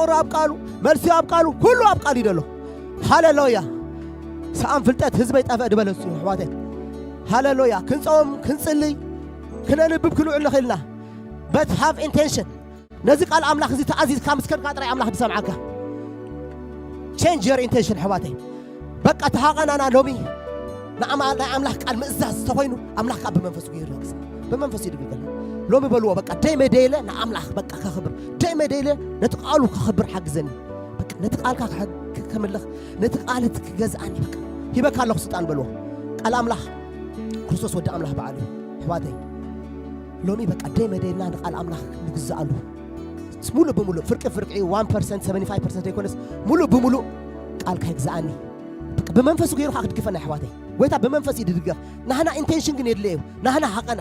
ቁር ኣብ ቃሉ፣ መልሲ ኣብ ቃሉ፣ ኩሉ ኣብ ቃሉ እዩ ዘሎ። ሃሌሉያ። ሰኣን ፍልጠት ህዝበይ ጠፍአ ድበለ እሱ እዩ፣ ኣሕዋተይ። ሃሌሉያ። ክንጾም፣ ክንጽልይ፣ ክነንብብ፣ ክንውዕል ንኽእልና። But have intention። ነዚ ቃል ኣምላኽ እዚ ተኣዚዝካ ምስ ከድካ ጥራይ ኣምላኽ ድሰምዓካ። Change your intention ኣሕዋተይ። በቃ ተሃቐናና ሎሚ ንኣማ-፣ ናይ ኣምላኽ ቃል ምእዛዝ ተኾይኑ ኣምላኽ ከዓ ብመንፈሱ ገይሩ ይግዛእ። ብመንፈሱ ይድግገል። ሎሚ በልዎ በቃ ደይ መደይለ ንኣምላኽ በቃ ከኽብር። ደይ መደይለ ነቲ ቃሉ ከኽብር ሓግዘኒ። በቃ ነቲ ቃልካ ክሐግ-፣ ከምልኽ፣ ነቲ ቃል እቲ ክገዝኣኒ በቃ ሂበካ ኣለኹ ስልጣን በልዎ። ቃል ኣምላኽ ክርስቶስ ወዲ ኣምላኽ በዓሉ እዩ። ኣሕዋተይ ሎሚ በቃ ደይ መደይልና ንቃል ኣምላኽ ንግዝኣሉ። ሙሉእ ብሙሉእ ፍርቂ ፍርቂ ዋን ፐርሰንት ሰቨንቲ ፋይቭ ፐርሰንት ዘይኮነስ ሙሉእ ብሙሉእ ቃልካ ይግዝኣኒ። ብመንፈሱ ገይሩ ከዓ ክድግፈና ኣሕዋተይ። ጎይታ ብመንፈስ እዩ ድድገፍ። ናህና ኢንቴንሽን ግን የድልየ እዩ። ናህና ሃቐና።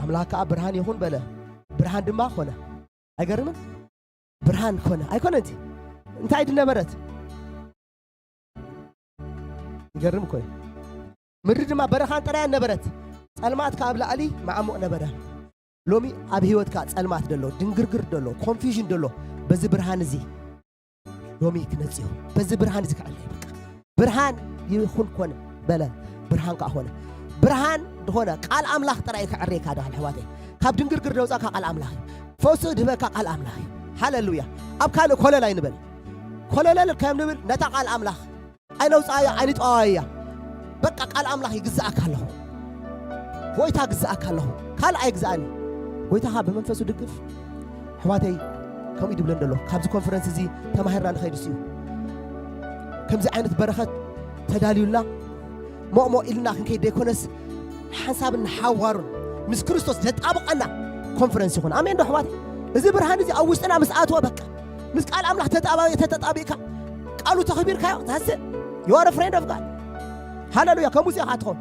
ኣምላኽ ከዓ ብርሃን ይኹን በለ። ብርሃን ድማ ኾነ። ኣይገርምን? ብርሃን ኮነ። ኣይኮነ እንጂ እንታይ ድነበረት? ይገርም እኮ እዩ። ምድሪ ድማ በረኻን ጥራያን ነበረት። ጸልማት ከኣ ኣብ ላዕሊ መዓሙቕ ነበረ። ሎሚ ኣብ ህይወትካ ጸልማት ደሎ፣ ድንግርግር ደሎ፣ ኮንፊውዥን ደሎ፣ በዚ ብርሃን እዚ ሎሚ ክነጽዮ፣ በዚ ብርሃን እዚ ክዕለ በቃ። ብርሃን ይኹን ኮነ በለ፣ ብርሃን ከኣ ኾነ። ብርሃን ዝኾነ ቃል ኣምላኽ ጥራይ እዩ ከዕርየካ ዳኽል ኣሕዋተይ። ካብ ድንግርግር ደውጻካ ቃል ኣምላኽ እዩ። ፈውሲ ድህበካ ቃል ኣምላኽ እዩ። ሃሌሉያ። ኣብ ካልእ ኮለል ኣይንበል። ኮለለል ከም ንብል ነታ ቃል ኣምላኽ ኣይነውጽኣያ፣ ኣይንጠዋያ። በቃ ቃል ኣምላኽ ይግዝኣካ ኣለኹ። ጎይታ ግዝኣካ ኣለኹ። ካልእ ኣይግዝኣኒ። ጎይታኻ ብመንፈሱ ድግፍ። ኣሕዋተይ፣ ከምኡ እዩ ድብለን ዘሎ። ካብዚ ኮንፈረንስ እዚ ተማሂርና ንኸይድ እሱ እዩ። ከምዚ ዓይነት በረኸት ተዳልዩልና ሞእሞ ኢልና ክንከይድ ዘይኮነስ፣ ሓንሳብን ንሓዋሩን ምስ ክርስቶስ ዘጣብቐና ኮንፈረንስ ይኹን። ኣሜን ዶ ኣሕዋት? እዚ ብርሃን እዚ ኣብ ውሽጥና ምስ ኣትወ በቃ ምስ ቃል ኣምላኽ ተጣባ-፣ ተተጣቢቕካ ቃሉ ተኽቢርካዮ፣ that's it. You are a friend of God. ሃሌሉያ። ከምኡ እዚኣ ኸዓ ትኸውን።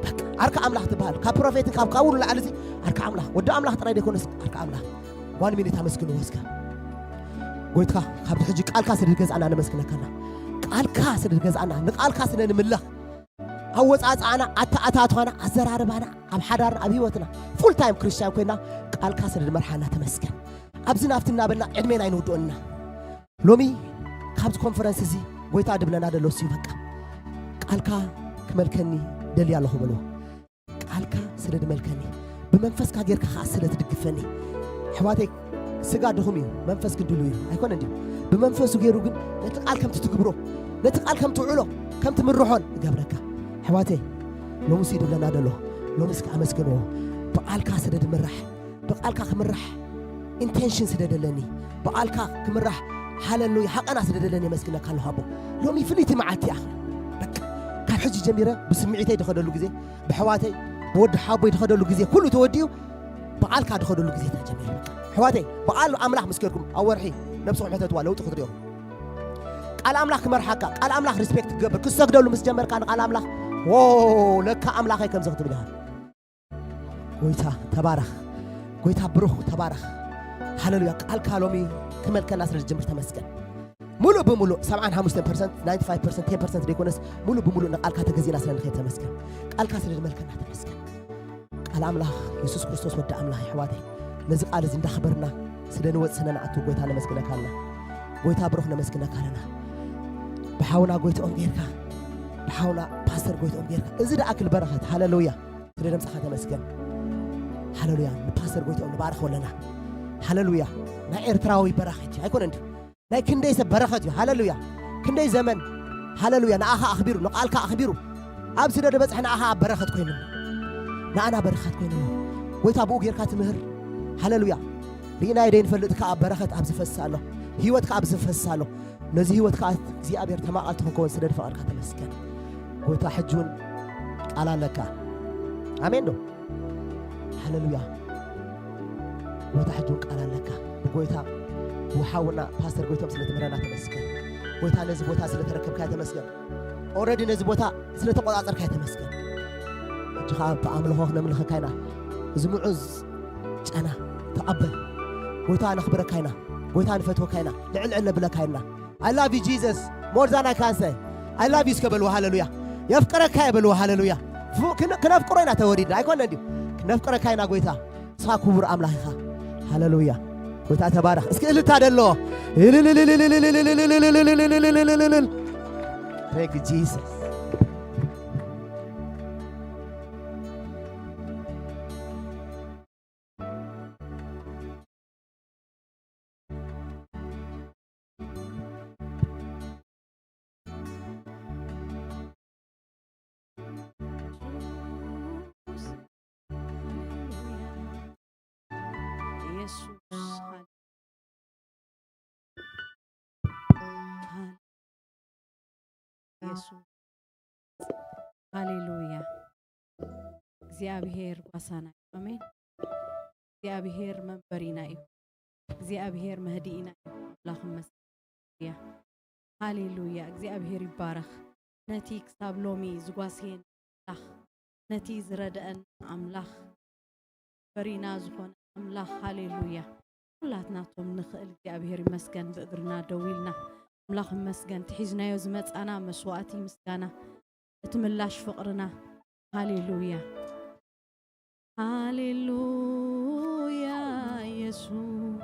በቃ ዓርካ ኣምላኽ ትበሃል። ካብ ፕሮፌትን ካብ፣ ካብ ኩሉ ላዕሊ እዚ ዓርካ ኣምላኽ። ወዲ ኣምላኽ ጥራይ ዘይኮነስ ዓርካ ኣምላኽ። ዋን ሚኒት ኣመስግንዎ እስከ። ጎይትካ፣ ካብዚ ሕጂ ቃልካ ስለ ዝገዝኣና ነመስግነካ ኣለና። ቃልካ ስለ ዝገዝኣና፣ ንቃልካ ስለ ንምለኽ፣ ኣወጻጽኣና፣ ኣተኣታትዋና፣ ኣዘራርባና፣ ኣብ ሓዳርና፣ ኣብ ህይወትና፣ ፉል ታይም ክርስትያን ኮይና ቃልካ ስለ ዝመርሓና ተመስገን። ኣብዚ ናብቲ እናበልና ዕድሜና ኣይንውድኦና። ሎሚ ካብዚ ኮንፈረንስ እዚ ጎይታ ድብለና ደሎ እሱ እዩ። በቃ ቃልካ ክመልከኒ ደልየ ኣለኹ በልዎ። ቃልካ ስለ ድመልከኒ፣ ብመንፈስካ ጌርካ ኸዓ ስለ ትድግፈኒ። ኣሕዋተይ፣ ስጋ ድኹም እዩ፣ መንፈስ ግን ድሉው እዩ። ኣይኮነን ድዩ? ብመንፈሱ ጌሩ ግን ነቲ ቃል ከም ትትግብሮ፣ ነቲ ቃል ከም ትውዕሎ፣ ከም ትምርሖን ይገብረካ። ኣሕዋተይ፣ ሎሚ እሱ እዩ ድብለና ደሎ። ሎሚ እስከ ኣመስግንዎ። ብቃልካ ስለ ድምራሕ፣ ብቃልካ ክምራሕ ኢንቴንሽን ስለ ደለኒ፣ ብቃልካ ክምራሕ ሃለሉያ ሃቀና ስለ ደለኒ የመስግነካ ኣለኹ ኣቦ። ሎሚ ፍልይቲ መዓልቲ እያ። በቃ ካብ ሕጂ ጀሚረ ብስምዒተይ ድኸደሉ ግዜ፣ ብሕዋተይ ብወዲ ሓቦይ ድኸደሉ ግዜ ኩሉ ተወዲኡ፣ ብቃልካ ድኸደሉ ግዜ ተጀሚሩ። በቃ ኣሕዋተይ፣ ብቃል ኣምላኽ ምስ ከድኩም ኣብ ወርሒ ነብስኹም ሕተትዋ ለውጢ ክትሪኦ። ቃል ኣምላኽ ክመርሓካ፣ ቃል ኣምላኽ ሪስፔክት ክገብር፣ ክሰግደሉ ምስ ጀመርካ ንቃል ኣምላኽ፣ ዎ፣ ለካ ኣምላኸይ ከምዚ ክትብል ኢኻ። ጎይታ ተባረኽ፣ ጎይታ ብሩኽ ተባረኽ። ሃለሉያ። ቃልካ ሎሚ ክመልከና ስለ ዝጀምር ተመስገን። ሙሉእ ብሙሉእ ሰብዓን ሓሙሽተን ፐርሰንት፣ ናይንቲ ፋይቭ ፐርሰንት፣ ቴን ፐርሰንት ዘይኮነስ ሙሉእ ብሙሉእ ንቃልካ ተገዚእና ስለ ንኸይድ ተመስገን። ቃልካ ስለ ዝመልከና ተመስገን። ቃል ኣምላኽ የሱስ ክርስቶስ ወዲ ኣምላኽ የሕዋተይ፣ ነዚ ቃል እዚ እንዳኽበርና ስለ ንወጽእ ስለ ንኣቱ ጎይታ ነመስግነካ ኣለና። ጎይታ ብሩኽ ነመስግነካ ኣለና። ብሓውና ጎይትኦም ጌርካ፣ ብሓውና ፓስተር ጎይትኦም ጌርካ፣ እዚ ደኣክል በረኸት፣ ሃለሉያ። ስለ ደምጽኻ ተመስገን። ሃለሉያ። ንፓስተር ጎይትኦም ንባርኾ ኣለና። ሃለሉያ። ናይ ኤርትራዊ በረኸት እዩ። ኣይኮነን ድዩ? ናይ ክንደይ ሰብ በረኸት እዩ። ሃለሉያ። ክንደይ ዘመን፣ ሃለሉያ፣ ንኣኻ ኣኽቢሩ፣ ንቓልካ ኣኽቢሩ፣ ኣብ ስደት በጽሐ ንኣኻ ኣብ በረኸት ኮይኑና። ንኣና በረኸት ኮይኑና። ጎይታ ብኡ ጌርካ ትምህር። ሃለሉያ። ርኢናዮ ደይንፈልጥ ከኣ በረኸት ኣብዚ ፈስስ ኣሎ። ህይወት ከኣ ኣብዚ ፈስስ ኣሎ። ነዚ ህይወት ከኣ እግዚኣብሔር ተማቓልቲ ክንከውን ስለ ዝፈቐድካ ተመስገን። ጎይታ ሕጂ እውን ቃል ኣለካ። ኣሜን ዶ? ሃለሉያ። ጎይታ ሕጂ እውን ቃል ኣለካ። ብጎይታ ብሓውና ፓስተር ጎይቶም ስለ ትምህረና ተመስገን። ጎይታ ነዚ ቦታ ስለ ተረከብካዮ ተመስገን። ኦረዲ ነዚ ቦታ ስለ ተቆጻጸርካዮ ተመስገን። ሕጂ ከኣ ብኣምልኾ ክነምልኸካ ኢና። እዚ ምዑዝ ጨና ተቐበል። ጎይታ ነኽብረካ ኢና። ጎይታ ንፈትወካ ኢና። ልዕል ዕል ነብለካ ኢና። I love you Jesus more than I can say. I love you እስከ በልዎ ሃለሉያ። የፍቅረካ እየ በልዎ ሃለሉያ። ፍ-፣ ክን-፣ ክነፍቅሮ ኢና ተወሊድና ኣይኮነን ድዩ? ነፍቅረካ ኢና ጎይታ። ንስኻ ክቡር ኣምላኽ ኢኻ። ሃሌሉያ። ጎይታ ተባረኽ። እስኪ እልልታ ደሎ። Thank you, Jesus. ኢየሱስ። ኢየሱስ። ሃሌሉያ። እግዚኣብሔር ጓሳና እዩ። ኣሜን። እግዚኣብሔር መንበሪና እዩ። እግዚኣብሔር መህድኢና እዩ። ኣምላኽ ይመስገን። ሃሌሉያ። እግዚኣብሔር ይባረኽ። ነቲ ክሳብ ሎሚ ዝጓስየን ኣምላኽ፣ ነቲ ዝረድአን ኣምላኽ፣ በሪና ዝኾነ ኣምላኽ፣ ሃሌሉያ። ኩላትና እቶም ንኽእል እግዚኣብሔር ይመስገን፣ ብእግርና ደው ኢልና ኣምላኽ ይመስገን፣ ትሒዝናዮ ዝመጻና መስዋዕቲ ምስጋና፣ እቲ ምላሽ ፍቕርና፣ ሃሌሉያ። ሃሌሉያ ኢየሱስ፣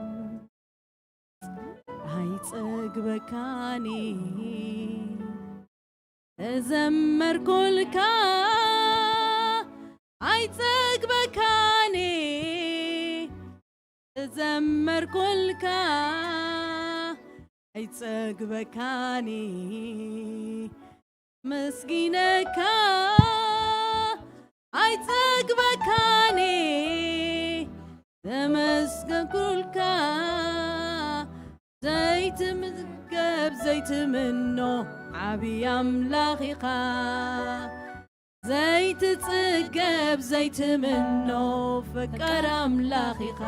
ኣይጸግበካኒ ተዘመርኩልካ፣ ኣይጸግበካኒ ተዘመርኩልካ፣ ኣይጸግበካኒ መስጊነካ፣ ኣይጸግበካኒ ተመስገንኩልካ። ዘይትምገብ ዘይትምኖ ዓብዪ ኣምላኽ ኢኻ። ዘይትጽገብ ዘይትምኖ ፈቃር ኣምላኽ ኢኻ።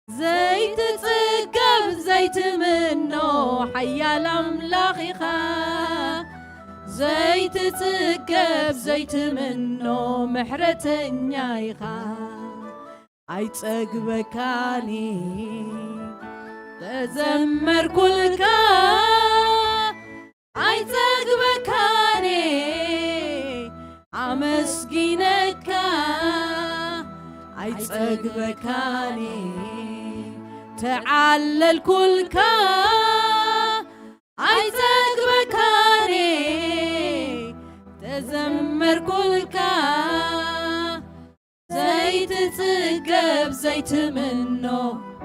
ዘይትጽገብ ዘይትምኖ ሓያል ኣምላኽ ኢኻ። ዘይትጽገብ ዘይትምኖ ምሕረተኛ ኢኻ። ኣይጸግበካኒ ተዘመርኩልካ፣ ኣይጸግበካኒ ኣመስጊነካ፣ ኣይጸግበካኒ ተዓለልኩልካ፣ ኣይጸግበካኒ ተዘመርኩልካ። ዘይትጽገብ ዘይትምኖ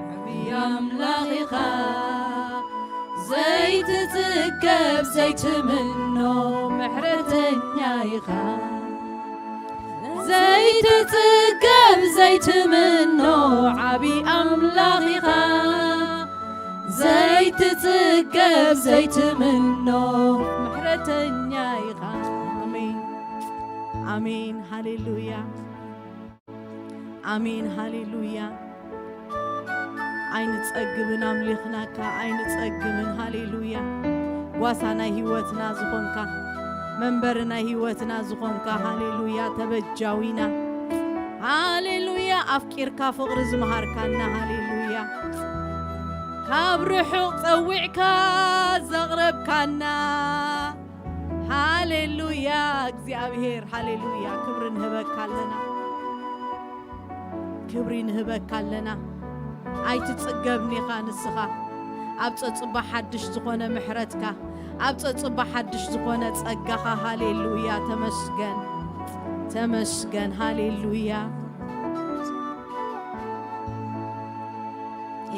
ዓብዪ ኣምላኽ ኢኻ። ዘይትጽገብ ዘይትምኖ ምሕረተኛ ኢኻ። ዘይትጽገብ ዘይትምኖ ዓብዪ ኣምላኽ ኢኻ። ዘይትጽገብ ዘይትምኖ ምሕረተኛ ኢኻ። ኣሜን፣ ኣሜን፣ ሃሌሉያ። ኣሜን፣ ሃሌሉያ። ኣይንጸግብን ኣምሊኽናካ፣ ኣይንጸግብን። ሃሌሉያ። ጓሳ ናይ ህይወትና ዝኾንካ፣ መንበሪ ናይ ህይወትና ዝኾንካ፣ ሃሌሉያ፣ ተበጃዊና። ሃሌሉያ፣ ኣፍቂርካ ፍቕሪ ዝመሃርካና፣ ሃሌሉያ። ካብ ርሑቕ ጸዊዕካ ዘቕረብካና፣ ሃሌሉያ፣ እግዚኣብሔር፣ ሃሌሉያ። ክብሪ ንህበካ ኣለና፣ ክብሪ ንህበካ ኣለና። ኣይትጽገብን ኢኻ ንስኻ። ኣብ ጸጽባ ሓድሽ ዝኾነ ምሕረትካ፣ ኣብ ጸጽባ ሓድሽ ዝኾነ ጸጋኻ፣ ሃሌሉያ፣ ተመስገን፣ ተመስገን፣ ሃሌሉያ።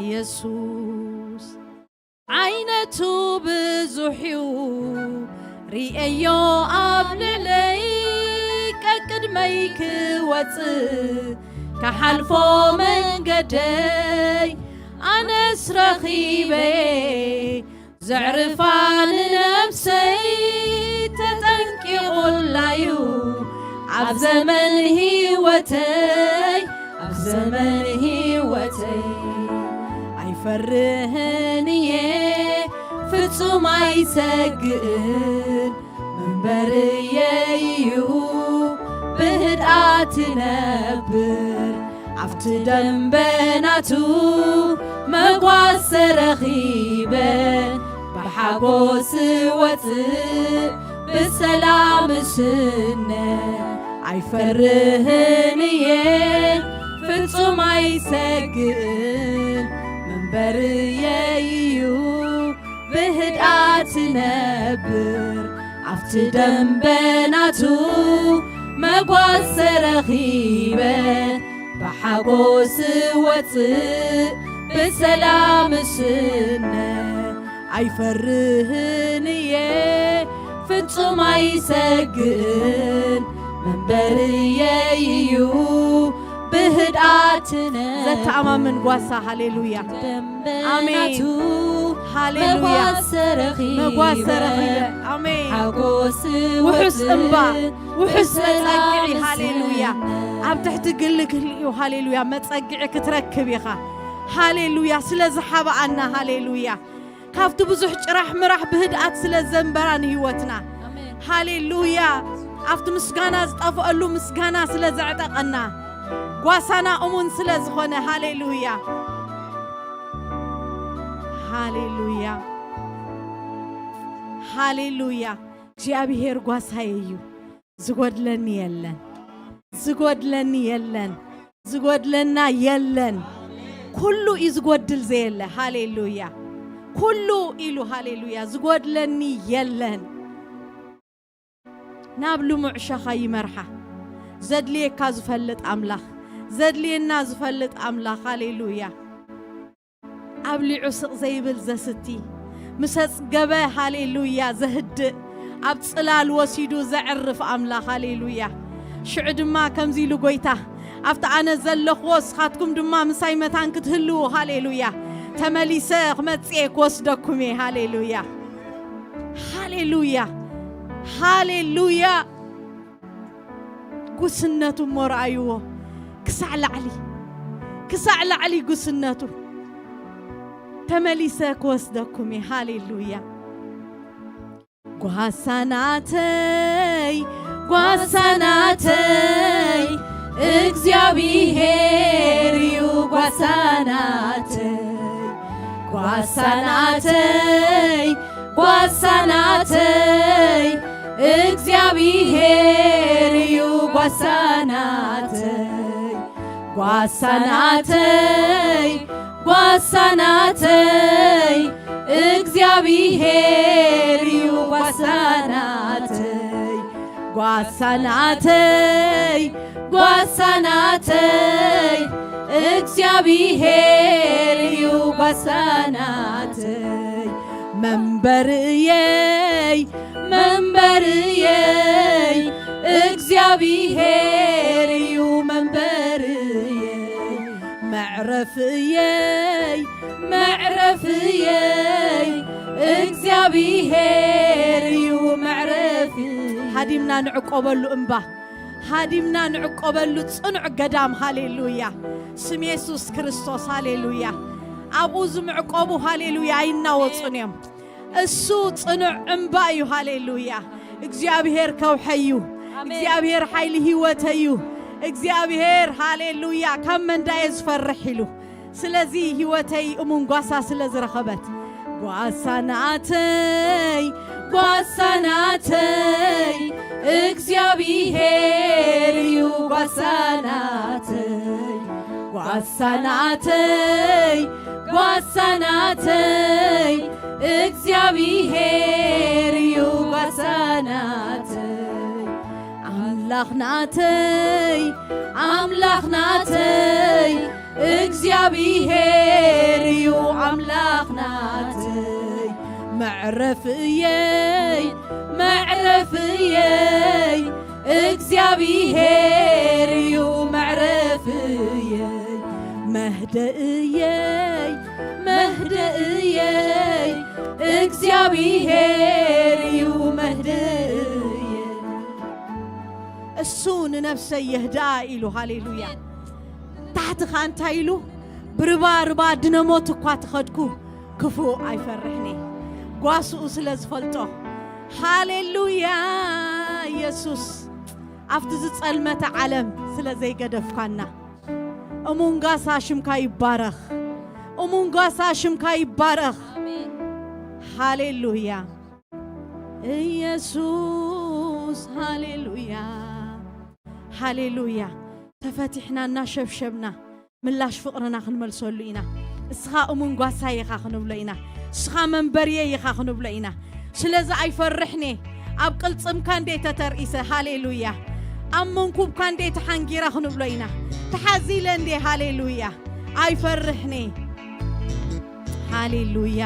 ኢየሱስ ዓይነቱ ብዙሕ እዩ፣ ርእየዮ ኣብ ልዕለይ፣ ቀቅድመይ ክወጽእ፣ ክሓልፎ መንገደይ፣ ኣነስ ረኺበ፣ ዘዕርፋ ንነፍሰይ፣ ተጠንቂቑላዩ፣ ኣብ ዘመን ህይወተይ፣ ኣብ ዘመን ህይወተይ ኣይፈርህን እየ፣ ፍጹም ኣይሰግእን። መንበርየይ እዩ ብህድኣት እነብር፣ ኣብቲ ደንበናቱ መጓሰ ረኺበ፣ ብሓጎስ እወጽእ ብሰላም እስነ። ኣይፈርህን እየ ፍጹም ኣይሰግእን፣ መንበርየይ እዩ ብህድኣት ነብር። ኣብቲ ደንበናቱ መጓሰ ረኺበ ብሓጎስ ወጽእ ብሰላም ስነ። ኣይፈርህን እየ ፍጹም ኣይሰግእን፣ መንበርየይ እዩ ብህድኣት ነብር። ዘተኣማምን ጓሳ። ሃሌሉያ። ደንበናቱ ኣሜን። ሃሌሉያ። መጓሰ ረኺበ መጓሰ ረኺበ። ኣሜን። ሓጎስ ውሑስ ወጽእ እምባ፣ ውሑስ ብሰላም መጸግዒ። ሃሌሉያ። ስነ። ኣብ ትሕቲ ግሊ ክህልዩ። ሃሌሉያ። መጸግዒ ክትረክብ ኢኻ። ሃሌሉያ። ስለ ዝሓብኣና። ሃሌሉያ። ካብቲ ብዙሕ ጭራሕ ምራሕ ብህድኣት ስለ ዘንበራ ንህይወትና። ኣሜን። ሃሌሉያ። ኣብቲ ምስጋና ዝጠፍአሉ ምስጋና ስለ ዘዕጠቐና፣ ጓሳና እሙን ስለ ዝኾነ። ሃሌሉያ። ሃሌሉያ። ሃሌሉያ። እግዚኣብሔር ጓሳይ እዩ። ዝጎድለኒ የለን። ዝጎድለኒ የለን። ዝጎድለና የለን። ኩሉ እዩ ዝጎድል ዘየለ። ሃሌሉያ። ኩሉ ኢሉ። ሃሌሉያ። ዝጎድለኒ የለን። ናብ ልሙዕ ሸኻ ይመርሓ። ዘድልየካ ዝፈልጥ ኣምላኽ። ዘድልየና ዝፈልጥ ኣምላኽ። ሃሌሉያ። ኣብሊዑ ስቕ ዘይብል ዘስቲ፣ ምስ ኣጽገበ፣ ሃሌሉያ፣ ዘህድእ፣ ኣብ ጽላል ወሲዱ ዘዕርፍ ኣምላኽ። ሃሌሉያ። ሽዑ ድማ ከምዚ ኢሉ ጐይታ፣ ኣብቲ ኣነ ዘለኽዎ፣ ንስኻትኩም ድማ ምሳይ መታን ክትህልዉ፣ ሃሌሉያ፣ ተመሊሰ ክመጽእ እየ፣ ክወስደኩም እየ። ሃሌሉያ። ሃሌሉያ። ሃሌሉያ። ጉስነቱ እሞ ረኣይዎ። ክሳዕ ላዕሊ፣ ክሳዕ ላዕሊ ጉስነቱ። ተመሊሰ ክወስደኩም እየ። ሃሌሉያ። ጓሳ ናተይ፣ ጓሳ ናተይ፣ እግዚኣብሔር እዩ ጓሳ ናተይ። ጓሳ ናተይ፣ ጓሳ ናተይ፣ እግዚኣብሔር እዩ ጓሳ ናተይ። ጓሳ ናተይ፣ ጓሳ ናተይ፣ እግዚኣብሔር እዩ ጓሳ ናተይ። ጓሳ ናተይ፣ ጓሳ ናተይ፣ እግዚኣብሔር እዩ ጓሳ ናተይ። መንበርየይ፣ መንበርየይ፣ እግዚኣብሔር እዩ መንበርየይ። መዕረፍየይ፣ መዕረፍየይ፣ እግዚኣብሔር እዩ መዕረፍየይ። ሃዲምና ንዕቆበሉ እምባ፣ ሃዲምና ንዕቆበሉ ጽኑዕ ገዳም። ሃሌሉያ። ስም የሱስ ክርስቶስ። ሃሌሉያ። ኣብኡ ዝምዕቆቡ፣ ሃሌሉያ፣ ኣይናወጹን እዮም። እሱ ጽኑዕ እምባ እዩ። ሃሌሉያ። እግዚኣብሔር ከውሐዩ። ኣሜን። እግዚኣብሔር ሓይሊ ህይወተዩ። እግዚኣብሔር፣ ሃሌሉያ፣ ካብ መንዳየ ዝፈርሕ ኢሉ። ስለዚ ህይወተይ እሙን ጓሳ ስለ ዝረኸበት፣ ጓሳ ናተይ፣ ጓሳ ናተይ፣ እግዚኣብሔር እዩ ጓሳ ናተይ። ጓሳ ናተይ፣ ጓሳ ናተይ፣ እግዚኣብሔር እዩ ጓሳ ናተይ። ኣምላኽ ናተይ፣ ኣምላኽ ናተይ፣ እግዚኣብሔር እዩ ኣምላኽ ናተይ። መዕረፍየይ፣ መዕረፍየይ፣ እግዚኣብሔር እዩ መዕረፍየይ። መህደእየይ፣ መህደእየይ፣ እግዚኣብሔር እዩ መህደእየይ። እሱ ንነፍሰይ የህድኣ ኢሉ። ሃሌሉያ። ታሕቲ ኸኣ እንታይ ኢሉ? ብርባ ርባ ድነሞት እኳ ተኸድኩ ክፉእ ኣይፈርሕን እየ፣ ጓስኡ ስለ ዝፈልጦ። ሃሌሉያ። የሱስ፣ ኣብቲ ዝጸልመተ ዓለም ስለ ዘይገደፍካና፣ እሙን ጓሳ ሽምካ ይባረኽ። እሙን ጓሳ ሽምካ ይባረኽ። ኣሜን። ሃሌሉያ። ኢየሱስ፣ ሃሌሉያ። ሃሌሉያ። ተፈቲሕና እናሸብሸብና ምላሽ ፍቕርና ክንመልሰሉ ኢና። እስኻ እሙን ጓሳይ ኢኻ ክንብሎ ኢና። እስኻ መንበርየይ ኢኻ ክንብሎ ኢና። ስለዚ ኣይፈርሕኔ። ኣብ ቅልጽምካ እንዴ ተተርኢሰ፣ ሃሌሉያ። ኣብ መንኩብካ እንዴ ተሓንጊረ ክንብሎ ኢና። ተሓዚለ እንዴ፣ ሃሌሉያ። ኣይፈርሕኔ። ሃሌሉያ።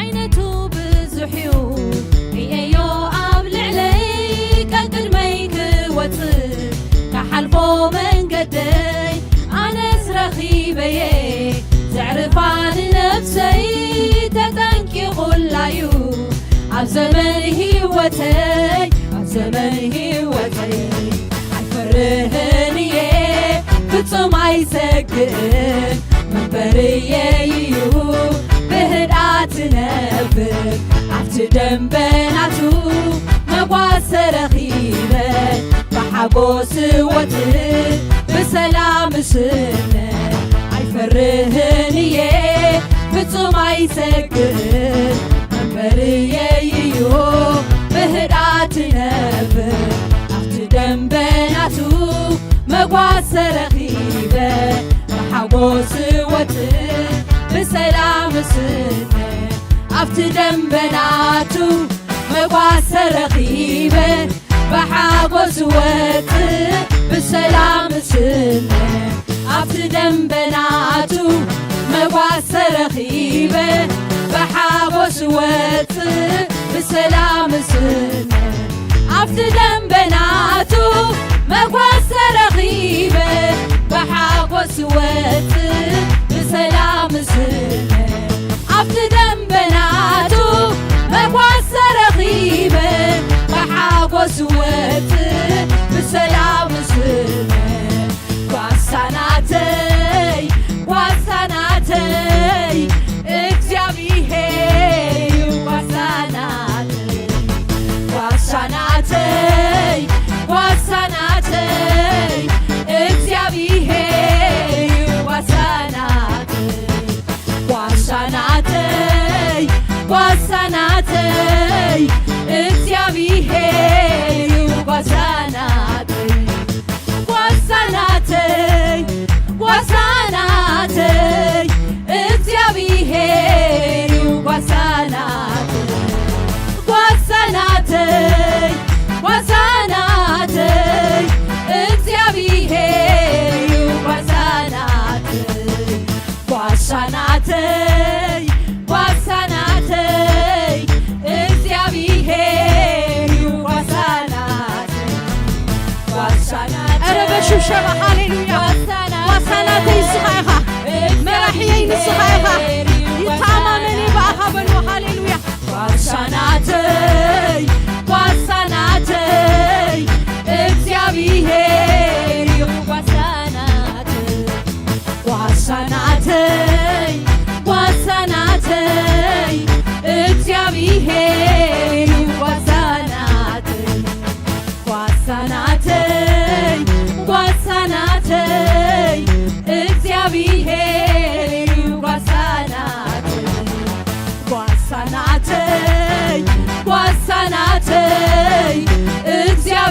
ዓይነቱ ብዙሕ እዩ ርእየዮ ኣብ ልዕለይ ቀቅድመይ ክወፅእ ካሓልፎ መንገደይ ኣነስ ረኺበየ ዘዕርፋ ንነብሰይ ተጠንቂቑላዩ ኣብ ዘመን ህይወተይ ኣብ ዘመን ህይወተይ ኣይፈርህን እየ ፍጹም ኣይሰግእን መንበርየይ እዩ ብህድኣት ነብር ኣብቲ ደንበናቱ መጓሰ ረኺበ ብሓጎስ ወፅእ ብሰላም ስነ ኣይፈርህን እየ ፍጹም ኣይሰግእን መንበርየይ እዩ ብህድኣት ነብር ኣብቲ ደንበናቱ መጓሰ ረኺበ ብሓጎስ ወፅእ ብሰላም ስነ ኣብቲ ደንበናቱ መጓሰ ረኺበ ብሓጎስ ወፅእ ብሰላም ስነ ኣብቲ ደንበናቱ መጓሰ ረኺበ ብሓጎስ ወፅእ ብሰላም ስነ ኣብቲ ደንበናቱ መጓሰ ረኺበ ብሓጎስ ወፅእ ብሰላም ስነ ኣብቲ ደንበናቱ መጓሰ ረኺበ ብሓጎስ ወፅእ ብሰላም ስነ ጓሳናተይ ጓሳናተይ እግዚኣብሔር ጓሳናተይ ጓሳናተይ ጓሳናተይ እግዚኣብሔር ጓሳናተይ ጓሳናተይ ጓሳናተይ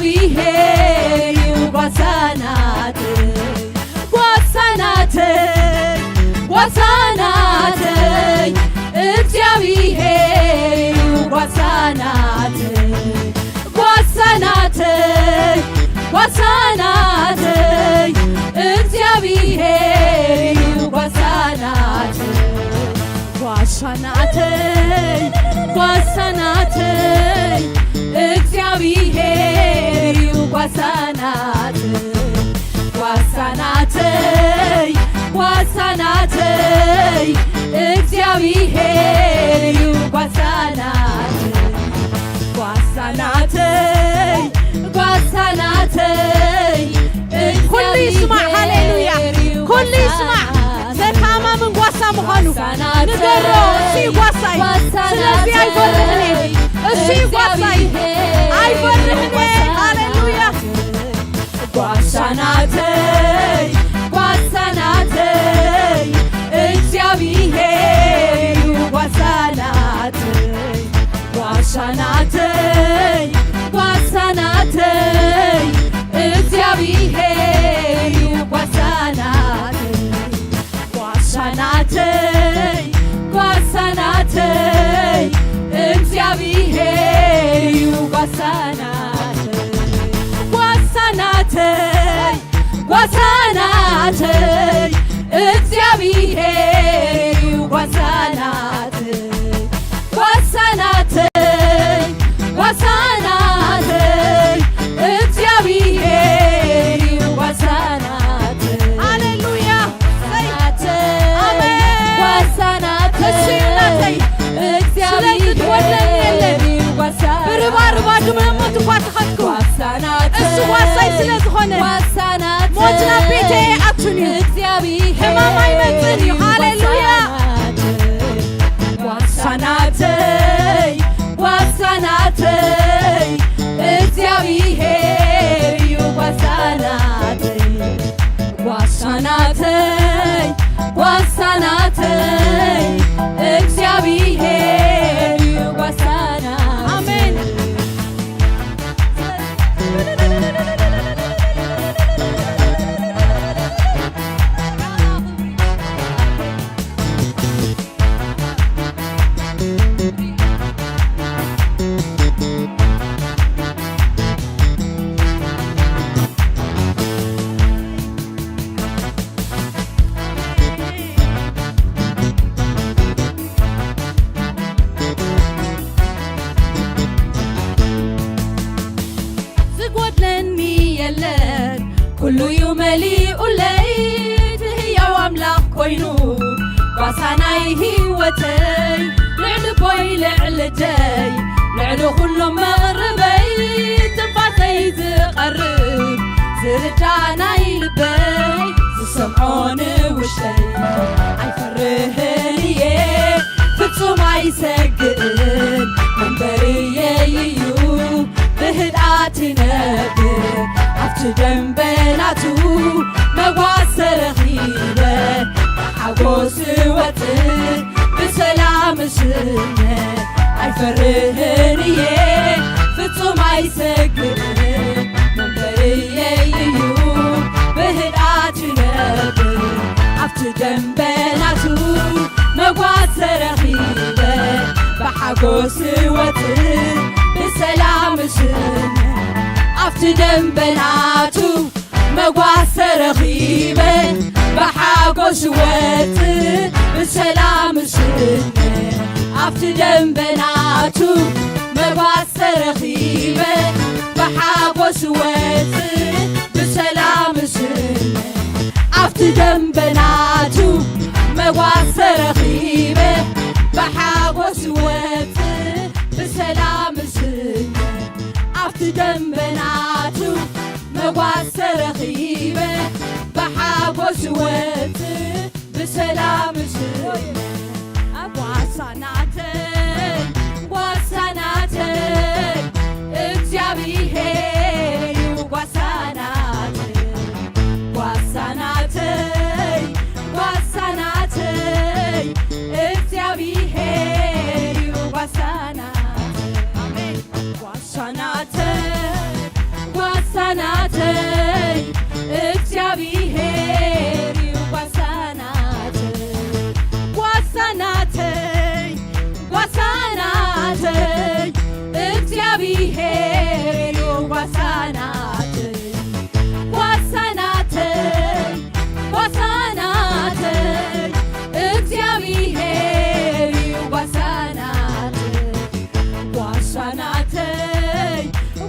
እግዚኣብሔር እዩ ጓሳ ናተይ፣ ጓሳ ናተይ፣ ጓሳ ናተይ፣ እግዚኣብሔር እዩ ጓሳ ናተይ፣ ጓሳ ናተይ፣ ጓሳ ናተይ፣ እግዚኣብሔር እዩ ጓሳ ናተይ። ጓሳ ናተይ፣ ጓሳ ናተይ፣ እግዚኣብሔር እዩ ጓሳ ናተይ። ጓሳ ናተይ፣ ጓሳ ናተይ፣ እግዚኣብሔር እዩ ጓሳ ናተይ። ጓሳ ናተይ፣ ጓሳ ናተይ፣ ኩሉ ይስማዕ፣ ሃሌሉያ። እግዚኣብሔር እዩ ኩሉ ይስማዕ። ጓሳ ዘተኣማምን ጓሳ ምዃኑ ጓሳ ናተይ፣ ንገሮ። እሱ እዩ ጓሳይ። ጓሳ ስለዚ ናተይ፣ ኣይፈርሕን እየ። እሱ እዩ ጓሳይ። እግዚኣብሔር እዩ ኣይፈርሕን እየ። ጓሳ ሃሌሉያ። ናተይ፣ ጓሳ ናተይ፣ ጓሳ ናተይ፣ እግዚኣብሔር እዩ ጓሳ ናተይ። ጓሳ ናተይ፣ ጓሳ ናተይ፣ እግዚኣብሔር እዩ ጓሳ ናተይ። ጓሳ ናተይ፣ ጓሳ ናተይ፣ እግዚኣብሔር እዩ ጓሳ ናተይ። ጓሳ ናተይ፣ ጓሳ ናተይ፣ እግዚኣብሔር እዩ ጓሳ ናተይ። ጓሳ ናተይ፣ ጓሳ ናተይ፣ እግዚኣብሔር እዩ ጓሳ ናተይ። ሃሌሉያ። ጓሳ ናተይ፣ ኣሜን። ጓሳ ናተይ፣ እሱ እዩ ናተይ። ስለዚ እግዚኣብሔር ትጎድለኒ የለን። እዩ ጓሳ ብርባርባ ናተይ። ድምነሞት እኳ ተኸትኩ። ጓሳ ናተይ፣ እሱ ጓሳይ ስለ ዝኾነ ጓሳ ናተይ፣ ሞት ናብ ቤተይ ኣይኣቱን እዩ። እግዚኣብሔር ሕማም ኣይመጽእን እዩ። ሃሌሉያ። ጓሳ ናተይ፣ ጓሳ ናተይ፣ እግዚኣብሔር እዩ ጓሳ ናተይ። ጓሳ ናተይ፣ ጓሳ ናተይ፣ እግዚኣብሔር እዩ ጓሳ ናተይ። ኣሜን። ዝጎድለኒ የለን፣ ኩሉ እዩ መሊኡለይ። እቲ ህያው ኣምላኽ ኮይኑ ጓሳ ናይ ህይወተይ፣ ልዕሊ ቦይ ልዕሊ ደይ፣ ልዕሊ ኩሎም መቕርበይ፣ ትንፋሰይ ዝቐርብ ዝርዳእ ናይ ልበይ፣ ዝሰምዖ ንውሽጠይ ኣይፈርህን እየ፣ ፍጹም ኣይሰግእን፣ መንበርየይ እዩ ብህድኣት ይነብር። ኣብቲ ደንበናቱ መጓሰ ረኺበ፣ ብሓጎስ እወጽእ ብሰላም እሽነ። ኣይፈርህን እየ ፍጹም ኣይሰግእን፣ መንበርየይ እዩ ብህድኣት ይነብር። ኣብቲ ደንበናቱ መጓሰ ረኺበ፣ ብሓጎስ እወጽእ ብሰላም እሽነ። ኣብቲ ደንበናቱ መጓሰ ረኺበ፣ ብሓጎስ እወጽእ ብሰላም እሽነ። ኣብቲ ደንበናቱ መጓሰ ረኺበ፣ ብሓጎስ እወጽእ ብሰላም እሽነ። ኣብቲ ደንበናቱ መጓሰ ረኺበ፣ ብሓጎስ እወጽእ ብሰላም እሽነ። ኣብቲ ደንበናቱ መጓሰ ረኺበ፣ ብሓጎስ እወጽእ ብሰላም እሽነ። ጓሳ ናተይ፣ ጓሳ ናተይ፣ እግዚኣብሔር እዩ ጓሳ ናተይ። ጓሳ ናተይ፣ ጓሳ ናተይ፣ እግዚኣብሔር እዩ ጓሳ ናተይ። ኣሜን። ጓሳ ናተይ፣ እግዚኣብሔር እዩ ጓሳ ናተይ፣ ጓሳ ናተይ፣ ጓሳ ናተይ፣ እግዚኣብሔር እዩ ጓሳ ናተይ፣ ጓሳ ናተይ፣ ጓሳ ናተይ፣ እግዚኣብሔር እዩ ጓሳ ናተይ። ጓሳ ናተይ፣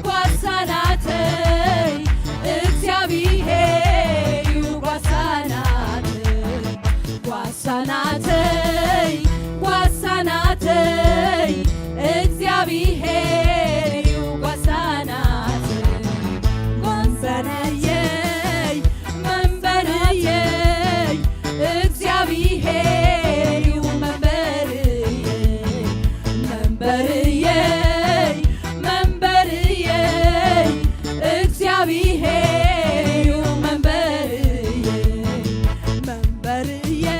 ጓሳ ናተይ፣ እግዚኣብሔር እዩ ጓሳ ናተይ። ጓሳ ናተይ፣ ጓሳ ናተይ፣ እግዚኣብሔር እዩ ጓሳ ናተይ። መንበረየይ፣ መንበረየይ፣ እግዚኣብሔር እዩ መንበርየይ። መንበርየይ፣ መንበርየይ፣ እግዚኣብሔር እዩ መንበርየይ። መንበርየይ፣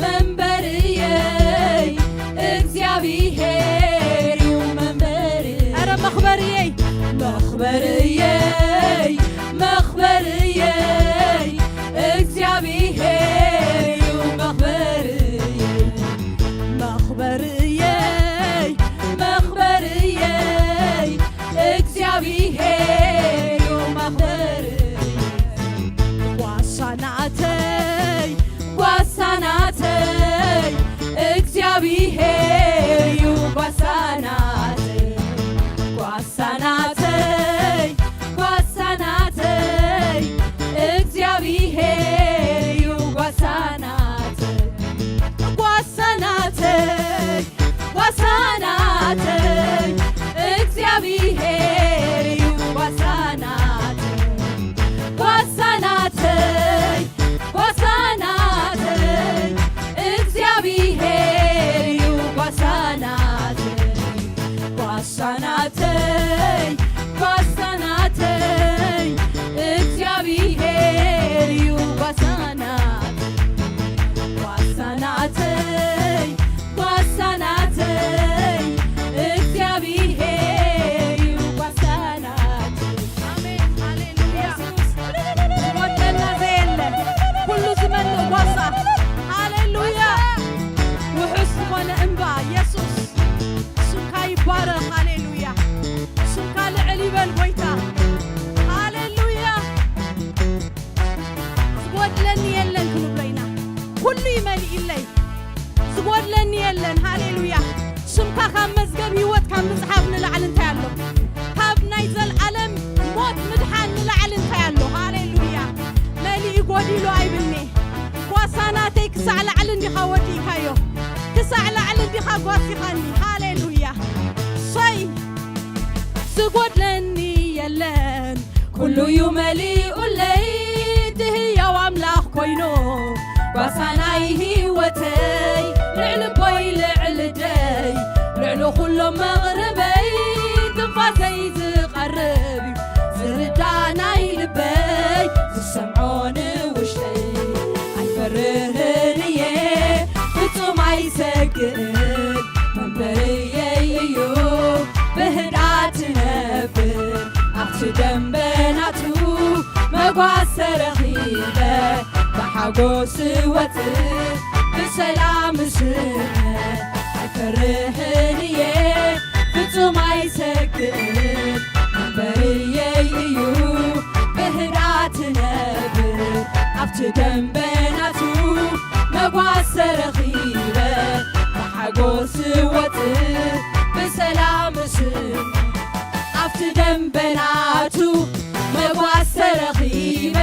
መንበርየይ፣ እግዚኣብሔር እዩ መንበርየይ። ኧረ መኽበርየይ፣ መኽበርየይ፣ መኽበርየይ፣ እግዚኣብሔር እዩ መኽበርየይ። መኽበርየይ፣ መኽበርየይ፣ እግዚኣብሔር እዩ መኽበርየይ። ጓሳ ናተይ፣ ጓሳ ናተይ፣ እግዚኣብሔር እዩ ጓሳ ናተይ። ጓሳ ናተይ፣ ጓሳ ናተይ፣ እግዚኣብሔር እዩ ጓሳ ናተይ። ጓሳ ናተይ፣ ጓሳ ናተይ፣ እግዚኣብሔር እዩ ጓሳ ናተይ። ጓሳ ናተይ፣ ጓሳ ናተይ፣ እግዚኣብሔር እዩ ጓሳ ናተይ። ጓሳ ናተይ፣ ጓሳ ናተይ፣ እግዚኣብሔር እዩ ጓሳ ናተይ። ጓሳ ናተይ፣ ጓሳ ናተይ፣ እግዚኣብሔር እዩ ጓሳ ናተይ። ኣሜን፣ ሃሌሉያ። ዝጎድለና ዘየለ፣ ኩሉ ዝመልእ ጓሳ። ሃሌሉያ። ውሑስ ዝኾነ እምባ፣ የሱስ ስምካ ይባረኽ። ሃሌሉያ። ስምካ ልዕል ይበል ጎይታ። ሃሌሉያ። ዝጎድለኒ የለን ክንብሎ ኢና። ኩሉ ይመልእለይ፣ ዝጎድለኒ የለን። ሃሌሉያ። ስምካ ካብ መዝገብ ህይወት ካብ ምጽሓፍ ንላዕሊ እንታይ ኣሎ? ካብ ናይ ዘልዓለም ሞት ምድሓን ንላዕሊ እንታይ ኣሎ? ሃሌሉያ። መሊኡ ጎዲሉ ኣይብልኒ። ጓሳ ናተይ ክሳዕ ላዕሊ እንዲኻ ወዲእካዮ፣ ክሳዕ ላዕሊ እንዲኻ ጓሲኻኒ። ሃሌሉያ። ሰይ ዝጎድለኒ የለን፣ ኩሉ እዩ መሊኡለይ። እቲ ህያው ኣምላኽ ኮይኑ ጓሳ ናይ ህይወተይ፣ ልዕሊ ኣቦይ ልዕሊ ኣደይ፣ ልዕሊ ኩሎም መቕርበይ፣ ትንፋሰይ ዝቐርብ እዩ ዝርዳእ ናይ ልበይ፣ ዝሰምዖ ንውሽጠይ። ኣይፈርህን እየ ፍጹም ኣይሰግእን፣ መንበርየይ እዩ ብህድኣት እነብር። ኣብቲ ደንበናቱ መጓሰ ረኺበ ብሓጎስ እወጽእ ብሰላም እስነ። ኣይፈርህን እየ ፍጹም ኣይሰግእን፣ መንበርየይ እዩ ብህድኣት እነብር። ኣብቲ ደንበናቱ መጓሰ ረኺበ ብሓጎስ እወጽእ ብሰላም እስነ። ኣብቲ ደንበናቱ መጓሰ ረኺበ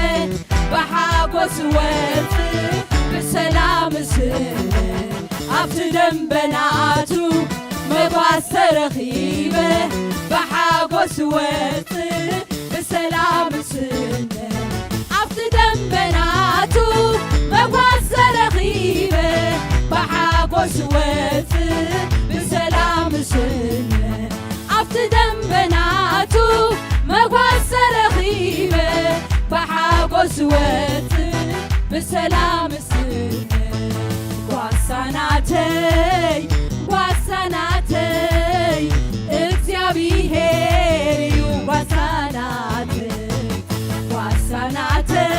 ብሓጎስ እወጽእ ብሰላም እስነ። ኣብቲ ደንበናቱ መጓሰ ረኺበ ብሓጎስ እወጽእ ብሰላም እስነ። ኣብቲ ደንበናቱ መጓሰ ረኺበ ብሓጎስ እወጽእ ብሰላም እስነ። ኣብቲ ደንበናቱ መጓሰ ረኺበ ብሓጎስ እወጽእ ብሰላም እስነ። ጓሳ ናተይ፣ ጓሳ ናተይ፣ እግዚኣብሔር እዩ ጓሳ ናተይ፣ ጓሳ ናተይ።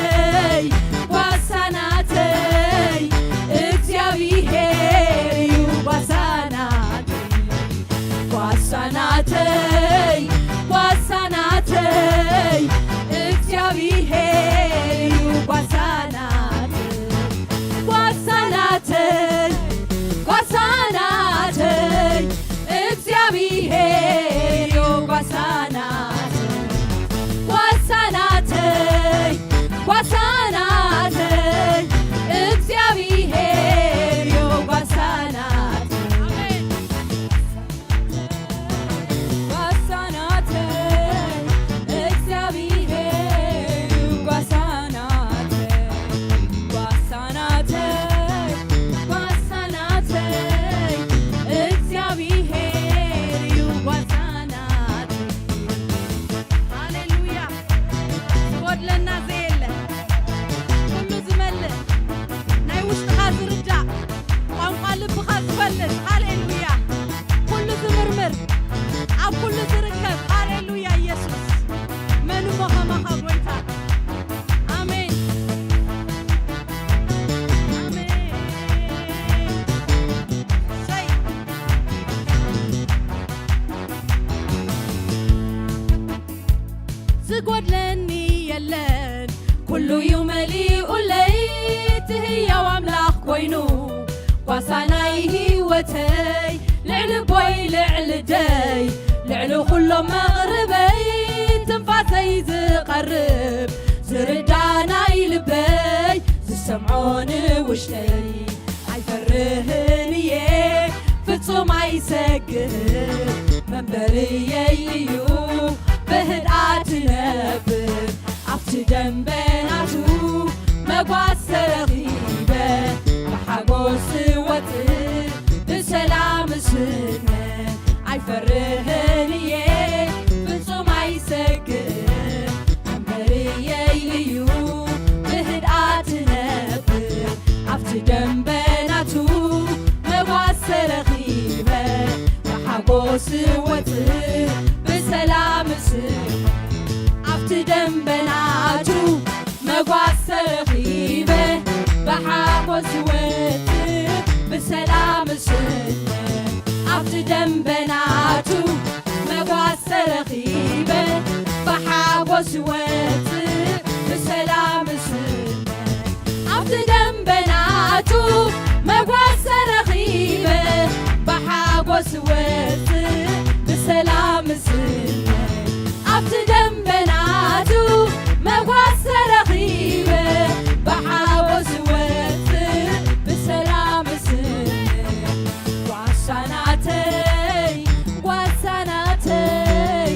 ኣተይ ጓሳ ናተይ እግዚኣብሔር እዩ ጓሳ ናተይ ጓሳ ናተይ ጓሳ ናተይ እግዚኣብሔር እዩ ጓሳ ናተይ ጓሳ ናተይ ጓሳ ናተይ እግዚኣብሔር እዩ ጓሳ ናተይ ጓሳ ናተይ እግዚኣብሔር እዩ ጓሳ ናተይ ጓሳ ናተይ ጓሳ ናተይ እግዚኣብሔር እዩ ጓሳ ናተይ ሃሌሉያ ዝጎድለና ዘየለ ኩሉ ዝመልእ ናይ ውሽጥኻ ዝርዳእ ቋንቋ ልብኻ ዝፈልጥ ሃሌሉያ ኩሉ ዝምርምር ኣብ ኩሉ ዝርከብ ሃሌሉያ ኢየሱስ መን እሞ ከማኻ ጎይታ ኣሜን ኣሜን ሰይ ዝጎድለኒ የለን ኩሉ እዩ መሊኡለይ እቲ ህያው ኣምላኽ ኮይኑ ጓሳ ናይ ህይወተይ ልዕሊ ቦይ ልዕሊ ደይ ልዕሊ ኩሎም መቕርበይ ትንፋሰይ ዝቐርብ ዝርዳ ናይ ልበይ ዝሰምዖ ንውሽጠይ ኣይፈርህን እየ ፍጹም ኣይሰግእ መንበርየይ እዩ ብህድኣት ነብር ኣብቲ ደንበናቱ መጓስ ተረኺበ ብሓጎስ ወፅእ ብሰላም ስነ ኣይፈርህን እየ ፍጹም ኣይሰግእ መንበርየይ እዩ ብህድኣት ነብር ኣብቲ ደንበናቱ መጓስ ተረኺበ ብሓጎስ ወፅእ ብሰላም ስነ ኣብቲ ደንበናቱ መጓስ ተረኺበ ብሓጎስ ወፅእ ብሰላም ስነ ኣብቲ ደንበናቱ መጓስ ተረኺበ ብሓጎስ ወፅእ ብሰላም ስነ ኣብቲ ደንበናቱ መጓስ ተረኺበ ብሓጎስ ወፅእ ብሰላም ስነ ኣብቲ ደንበናቱ መጓስ ተረኺበ ብሓጎስ ወፅእ ብሰላም ስነ ጓሳ ናተይ ጓሳ ናተይ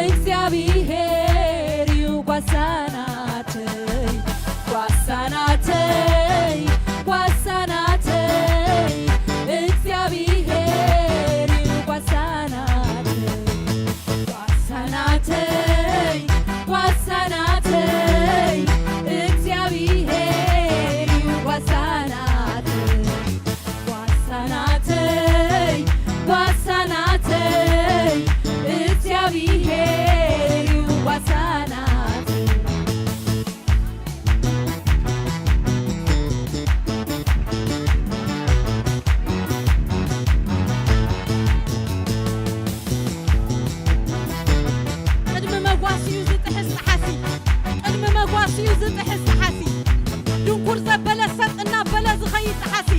እግዚኣብሔር እዩ ጓሳ ናተይ ጓሳ ናተይ ጓሳ ናተይ እግዚኣብሔር እዩ ጓሳ ናተይ ጓሳ ናተይ ጓሳ ናተይ እግዚኣብሔር እዩ ጓሳ ናተይ ጓሳ ናተይ ጓሳ ናተይ እግዚኣብሔር እዩ ጓሳ ናተይ ቅድሚ መጓሲኡ ዝጥሕስ ጠሓሲ ቅድሚ መጓሲኡ ዝጥሕስ ጠሓሲ ድንኩር ዘበለ ሰጥ እናበለ ዝኸይድ ጠሓሲ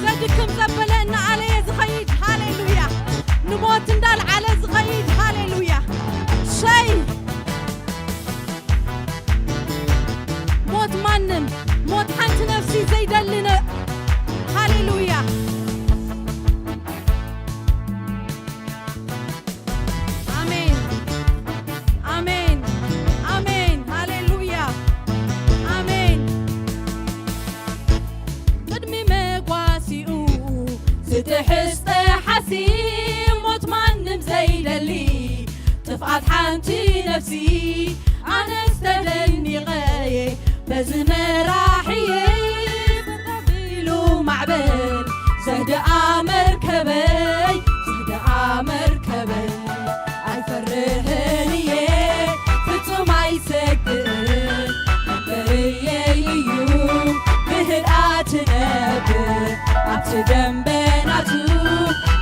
ዘድክም ዘበለ እናኣለየ ዝኸይድ ሃሌሉያ ንሞት እንዳልዓለ ዝኸይድ ሃሌሉያ ሸይ ሞት ማንም ሞት ሓንቲ ነፍሲ ዘይደሊ ነ- ሃሌሉያ ኣሜን ኣሜን ኣሜን ሃሌሉያ ኣሜን ቅድሚ መጓሲኡ ዝጥሕስ ጠሓሲ ሞት ማንም ዘይደሊ ጥፍኣት ሓንቲ ነፍሲ ኣነስ ተደኒቐየ በዚ መራሕየይ ተቢሉ ማዕበል ዘህድኣ መርከበይ ዘህድኣ መርከበይ ኣይፈርህን እየ ፍጹም ኣይሰግእን መንበርየይ እዩ ብህድኣት ነብር ኣብቲ ደንበናቱ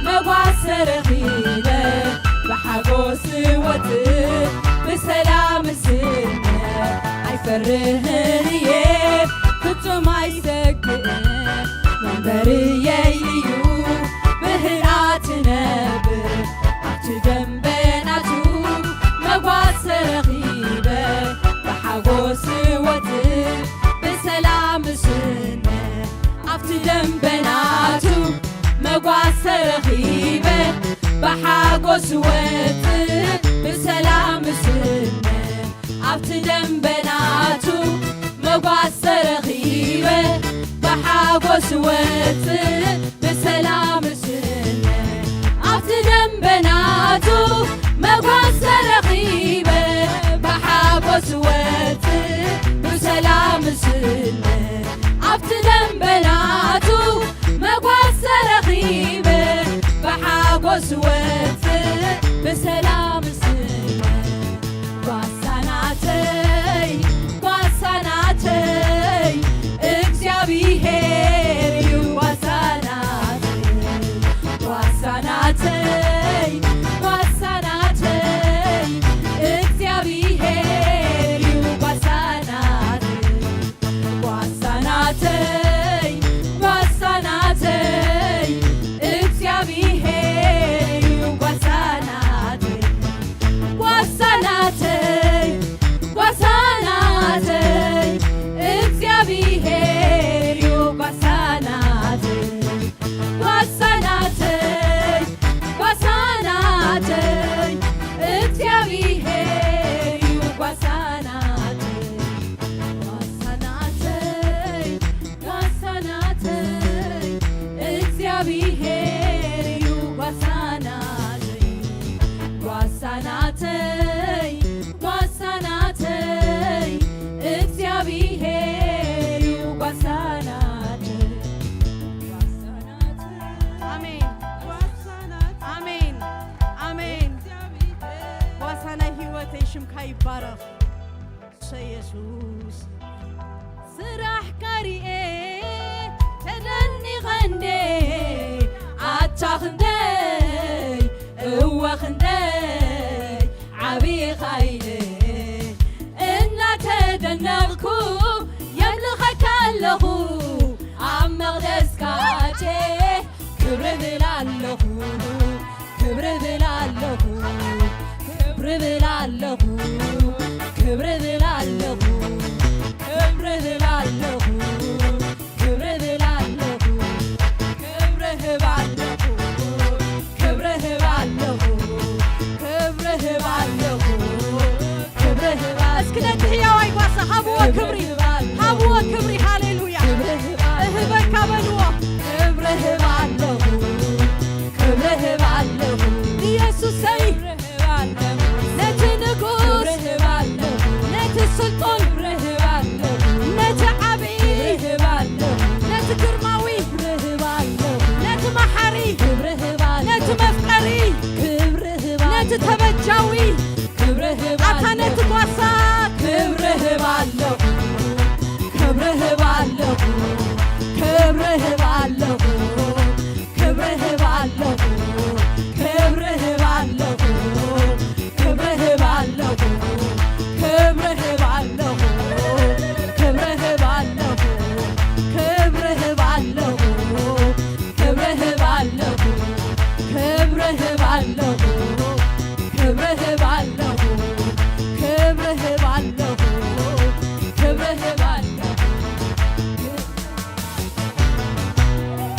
መጓሰ ረኺበ በርየይ እዩ ብህድኣት ነብር ኣብቲ ደንበናቱ መጓሰ ረኺበ ብሓጎስ ወጽእ ብሰላም ስነ ኣብቲ ደንበናቱ መጓሰ ረኺበ ብሓጎስ ወጽእ ብሰላም ስነ ኣብቲ ደንበናቱ መጓሰ ረኺበ ብሓጎስ ወጽእ ብሰላም ስነ ኣብቲ ደንበናቱ መጓሰ ረኺበ ብሓጎስ ወጽእ ብሰላም ስነ ኣብቲ ደንበናቱ መጓሰ ረኺበ ብሓጎስ ወጽእ ብሰላም ስነ ጓሳ ናተይ ጓሳ ናተይ እግዚኣብሔር እዩ ጓሳ ናተይ ጓሳ ናተይ ጓሳ ናተይ እግዚኣብሔር እዩ ጓሳ ናተይ ጓሳ ናተይ ጓሳ ናተይ እግዚኣብሔር እዩ ጓሳ ናተይ ጓሳ ናተይ ጓሳ ናተይ እግዚኣብሔር እዩ ጓሳ ናተይ ጓሳ ናተይ ጓሳ ናተይ እግዚኣብሔር እዩ ጓሳ ናተይ ጓሳ ናተይ ጓሳ ናተይ እግዚኣብሔር እዩ ጓሳ ናተይ ጓሳ ናተይ ጓሳ ናተይ እግዚኣብሔር እዩ ጓሳ ናተይ ጓሳ ናተይ ኣሜን ጓሳ ናተይ ኣሜን ኣሜን ጓሳ ናይ ህይወተይ ሽምካ ይባረኽ ኢየሱስ ስራሕካ ሪኤ ተደኒቐ እንዴ ኣታ ክንደይ እወ ክንደይ ዓብኻ ኢለ እናተደነቕኩ የምልኸካ ኣለኹ ኣብ መቕደስካ ኣቴ ክብሪ ብል ኣለኹ ክብሪ ብል ኣለኹ ክብሪ ብል ኣለኹ ክብሪ ብል ኣለኹ ክብሪ ብል ኣለኹ ክብሪ ብል ኣለኹ ክብሪ ህብ ኣለኹ ክብሪ ህብ ኣለኹ ክብሪ ህብ ኣለኹ ክብሪ ህብ እስኪ ነቲ ህያዋይ ጓሳ ሃብዎ ክብሪ ሃብዎ ክብሪ ሃሌሉያ እህበካ በልዎ ክብሪ ህብ ኣለኹ ክብሪ ህብ ኣለኹ ኢየሱሰይ ነቲ ንጉስ ነቲ ስልጡን ነቲ ዓብዪ ነቲ ግርማዊ ነቲ መሓሪ ነቲ መፍቀሪ ነቲ ተበጃዊ ኣታ ነቲ ጓሳ ክብሪ ህብ ኣለኹ ክብሪ ህብ ኣለኹ ክብሪ ህብ ኣለኹ ክብሪ ህብ ኣለኹ ክብሪ ህብ ኣለኹ ክብሪ ህብ ኣለኹ ክብሪ ህብ ኣለኹ ክብሪ ህብ ኣለኹ ክብሪ ህብ ኣለኹ ክብሪ ህብ ኣለኹ ክብሪ ህብ ኣለኹ ክብሪ ህብ ኣለኹ ክብሪ ህብ ኣለኹ ክብሪ ህብ ኣለኹ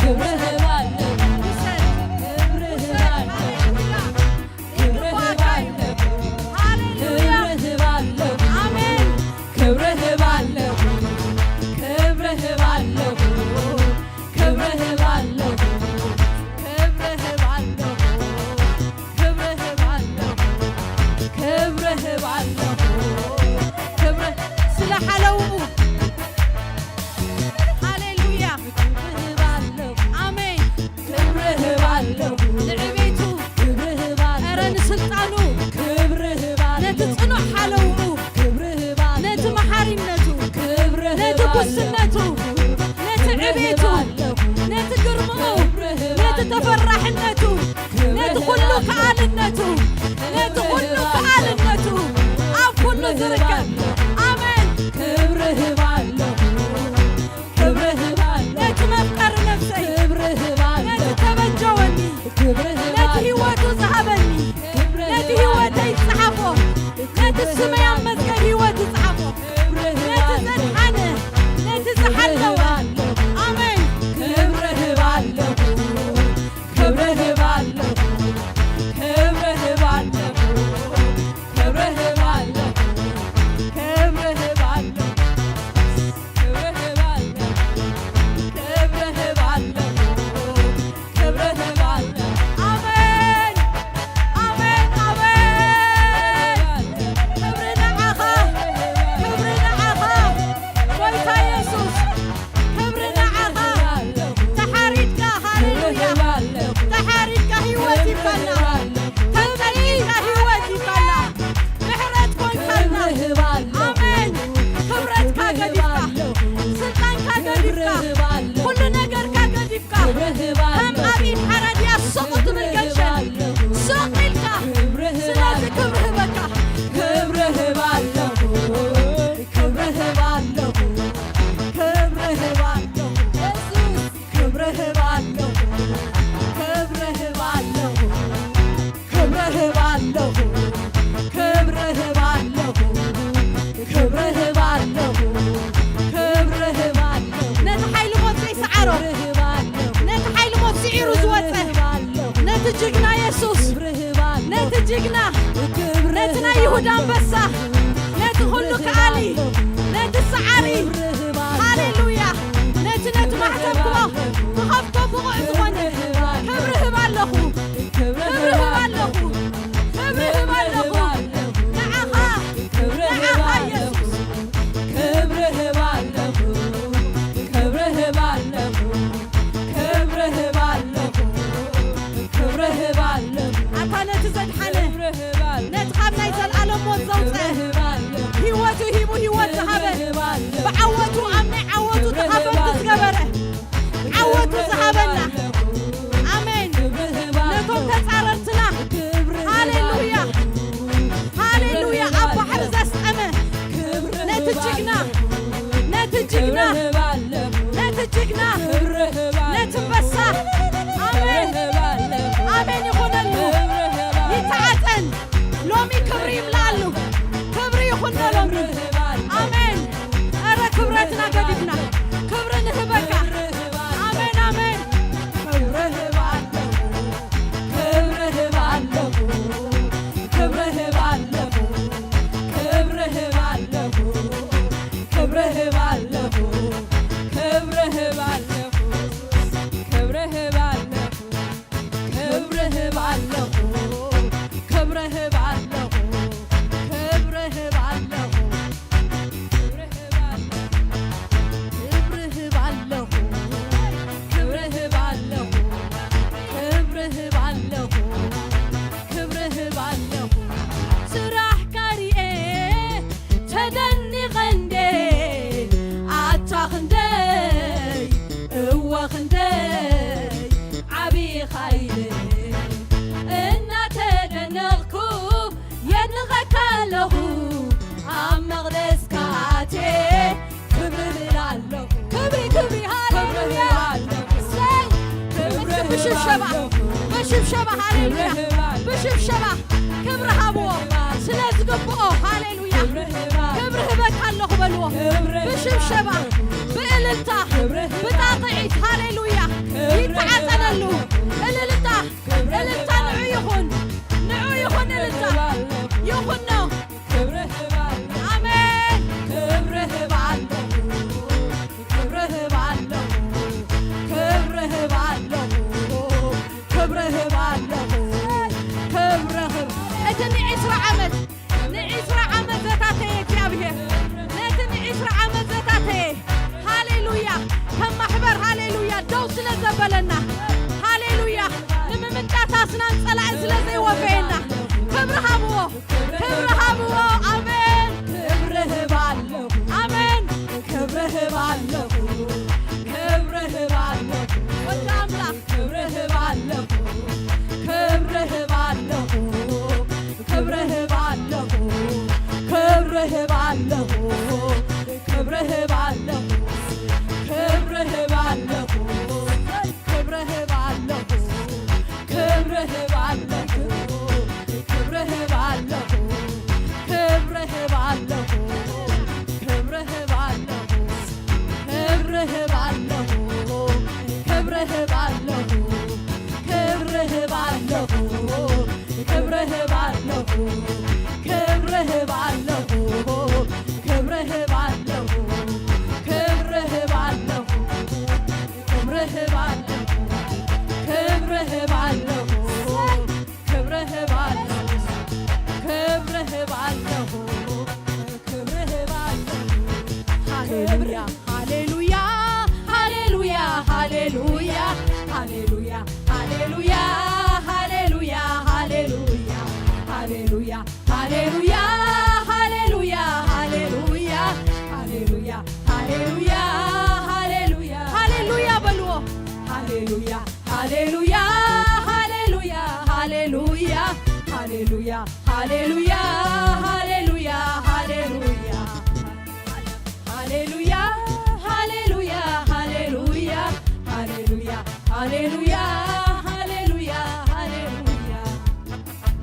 ክብሪ ህብ ኣለኹ ክብሪ ህብ ኣለኹ ጅግና፣ ነቲ ናይ ይሁዳ ኣንበሳ፣ ነቲ ኩሉ ከኣሊ፣ ነቲ ሰዓሪ፣ ሃሌሉያ፣ ነቲ ነቲ ማሕተም ክቦ ክኸፍቶ ብቑዕ ዝኾነ ክብሪ ህብ ኣለኹ፣ ክብሪ ህብ ኣለኹ፣ ክብሪ ህብ ኣለኹ። ንዓኻ፣ ንዓኻ ኢየሱስ። ክብሪ ህብ ኣለኹ፣ ክብሪ ህብ ኣለኹ፣ ክብሪ ህብ ኣለኹ፣ ክብሪ ህብ ኣለኹ። ኣታ ነቲ ዘድሓነ፣ ክብሪ ህብ ኣለኹ፣ ነቲ ካብ ናይ ዘልኣለም ሞት ዘውፀ፣ ክብሪ ህብ ኣለኹ፣ ህይወቱ ሂቡ ህይወት ዝሃበ፣ ክብሪ ህብ ኣለኹ፣ ብዓወቱ ኣብ ናይ ዓወቱ ተኻፈልቲ ዝገበረ፣ ዓወቱ ዝሃበና። ኣሜን። ነቶም ተጻረርትና፣ ሃሌሉያ፣ ሃሌሉያ፣ ኣብ ባሕሪ ዘስጠመ ነቲ ጅግና፣ ነቲ ጅግና፣ ነቲ ጅግና፣ ነቲ ኣንበሳ። ኣሜን፣ ኣሜን ይኹነሉ። ይተዓጠን። ሎሚ ክብሪ ይምልኣሉ። ክብሪ ይኹኖ ሎሚ። ኣሜን። ኧረ ክብረትና ገዲፍና ክብሪ ንህበካ። ኣሜን፣ ኣሜን። ክብሪ ህብ ኣለኹ፣ ክብሪ ህብ ኣለኹ፣ ክብሪ ህብ ኣለኹ፣ ክብሪ ህብ ኣለኹ፣ ክብሪ ህብ ኣለኹ፣ ክብሪ ህብ ኣለኹ፣ ክብሪ ህብ ኣለኹ። ክብሪ ህብ ኣለኹ፣ ክብሪ ህብ ኣለኹ፣ ክብሪ ህብ ኣለኹ፣ ክብሪ ህብ ኣለኹ፣ ክብሪ ህብ ኣለኹ፣ ክብሪ ህብ ኣለኹ፣ ክብሪ ህብ ኣለኹ፣ ክብሪ ህብ ኣለኹ። ስራሕካ ሪኤ ተደኒቐ እንዴ ኣታ ክንደይ እወ ክንደይ ዓብኻ ኢለ እናተደነቕኩ የድንቐካ ኣለኹ ኣብ መቕደስካ ኣትየ ክብሪ እብል ኣለኹ። ክብሪ፣ ክብሪ፣ ሃሌሉያ። ሰይ፣ ክብሪ እስኪ ብሽብሸባ፣ ብሽብሸባ፣ ሃሌሉያ። ብሽብሸባ ክብሪ ሃብዎ ስለ ዝግብኦ፣ ሃሌሉያ። ክብሪ ህበካ ኣለኹ በልዎ። ብሽብሸባ፣ ብእልልታ፣ ብጣቕዒት፣ ሃሌሉያ። ይተዓጠነሉ። እልልታ፣ እልልታ ንዑ ይኹን፣ ንዑ ይኹን እልልታ። ይኹኖ። ክብሪ ህብ ኣለኹ። ኣሜን። ክብሪ ህብ ኣለኹ። ክብሪ ህብ ኣለኹ። ክብሪ ህብ ኣለኹ። ክብሪ ህብ ኣለኹ። ክብሪ ህብ። እቲ ንዒስራ ዓመት፣ ንዒስራ ዓመት ዘታተየ እግዚኣብሔር፣ ነቲ ንዒስራ ዓመት ዘታተየ፣ ሃሌሉያ፣ ከም ማሕበር፣ ሃሌሉያ፣ ደው ስለ ዘበለና፣ ሃሌሉያ፣ ንምምንጫት ኣስናን ጸላኢ ስለ ዘይወፈየና፣ ክብሪ ሃብዎ። ክብሪ ሃብዎ። ኣሜን። ክብሪ ህብ ኣለኹ። ኣሜን። ክብሪ ህብ ኣለኹ። ክብሪ ህብ ኣለኹ። ወዲ ኣምላኽ። ክብሪ ህብ ኣለኹ። ክብሪ ህብ ኣለኹ። ክብሪ ህብ ኣለኹ። ክብሪ ህብ ኣለኹ። ክብሪ ህብ ኣለኹ። ክብሪ ህብ ኣለኹ። ክብሪ ህብ ኣለኹ፣ ክብሪ ህብ ኣለኹ፣ ክብሪ ህብ ኣለኹ፣ ክብሪ ህብ ኣለኹ፣ ክብሪ ህብ ኣለኹ፣ ክብሪ ህብ ኣለኹ፣ ክብሪ ህብ ኣለኹ፣ ክብሪ ህብ ኣለኹ፣ ክብሪ ህብ ኣለኹ፣ ክብሪ ህብ ኣለኹ፣ ክብሪ ህብ ኣለኹ፣ ክብሪ ህብ ኣለኹ። ክብሪ ህብ ኣለኹ፣ ክብሪ ህብ ኣለኹ፣ ክብሪ ህብ ኣለኹ፣ ክብሪ ህብ ኣለኹ፣ ክብሪ ህብ ኣለኹ። ሃሌሉያ፣ ሃሌሉያ፣ ሃሌሉያ፣ ሃሌሉያ፣ ሃሌሉያ፣ ሃሌሉያ፣ ሃሌሉያ፣ ሃሌሉያ፣ ሃሌሉያ። ሃሌሉያ፣ ሃሌሉያ፣ ሃሌሉያ፣ ሃሌሉያ፣ ሃሌሉያ፣ ሃሌሉያ፣ ሃሌሉያ በልዎ። ሃሌሉያ፣ ሃሌሉያ፣ ሃሌሉያ፣ ሃሌሉያ፣ ሃሌሉያ፣ ሃሌሉያ፣ ሃሌሉያ፣ ሃሌሉያ። ሃሌሉያ፣ ሃሌሉያ፣ ሃሌሉያ፣ ሃሌሉያ፣ ሃሌሉያ፣ ሃሌሉያ፣ ሃሌሉያ።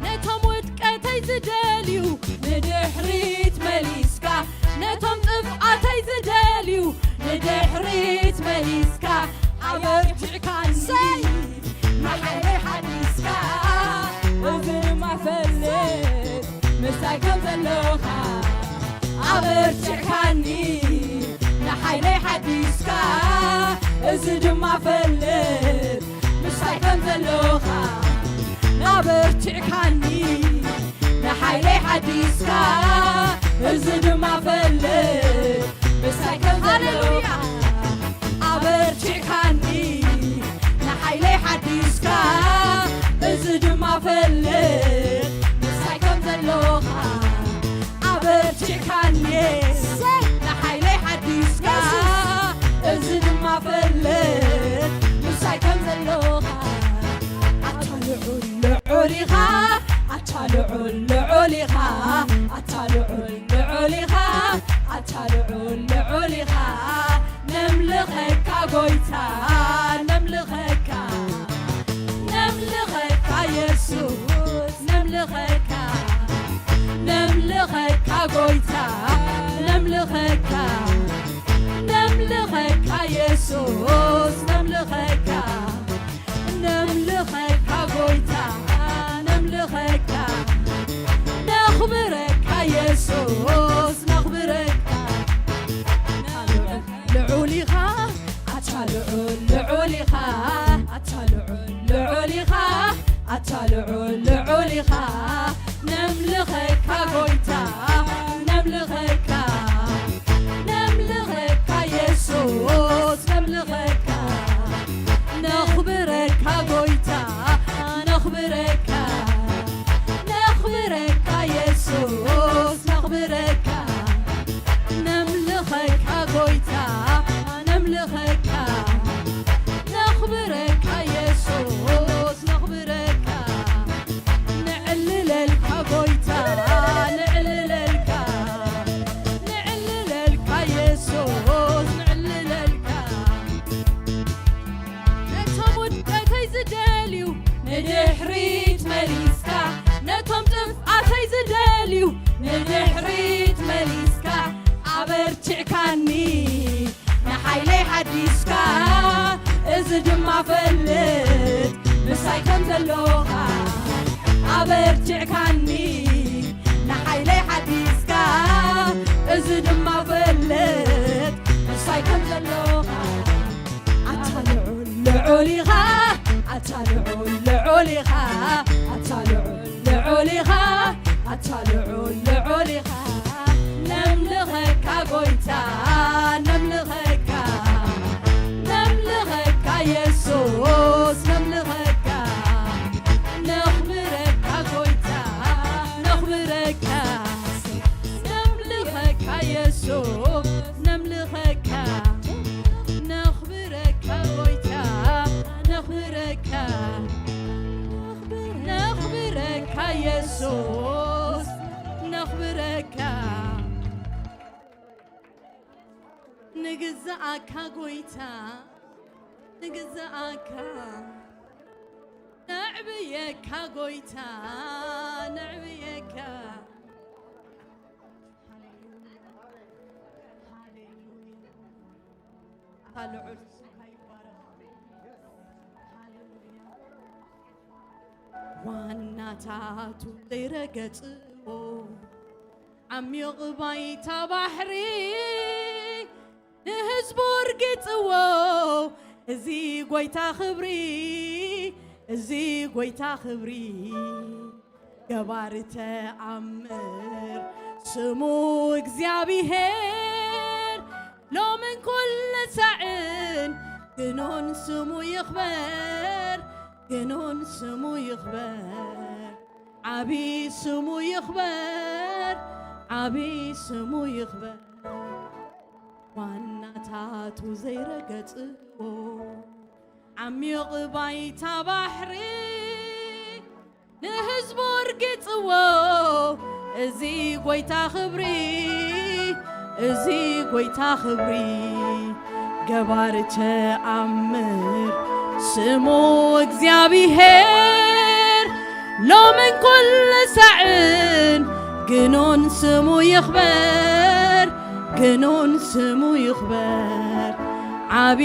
ነቶም ውድቀተይ ዝደልዩ ንድሕሪት መሊስካ፣ ነቶም ጥፍኣተይ ዝደልዩ ንድሕሪት መሊስካ፣ ኣበርቲዕካኒ፣ ሰይ! ንሓይለይ ሓዲስካ፣ እዚ ድማ ፈለ እንታይ ከም ዘለኻ ኣበርቲዕካኒ፣ ንሓይለይ ሓዲስካ፣ እዚ ድማ ፈልጥ፣ ምስታይ ከም ዘለኻ ኣበርቲዕካኒ፣ ንሓይለይ ሓዲስካ፣ እዚ ድማ ፈልጥ፣ ምስታይ ከም ዘለኻ ሃሌሉያ። ኣበርቲዕካኒ፣ ንሓይለይ ሓዲስካ፣ እዚ ድማ ፈልጥ፣ ምስታይ ከም ዘለኻ ኣበርቲዕካኒ፣ ንሓይለይ ሓዲስካ፣ እዚ ድማ ፈልጥ፣ ምስታይ ከም ዘለኻ። ኣታ ልዑል ልዑል ኢኻ፣ ኣታ ልዑል ልዑል ኢኻ፣ ኣታ ልዑል ልዑል ኢኻ፣ ኣታ ልዑል ልዑል ኢኻ። ነምልኸካ ጎይታ፣ ነምልኸካ፣ ነምልኸካ የሱስ፣ ነምልኸካ፣ ነምልኸካ ጎይታ፣ ነምልኸካ፣ ነምልኸካ የሱስ፣ ነምልኸካ፣ ነምልኸካ ጎይታ፣ ነምልኸካ፣ ነኽብረካ የሱስ፣ ነኽብረካ። ልዑል ኢኻ፣ ኣታ ልዑል ልዑል ኢኻ፣ ኣታ ልዑል ልዑል ኢኻ፣ ኣታ ልዑል ልዑል ኢኻ። ነምልኸካ ጎይታ፣ ነምልኸካ፣ ነምልኸካ የሱስ፣ ነምልኸካ፣ ነኽብረካ ጎይታ፣ ነኽብረካ፣ ነኽብረካ የሱስ፣ ነኽብረካ፣ ነምልኸካ ጎይታ፣ ነምልኸካ፣ ነኽብረካ የሱስ፣ ነኽብረካ፣ ንዕልለልካ ጎይታ፣ ንዕልለልካ፣ ንዕልለልካ የሱስ፣ ንዕልለልካ። ነቶም ውድቀተይ ዝደልዩ ንድሕሪት መሊስካ፣ ነቶም ጥፍኣተይ ዝደልዩ ንድሕሪት መሊስካ፣ ኣበርቲዕካኒ ንሓይለይ ሓዲስካ፣ እዚ ድማ ፈልጥ ምሳይ ከም ዘለኻ። ኣበርቲዕካኒ ንሓይለይ ሓዲስካ፣ እዚ ድማ ፈልጥ ምሳይ ከም ዘለኻ። ኣታ ልዑል ልዑል ኢኻ፣ ኣታ ልዑል ልዑል ኢኻ፣ ኣታ ልዑል ልዑል ኢኻ፣ ኣታ ልዑል ልዑል ኢኻ። ነምልኸካ ጎይታ፣ ነምልኸካ፣ ነምልኸካ የሱስ፣ ነምልኸካ፣ ነኽብረካ ጎይታ፣ ነኽብረካ፣ ነምልኸካ የሱስ፣ ነምልኸካ፣ ነኽብረካ ጎይታ፣ ነኽብረካ፣ ነኽብረካ የሱስ፣ ነኽብረካ። ንግዛኣካ ጎይታ፣ ንግዛኣካ፣ ነዕብየካ ጎይታ፣ ነዕብየካ። ሃሌሉያ፣ ሃሌሉያ። ኣታ ልዑል ስምካ ይባረኽ። ሃሌሉያ። ዋናታቱ ዘይረገጽዎ ዓሚቕ ባይታ ባሕሪ ንህዝቡ እርጊጽዎ። እዚ ጎይታ ክብሪ፣ እዚ ጎይታ ክብሪ፣ ገባሪ ተኣምር ስሙ እግዚኣብሄር፣ ሎምን ኩሉ ሳዕን ግኑን ስሙ ይኽበር፣ ግኑን ስሙ ይኽበር፣ ዓቢ ስሙ ይኽበር፣ ዓቢ ስሙ ይኽበር። ዋናታቱ ዘይረገጽዎ ዓሚቕ ባይታ ባሕሪ ንህዝቡ እርጊጽዎ። እዚ ጎይታ ክብሪ፣ እዚ ጎይታ ክብሪ፣ ገባሪ ተኣምር ስሙ እግዚኣብሄር፣ ሎምን ኩሉ ሳዕን ግኑን ስሙ ይኽበር፣ ግኑን ስሙ ይኽበር፣ ዓቢ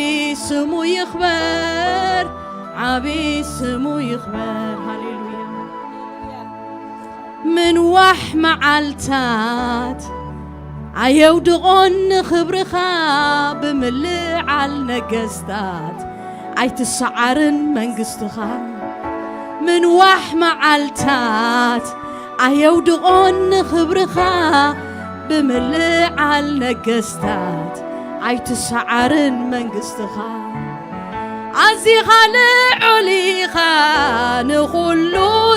ስሙ ይኽበር፣ ዓቢ ስሙ ይኽበር። ሃሌሉያ። ምንዋሕ መዓልታት ኣየውድቖን ንኽብርኻ ብምልዓል ነገስታት ኣይትሰዓርን መንግስትኻ። ምንዋሕ መዓልታት ኣየውድቖን ንኽብርኻ ብምልዓል ነገስታት ኣይትሰዓርን መንግስትኻ። ኣዚኻ ልዑል ኢኻ ንኹሉ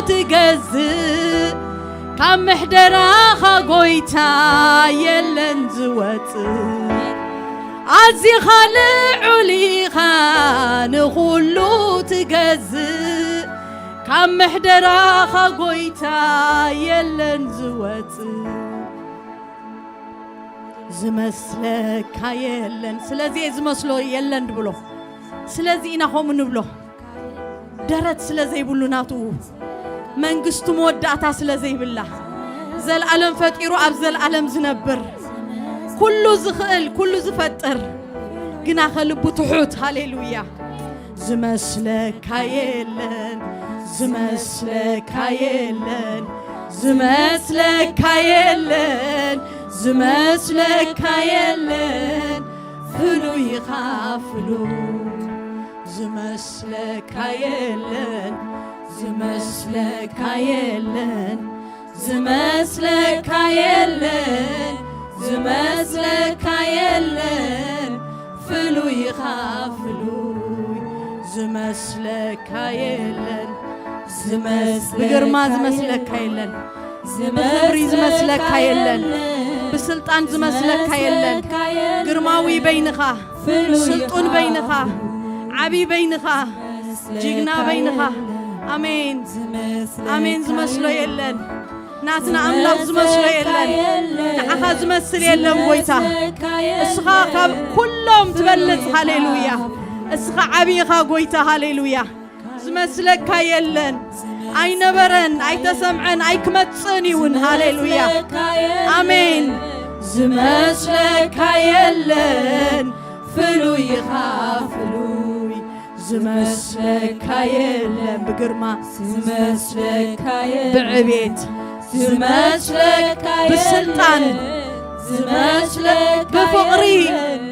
ትገዝእ፣ ካብ ምሕደራኻ ጎይታ የለን ዝወጽእ። ኣዚኻ ልዑል ኢኻ ንኹሉ ትገዝእ፣ ካብ ምሕደራኻ ጎይታ የለን ዝወጽእ። ዝመስለካ የለን። ስለዚ እየ ዝመስሎ የለን ድብሎ። ስለዚ ኢና ከምኡ ንብሎ። ደረት ስለ ዘይብሉ ናቱ፣ መንግስቱ መወዳእታ ስለ ዘይብላ፣ ዘልኣለም ፈጢሩ ኣብ ዘልኣለም ዝነብር፣ ኩሉ ዝኽእል፣ ኩሉ ዝፈጥር፣ ግና ከልቡ ትሑት። ሃሌሉያ። ዝመስለካ የለን፣ ዝመስለካ የለን፣ ዝመስለካ የለን፣ ዝመስለካ የለን፣ ፍሉይ ኢኻ ፍሉይ። ዝመስለካ የለን፣ ዝመስለካ የለን፣ ዝመስለካ የለን፣ ዝመስለካ የለን፣ ፍሉይ ኢኻ ፍሉይ። ዝመስለካ የለን፣ ዝመስለካ ብግርማ የለን፣ ዝመስለካ የለን፣ ዝመስለካ ብኽብሪ ዝመስለካ የለን፣ የለን፣ ብስልጣን ዝመስለካ የለን። ዝመስለካ የለን፣ ግርማዊ በይንኻ፣ ፍሉይ ስልጡን ኢኻ በይንኻ፣ ፍሉይ። ዓብዪ በይንኻ፣ ዝመስለካ ጅግና በይንኻ። የለን፣ ኣሜን። ዝመስለካ ኣሜን። ዝመስሎ የለን። የለን። ናትና ኣምላኽ ዝመስሎ የለን። የለን። ንዓኻ ዝመስል የለን ጎይታ። ዝመስለካ የለን። እስኻ ካብ ኩሎም ትበልጽ። ሃሌሉያ። እስኻ ዓብዪ ኢኻ ጎይታ። ሃሌሉያ። ዝመስለካ የለን። ኣይነበረን፣ ኣይተሰምዐን፣ ኣይክመጽእን እውን። ሃሌሉያ። ዝመስለካ የለን። ኣሜን። ዝመስለካ የለን። ፍሉይ ኢኻ ፍሉይ። ዝመስለካ የለን። ብግርማ ዝመስለካ የለን። ብዕቤት ዝመስለካ የለን። ብስልጣን ዝመስለካ ብፍቕሪ የለን።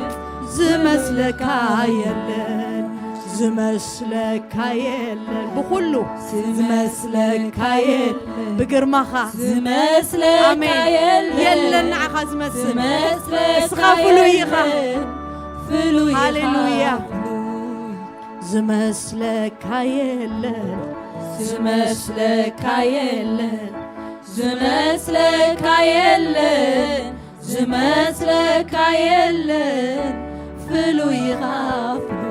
ዝመስለካ የለን። ዝመስለካ የለን። ብኹሉ ዝመስለካ የለን። ብግርማኻ ዝመስለካ ኣሜን። የለን። የለን ንዓኻ ዝመስል። ዝመስለካ እስኻ ፍሉይ ኢኻ። የለን። ፍሉይ ኢኻ ሃሌሉያ። ፍሉይ። ዝመስለካ የለን። ዝመስለካ የለን። ዝመስለካ የለን። ዝመስለካ የለን። ፍሉይ ኢኻ ፍሉይ።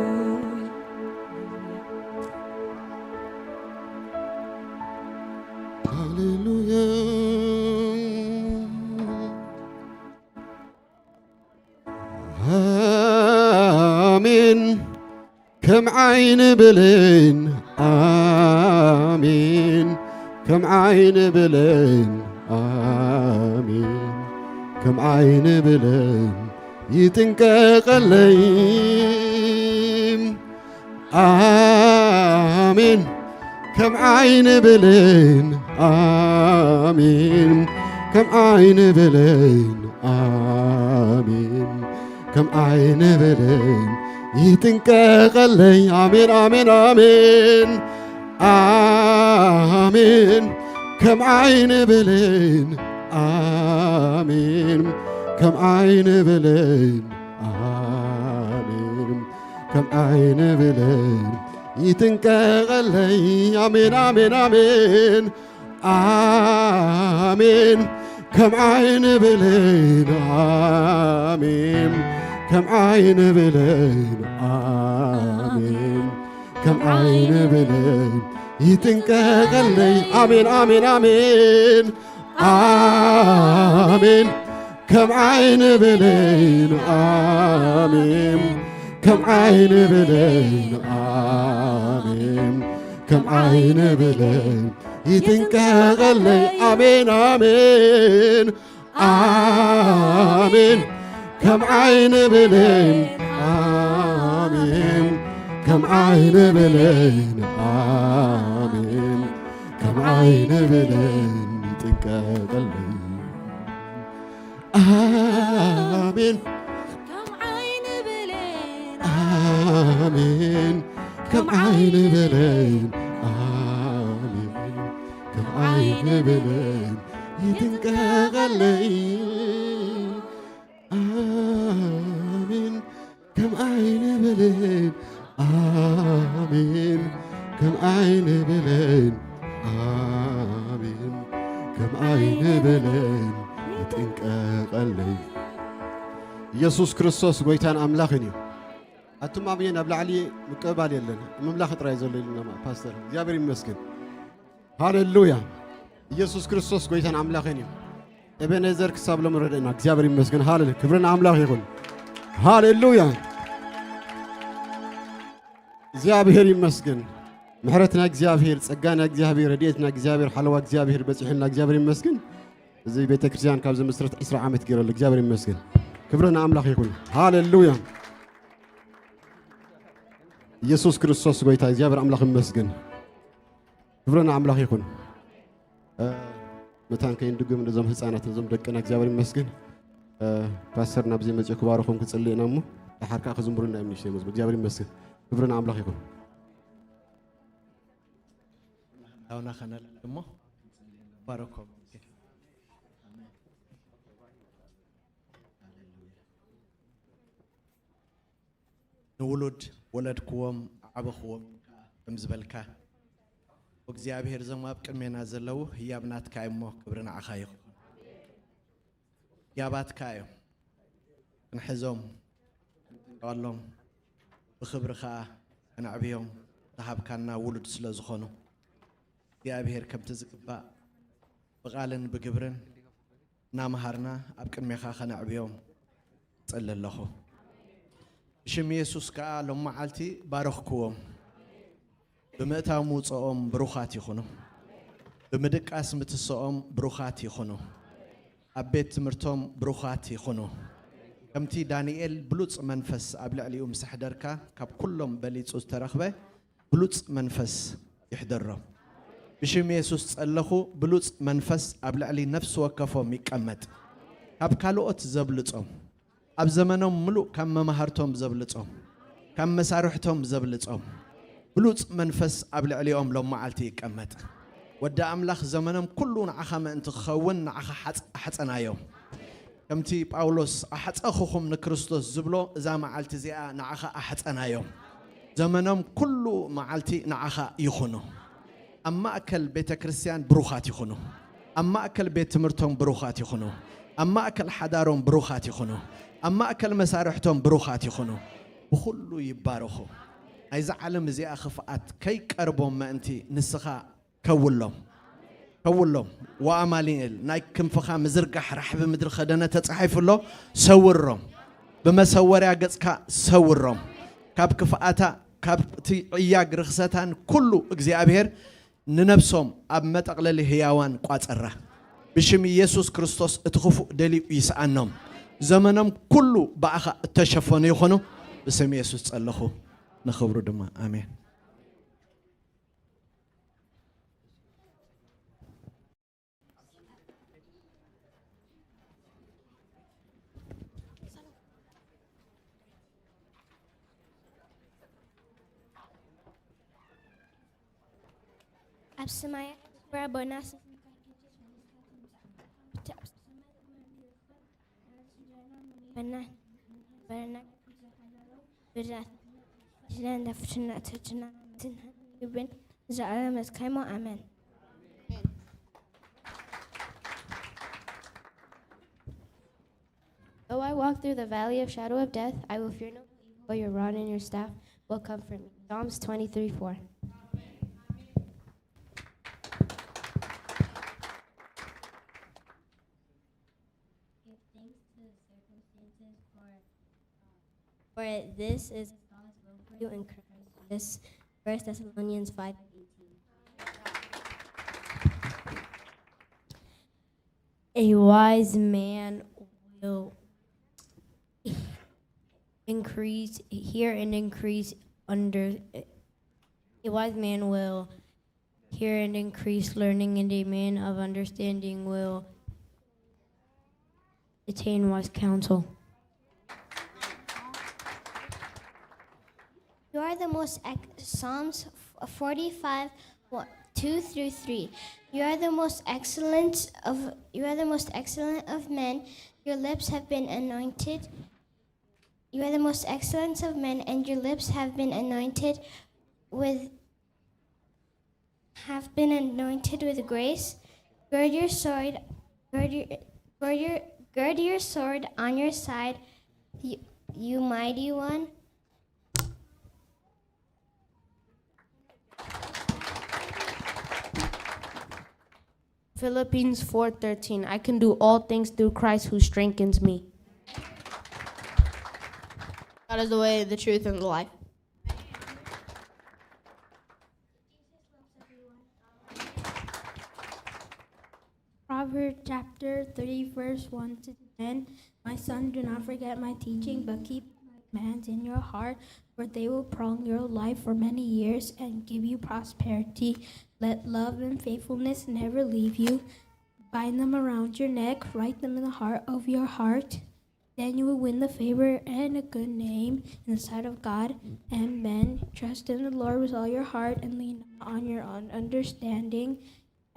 ሃሌሉያ። ኣሜን። ከም ዓይኒ ብሌን ኣሜን። ከም ዓይኒ ብሌን ኣሜን። ከም ዓይኒ ብሌን ይጥንቀቐለይ። ኣሜን። ከም ዓይኒ ብሌን ኣሜን። ከም ዓይኒ ብሌን ኣሜን። ከም ዓይኒ ብሌን ይጥንቀቐለይ። ኣሜን፣ ኣሜን፣ ኣሜን። ኣሜን። ከም ዓይኒ ብሌን ኣሜን። ከም ዓይኒ ብሌን ኣሜን። ከም ዓይኒ ብሌን ይጥንቀቐለይ። ኣሜን፣ ኣሜን፣ ኣሜን። ኣሜን። ከም ዓይኒ ብሌን ኣሜን። ከም ዓይኒ ብሌን ኣሜን። ከም ዓይኒ ብሌን ይጥንቀቐለይ። ኣሜን፣ ኣሜን፣ ኣሜን። ኣሜን። ከም ዓይኒ ብሌን ኣሜን። ከም ዓይኒ ብሌን ኣሜን። ከም ዓይኒ ብሌን ይጥንቀቐለይ። ኣሜን፣ ኣሜን፣ ኣሜን። ከም ዓይኒ ብሌን ኣሜን። ከም ዓይኒ ብሌን ኣሜን። ከም ዓይኒ ብሌን ይጥንቀ በለይ። ኣሜን። ከም ዓይኒ ብሌን ኣሜን። ከም ዓይኒ ብሌን ኣሜን። ከም ዓይኒ ብሌን ይጥንቀቐለይ። ኣሜን። ከም ዓይኒ ብሌን ኣሜን። ከም ዓይኒ ብሌን ኣሜን። ከም ዓይኒ ብሌን ይጥንቀቐለይ። ኢየሱስ ክርስቶስ ጎይታን ኣምላኽን እዩ። ኣቱም ኣሜን ኣብ ላዕሊ ምቅባል የለን። ምምላኽ ጥራይ ዘሎ ኢልና ማ-፣ ፓስተር። እግዚኣብሔር ይመስገን። ሃሌሉያ። ኢየሱስ ክርስቶስ ጎይታን ኣምላኽን እዩ። ኤቤኔዘር ክሳብ ሎሚ ረድእና እግዚኣብሔር ይመስገን። ሃሌሉያ። ክብሪ ንኣምላኽ ይኹን። ሃሌሉያ። እግዚኣብሔር ይመስገን። ምሕረት ናይ እግዚኣብሔር፣ ጸጋ ናይ እግዚኣብሔር፣ ረድኤት ናይ እግዚኣብሔር፣ ሓለዋ እግዚኣብሔር በጺሑልና እግዚኣብሔር ይመስገን። እዚ ቤተክርስትያን ካብ ዝምስረት ዕስራ ዓመት ገይረሉ እግዚኣብሔር ይመስገን። ክብሪ ንኣምላኽ ይኹን። ሃሌሉያ። ኢየሱስ ክርስቶስ ጎይታ እግዚኣብሔር ኣምላኽ ይመስገን። ክብሪ ንኣምላኽ ይኹን። እ፣ መታን ከይንድግም ነዞም ህፃናት ነዞም ደቅና እግዚኣብሔር ይመስገን። እ፣ ፓስተር ናብዚ መፅኡ ክባርኾም ክፅልእ ኢና እሞ ደሓር ከዓ ክዝምሩልና እዮም ንእሽተይ መዝሙር። እግዚኣብሔር ይመስገን። ክብሪ ንኣምላኽ ይኹን። ናውና ከነልዕል እሞ ባረኮም። ንውሉድ ወለድክዎም ኣዕበኽዎም ኢልካ ከም ዝበልካ፣ እግዚኣብሔር፣ እዞም ኣብ ቅድሜና ዘለዉ ህያብ ናትካ እዩ እሞ ክብሪ ንዓኻ ይኹን። ህያባትካ እዮም። ክንሕዞም፣ ክንጥንቀቐሎም፣ ብኽብሪ ኸኣ ከነዕብዮም ዝሃብካና ውሉድ ስለ ዝኾኑ፣ እግዚኣብሔር ከምቲ ዝግባእ ብቓልን ብግብርን እናመሃርና ኣብ ቅድሜኻ ከነዕብዮም እጽሊ ኣለኹ። ብሽም የሱስ ከኣ ሎም መዓልቲ ባረኽክዎም። ብምእታው ምውጽኦም ብሩኻት ይኹኑ። ብምድቃስ ምትስኦም ብሩኻት ይኹኑ። ኣብ ቤት ትምህርቶም ብሩኻት ይኹኑ። ከምቲ ዳንኤል ብሉጽ መንፈስ ኣብ ልዕሊኡ ምስ ኣሕደርካ፣ ካብ ኩሎም በሊጹ ዝተረኽበ ብሉጽ መንፈስ ይሕደሮም። ብሽም የሱስ ጸለኹ፣ ብሉጽ መንፈስ ኣብ ልዕሊ ነፍሲ ወከፎም ይቀመጥ። ካብ ካልኦት ዘብልጾም፣ ኣብ ዘመኖም ምሉእ ካብ መማህርቶም ዘብልጾም፣ ካብ መሳርሕቶም ዘብልጾም፣ ብሉጽ መንፈስ ኣብ ልዕሊኦም ሎም መዓልቲ ይቀመጥ። ወዲ ኣምላኽ፣ ዘመኖም ኩሉ ንዓኻ ምእንቲ ክኸውን ንዓኻ ሓጽ-፣ ኣሕጸናዮም። ከምቲ ጳውሎስ ኣሕጸኹኹም ንክርስቶስ ዝብሎ፣ እዛ መዓልቲ እዚኣ ንዓኻ ኣሕጸናዮም። ዘመኖም ኩሉ መዓልቲ ንዓኻ ይኹኑ። ኣብ ማእከል ቤተ ክርስቲያን ብሩኻት ይኹኑ። ኣብ ማእከል ቤት ትምህርቶም ብሩኻት ይኹኑ። ኣብ ማእከል ሓዳሮም ብሩኻት ይኹኑ። ኣብ ማእከል መሳርሕቶም ብሩኻት ይኹኑ። ብኹሉ ይባረኹ። ናይዛ ዓለም እዚኣ ክፍኣት ከይቀርቦም ምእንቲ ንስኻ ከውሎም፣ ከውሎም። ወኣማኑኤል፣ ናይ ክንፍኻ ምዝርጋሕ ራሕቢ ምድሪ ከደነ ተጻሒፉ ኣሎ። ሰውሮም፣ ብመሰወርያ ገጽካ ሰውሮም። ካብ ክፍኣታ፣ ካብ እቲ ዕያግ ርኽሰታን ኩሉ እግዚኣብሔር ንነብሶም ኣብ መጠቕለሊ ህያዋን ቋጸራ። ብሽም ኢየሱስ ክርስቶስ እቲ ክፉእ ደልዩ ይስኣኖም። ዘመኖም ኩሉ ብኣኻ እተሸፈኑ ይኹኑ። ብስም ኢየሱስ ጸለኹ፣ ንኽብሩ ድማ። ኣሜን። ኣብ ሰማይ ኣቦና፣ ስምካ ይትቀደስ፣ ኣብ ሰማይ በና በና ብዛት ዝለን ለፍትና ተችና ትንግብን ዘዓለመት ካይሞ። ኣሜን። Though I walk through the valley of shadow of death, I will fear no evil, for your rod and your staff will comfort me. Psalms twenty-three four. Give thanks to the circumstances, for, for this is God's will for you in Christ Jesus. First Thessalonians five eighteen. A wise man will increase, hear and increase under, a wise man will hear and increase learning, and a man of understanding will attain wise counsel. You are the most ex- Psalms forty-five, one- two through three. You are the most excellent of you are the most excellent of men. Your lips have been anointed. You are the most excellent of men, and your lips have been anointed with have been anointed with grace. Gird your sword, gird your, gird your, gird your sword on your side, you, you mighty one. Philippians four thirteen. I can do all things through Christ who strengthens me. That is the way, the truth, and the life. Proverbs chapter three, verse one to ten. My son, do not forget my teaching, but keep my commands in your heart, for they will prolong your life for many years and give you prosperity. Let love and faithfulness never leave you. Bind them around your neck, write them in the heart of your heart. Then you will win the favor and a good name in the sight of God and men. Trust in the Lord with all your heart and lean not on your own understanding.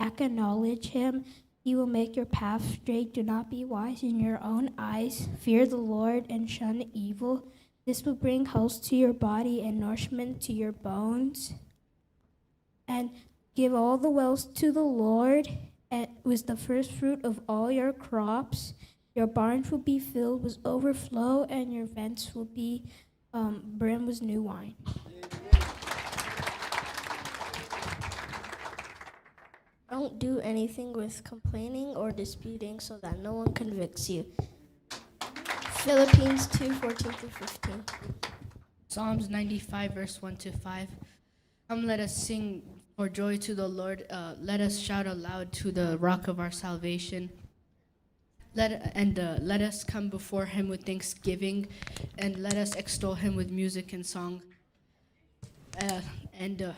Acknowledge him. He will make your path straight. Do not be wise in your own eyes. Fear the Lord and shun evil. This will bring health to your body and nourishment to your bones. And give all the wealth to the Lord, and with the first fruit of all your crops. Your barns will be filled with overflow, and your vents will be um, brimmed with new wine. Don't do anything with complaining or disputing so that no one convicts you. Philippians two fourteen through fifteen. Psalms ninety-five, verse one to five. Come, let us sing for joy to the Lord. Uh, let us shout aloud to the rock of our salvation. Let, and uh, let us come before him with thanksgiving, and let us extol him with music and song. Uh, and uh,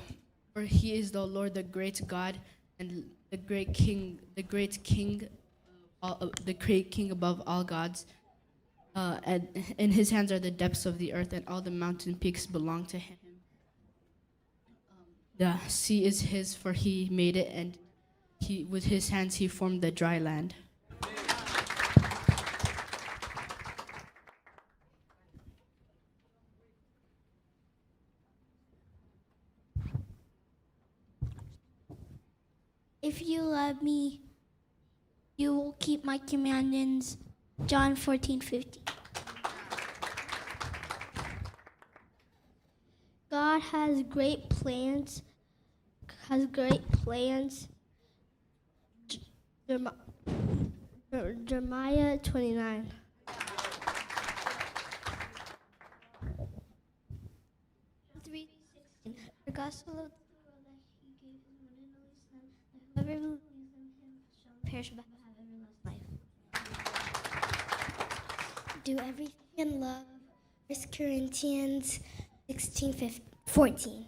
for he is the Lord, the great God, and the great King, the great King, uh, the great King above all gods. Uh, and in his hands are the depths of the earth, and all the mountain peaks belong to him. The sea is his, for he made it, and he, with his hands he formed the dry land. If you love me, you will keep my commandments. John fourteen fifteen. God has great plans, has great plans. Jeremiah twenty-nine. Three sixteen. The gospel of the world that he gave his one and only Son, that whoever believes in him shall not perish but have everlasting life. Do everything in love. First Corinthians sixteen fourteen.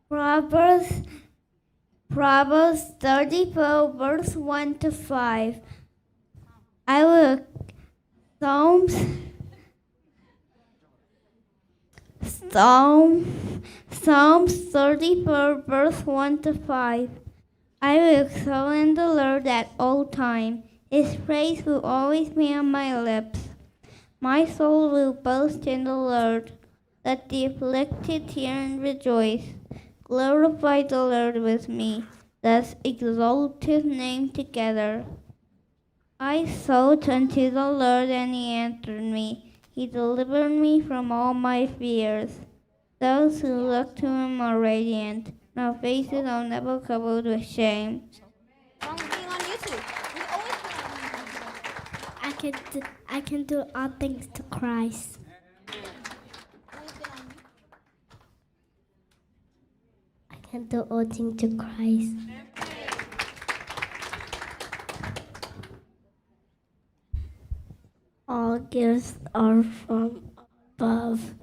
Proverbs, Proverbs thirty-four, verse one to five. I will, Psalms, Psalm, Psalms thirty-four, verse one to five. I will extol in the Lord at all time. His praise will always be on my lips. My soul will boast in the Lord. Let the afflicted hear and rejoice. Glorify the Lord with me. Let's exalt his name together. I sought unto the Lord, and he answered me. He delivered me from all my fears. Those who look to him are radiant. Their faces are never covered with shame. I can do, I can do all things to Christ. I can do all things to Christ. All gifts are from above.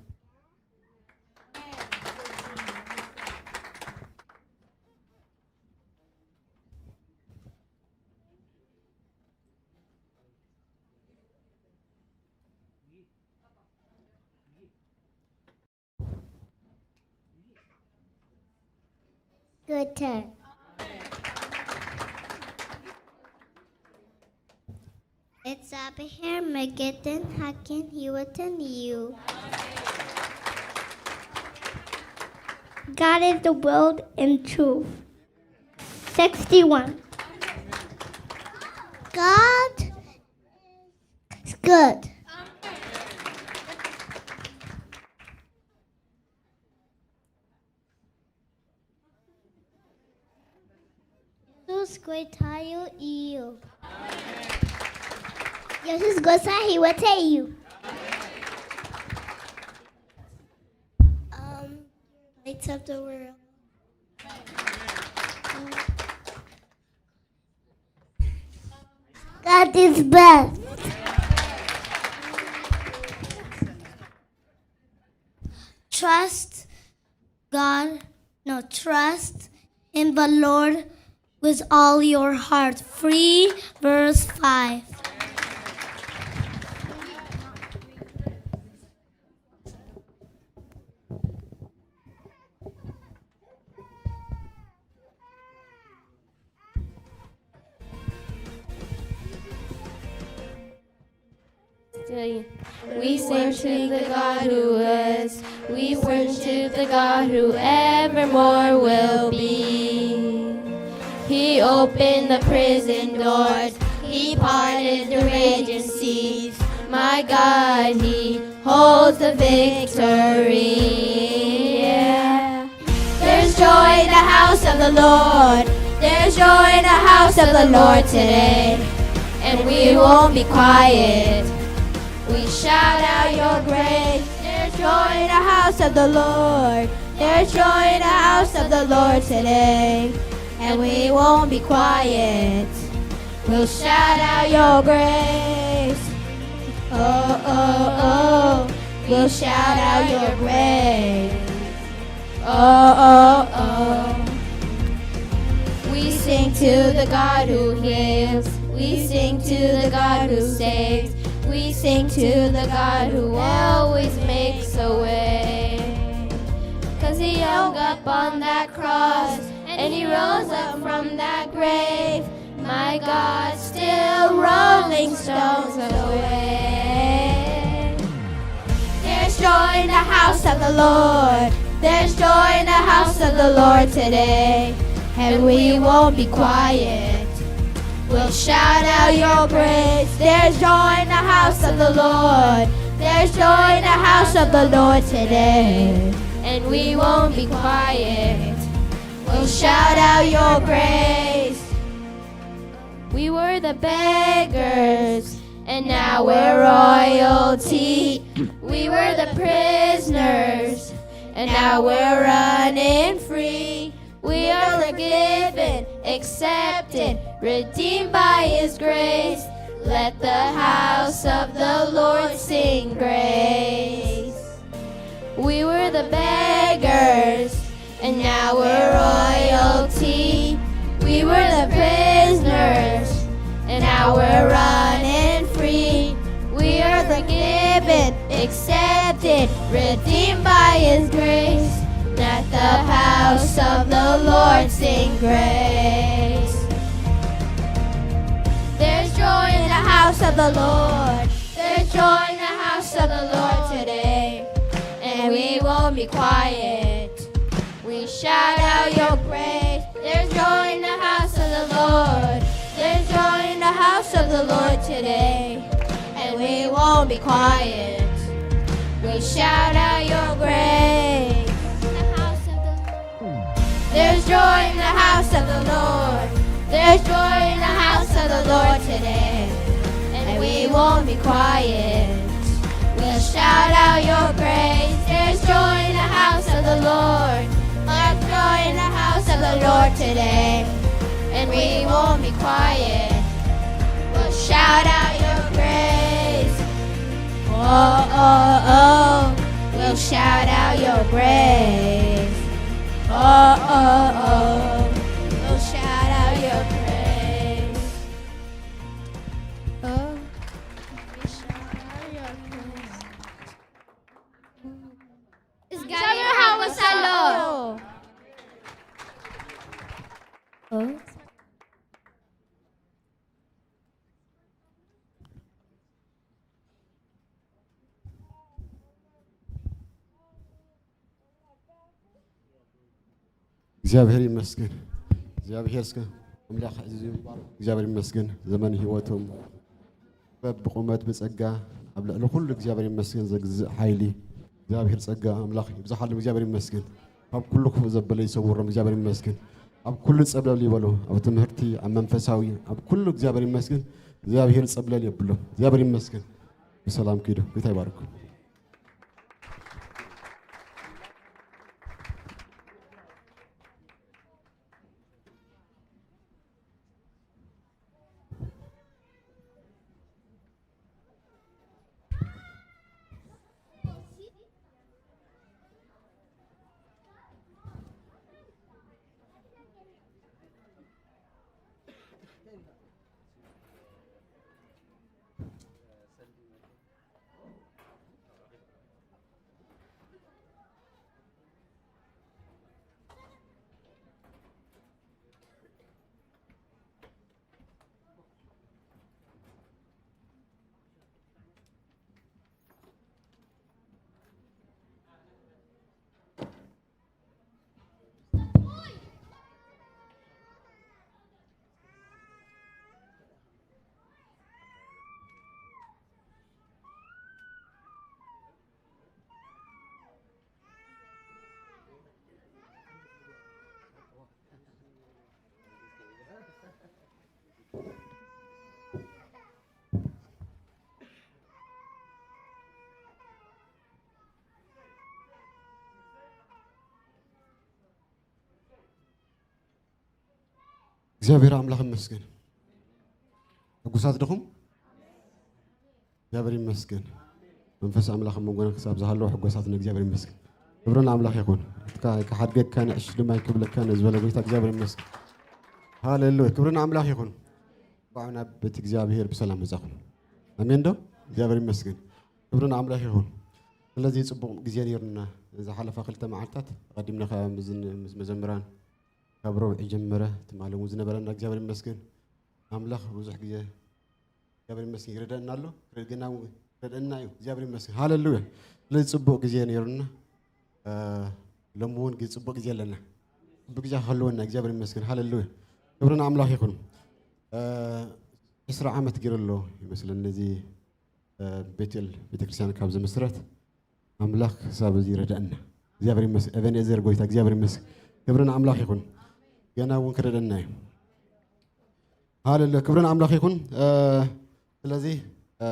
Twitter. እግዚኣብሔር መገድን ሓቅን ህይወትን እዩ። God is the world and truth. sixty-one. God is good. ኢየሱስ ጎይታዩ እዩ። ኢየሱስ ጎሳ ህይወተይ እዩ። Um, lights of the world. God is best. Trust God, no, trust in the Lord with all your heart. Three, verse five. We worship the God who is. We worship the God who evermore will be. He opened the prison doors. He parted the raging seas. My God, He holds the victory. Yeah. There's joy in the house of the Lord. There's joy in the house of the Lord today. And we won't be quiet. We shout out your grace. There's joy in the house of the Lord. There's joy in the house of the Lord today. And we won't be quiet. We'll shout out your grace. Oh, oh, oh. We'll shout out your grace. Oh, oh, oh. We sing to the God who heals. We sing to the God who saves. We sing to the God who always makes a way. 'Cause He hung up on that cross and He rose up from that grave. My God, still rolling stones away. There's joy in the house of the Lord. There's joy in the house of the Lord today. And we won't be quiet. We'll shout out your grace. There's joy in the house of the Lord. There's joy in the house of the Lord today. And we won't be quiet. We'll shout out your grace. We were the beggars, and now we're royalty. We were the prisoners, and now we're running free. We are forgiven, accepted, redeemed by His grace. Let the house of the Lord sing grace. We were the beggars, and now we're royalty. We were the prisoners, and now we're running free. We are forgiven, accepted, redeemed by His grace. Let the house of the Lord sing grace. There's joy in the house of the Lord. There's joy in the house of the Lord today. And we won't be quiet. We shout out your grace. There's joy in the house of the Lord. There's joy in the house of the Lord today. And we won't be quiet. We shout out your grace. In the house of the Lord. There's joy in the house of the Lord. There's joy in the house of the Lord today. And we won't be quiet. We'll shout out your grace. There's joy in the house of the Lord. There's joy in the house of the Lord today. And we won't be quiet. We'll shout out your grace. Oh, oh, oh. We'll shout out your grace. Oh, oh, oh. We'll shout out your grace. Oh. We'll shout out your grace. እግዚኣብሔር ሓወሳ ኣሎ። ኦ፣ እግዚኣብሔር ይመስገን። እግዚኣብሔር እስከ ኣምላኽ እዚ ይባርክ። እግዚኣብሔር ይመስገን። ዘመን ህይወቶም ጥበብ ብቁመት ብጸጋ ኣብ ልዕሊ ኩሉ እግዚኣብሔር ይመስገን። ዘግዝእ ሓይሊ እግዚኣብሔር ጸጋ ኣምላኽ ይብዝሓሎም። እግዚኣብሔር ይመስገን። ካብ ኩሉ ክፉእ ዘበለ ይሰውሮም። እግዚኣብሔር ይመስገን። ኣብ ኩሉ ጸብለል ይበሉ። ኣብ ትምህርቲ፣ ኣብ መንፈሳዊ፣ ኣብ ኩሉ እግዚኣብሔር ይመስገን። እግዚኣብሔር ጸብለል የብሎም። እግዚኣብሔር ይመስገን። ብሰላም ኪዱ። ጌታ ይባርኩም። እግዚኣብሔር ኣምላኽ ይመስገን። ሕጉሳት ድኹም? እግዚኣብሔር ይመስገን። መንፈስ ኣምላኽ ኣብ መንጎና ክሳብ ዝሃለወ ሕጎሳት ንእግዚኣብሔር ይመስገን። ክብሪ ንኣምላኽ ይኹን። እትካ ክሓድገካ ንዕሽ ድማ ይክብለካ ነዚ ዝበለ ጎይታ እግዚኣብሔር ይመስገን። ሃሌሉያ። ክብሪ ንኣምላኽ ይኹን። እንኳዕ ናብ ቤት እግዚኣብሔር ብሰላም መጻኹም። ኣሜን ዶ? እግዚኣብሔር ይመስገን። ክብሪ ንኣምላኽ ይኹን። ስለዚ ጽቡቕ ግዜ ነይሩና። ዝሓለፋ ክልተ መዓልታት ኣቐዲምና ካብ ምስ መዘምራን ካብ ረቡዕ ጀመረ ትማሊ እውን ዝነበረና እግዚኣብሔር ይመስገን። ኣምላኽ ብዙሕ ግዜ እግዚኣብሔር ይመስገን ይረዳና ኣሎ። ግን እውን ይረዳና እዩ። እግዚኣብሔር ይመስገን። ሃሌሉያ። ስለዚ ጽቡቕ ግዜ ነይሩና። እ፣ ሎሚ እውን ግዜ፣ ጽቡቕ ግዜ ኣለና። ጽቡቕ ግዜ ክህልወና እግዚኣብሔር ይመስገን። ሃሌሉያ። ክብሪ ንኣምላኽ ይኹን። እ፣ ዕስራ ዓመት ገይሩ ኣሎ ይመስለኒ እዚ፣ እ፣ ቤቴል ቤተክርስትያን ካብ ዝምስረት ኣምላኽ ክሳብ እዚ ይረዳእና። እግዚኣብሔር ይመስገን። ኤቤንኤዘር ጎይታ እግዚኣብሔር ይመስገን። ክብሪ ንኣምላኽ ይኹን። ገና እውን ክረዳእና እዩ። ሃሌሉያ። ክብሪ ንኣምላኽ ይኹን። እ፣ ስለዚ፣ እ፣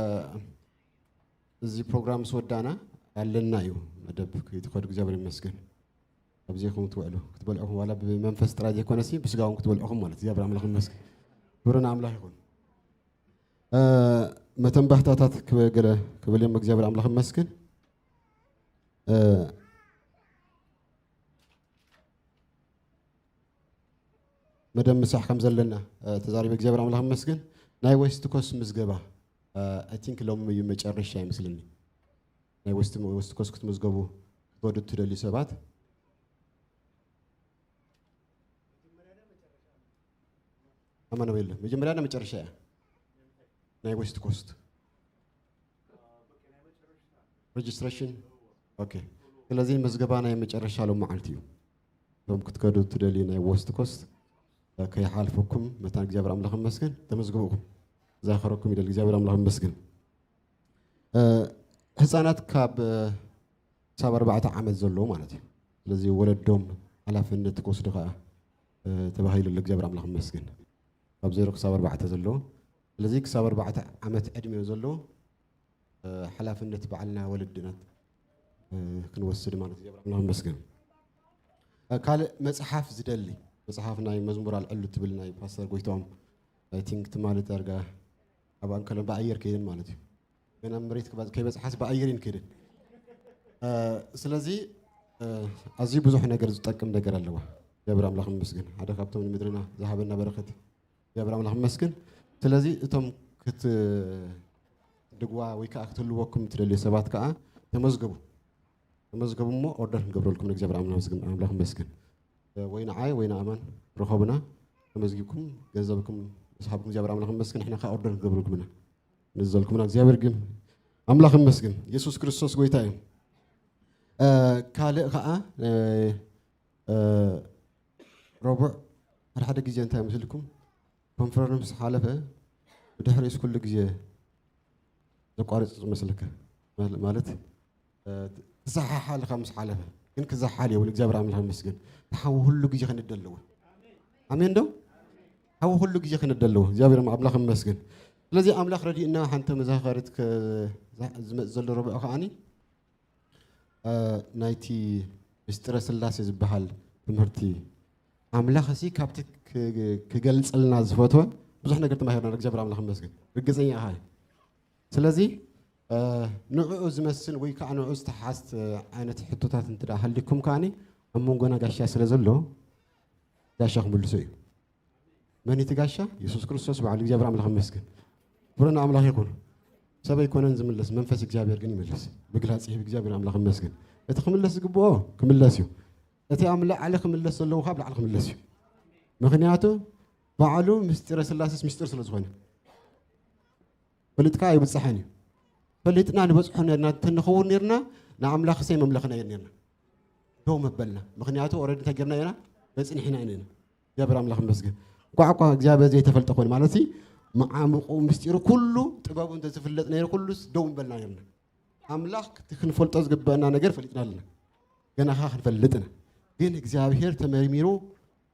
እዚ ፕሮግራም ምስ ወዳና ኣለና እዩ መደብ ከይትኸዱ እግዚኣብሔር ይመስገን። ኣብ ዘይኹም ትውዕሉ ክትበልዑኹም ዋላ ብመንፈስ ጥራይ ዘይኮነሲ ብስጋኹም ክትበልዑኹም ማለት እግዚኣብሔር ኣምላኽ ይመስገን። ክብሪ ንኣምላኽ ይኹን። እ፣ መተንባህታታት ክበ-፣ ገለ ክብል እዮም። እግዚኣብሔር ኣምላኽ ይመስገን። እ፣ መደብ ምሳሕ ከም ዘለና፣ እ፣ ተዛሪበ እግዚኣብሔር ኣምላኽ ይመስገን። ናይ ዌስት ኮስት ምዝገባ፣ እ፣ I think ሎሚ እዩ መጨረሻ ይመስለኒ። ናይ ዌስት፣ ዌስት ኮስት ክትምዝገቡ ክትወዱ እትደልዩ ሰባት ኣማኑኤል፣ መጀመርያ መጨረሻ እያ ናይ ዌስት ኮስት ሬጅስትሬሽን። ኦኬ። ስለዚ መዝገባ ናይ መጨረሻ ሎም መዓልቲ እዩ። እቶም ክትከዱ ትደልዩ ናይ ዌስት ኮስት ከይሓልፈኩም መታን እግዚኣብሔር ኣምላኽ ይመስገን። ተመዝግቡ ኢኹም። ዛኸረኩም ይደል እግዚኣብሔር ኣምላኽ ይመስገን። እ፣ ህፃናት ካብ፣ እ፣ ክሳብ ኣርባዕተ ዓመት ዘለዎ ማለት እዩ። ስለዚ ወለዶም ሓላፍነት ክወስዱ ከዓ፣ እ፣ ተባሂሉ ኣሎ። እግዚኣብሔር ኣምላኽ ይመስገን። ካብ ዜሮ ክሳብ ኣርባዕተ ዘለዎ። ስለዚ ክሳብ ኣርባዕተ ዓመት ዕድሜ ዘለዎ፣ እ፣ ሓላፍነት ባዕልና ወለድና፣ እ፣ ክንወስድ ማለት እዩ። እግዚኣብሔር ኣምላኽ ይመስገን። እ፣ ካልእ መጽሓፍ ዝደሊ፣ መጽሓፍ ናይ መዝሙር ኣልዕሉ ትብል ናይ ፓስተር ጎይትኦም፣ I think ትማሊ ዳርጋ ኣብ ኣንከሎም ብኣየር ከይደን ማለት እዩ። ገና መሬት ክባ-፣ ከይበጽሓስ ብኣየር እየን ከይደን። እ፣ ስለዚ፣ እ፣ ኣዝዩ ብዙሕ ነገር ዝጠቅም ነገር ኣለዋ። እግዚኣብሔር ኣምላኽ ይመስገን። ሓደ ካብቶም ንምድርና ዝሃበና በረኸት እግዚኣብሔር ኣምላኽ ይመስገን። ስለዚ እቶም ክት-፣ ድግዋ ወይ ከዓ ክትህልወኩም ትደልዩ ሰባት ከዓ ተመዝገቡ። ተመዝገቡ እሞ ኦርደር ክንገብረልኩም ንእግዚኣብሔር ኣምላኽ ይመስገን፣ ኣምላኽ ይመስገን። ወይ ንዓይ ወይ ንኣማን ርኸቡና። ተመዝጊብኩም ገንዘብኩም ዝሃብኩም እግዚኣብሔር ኣምላኽ ይመስገን። ንሕና ከዓ ኦርደር ንገብረልኩም ኢና፣ ንዘልኩምና እግዚኣብሔር ግን ኣምላኽ ይመስገን። ኢየሱስ ክርስቶስ ጎይታ እዩ። እ፣ ካልእ ከዓ እ፣ እ፣ ረቡዕ ሓደ ሓደ ግዜ እንታይ መስልኩም ኮንፈረንስ ሓለፈ ብድሕሪኡስ ኩሉ ግዜ ዘቋርጽ ዝመስለካ ማለ- ማለት እ፣ ትሰሓሓልካ ምስ ሓለፈ ግን ክዘሓል የብሉ እግዚኣብሔር ኣምላኽ ይመስገን። ተሓዊ ኩሉ ግዜ ክንደለዎ ኣሜን ዶ ሓዊ ኩሉ ግዜ ክንደለዎ እግዚኣብሔር ኣምላኽ ይመስገን። ስለዚ ኣምላኽ ረዲእና ሓንቲ መዛኸሪት ከ- ዝመጽእ ዘሎ ረቡዕ ከዓኒ እ፣ ናይቲ ምስጢረ ስላሴ ዝበሃል ትምህርቲ ኣምላኽ እሲ ካብቲ ክ- ክገልጸልና ዝፈትወ ብዙሕ ነገር ተማሂርና እግዚኣብሔር ኣምላኽ ይመስገን። ርግጸኛ ኢኻ። ስለዚ እ፣ ንዕኡ ዝመስል ወይ ከዓ ንዕኡ ዝተሓዝ ዓይነት ሕቶታት እንተ ደኣ ሃልይኩም ከዓኒ ኣብ መንጎና ጋሻ ስለ ዘሎ ጋሻ ክምልሶ እዩ። መን እቲ ጋሻ? የሱስ ክርስቶስ በዓል እግዚኣብሔር ኣምላኽ ይመስገን። ክብሪ ንኣምላኽ ይኹን። ሰብ ኣይኮነን ዝምልስ፣ መንፈስ እግዚኣብሔር ግን ይምልስ። ምግላጽ ይህብ እግዚኣብሔር ኣምላኽ ይመስገን። እቲ ክምለስ ዝግብኦ ክምለስ እዩ። እቲ ኣብ ላዕሊ ክምለስ ዘለዎ ካብ ላዕሊ ክምለስ እዩ። ምኽንያቱ ባዕሉ ምስጢረ ስላሴስ ምስጢር ስለ ዝኾነ። ፈሊጥካ ኣይብጽሕን እዩ። ፈሊጥና ንበጽሖ ነርና እንተንኸውን ነርና ንኣምላኽ ሰይ መምለኽና እየ ነርና። ደው መበልና። ምኽንያቱ ኦረዲ እንታይ ጌርና ኢና? በጽንሕና ኢና። እግዚኣብሔር ኣምላኽ ይመስገን። እንኳዕ እኳ እግዚኣብሔር ዘይተፈልጠ ኮነ ማለት ሲ መዓሙቑ ምስጢሩ ኩሉ ጥበቡ እንተዝፍለጥ ነይሩ ኩሉስ ደው ምበልና ነርና። ኣምላኽ እቲ ክንፈልጦ ዝግበአና ነገር ፈሊጥና ኣለና። ገና ኸዓ ክንፈልጥ ኢና። ግን እግዚኣብሔር ተመርሚሩ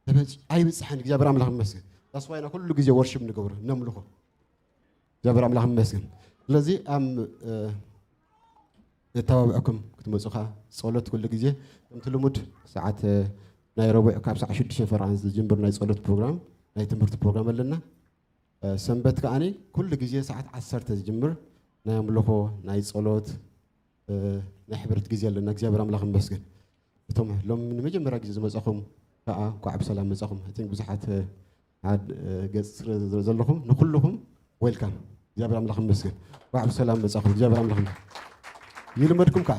ተበጽ- ኣይብጽሕን። እግዚኣብሔር ኣምላኽ ይመስገን። ዳስዋይና ኩሉ ግዜ ወርሽብ ንገብሮ ነምልኾ። እግዚኣብሔር ኣምላኽ ይመስገን። ስለዚ ኣብ እ፣ ነተባብዐኩም ክትመፁ ከዓ ጸሎት ኩሉ ግዜ ከምቲ ልሙድ ሰዓት እ፣ ናይ ረቡዕ ካብ ሰዓት ሽዱሽተ ፈረቓ ዝጅምር ናይ ጸሎት ፕሮግራም ናይ ትምህርቲ ፕሮግራም ኣለና። እ፣ ሰንበት ከዓኒ ኩሉ ግዜ ሰዓት ዓሰርተ ዝጅምር ናይ ኣምልኾ ናይ ጸሎት እ፣ ናይ ሕብረት ግዜ ኣለና። እግዚኣብሔር ኣምላኽ ይመስገን። እቶም ሎም ንመጀመርያ ግዜ ዝመጻኹም ከዓ እንኳዕ ብሰላም መጻኹም። I think ብዙሓት እ፣ ዓድ እ፣ ገጽ ስለ ዘ- ዘለኹም ንኩልኹም ዌልካም። እግዚኣብሔር ኣምላኽ ይመስገን። እንኳዕ ብሰላም መጻኹም። እግዚኣብሔር ኣምላኽ ይመስገን። ይልመድኩም ከዓ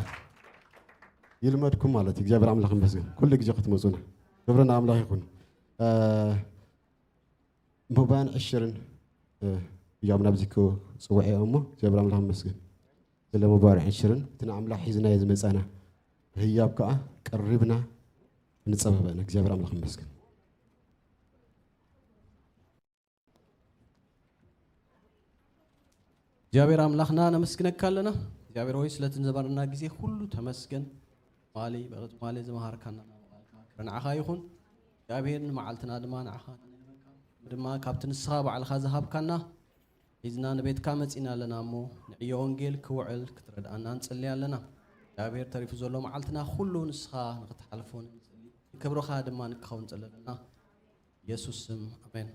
ይልመድኩም ማለት እዩ። እግዚኣብሔር ኣምላኽ ይመስገን። ኩሉ ግዜ ክትመጹና ክብሪ ንኣምላኽ ይኹን። እ፣ ሞባን ዕሽርን እ፣ እዮም ናብዚ ክጽውዕ እዮም እሞ እግዚኣብሔር ኣምላኽ ይመስገን። ስለ ሞባን ዕሽርን እቲ ንኣምላኽ ሒዝናዮ ዝመጻና ህያብ ከዓ ቀሪብና ንጸበበ ንእግዚኣብሔር ኣምላኽ ይመስገን። እግዚኣብሔር ኣምላኽና ነመስግነካ ኣለና። እግዚኣብሔር ሆይ ስለቲ ንዘበርና ግዜ ኩሉ ተመስገን። ትማሊ በቂ ትማሊ ዝመሃርካና ቃልካ ክብሪ ንዓኻ ይኹን። እግዚኣብሔር ንመዓልትና ድማ ንዓኻ ነመስግነካ። ድማ ካብቲ ንስኻ ባዕልኻ ዝሃብካና ሒዝና ንቤትካ መጺና ኣለና እሞ ንዕዮ ወንጌል ክውዕል ክትረድኣና ንጽሊ ኣለና። እግዚኣብሔር ተሪፉ ዘሎ መዓልትና ኩሉ ንስኻ ንክትሓልፎ ንጽሊ። ክብርኻ ድማ ንክኸውን ንጽሊ ኣለና። ኢየሱስ ስም ኣሜን።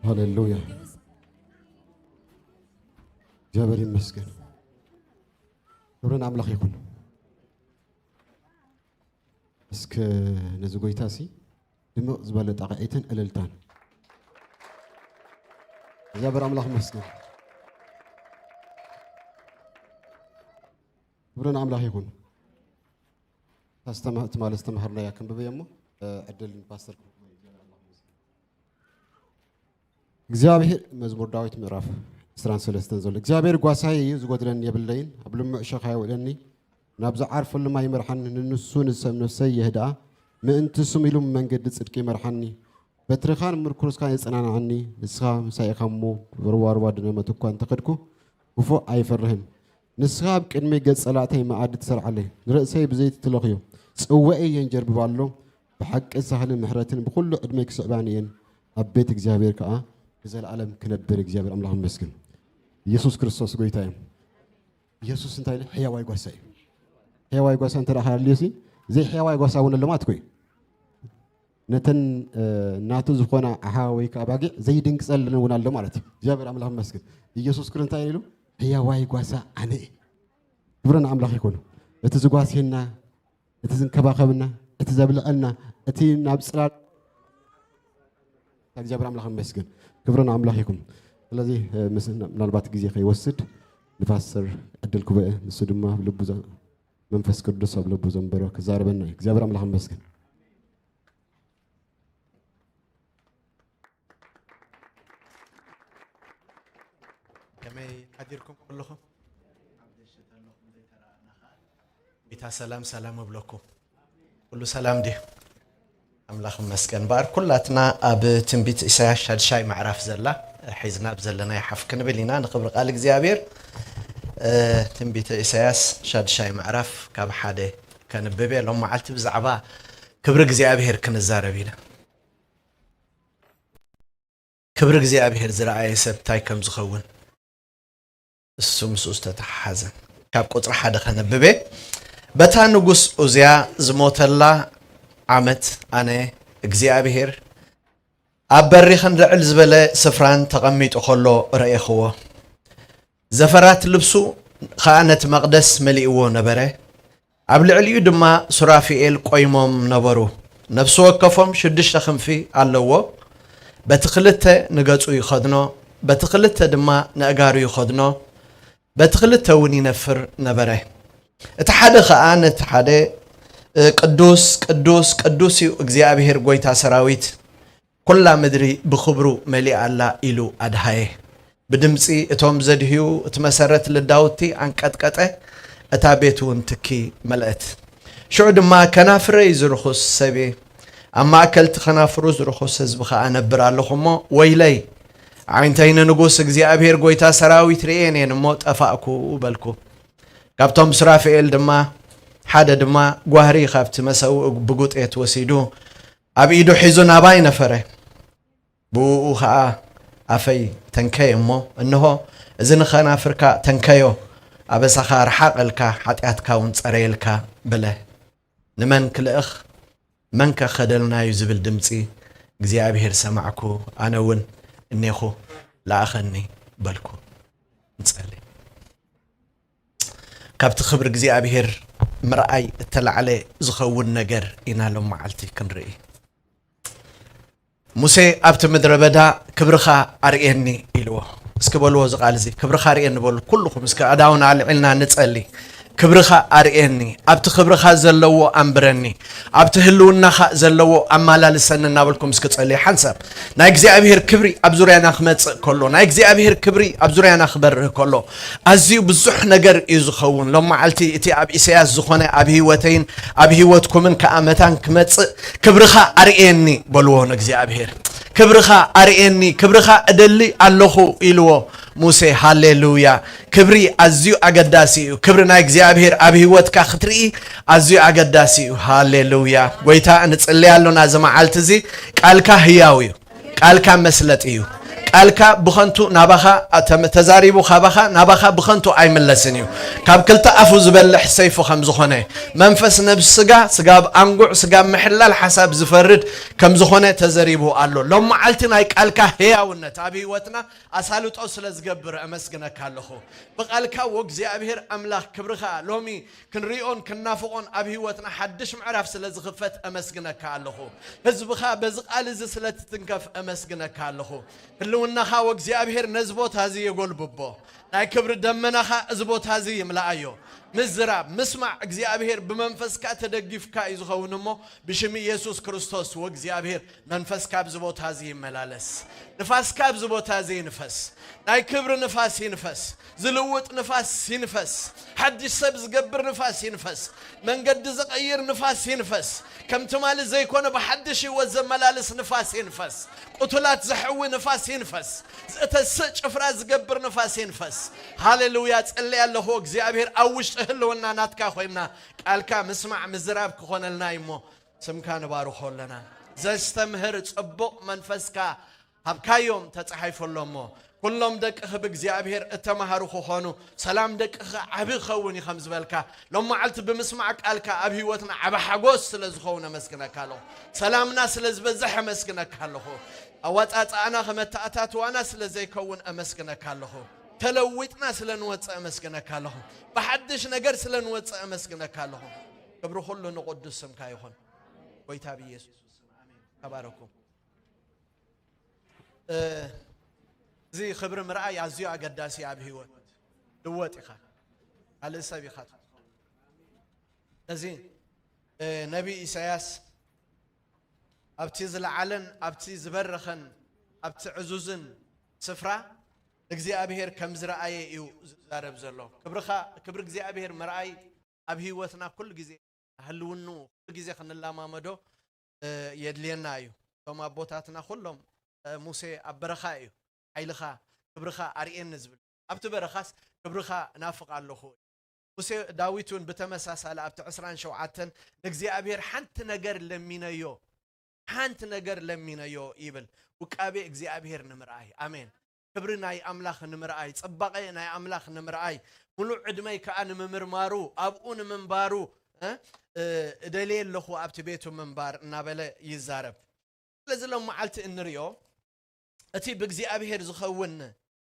ሃሌሉያ። እግዚኣብሔር ይመስገን። ክብርን ኣምላኽ ይኹን። እስከ ነዚ ጎይታ ሲ ድምቕ ዝበለ ጣቕዒትን እልልታን። እግዚኣብሔር ኣምላኽ ይመስገን። ክብርን ኣምላኽ ይኹን። ታስተማ-፣ ትማሊ ዝተማሃርናያ ክንብበ እሞ፣ እ፣ ዕድል ንፓስተር። እግዚኣብሔር፣ መዝሙር ዳዊት ምዕራፍ ዕስራን ሰለስተን ዘሎ፣ እግዚኣብሔር ጓሳይ እዩ፣ ዝጎድለኒ የብለይን። ኣብ ልሙዕ ሸኽ ኣየውዕለኒ፣ ናብ ዝዓርፈሉ ማይ ይመርሓኒ። ንንሱ ንሰብ ነፍሰይ የህድኣ፣ ምእንቲ ስም ኢሉ መንገዲ ጽድቂ ይመርሓኒ። በትርኻን ምርኩስካን የጸናንዓኒ፣ ንስኻ ምሳይ ኢኻ እሞ፣ ብሩባሩባ ድነ መትኳ እንተኸድኩ፣ ክፉእ ኣይፈርህን። ንስኻ ኣብ ቅድመይ ገጽ ጸላእተይ መኣዲ ትሰርዓለይ፣ ንርእሰይ ብዘይቲ ትለኽዮ፣ ጽዋኤይ የንጀርብብ ኣሎ። ብሓቂ ሳህልን ምሕረትን ብኹሉ ዕድመይ ክስዕባኒ እየን፣ ኣብ ቤት እግዚኣብሔር ከኣ ንዘለኣለም ክነብር። እግዚኣብሔር ኣምላኽ ይመስገን። ኢየሱስ ክርስቶስ ጎይታ እዩ። ኢየሱስ እንታይ ኢሉ? ሕያዋይ ጓሳ እዩ። ሕያዋይ ጓሳ እንተ ደኣ ሃልዩሲ፣ ዘይሕያዋይ ጓሳ እውን ኣሎ ማለት እኮ እዩ። ነተን፣ እ፣ ናቱ ዝኾና ኣሓ ወይ ከኣ ኣባጊዕ ዘይድንግጸለን እውን ኣሎ ማለት እዩ። እግዚኣብሔር ኣምላኽ ይመስገን። ኢየሱስ ክርስቶስ እንታይ ኢሉ? ሕያዋይ ጓሳ ኣነ እየ። ክብሪ ንኣምላኽ ይኹን። እቲ ዝጓስየና፣ እቲ ዝንከባኸብና፣ እቲ ዘብልዐና፣ እቲ ናብ ጽላል እግዚኣብሔር ኣምላኽ ይመስገን። ክብሪ ንኣምላኽ ይኹን። ስለዚ፣ እ፣ ምስ-፣ ምናልባት ግዜ ከይወስድ ንፓስተር ዕድል ክበ፣ ንሱ ድማ ኣብ ልቡ ዘ-፣ መንፈስ ቅዱስ ኣብ ልቡ ዘንበሮ ክዛረበና እዩ። እግዚኣብሔር ኣምላኽ ይመስገን። ከመይ ሓዲርኩም ከለኹም? ጎይታ ሰላም ሰላም እብለኩም። ኩሉ ሰላም ድዩ? ኣምላኽ ይመስገን። እምበኣር ኩላትና ኣብ ትንቢት ኢሳያስ ሻድሻይ ምዕራፍ ዘላ ሒዝና ኣብ ዘለና ይሓፍ ክንብል ኢና ንኽብሪ ቃል እግዚኣብሔር። እ፣ ትንቢተ ኢሳያስ ሻድሻይ ምዕራፍ ካብ ሓደ ከንብብ እየ። ሎም መዓልቲ ብዛዕባ ክብሪ እግዚኣብሔር ክንዛረብ ኢና። ክብሪ እግዚኣብሔር ዝረኣየ ሰብ እንታይ ከም ዝኸውን እሱ ምስኡ ዝተተሓሓዘ። ካብ ቁጽሪ ሓደ ከነብብ እየ። በታ ንጉስ ኡዝያ ዝሞተላ ዓመት ኣነ እግዚኣብሔር ኣብ በሪኽን ልዕል ዝበለ ስፍራን ተቐሚጡ ኸሎ ረኤኽዎ። ዘፈራት ልብሱ ኸኣ ነቲ መቕደስ መሊእዎ ነበረ። ኣብ ልዕሊኡ ድማ ሱራፊኤል ቆይሞም ነበሩ። ነፍሲ ወከፎም ሽዱሽተ ክንፊ ኣለዎ። በቲ ክልተ ንገጹ ይኸድኖ፣ በቲ ክልተ ድማ ንኣእጋሩ ይኸድኖ፣ በቲ ክልተ እውን ይነፍር ነበረ። እቲ ሓደ ኸኣ ነቲ ሓደ፣ "ቅዱስ፣ ቅዱስ፣ ቅዱስ እዩ እግዚኣብሄር ጐይታ ሰራዊት፣ ኵላ ምድሪ ብኽብሩ መሊኣ ኣላ" ኢሉ ኣድሃየ። ብድምጺ እቶም ዘድህዩ እቲ መሰረት ልዳውቲ ኣንቀጥቀጠ፣ እታ ቤት እውን ትኪ መልአት። ሽዑ ድማ፣ "ከናፍረይ ዝርኹስ ሰብ እየ፣ ኣብ ማእከል እቲ ከናፍሩ ዝርኹስ ህዝቢ ኸኣ እነብር ኣለኹ እሞ፣ ወይለይ! ኣዒንተይ ንንጉስ እግዚኣብሄር ጐይታ ሰራዊት ርእየን እየን እሞ ጠፋእኩ" በልኩ። ካብቶም ሱራፌኤል ድማ ሓደ ድማ ጓህሪ ኻብቲ መሰውእ ብጉጤት ወሲዱ ኣብ ኢዱ ሒዙ ናባይ ነፈረ። ብእኡ ኸኣ ኣፈይ ተንከየ እሞ፣ እንሆ፣ እዚ ንኸናፍርካ ተንከዮ፣ ኣበሳኻ ርሓቕ እልካ፣ ሓጢኣትካ እውን ጸረየልካ፣ በለ። ንመን ክልእኽ? መንከ ከደልናዩ ዝብል ድምጺ እግዚኣብሄር ሰማዕኩ፣ ኣነ እውን እኔኹ፣ ለኣኸኒ በልኩ። ንጸሊ። ካብቲ ክብሪ እግዚኣብሄር ምርኣይ እተላዕለ ዝኸውን ነገር ኢና ሎም መዓልቲ ክንርኢ። ሙሴ ኣብቲ ምድረ በዳ፣ "ክብርኻ ኣርእየኒ" ኢልዎ። እስኪ በልዎ እዚ ቃል እዚ፣ "ክብርኻ ኣርእየኒ" በሉ ኩልኹም። እስኪ ኣእዳውና ኣልዒልና ንጸሊ። "ክብርኻ ኣርእየኒ፣ ኣብቲ ክብርኻ ዘለዎ ኣንብረኒ፣ ኣብቲ ህልውናኻ ዘለዎ ኣመላልሰኒ" እናበልኩም እስኪ ጸልዩ። ሓንሳብ ናይ እግዚኣብሔር ክብሪ ኣብ ዙርያና ክመጽእ ከሎ፣ ናይ እግዚኣብሔር ክብሪ ኣብ ዙርያና ክበርህ ከሎ፣ ኣዝዩ ብዙሕ ነገር እዩ ዝኸውን። ሎም መዓልቲ እቲ ኣብ ኢሳያስ ዝኾነ ኣብ ህይወተይን ኣብ ህይወትኩምን ከኣ መታን ክመጽእ፣ "ክብርኻ ኣርእየኒ" በልዎ ንእግዚኣብሔር። "ክብርኻ ኣርእየኒ፣ ክብርኻ እደሊ ኣለኹ" ኢልዎ ሙሴ። ሃሌሉያ! ክብሪ ኣዝዩ ኣገዳሲ እዩ። ክብሪ ናይ እግዚኣብሔር ኣብ ህይወትካ ክትርኢ ኣዝዩ ኣገዳሲ እዩ። ሃሌሉያ! ጐይታ፣ ንጽለይ ኣሎና እዚ መዓልቲ እዚ። ቃልካ ህያው እዩ። ቃልካ መስለጢ እዩ። ቃልካ ብኸንቱ ናባኻ፣ ተም-፣ ተዛሪቡ ካባኻ ናባኻ ብኸንቱ ኣይምለስን እዩ። ካብ ክልተ ኣፉ ዝበልሕ ሰይፉ ከም ዝኾነ፣ መንፈስ ነብሲ ስጋ፣ ስጋ ኣብ ኣንጉዕ፣ ስጋ ኣብ ምሕላል ሓሳብ ዝፈርድ ከም ዝኾነ ተዘሪቡ ኣሎ። ሎም መዓልቲ ናይ ቃልካ ህያውነት ኣብ ህይወትና ኣሳልጦ ስለ ዝገብር ኣመስግነካ ኣለኹ። ብቓልካ ወእግዚኣብሔር ኣምላኽ ክብርኻ ሎሚ ክንሪኦን ክናፍቖን ኣብ ህይወትና ሓድሽ ምዕራፍ ስለ ዝኽፈት ኣመስግነካ ኣለኹ። ህዝብኻ በዚ ቃል እዚ ስለ ትትንከፍ ኣመስግነካ ኣለኹ። ህልውናኻ ወእግዚኣብሔር ነዚ ቦታ እዚ የጎልብቦ። ናይ ክብሪ ደመናኻ እዚ ቦታ እዚ ይምልኣዮ። ምዝራብ፣ ምስማዕ እግዚኣብሔር ብመንፈስካ ተደጊፍካ እዩ ዝኸውን እሞ፣ ብሽም ኢየሱስ ክርስቶስ ወእግዚኣብሔር መንፈስካ ኣብዚ ቦታ እዚ ይመላለስ። ንፋስካ ኣብዚ ቦታ እዚ ይንፈስ። ናይ ክብሪ ንፋስ ይንፈስ። ዝልውጥ ንፋስ ይንፈስ። ሓድሽ ሰብ ዝገብር ንፋስ ይንፈስ። መንገዲ ዝቐይር ንፋስ ይንፈስ። ከም ትማሊ ዘይኮነ ብሓድሽ ህይወት ዘመላልስ ንፋስ ይንፈስ። ቁቱላት ዘሕዊ ንፋስ ይንፈስ። ዘተስእ ጭፍራ ዝገብር ንፋስ ይንፈስ። ሃሌሉያ። ጸልየ ኣለኹ እግዚኣብሔር ኣብ ውሽጢ ህልውና ናትካ ኮይንና ቃልካ ምስማዕ ምዝራብ ክኾነልና እዩ እሞ ስምካ ንባርኾ ኣለና። ዘስተምህር ጽቡቕ መንፈስካ ሃብካዮም ተጻሒፉ ኣሎ እሞ፣ ኩሎም ደቅኺ ብእግዚኣብሔር እተማሃሩ ክኾኑ፣ ሰላም ደቅኺ ዓቢ ክኸውን እዩ ከም ዝበልካ፣ ሎም መዓልቲ ብምስማዕ ቃልካ ኣብ ህይወትና ዓቢ ሓጎስ ስለ ዝኸውን ኣመስግነካ ኣለኹ። ሰላምና ስለ ዝበዝሕ ኣመስግነካ ኣለኹ። ኣወጻጽኣና ከም ኣተኣታትዋና ስለ ዘይከውን ኣመስግነካ ኣለኹ። ተለዊጥና ስለ ንወጽእ ኣመስግነካ ኣለኹ። ብሓድሽ ነገር ስለ ንወጽእ ኣመስግነካ ኣለኹ። ክብሪ ኩሉ ንቕዱስ ስምካ ይኹን። ጎይታ ብኢየሱስ ስም ኣሜን። ተባረኩ። እ፣ እዚ ክብሪ ምርኣይ ኣዝዩ ኣገዳሲ ኣብ ህይወት። ልወጥ ኢኻ። ካልእ ሰብ ኢኻ ትኸውን። እዚ፣ እ፣ ነቢ ኢሳያስ ኣብቲ ዝለዓለን ኣብቲ ዝበረኸን ኣብቲ ዕዙዝን ስፍራ እግዚኣብሔር ከም ዝረኣየ እዩ ዝዛረብ ዘሎ። ክብርኻ፣ ክብሪ እግዚኣብሔር ምርኣይ ኣብ ህይወትና ኩሉ ግዜ ህልውንኡ ኩሉ ግዜ ክንለማመዶ፣ እ፣ የድልየና እዩ። እቶም ኣቦታትና ኩሎም፣ እ፣ ሙሴ ኣብ በረኻ እዩ፣ "ሓይልኻ ክብርኻ ኣርእየኒ" ዝብል። ኣብቲ በረኻስ "ክብርኻ እናፍቕ ኣለኹ" እዩ። ሙሴ ዳዊት እውን ብተመሳሳሊ ኣብቲ ዕስራን ሸውዓተን "ንእግዚኣብሔር ሓንቲ ነገር ለሚነዮ፣ ሓንቲ ነገር ለሚነዮ" ይብል። ውቃቤ እግዚኣብሔር ንምርኣይ። ኣሜን። ክብሪ ናይ ኣምላኽ ንምርኣይ፣ ጽባቐ ናይ ኣምላኽ ንምርኣይ፣ ምሉእ ዕድመይ ከኣ ንምምርማሩ፣ ኣብኡ ንምንባሩ፣ እ፣ እ፣ እደልየ ኣለኹ ኣብቲ ቤቱ ምንባር እናበለ ይዛረብ። ስለዚ ሎም መዓልቲ እንሪኦ እቲ ብእግዚኣብሔር ዝኸውን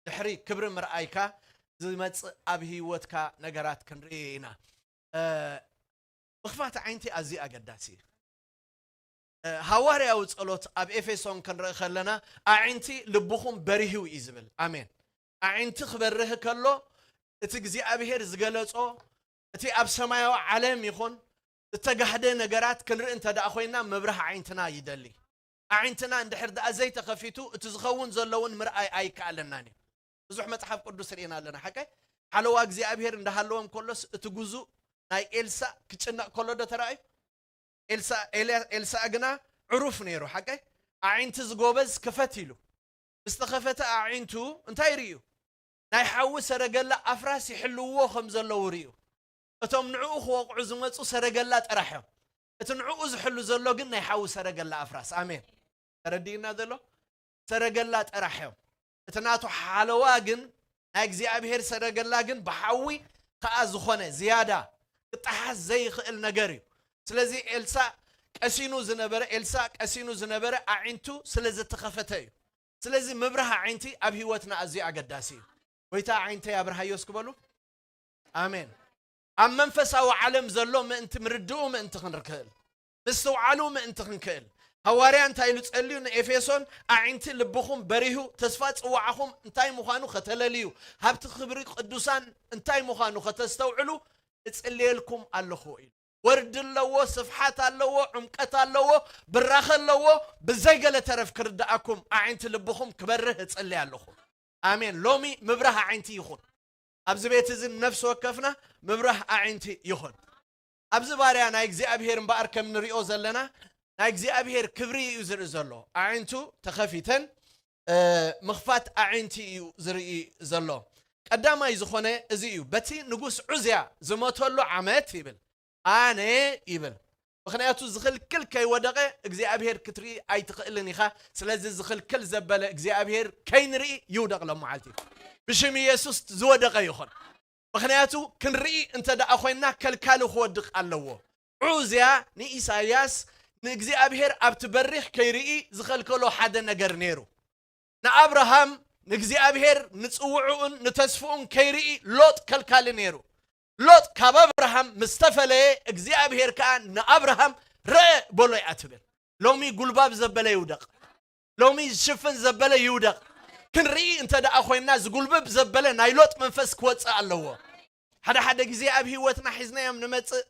ድሕሪ ክብሪ ምርኣይካ ዝመጽእ ኣብ ህይወትካ ነገራት ክንርኢ ኢና። እ፣ ምኽፋት ኣዒንቲ ኣዝዩ ኣገዳሲ እዩ። እ፣ ሃዋርያዊ ጸሎት ኣብ ኤፌሶን ክንርኢ ከለና፣ "ኣዒንቲ ልብኹም በሪሁ" እዩ ዝብል። ኣሜን። ኣዒንቲ ክበርህ ከሎ፣ እቲ እግዚኣብሔር ዝገለጾ፣ እቲ ኣብ ሰማያዊ ዓለም ይኹን እተጋህደ ነገራት ክንርኢ እንተ ደኣ ኮይና፣ ምብራህ ኣዒንትና ይደሊ። ኣዒንትና እንድሕር ደኣ ዘይተኸፊቱ፣ እቲ ዝኸውን ዘለውን ምርኣይ ኣይከኣለናን እዩ። ብዙሕ መጽሓፍ ቅዱስ ርኢና ኣለና። ሓቀይ ሓለዋ እግዚኣብሔር እንዳሃለወም ከሎስ፣ እቲ ጉዙእ ናይ ኤልሳእ ክጭነቕ ከሎ ዶ ተራእዩ? ኤልሳእ፣ ኤልያ-፣ ኤልሳእ ግና ዕሩፍ ነይሩ። ሓቀይ ኣዒንቲ ዝጎበዝ ክፈት ኢሉ። ምስ ተኸፈተ ኣዒንቱ እንታይ ርእዩ? ናይ ሓዊ ሰረገላ ኣፍራስ ይሕልውዎ ከም ዘለዉ ርእዩ። እቶም ንዕኡ ክወቕዑ ዝመጹ ሰረገላ ጥራሕ እዮም። እቲ ንዕኡ ዝሕሉ ዘሎ ግን ናይ ሓዊ ሰረገላ ኣፍራስ። ኣሜን። ተረዲእና ዘሎ? ሰረገላ ጥራሕ እዮም። እቲ ናቱ ሓለዋ ግን፣ ናይ እግዚኣብሔር ሰረገላ ግን ብሓዊ ከኣ ዝኾነ ዝያዳ ክጠሓስ ዘይኽእል ነገር እዩ። ስለዚ ኤልሳእ ቀሲኑ ዝነበረ፣ ኤልሳእ ቀሲኑ ዝነበረ ኣዒንቱ ስለ ዝተኸፈተ እዩ። ስለዚ ምብራህ ኣዒንቲ ኣብ ህይወትና ኣዝዩ ኣገዳሲ እዩ። ጎይታ ኣዒንተይ ኣብርሃዮ እስኪ በሉ። ኣሜን። ኣብ መንፈሳዊ ዓለም ዘሎ ምእንቲ፣ ምርድኡ ምእንቲ ክንክእል፣ ምስትውዓሉ ምእንቲ ክንክእል፣ ሃዋርያ እንታይ ኢሉ ጸልዩ ንኤፌሶን? "ኣዒንቲ ልብኹም በሪሁ፣ ተስፋ ጽዋዕኹም እንታይ ምዃኑ ከተለልዩ፣ ሃብቲ ክብሪ ቅዱሳን እንታይ ምዃኑ ከተስተውዕሉ እጽልየልኩም ኣለኹ" ኢሉ። ወርዲ ኣለዎ፣ ስፍሓት ኣለዎ፣ ዕምቀት ኣለዎ፣ ብራኸ ኣለዎ። ብዘይ ገለ ተረፍ ክርድኣኩም ኣዒንቲ ልብኹም ክበርህ እጽልይ ኣለኹ። ኣሜን። ሎሚ ምብራህ ኣዒንቲ ይኹን። ኣብዚ ቤት እዚ ነፍሲ ወከፍና ምብራህ ኣዒንቲ ይኹን። ኣብዚ ባርያ ናይ እግዚኣብሔር እምበኣር ከም ንሪኦ ዘለና ናይ እግዚኣብሔር ክብሪ እዩ ዝርኢ ዘሎ። ኣዒንቱ ተኸፊተን፣ እ፣ ምኽፋት ኣዒንቲ እዩ ዝርኢ ዘሎ። ቀዳማይ ዝኾነ እዚ እዩ። በቲ ንጉስ ዑዝያ ዝሞተሉ ዓመት ይብል፣ ኣነ ይብል፣ ምኽንያቱ ዝኽልክል ከይወደቐ እግዚኣብሔር ክትርኢ ኣይትኽእልን ኢኻ። ስለዚ ዝኽልክል ዘበለ እግዚኣብሔር ከይንርኢ ይውደቕ ሎም መዓልቲ። ብሽም ኢየሱስ ዝወደቐ ይኹን። ምኽንያቱ ክንርኢ እንተ ደኣ ኮይንና ከልካሊ ክወድቕ ኣለዎ። ዑዝያ ንኢሳይያስ ንእግዚኣብሔር ኣብቲ በሪኽ ከይርኢ ዝኸልከሎ ሓደ ነገር ነይሩ። ንኣብርሃም ንእግዚኣብሔር ንጽውዕኡን ንተስፍኡን ከይርኢ ሎጥ ከልካሊ ነይሩ። ሎጥ ካብ ኣብርሃም ምስ ተፈለየ እግዚኣብሔር ከኣ ንኣብርሃም ረአ በሎ እያ ትብል። ሎሚ ጉልባብ ዘበለ ይውደቕ። ሎሚ ዝሽፍን ዘበለ ይውደቕ። ክንርኢ እንተ ደኣ ኮይንና ዝጉልብብ ዘበለ ናይ ሎጥ መንፈስ ክወጽእ ኣለዎ። ሓደ ሓደ ግዜ ኣብ ህይወትና ሒዝናዮም ንመጽእ፣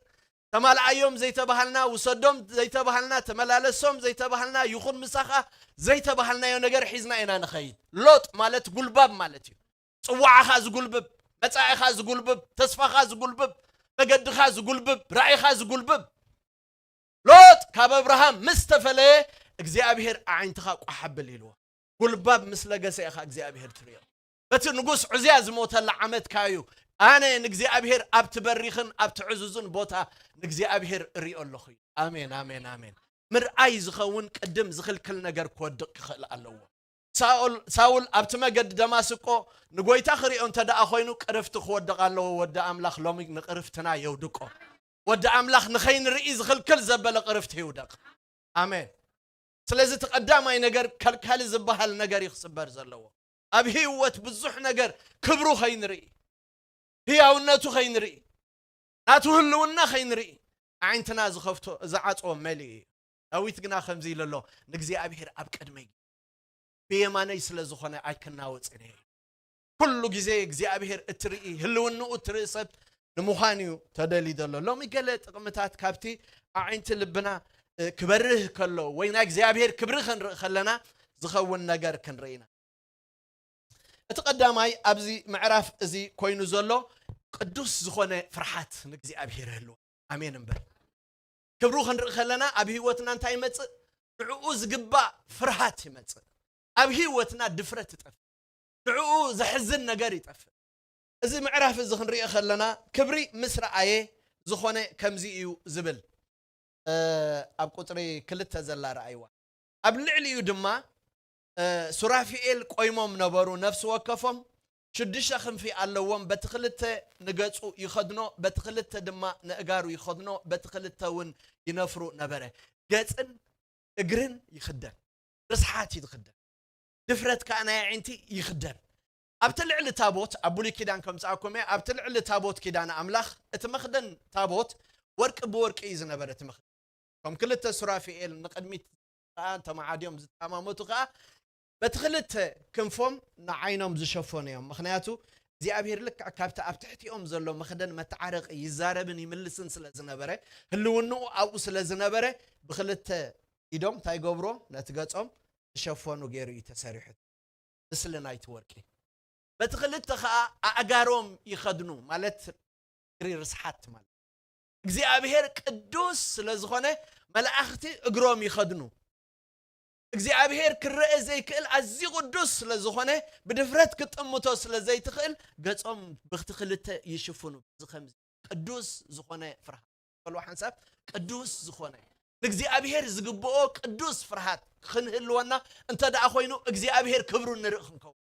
ተማልኣዮም ዘይተባሃልና፣ ውሰዶም ዘይተባሃልና፣ ተመላለሶም ዘይተባሃልና፣ ይኹን ምሳኻ ዘይተባሃልናዮ ነገር ሒዝና ኢና ንኸይድ። ሎጥ ማለት ጉልባብ ማለት እዩ። ጽዋዕኻ ዝጉልብብ፣ መጻኢኻ ዝጉልብብ፣ ተስፋኻ ዝጉልብብ፣ መገድኻ ዝጉልብብ፣ ራእይኻ ዝጉልብብ። ሎጥ ካብ ኣብርሃም ምስ ተፈለየ እግዚኣብሔር ኣዒንትኻ ቋሕ ኣብል ኢልዎ። ጉልባብ ምስ ለገሰ ኢኻ እግዚኣብሔር ትርእዮ። በቲ ንጉስ ዑዝያ ዝሞተላ ዓመት ካዩ ኣነ ንእግዚኣብሔር ኣብቲ በሪኽን ኣብቲ ዕዙዝን ቦታ ንእግዚኣብሔር እሪኦ ኣለኹ። ኣሜን፣ ኣሜን፣ ኣሜን። ምርኣይ ዝኸውን ቅድም ዝኽልክል ነገር ክወድቕ ክኽእል ኣለዎ። ሳኦል፣ ሳውል ኣብቲ መገዲ ደማስቆ ንጎይታ ክሪኦ እንተ ደኣ ኮይኑ ቅርፍቲ ክወድቕ ኣለዎ። ወዲ ኣምላኽ ሎሚ ንቅርፍትና የውድቆ። ወዲ ኣምላኽ ንኸይንርኢ ዝኽልክል ዘበለ ቅርፍቲ ይውደቕ። ኣሜን። ስለዚ እቲ ቀዳማይ ነገር ከልካሊ ዝበሃል ነገር እዩ ክስበር ዘለዎ። ኣብ ህይወት ብዙሕ ነገር ክብሩ ኸይንርኢ፣ ህያውነቱ ኸይንርኢ፣ ናቱ ህልውና ኸይንርኢ ኣዒንትና ዝኸፍቶ፣ ዝዓጽዎ መሊኡ እዩ። ዳዊት ግና ከምዚ ኢሉ ኣሎ፣ ንእግዚኣብሔር ኣብ ቅድመይ ብየማነይ ስለ ዝኾነ ኣይክናወጽን እየ። ኩሉ ግዜ እግዚኣብሔር እትርኢ፣ ህልውንኡ እትርኢ ሰብ ንምዃን እዩ ተደልዩ ዘሎ። ሎሚ ገለ ጥቕምታት ካብቲ ኣዒንቲ ልብና፣ እ፣ ክበርህ ከሎ ወይ ናይ እግዚኣብሔር ክብሪ ክንርኢ ከለና ዝኸውን ነገር ክንርኢ ኢና። እቲ ቀዳማይ ኣብዚ ምዕራፍ እዚ ኮይኑ ዘሎ ቅዱስ ዝኾነ ፍርሃት ንእግዚኣብሔር ህልው። ኣሜን እምበር። ክብሩ ክንርኢ ከለና ኣብ ህይወትና እንታይ ይመጽእ? ንዕኡ ዝግባእ ፍርሃት ይመጽእ። ኣብ ህይወትና ድፍረት ይጠፍእ። ንዕኡ ዘሕዝን ነገር ይጠፍእ። እዚ ምዕራፍ እዚ ክንሪኦ ከለና ክብሪ ምስ ረኣየ ዝኾነ ከምዚ እዩ ዝብል። እ፣ ኣብ ቁጽሪ ክልተ ዘላ ረኣይዋ። ኣብ ልዕሊኡ ድማ፣ እ፣ ሱራፊኤል ቆይሞም ነበሩ፣ ነፍሲ ወከፎም ሽዱሽተ ክንፊ ኣለዎም፣ በቲ ክልተ ንገጹ ይኸድኖ፣ በቲ ክልተ ድማ ንእጋሩ ይኸድኖ፣ በቲ ክልተ እውን ይነፍሩ ነበረ። ገጽን እግርን ይኽደን፣ ርስሓት እዩ ዝኽደን። ድፍረት ከኣ ናይ ኣዒንቲ ይኽደን። ኣብቲ ልዕሊ ታቦት፣ ኣብ ብሉይ ኪዳን ከምጽኣኩም እየ፣ ኣብቲ ልዕሊ ታቦት ኪዳን ኣምላኽ፣ እቲ መኽደን ታቦት ወርቂ ብወርቂ እዩ ዝነበረ፣ እቲ መኽደን። እቶም ክልተ ሱራፊኤል ንቕድሚት ከኣ እንተመዓድዮም ዝጠማመቱ ከኣ በቲ ክልተ ክንፎም ንዓይኖም ዝሸፈኑ እዮም። ምኽንያቱ እግዚኣብሔር ልክዕ ካብቲ ኣብ ትሕቲኦም ዘሎ መኽደን መተዓረቂ ይዛረብን ይምልስን ስለ ዝነበረ፣ ህልውንኡ ኣብኡ ስለ ዝነበረ፣ ብክልተ ኢዶም እንታይ ገብሮ? ነቲ ገጾም ዝሸፈኑ ገይሩ እዩ ተሰሪሑ። ምስሊ ናይቲ ወርቂ። በቲ ክልተ ኸኣ ኣእጋሮም ይኸድኑ፣ ማለት እግሪ ርስሓት ማለት። እግዚኣብሔር ቅዱስ ስለ ዝኾነ መላእኽቲ እግሮም ይኸድኑ። እግዚኣብሔር ክረአ ዘይክእል ኣዝዩ ቅዱስ ስለ ዝኾነ ብድፍረት ክትጥምቶ ስለ ዘይትኽእል ገጾም ብኽቲ ክልተ ይሽፍኑ። እዚ ከምዚ ቅዱስ ዝኾነ ፍርሃት። በልዎ ሓንሳብ፣ ቅዱስ ዝኾነ ንእግዚኣብሔር ዝግብኦ ቅዱስ ፍርሃት ክንህልወና እንተ ደኣ ኮይኑ እግዚኣብሔር ክብሩ ንርኢ ክንከውን።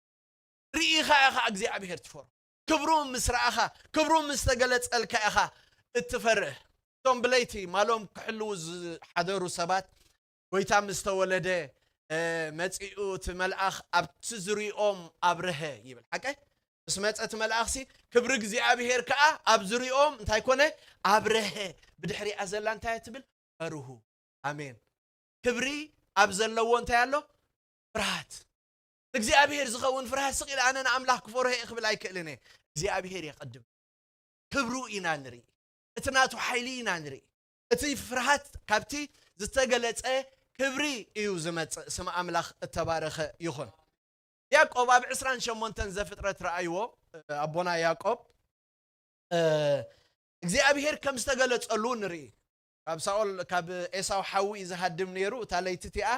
ርኢኻ ኢኻ እግዚኣብሔር ትፈርሆ። ክብሩ ምስ ረኣኻ፣ ክብሩ ምስ ተገለጸልካ ኢኻ እትፈርህ። እቶም ብለይቲ ማሎም ክሕልዉ ዝሓደሩ ሰባት፣ ጎይታ ምስ ተወለደ፣ እ፣ መጺኡ እቲ መልኣኽ ኣብቲ ዙሪኦም ኣብረሀ ይብል። ሓቀ? ምስ መጸ እቲ መልኣኽሲ ክብሪ እግዚኣብሔር ከኣ ኣብ ዙሪኦም እንታይ ኮነ? ኣብረሀ። ብድሕሪኣ ዘላ እንታይ እያ ትብል? ፈርሁ። ኣሜን። ክብሪ ኣብ ዘለዎ እንታይ ኣሎ? ፍርሃት። ንእግዚኣብሔር ዝኸውን ፍርሃት ስቕ ኢለ ኣነ ንኣምላኽ ክፈርሆ እየ ክብል ኣይክእልን እየ። እግዚኣብሔር የቐድም። ክብሩ ኢና ንርኢ። እቲ ናቱ ሓይሊ ኢና ንርኢ። እቲ ፍርሃት ካብቲ ዝተገለጸ ክብሪ እዩ ዝመጽእ። ስም ኣምላኽ እተባረኸ ይኹን። ያዕቆብ ኣብ ዕስራን ሸሞንተን ዘፍጥረት ረኣይዎ፣ ኣቦና ያዕቆብ፣ እ፣ እግዚኣብሔር ከም ዝተገለጸሉ ንርኢ። ካብ ሳኦል፣ ካብ ኤሳው ሓዊ እዩ ዝሃድም ነይሩ። እታ ለይቲ እቲኣ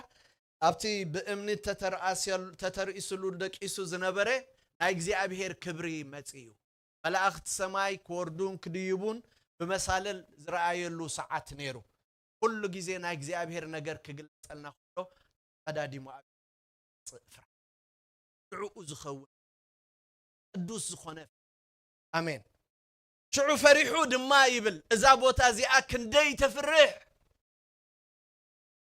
ኣብቲ ብእምኒ ተተርኣስየሉ-፣ ተተርኢስሉ ደቂሱ ዝነበረ ናይ እግዚኣብሔር ክብሪ መጺኡ። መላእኽቲ ሰማይ ክወርዱን ክድይቡን ብመሳልል ዝረኣየሉ ሰዓት ነይሩ። ኩሉ ግዜ ናይ እግዚኣብሔር ነገር ክግለጸልና ከሎ ቀዳዲሙ ኣብ ይመጽእ ፍርሃት። ሽዑኡ ዝኸውን ቅዱስ ዝኾነ። ኣሜን። ሽዑ ፈሪሑ ድማ ይብል፣ "እዛ ቦታ እዚኣ ክንደይ ተፍርሕ!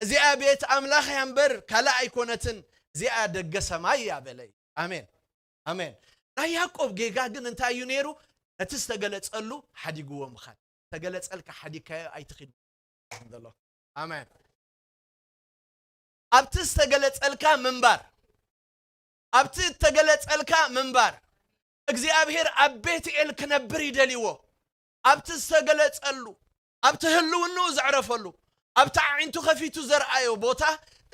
እዚኣ ቤት ኣምላኽ እያ እምበር ካልእ ኣይኮነትን፣ እዚኣ ደገ ሰማይ እያ" በለ። ኣሜን፣ ኣሜን። ናይ ያዕቆብ ጌጋ ግን እንታይ እዩ ነይሩ? ነቲ ዝተገለጸሉ ሓዲግዎ ምኻድ። ዝተገለጸልካ ሓዲግካዮ ኣይትኺድ ዘሎ። ኣሜን። ኣብቲ ዝተገለጸልካ ምንባር፣ ኣብቲ እተገለጸልካ ምንባር፣ እግዚኣብሔር ኣብ ቤትኤል ክነብር ይደልይዎ። ኣብቲ ዝተገለጸሉ፣ ኣብቲ ህልውንኡ ዘዕረፈሉ፣ ኣብቲ ኣዒንቱ ከፊቱ ዘርኣዮ ቦታ፣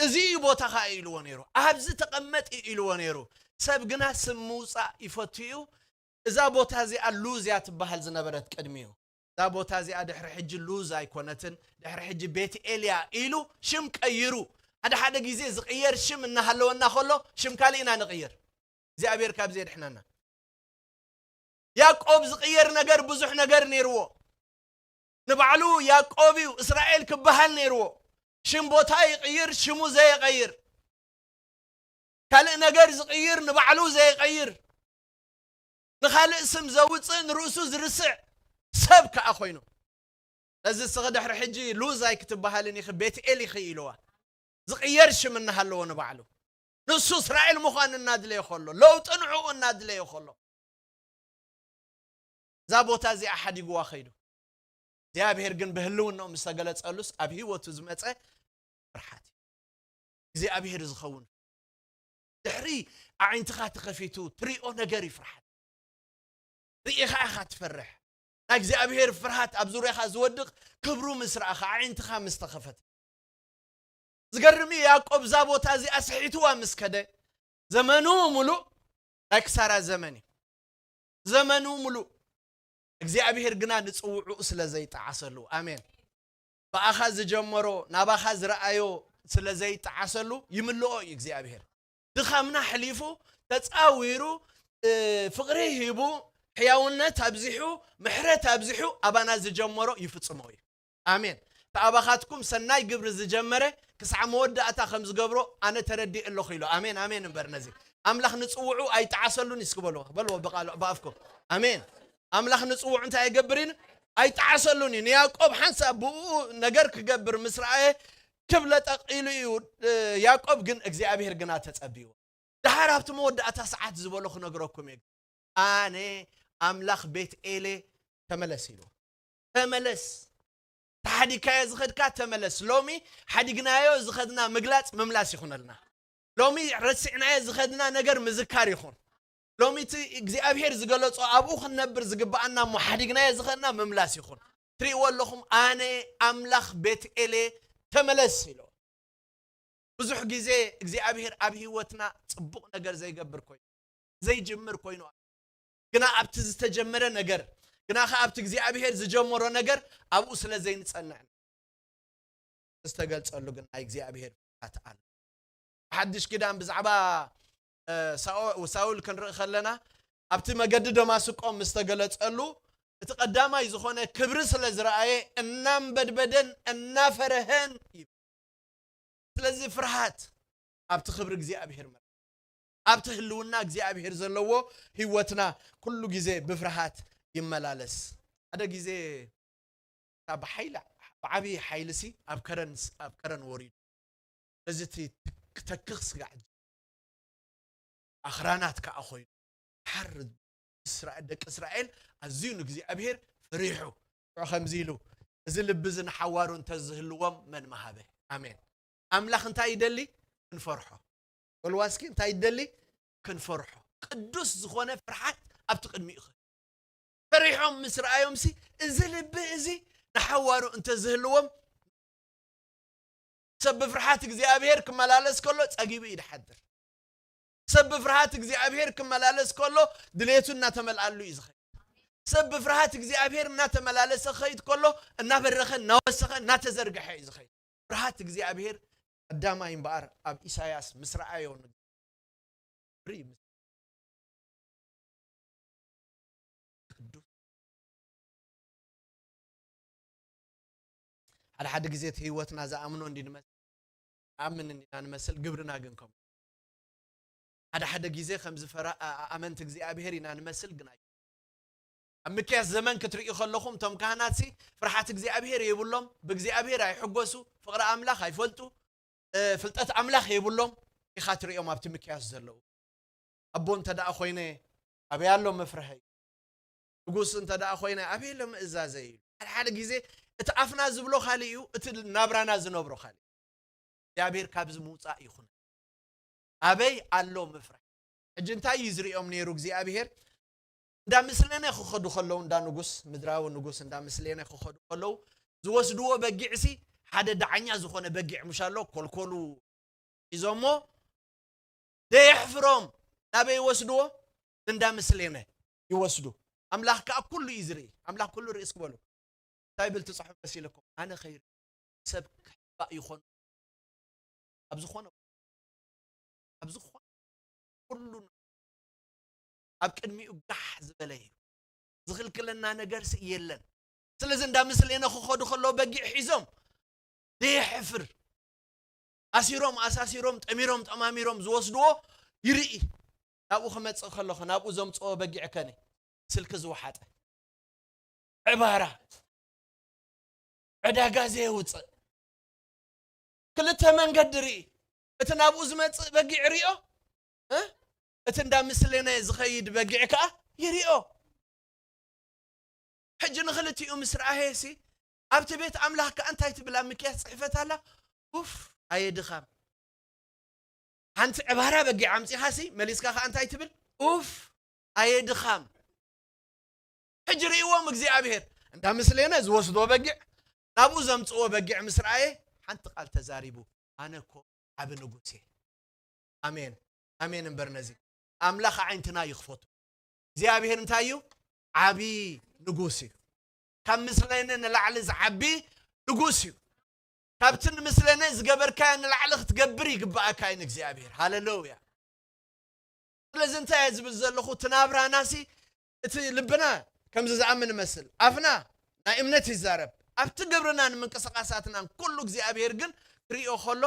"እዚ እዩ ቦታኻ" ኢልዎ ነይሩ። "ኣብዚ ተቐመጥ" ኢልዎ ነይሩ። ሰብ ግና ስም ምውጻእ ይፈቱ እዩ። እዛ ቦታ እዚኣ ሉዝ እያ ትበሃል ዝነበረት ቅድሚኡ። እዛ ቦታ እዚኣ ድሕሪ ሕጂ ሉዝ ኣይኮነትን። ድሕሪ ሕጂ ቤትኤል እያ ኢሉ ሽም ቀይሩ። ሓደ ሓደ ግዜ ዝቕየር ሽም እናሃለወና ከሎ ሽም ካልእ ኢና ንቕይር። እግዚኣብሔር ካብዚ የድሕነና። ያዕቆብ ዝቕየር ነገር ብዙሕ ነገር ነይርዎ። ንባዕሉ ያዕቆብ እዩ፣ እስራኤል ክበሃል ነይርዎ። ሽም ቦታ ይቕይር፣ ሽሙ ዘየቐይር። ካልእ ነገር ዝቕይር፣ ንባዕሉ ዘየቐይር። ንኻልእ ስም ዘውፅእ፣ ንርእሱ ዝርስዕ ሰብ ከኣ ኮይኑ። ስለዚ እስኺ ድሕሪ ሕጂ ሉዝ ኣይክትበሃልን ኢኺ፣ ቤትኤል ኢኺ ኢልዋ። ዝቕየር ሽም እናሃለዎ ንባዕሉ። ንሱ እስራኤል ምዃን እናድለየ ከሎ፣ ለውጢ ንዕኡ እናድለየ ከሎ። እዛ ቦታ እዚኣ ሓዲግዋ ኸይዱ። እግዚኣብሔር ግን ብህልውናኡ ምስ ተገለጸሉስ ኣብ ህይወቱ ዝመጸ ፍርሓት እዩ። እግዚኣብሔር ዝኸውን ድሕሪ ኣዒንትኻ ተኸፊቱ ትሪኦ ነገር እዩ ፍርሓት። ርኢኻ ኢኻ ትፈርሕ። ናይ እግዚኣብሔር ፍርሃት ኣብ ዙርያኻ ዝወድቕ ክብሩ ምስ ረኣኻ፣ ኣዒንትኻ ምስ ተኸፈተ። ዝገርም እዩ፣ ያዕቆብ እዛ ቦታ እዚኣ ስሒትዋ ምስ ከደ፣ ዘመኑ ሙሉእ ናይ ክሳራ ዘመን እዩ። ዘመኑ ሙሉእ እግዚኣብሔር ግና ንጽውዕኡ ስለ ዘይጠዓሰሉ። ኣሜን። ብኣኻ ዝጀመሮ፣ ናባኻ ዝረኣዮ ስለ ዘይጠዓሰሉ ይምልኦ እዩ እግዚኣብሔር። ድኻምና ሕሊፉ፣ ተጻዊሩ፣ እ፣ ፍቕሪ ሂቡ፣ ሕያውነት ኣብዚሑ፣ ምሕረት ኣብዚሑ፣ ኣባና ዝጀመሮ ይፍጽሞ እዩ። ኣሜን። ተኣባኻትኩም ሰናይ ግብሪ ዝጀመረ ክሳዕ መወዳእታ ከም ዝገብሮ ኣነ ተረዲእ ኣለኹ ኢሉ። ኣሜን፣ ኣሜን እምበር ነዚ። ኣምላኽ ንጽውዑ ኣይጠዓሰሉን እስኪ በልዎ፣ በልዎ ብቓል-፣ ብኣፍኩም። ኣሜን። ኣምላኽ ንጽውዑ እንታይ ኣይገብርን? ኣይጠዓሰሉን እዩ። ንያዕቆብ ሓንሳብ ብኡ ነገር ክገብር ምስ ረኣየ ክብለጠቕ ኢሉ እዩ። እ፣ ያዕቆብ ግን እግዚኣብሔር ግና ተጸብይዎ። ደሓር ኣብቲ መወዳእታ ሰዓት ዝበሎ ክነግረኩም እየ። ኣነ ኣምላኽ ቤት ኤሌ ተመለስ ኢሉ። ተመለስ። ተሓዲግካዮ ዝኸድካ ተመለስ። ሎሚ ሓዲግናዮ ዝኸድና ምግላጽ ምምላስ ይኹነልና። ሎሚ ረሲዕናዮ ዝኸድና ነገር ምዝካር ይኹን። ሎሚ እቲ እግዚኣብሔር ዝገለጾ ኣብኡ ክንነብር ዝግብኣና እሞ ሓዲግናዮ ዝኸድና ምምላስ ይኹን። ትርእይዎ ኣለኹም፣ ኣነ ኣምላኽ ቤት ኤሌ ተመለስ ኢሉ። ብዙሕ ግዜ እግዚኣብሔር ኣብ ህይወትና ጽቡቕ ነገር ዘይገብር ኮይኑ፣ ዘይጅምር ኮይኑ፣ ግና ኣብቲ ዝተጀመረ ነገር፣ ግና ኸኣ ኣብቲ እግዚኣብሔር ዝጀመሮ ነገር ኣብኡ ስለ ዘይንጸንዕ ዝተገልጸሉ ግን ናይ እግዚኣብሔር ፍርሃት ኣሎ። ብሓድሽ ኪዳን ብዛዕባ፣ እ፣ ሳኦ-፣ ሳውል ክንርኢ ከለና ኣብቲ መገዲ ደማስቆ ምስ ተገለጸሉ እቲ ቀዳማይ ዝኾነ ክብሪ ስለ ዝረኣየ እናንበድበደን እናፈረሀን እዩ። ስለዚ ፍርሃት ኣብቲ ክብሪ እግዚኣብሔር መ-፣ ኣብቲ ህልውና እግዚኣብሔር ዘለዎ ህይወትና ኩሉ ግዜ ብፍርሃት ይመላለስ። ሓደ ግዜ እታ ብሓይሊ፣ ብዓብዪ ሓይልሲ ኣብ ከረን፣ ኣብ ከረን ወሪዱ። ስለዚ እቲ ክተክኽ ስጋዕ ኣኽራናት ከኣ ኮይኑ ሓር እስራኤል፣ ደቂ እስራኤል ኣዝዩ ንእግዚኣብሔር ፈሪሑ። ሽዑ ከምዚ ኢሉ፣ "እዚ ልቢ እዚ ንሓዋሩ እንተዝህልዎም መን ምሃበ?" ኣሜን። ኣምላኽ እንታይ ይደሊ? ክንፈርሖ። በልዋ እስኪ፣ እንታይ ይደሊ? ክንፈርሖ። ቅዱስ ዝኾነ ፍርሓት ኣብቲ ቅድሚኡ ኸ-፣ ፈሪሖም ምስ ረኣዮምሲ፣ "እዚ ልቢ እዚ ንሓዋሩ እንተዝህልዎም?" ሰብ ብፍርሃት እግዚኣብሔር ክመላለስ ከሎ ጸጊቡ እዩ ዝሓድር። ሰብ ብፍርሃት እግዚኣብሔር ክመላለስ ከሎ ድሌቱ እናተመልኣሉ እዩ ዝኸይድ። ሰብ ብፍርሃት እግዚኣብሔር እናተመላለሰ ክኸይድ ከሎ እናበረኸ፣ እናወሰኸ፣ እናተዘርግሐ እዩ ዝኸይድ። ፍርሃት እግዚኣብሔር ቀዳማይ እምበኣር ኣብ ኢሳያስ ምስ ረኣዮ ንግብሪ ምስ ቅዱስ ሓደ ሓደ ግዜ እቲ ህይወትና ዝኣምኖ እንዲ ንመስል፣ ኣምን እንዲና ንመስል፣ ግብርና ግን ከም ሓደ ሓደ ግዜ ከም ዝፈራ-፣ ኣ-፣ ኣ-፣ ኣመንቲ እግዚኣብሔር ኢና ንመስል፣ ግን ኣይ-፣ ኣብ ምክያስ ዘመን ክትርእዩ ከለኹም፣ እቶም ካህናትሲ ፍርሓት እግዚኣብሔር የብሎም፣ ብእግዚኣብሔር ኣይሕጎሱ፣ ፍቕሪ ኣምላኽ ኣይፈልጡ፣ እ፣ ፍልጠት ኣምላኽ የብሎም ኢኻ ትርእዮም ኣብቲ ምክያስ ዘለዉ። ኣቦ እንተ ደኣ ኮይነ፣ ኣበይ ኣሎ መፍርሐይ? ንጉስ እንተ ደኣ ኮይነ፣ ኣበይ ኣሎ ምእዛዘይ? ኢሉ። ሓደ ሓደ ግዜ እቲ ኣፍና ዝብሎ ካልእ እዩ፣ እቲ ናብራና ዝነብሮ ካልእ። እግዚኣብሔር ካብዚ ምውጻእ ይኹን። ኣበይ ኣሎ ምፍራሕ? ሕጂ እንታይ እዩ ዝርእዮም ነይሩ እግዚኣብሔር? እንዳ ምስሌነ ክኸዱ ከለዉ፣ እንዳ ንጉስ፣ ምድራዊ ንጉስ እንዳ ምስሌነ ክኸዱ ከለዉ፣ ዝወስድዎ በጊዕሲ ሓደ ዳዕኛ ዝኾነ በጊዕ ምሽ ኣሎ፣ ኮልኮሉ ሒዞሞ፣ ደየሕፍሮም ናበይ ይወስድዎ? እንዳ ምስሌነ ይወስዱ። ኣምላኽ ከኣ ኩሉ እዩ ዝርኢ። ኣምላኽ ኩሉ ርእስ ክበሉ። እንታይ ብል ትጽሕፍ መሲልኩም? ኣነ ኸይሪ ሰብ ክሕባእ ይኾን? ኣብ ዝኾነ፣ ኣብ ዝኾነ ኩሉ ኣብ ቅድሚኡ ጋሕ ዝበለ እዩ። ዝኽልክለና ነገርሲ የለን። ስለዚ እንዳ ምስሌነ ክኸዱ ከለዉ በጊዕ ሒዞም፣ ደየሕፍር፣ ኣሲሮም፣ ኣሳሲሮም፣ ጠሚሮም፣ ጠማሚሮም ዝወስድዎ ይርኢ። ናብኡ ክመጽእ ከለኹ፣ ናብኡ ዘምጽኦ በጊዕ ከነ ስልኪ ዝወሓጠ፣ ዕባራ፣ ዕዳጋ ዘየውጽእ፣ ክልተ መንገዲ ርኢ። እቲ ናብኡ ዝመጽእ በጊዕ ሪኦ፣ እ? እቲ እንዳ ምስሌነ ዝኸይድ በጊዕ ከኣ ይሪኦ። ሕጂ ንኽልቲኡ ምስ ረኣየሲ፣ ኣብቲ ቤት ኣምላኽ ከኣ እንታይ ትብል ኣብ ሚክያስ ጽሕፈት ኣላ? ኡፍ፣ ኣየ ድኻም። ሓንቲ ዕባራ በጊዕ ኣምጺኻሲ፣ መሊስካ ከኣ እንታይ ትብል? ኡፍ፣ ኣየ ድኻም። ሕጂ ርእይዎም እግዚኣብሔር፣ እንዳ ምስሌነ ዝወስድዎ በጊዕ፣ ናብኡ ዘምጽእዎ በጊዕ ምስ ረኣየ፣ ሓንቲ ቃል ተዛሪቡ፣ ኣነ እኮ ዓቢ ንጉስ እየ። ኣሜን፣ ኣሜን እምበር ነዚ። ኣምላኽ ኣዒንትና ይኽፈቱ። እግዚኣብሔር እንታይ እዩ? ዓቢ ንጉስ እዩ። ካብ ምስሌነ ንላዕሊ ዝዓቢ ንጉስ እዩ። ካብቲ ንምስሌነ ዝገበርካዮ ንላዕሊ ክትገብር ይግብኣካ እዩ ንእግዚኣብሔር። ሃሌሉያ። ስለዚ እንታይ እየ ዝብል ዘለኹ? እቲ ናብራናሲ፣ እቲ ልብና ከምዚ ዝኣምን ይመስል፣ ኣፍና ናይ እምነት ይዛረብ፣ ኣብቲ ግብርናን ምንቅስቓሳትናን ኩሉ እግዚኣብሔር ግን ክሪኦ ከሎ፣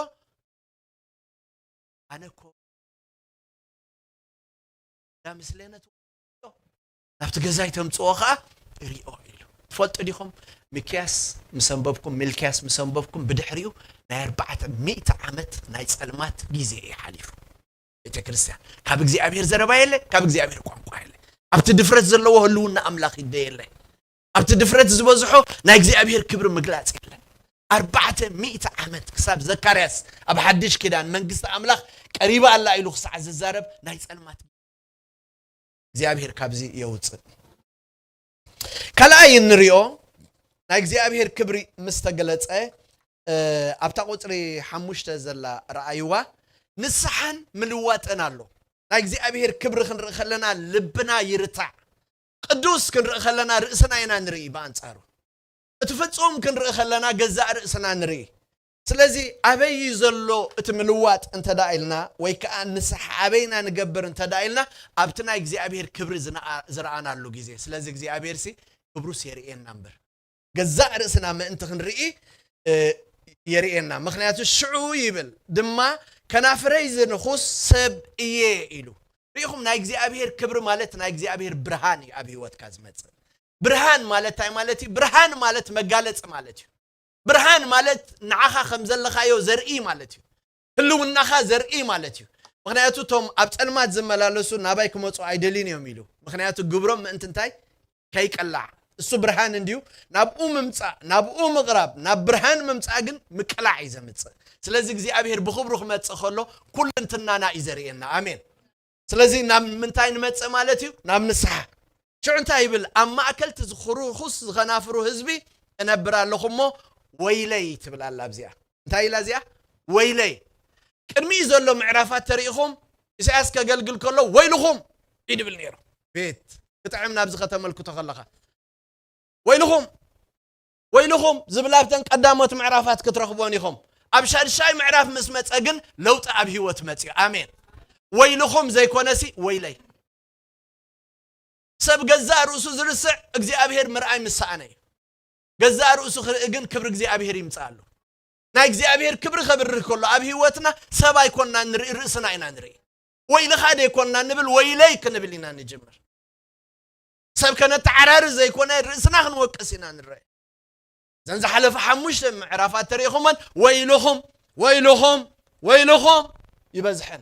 ኣነ እኮ እንዳ ምስሌነ ትወስዶ፣ ናብቲ ገዛይ ተምጽኦ ኸኣ እሪኦ ኢሉ። ትፈልጡ ዲኹም? ሚክያስ ምስ ኣንበብኩም፣ ሚልክያስ ምስ ኣንበብኩም፣ ብድሕሪኡ ናይ ኣርባዕተ ሚእቲ ዓመት ናይ ጸልማት ግዜ እዩ ሓሊፉ። ቤተ ክርስቲያን፣ ካብ እግዚኣብሔር ዘረባ የለ፣ ካብ እግዚኣብሔር ቋንቋ የለ። ኣብቲ ድፍረት ዘለዎ ህልውና ኣምላኽ ይደ የለ። ኣብቲ ድፍረት ዝበዝሖ ናይ እግዚኣብሔር ክብሪ ምግላጽ የለ። ኣርባዕተ ሚእቲ ዓመት ክሳብ ዘካርያስ ኣብ ሓድሽ ኪዳን መንግስቲ ኣምላኽ ቀሪባ ኣላ ኢሉ ክሳዕ ዝዛረብ ናይ ጸልማት እግዚኣብሔር ካብዚ የውጽእ። ካልኣይ እንሪኦ ናይ እግዚኣብሔር ክብሪ ምስ ተገለጸ፣ እ፣ ኣብታ ቁጽሪ ሓሙሽተ ዘላ ረኣይዋ፣ ንስሓን ምልዋጥን ኣሎ። ናይ እግዚኣብሔር ክብሪ ክንርኢ ከለና ልብና ይርታዕ። ቅዱስ ክንርኢ ከለና ርእስና ኢና ንርኢ ብኣንጻሩ። እቲ ፍጹም ክንርኢ ከለና ገዛእ ርእስና ንርኢ። ስለዚ ኣበይ እዩ ዘሎ እቲ ምልዋጥ እንተ ደኣ ኢልና፣ ወይ ከኣ ንስሓ ኣበይ ኢና ንገብር እንተ ደኣ ኢልና፣ ኣብቲ ናይ እግዚኣብሔር ክብሪ ዝነኣ-፣ ዝረኣናሉ ግዜ። ስለዚ እግዚኣብሔርሲ ክብሩስ የርእየና እምበር፣ ገዛእ ርእስና ምእንቲ ክንርኢ፣ እ፣ የርእየና። ምኽንያቱ ሽዑ ይብል ድማ፣ "ከናፍረይ ዝንኹስ ሰብ እየ" ኢሉ። ርኢኹም፣ ናይ እግዚኣብሔር ክብሪ ማለት ናይ እግዚኣብሔር ብርሃን እዩ ኣብ ህይወትካ ዝመጽእ። ብርሃን ማለት እንታይ ማለት እዩ? ብርሃን ማለት መጋለጺ ማለት እዩ። ብርሃን ማለት ንዓኻ ከም ዘለኻዮ ዘርኢ ማለት እዩ። ህልውናኻ ዘርኢ ማለት እዩ። ምኽንያቱ እቶም ኣብ ጸልማት ዝመላለሱ ናባይ ክመጹ ኣይደልዩን እዮም ኢሉ። ምኽንያቱ ግብሮም ምእንቲ እንታይ? ከይቅላዕ። እሱ ብርሃን እንድዩ፣ ናብኡ ምምጻእ፣ ናብኡ ምቕራብ፣ ናብ ብርሃን ምምጻእ ግን ምቅላዕ እዩ ዘምጽእ። ስለዚ እግዚኣብሔር ብኽብሩ ክመጽእ ከሎ ኩልንትናና እዩ ዘርእየና። ኣሜን። ስለዚ ናብ ምንታይ ንመጽእ ማለት እዩ? ናብ ንስሓ። ሽዑ እንታይ ይብል? ኣብ ማእከል እቲ ዝኹ-፣ ርኹስ ዝኸናፍሩ ህዝቢ እነብር ኣለኹ እሞ ወይለይ ትብል ኣላ ኣብዚኣ። እንታይ ኢላ እዚኣ? ወይለይ። ቅድሚኡ ዘሎ ምዕራፋት ተሪኢኹም፣ ኢሳያስ ከገልግል ከሎ ወይልኹም እዩ ድብል ነይሩ። ቤት ክጥዕም ናብዚ ከተመልክቶ ከለኻ፣ "ወይልኹም፣ ወይልኹም" ዝብል ኣብተን ቀዳሞት ምዕራፋት ክትረኽቦን ኢኹም። ኣብ ሻድሻይ ምዕራፍ ምስ መጸ ግን ለውጢ ኣብ ህይወት መጽዩ። ኣሜን። "ወይልኹም" ዘይኮነሲ ወይለይ። ሰብ ገዛእ ርእሱ ዝርስዕ እግዚኣብሔር ምርኣይ ምስ ሰኣነ እዩ። ገዛእ ርእሱ ክርኢ ግን ክብሪ እግዚኣብሔር ይምጻእ ኣሎ። ናይ እግዚኣብሔር ክብሪ ከብርህ ከሎ ኣብ ህይወትና ሰብ ኣይኮንና ንርኢ፣ ርእስና ኢና ንርኢ። ወይልኻ ደይኮንና ንብል፣ ወይለይ ክንብል ኢና ንጅምር። ሰብ ከነተዓራሪ ዘይኮነ ርእስና ክንወቅስ ኢና ንረአ። እዘን ዝሓለፈ ሓሙሽተ ምዕራፋት ተሪእኹመን፣ ወይልኹም፣ ወይልኹም፣ ወይልኹም ይበዝሐን።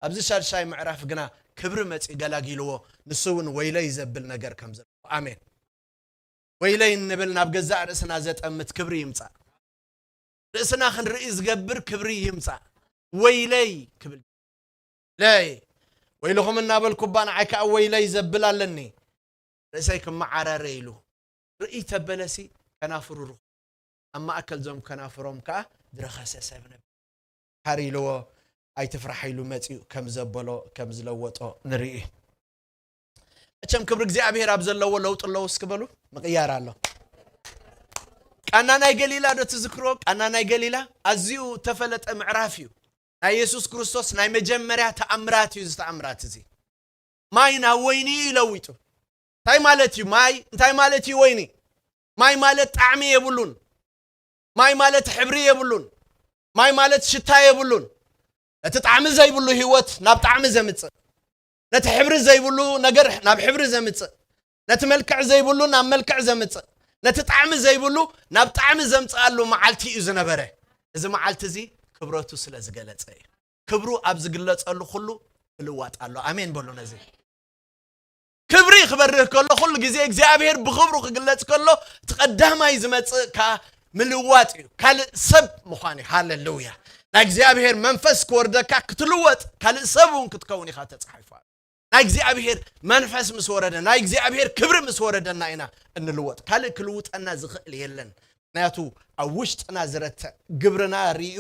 ኣብዚ ሻድሻይ ምዕራፍ ግና ክብሪ መጺኡ ገላጊልዎ፣ ንሱ እውን ወይለይ ዘብል ነገር ከም ዘለዎ። ኣሜን። ወይለይ እንብል ናብ ገዛእ ርእስና ዘጠምት ክብሪ ይምጻእ። ርእስና ክንርኢ ዝገብር ክብሪ ይምጻእ። ወይለይ ክብል፣ ለይ፣ ወይልኹም እናበልኩ እባ ንዓይ ከኣ ወይለይ ዘብል ኣለኒ። ርእሰይ ክመዓራረ ኢሉ ርእይ ተበለሲ ከናፍሩ ርኹ። ኣብ ማእከል ዞም ከናፍሮም ከኣ ዝረኸሰ ሰብ ነብ-፣ ሓር ኢልዎ ኣይትፍራሕ ኢሉ መጺኡ ከም ዘበሎ፣ ከም ዝለወጦ ንርኢ። መቸም ክብሪ እግዚኣብሔር ኣብ ዘለዎ ለውጢ ኣለዎ። እስኪ በሉ፣ ምቕያር ኣሎ። ቃና ናይ ገሊላ ዶ ትዝክሮ? ቃና ናይ ገሊላ ኣዝዩ ተፈለጠ ምዕራፍ እዩ። ናይ የሱስ ክርስቶስ ናይ መጀመርያ ተኣምራት እዩ። እዚ ተኣምራት እዚ ማይ ናብ ወይኒ እዩ ለዊጡ። እንታይ ማለት እዩ ማይ? እንታይ ማለት እዩ ወይኒ? ማይ ማለት ጣዕሚ የብሉን። ማይ ማለት ሕብሪ የብሉን። ማይ ማለት ሽታ የብሉን። ነቲ ጣዕሚ ዘይብሉ ህይወት ናብ ጣዕሚ ዘምጽእ፣ ነቲ ሕብሪ ዘይብሉ ነገር ናብ ሕብሪ ዘምጽእ፣ ነቲ መልክዕ ዘይብሉ ናብ መልክዕ ዘምጽእ፣ ነቲ ጣዕሚ ዘይብሉ ናብ ጣዕሚ ዘምጽኣሉ መዓልቲ እዩ ዝነበረ። እዚ መዓልቲ እዚ ክብረቱ ስለ ዝገለጸ እዩ። ክብሩ ኣብ ዝግለጸሉ ኩሉ ምልዋጥ ኣሎ። ኣሜን በሉ። ነዚ ክብሪ ክበርህ ከሎ፣ ኩሉ ግዜ እግዚኣብሔር ብክብሩ ክግለጽ ከሎ፣ እቲ ቀዳማይ ዝመጽእ ከኣ ምልዋጥ እዩ። ካልእ ሰብ ምዃን እዩ። ሃሌሉያ። ናይ እግዚኣብሔር መንፈስ ክወርደካ ክትልወጥ፣ ካልእ ሰብ እውን ክትከውን ኢኻ ተጻሒፉ ኣሎ። ናይ እግዚኣብሔር መንፈስ ምስ ወረደ፣ ናይ እግዚኣብሔር ክብሪ ምስ ወረደና ኢና እንልወጥ። ካልእ ክልውጠና ዝኽእል የለን። ምኽንያቱ ኣብ ውሽጥና ዝረትዕ፣ ግብርና ርእዩ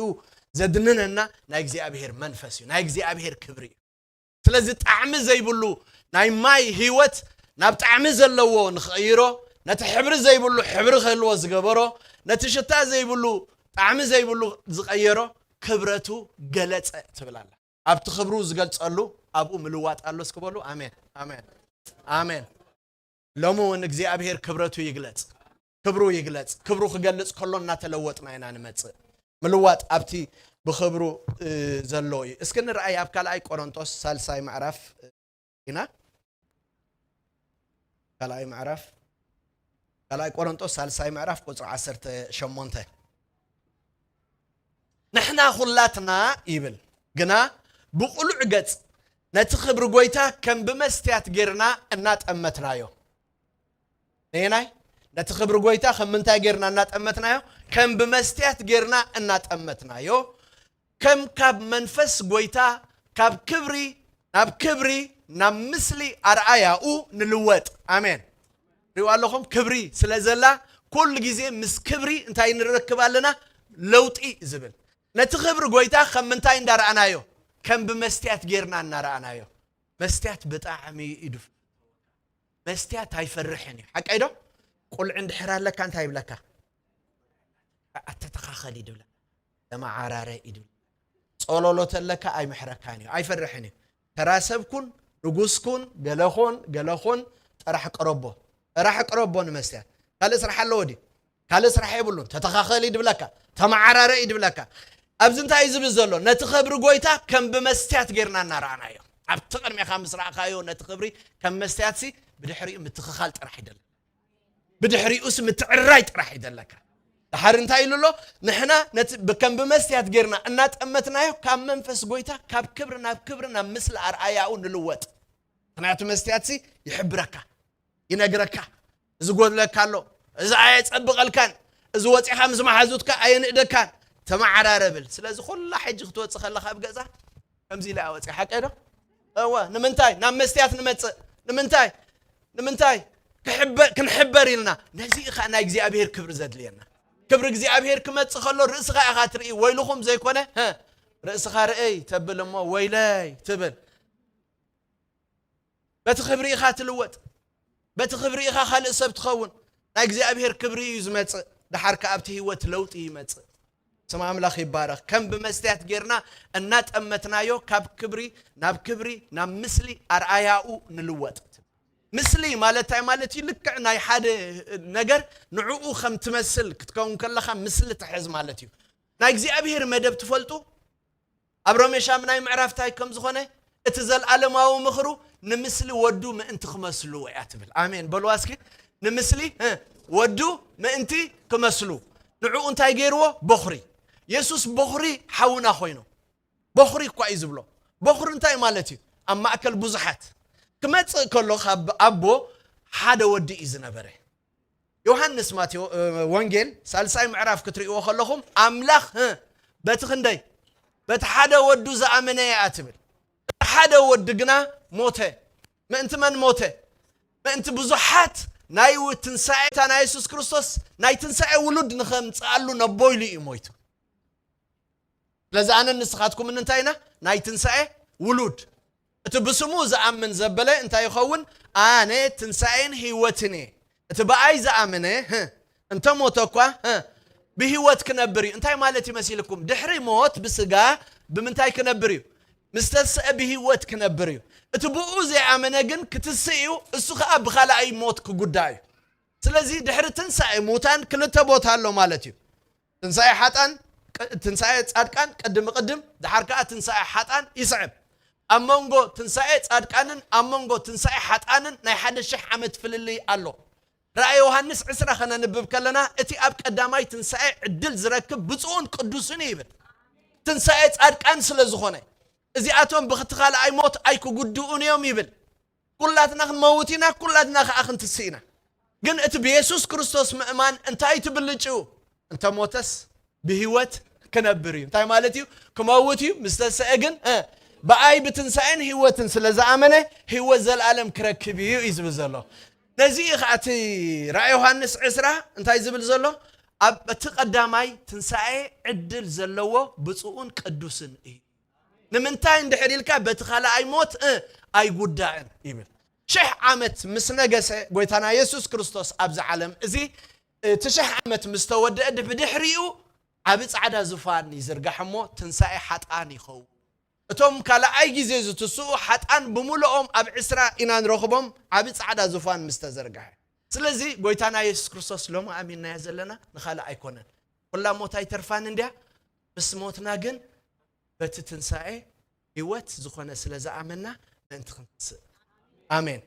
ዘድንነና ናይ እግዚኣብሔር መንፈስ እዩ። ናይ እግዚኣብሔር ክብሪ እዩ። ስለዚ ጣዕሚ ዘይብሉ ናይ ማይ ህይወት ናብ ጣዕሚ ዘለዎ ንኽቕይሮ፣ ነቲ ሕብሪ ዘይብሉ ሕብሪ ክህልዎ ዝገበሮ፣ ነቲ ሽታ ዘይብሉ ጣዕሚ ዘይብሉ ዝቐየሮ ክብረቱ ገለጸ ትብል ኣላ። ኣብቲ ክብሩ ዝገልጸሉ ኣብኡ ምልዋጥ ኣሎ። እስኪ በሉ ኣሜን፣ ኣሜን፣ ኣሜን። ሎሚ እውን እግዚኣብሔር ክብረቱ ይግለጽ፣ ክብሩ ይግለጽ። ክብሩ ክገልጽ ከሎ እናተለወጥና ኢና ንመጽእ። ምልዋጥ ኣብቲ ብኽብሩ፣ እ፣ ዘሎ እዩ። እስኪ ንርኣይ ኣብ ካልኣይ ቆሮንጦስ ሳልሳይ ምዕራፍ ኢና። ካልኣይ ምዕራፍ፣ ካልኣይ ቆሮንጦስ ሳልሳይ ምዕራፍ ቁጽሪ ዓሰርተ ሸሞንተ። ንሕና ኩላትና ይብል፣ ግና ብቕሉዕ ገጽ ነቲ ክብሪ ጐይታ ከም ብመስትያት ጌርና እናጠመትናዮ። ነየናይ? ነቲ ክብሪ ጐይታ ከም ምንታይ ጌርና እናጠመትናዮ? ከም ብመስትያት ጌርና እናጠመትናዮ፣ ከም ካብ መንፈስ ጐይታ ካብ ክብሪ ናብ ክብሪ፣ ናብ ምስሊ ኣርኣያኡ ንልወጥ። ኣሜን። ሪኡ ኣለኹም? ክብሪ ስለ ዘላ፣ ኩሉ ግዜ ምስ ክብሪ እንታይ ንረክብ ኣለና? ለውጢ ዝብል። ነቲ ክብሪ ጐይታ ከም ምንታይ እንዳረኣናዮ? ከም ብመስትያት ጌርና እናረኣናዮ። መስትያት ብጣዕሚ እዩ ድፍ-፣ መስትያት ኣይፈርሕን እዩ። ሓቀይ ዶ? ቁልዒ እንድሕር ኣለካ እንታይ ይብለካ? ኣተተኻኸል እዩ ድብለካ። ተመዓራረ እዩ ድብል። ጸሎሎ ተለካ ኣይምሕረካን እዩ። ኣይፈርሕን እዩ። ተራ ሰብ ኩን፣ ንጉስ ኩን፣ ገለ ኩን፣ ገለ ኩን፣ ጥራሕ ቅረቦ። ጥራሕ ቅረቦ ንመስትያት። ካልእ ስራሕ ኣለዎ ድዩ? ካልእ ስራሕ የብሉን። ተተኻኸል እዩ ድብለካ። ተመዓራረ እዩ ድብለካ። ኣብዚ እንታይ እዩ ዝብል ዘሎ? ነቲ ክብሪ ጐይታ ከም ብመስትያት ጌርና እናረኣናዮ። ኣብቲ ቅድሜኻ ምስ ረኣኻዮ ነቲ ክብሪ ከም መስትያትሲ ብድሕሪኡ ምትኽኻል ጥራሕ ይደሊ። ብድሕሪኡስ ምትዕርራይ ጥራሕ እዩ ዘለካ። ድሓር እንታይ ኢሉ ኣሎ? ንሕና ነቲ ብ-፣ ከም ብመስትያት ጌርና እናጠመትናዮ ካብ መንፈስ ጐይታ ካብ ክብሪ ናብ ክብሪ ናብ ምስሊ ኣርኣያኡ ንልወጥ። ምኽንያቱ መስትያትሲ ይሕብረካ፣ ይነግረካ፣ እዚ ጐድለካ ኣሎ፣ እዚ ኣየጸብቐልካን፣ እዚ ወጺኻ ምስ መሓዙትካ ኣየንእደካን፣ ተመዓራረ ብል። ስለዚ ኩላ ሕጂ ክትወጽእ ከለኻ ኣብ ገዛ ከምዚ ኢለ እያ ወጺኣ፣ ሓቀይ ዶ? እወ። ንምንታይ ናብ መስትያት ንመጽእ? ንምንታይ? ንምንታይ? ክሕበ-፣ ክንሕበር ኢልና። ነዚ ኢኻ ናይ እግዚኣብሔር ክብሪ ዘድልየና። ክብሪ እግዚኣብሔር ክመጽእ ከሎ ርእስኻ ኢኻ ትርኢ። ወይልኹም ዘይኮነ፣ ሀ፣ ርእስኻ ርእይ ተብል እሞ ወይለይ ትብል። በቲ ክብሪ ኢኻ ትልወጥ። በቲ ክብሪ ኢኻ ካልእ ሰብ ትኸውን። ናይ እግዚኣብሔር ክብሪ እዩ ዝመጽእ። ደሓር ከኣ ኣብቲ ህይወት ለውጢ ይመጽእ። ስም ኣምላኽ ይባረኽ። ከም ብመስትያት ጌርና እናጠመትናዮ ካብ ክብሪ ናብ ክብሪ፣ ናብ ምስሊ ኣርኣያኡ ንልወጥ። ምስሊ ማለት እንታይ ማለት እዩ? ልክዕ ናይ ሓደ ነገር ንዕኡ ከም ትመስል ክትከውን ከለኻ ምስሊ ትሕዝ ማለት እዩ። ናይ እግዚኣብሔር መደብ ትፈልጡ? ኣብ ሮሜ ሻምናይ ምዕራፍ እንታይ ከም ዝኾነ፣ እቲ ዘልኣለማዊ ምኽሩ ንምስሊ ወዱ ምእንቲ ክመስሉ እያ ትብል። ኣሜን በልዋ እስኪ። ንምስሊ እ፣ ወዱ ምእንቲ ክመስሉ። ንዕኡ እንታይ ገይርዎ? በኹሪ። የሱስ በኹሪ ሓውና ኮይኑ። በኹሪ እኳ እዩ ዝብሎ። በኹሪ እንታይ ማለት እዩ? ኣብ ማእከል ብዙሓት ክመጽእ ከሎ ካብ ኣቦ ሓደ ወዲ እዩ ዝነበረ። ዮሃንስ ማቴዎ-፣ እ፣ ወንጌል ሳልሳይ ምዕራፍ ክትርእይዎ ከለኹም ኣምላኽ እ፣ በቲ ክንደይ? በቲ ሓደ ወዱ ዝኣመነ እያ ትብል። እቲ ሓደ ወዲ ግና ሞተ። ምእንቲ መን ሞተ? ምእንቲ ብዙሓት ናይ ው-፣ ትንሳኤ እታ ናይ የሱስ ክርስቶስ ናይ ትንሳኤ ውሉድ ንኸምጽኣሉ ነቦይሉ እዩ ሞይቱ። ስለዚ ኣነን ንስኻትኩምን እንታይ ኢና? ናይ ትንሳኤ ውሉድ። እቲ ብስሙ ዝኣምን ዘበለ እንታይ ይኸውን? ኣነ ትንሳኤን ህይወትን እየ። እቲ ብኣይ ዝኣመነ ህ፣ እንተ ሞተ እኳ ህ፣ ብህይወት ክነብር እዩ። እንታይ ማለት ይመሲልኩም? ድሕሪ ሞት ብስጋ ብምንታይ ክነብር እዩ? ምስ ተንስአ ብህይወት ክነብር እዩ። እቲ ብኡ ዘይኣመነ ግን ክትስእ እዩ፣ እሱ ኸኣ ብኻልኣይ ሞት ክጉዳእ እዩ። ስለዚ ድሕሪ ትንሳኤ ሙታን ክልተ ቦታ ኣሎ ማለት እዩ። ትንሳኤ ሓጣን፣ ቅ-፣ ትንሳኤ ጻድቃን ቅድሚ ቅድም፣ ድሓር ከኣ ትንሳኤ ሓጣን ይስዕብ። ኣብ መንጎ ትንሳኤ ጻድቃንን ኣብ መንጎ ትንሳኤ ሓጣንን ናይ ሓደ ሽሕ ዓመት ፍልልይ ኣሎ። ራእይ ዮሃንስ ዕስራ ከነንብብ ከለና፣ እቲ ኣብ ቀዳማይ ትንሳኤ ዕድል ዝረክብ ብፁዕን ቅዱስን እዩ ይብል። ትንሳኤ ጻድቃን ስለ ዝኾነ፣ እዚኣቶም ብኽቲ ካልኣይ ሞት ኣይክጉድኡን እዮም ይብል። ኩላትና ክንመውት ኢና፣ ኩላትና ከኣ ክንትስእ ኢና። ግን እቲ ብየሱስ ክርስቶስ ምእማን እንታይ ትብልጭው? እንተ ሞተስ ብህይወት ክነብር እዩ። እንታይ ማለት እዩ? ክመውት እዩ፣ ምስ ተሰአ ግን፣ እ፣ ብኣይ ብትንሳኤን ህይወትን ስለ ዝኣመነ ህይወት ዘልኣለም ክረክብ እዩ እዩ ዝብል ዘሎ። ነዚ እዩ ከኣ እቲ ራእይ ዮሃንስ ዕስራ እንታይ ዝብል ዘሎ? ኣብ እቲ ቀዳማይ ትንሳኤ ዕድል ዘለዎ ብፁዕን ቅዱስን እዩ። ንምንታይ እንድሕር ኢልካ፣ በቲ ካልኣይ ሞት፣ እ፣ ኣይጉዳእን ይብል። ሽሕ ዓመት ምስ ነገሰ ጎይታና የሱስ ክርስቶስ ኣብዚ ዓለም እዚ፣ እቲ ሽሕ ዓመት ምስ ተወደአ፣ ድ-፣ ብድሕሪኡ ዓቢ ጻዕዳ ዙፋን ይዝርጋሕ እሞ፣ ትንሳኤ ሓጣን ይኸውን። እቶም ካልኣይ ግዜ ዝትስኡ ሓጣን ብምልኦም ኣብ ዕስራ ኢና ንረኽቦም፣ ዓቢ ጻዕዳ ዙፋን ምስ ተዘርግሐ። ስለዚ ጎይታና የሱስ ክርስቶስ ሎሚ ኣሚንናዮ ዘለና ንኻልእ ኣይኮነን። ኩላ ሞት ኣይተርፋን እንድያ፣ ምስ ሞትና ግን በቲ ትንሳኤ ህይወት ዝኾነ ስለ ዝኣመንና ምእንቲ ክንትስእ። ኣሜን።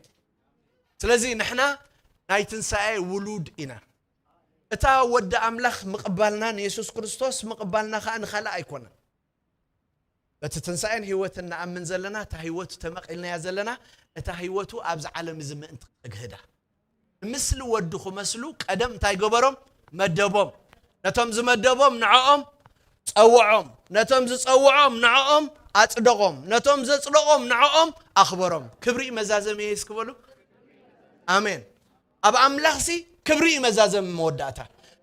ስለዚ ንሕና ናይ ትንሳኤ ውሉድ ኢና። እታ ወዲ ኣምላኽ ምቕባልና፣ ንየሱስ ክርስቶስ ምቕባልና ከኣ ንኻልእ ኣይኮነን። በቲ ትንሳኤን ህይወትን ንኣምን ዘለና፣ እታ ህይወቱ ተመቒልናያ ዘለና፣ እታ ህይወቱ ኣብዚ ዓለም እዚ ምእንቲ ክተግህዳ። ንምስሊ ወዱ ክመስሉ ቀደም እንታይ ገበሮም? መደቦም። ነቶም ዝመደቦም ንዕኦም ጸውዖም። ነቶም ዝጸውዖም ንዕኦም ኣጽደቖም። ነቶም ዘጽደቖም ንዕኦም ኣኽበሮም። ክብሪ እዩ መዛዘሚ የሱስ ክበሉ። ኣሜን። ኣብ ኣምላኽሲ ክብሪ እዩ መዛዘሚ መወዳእታ።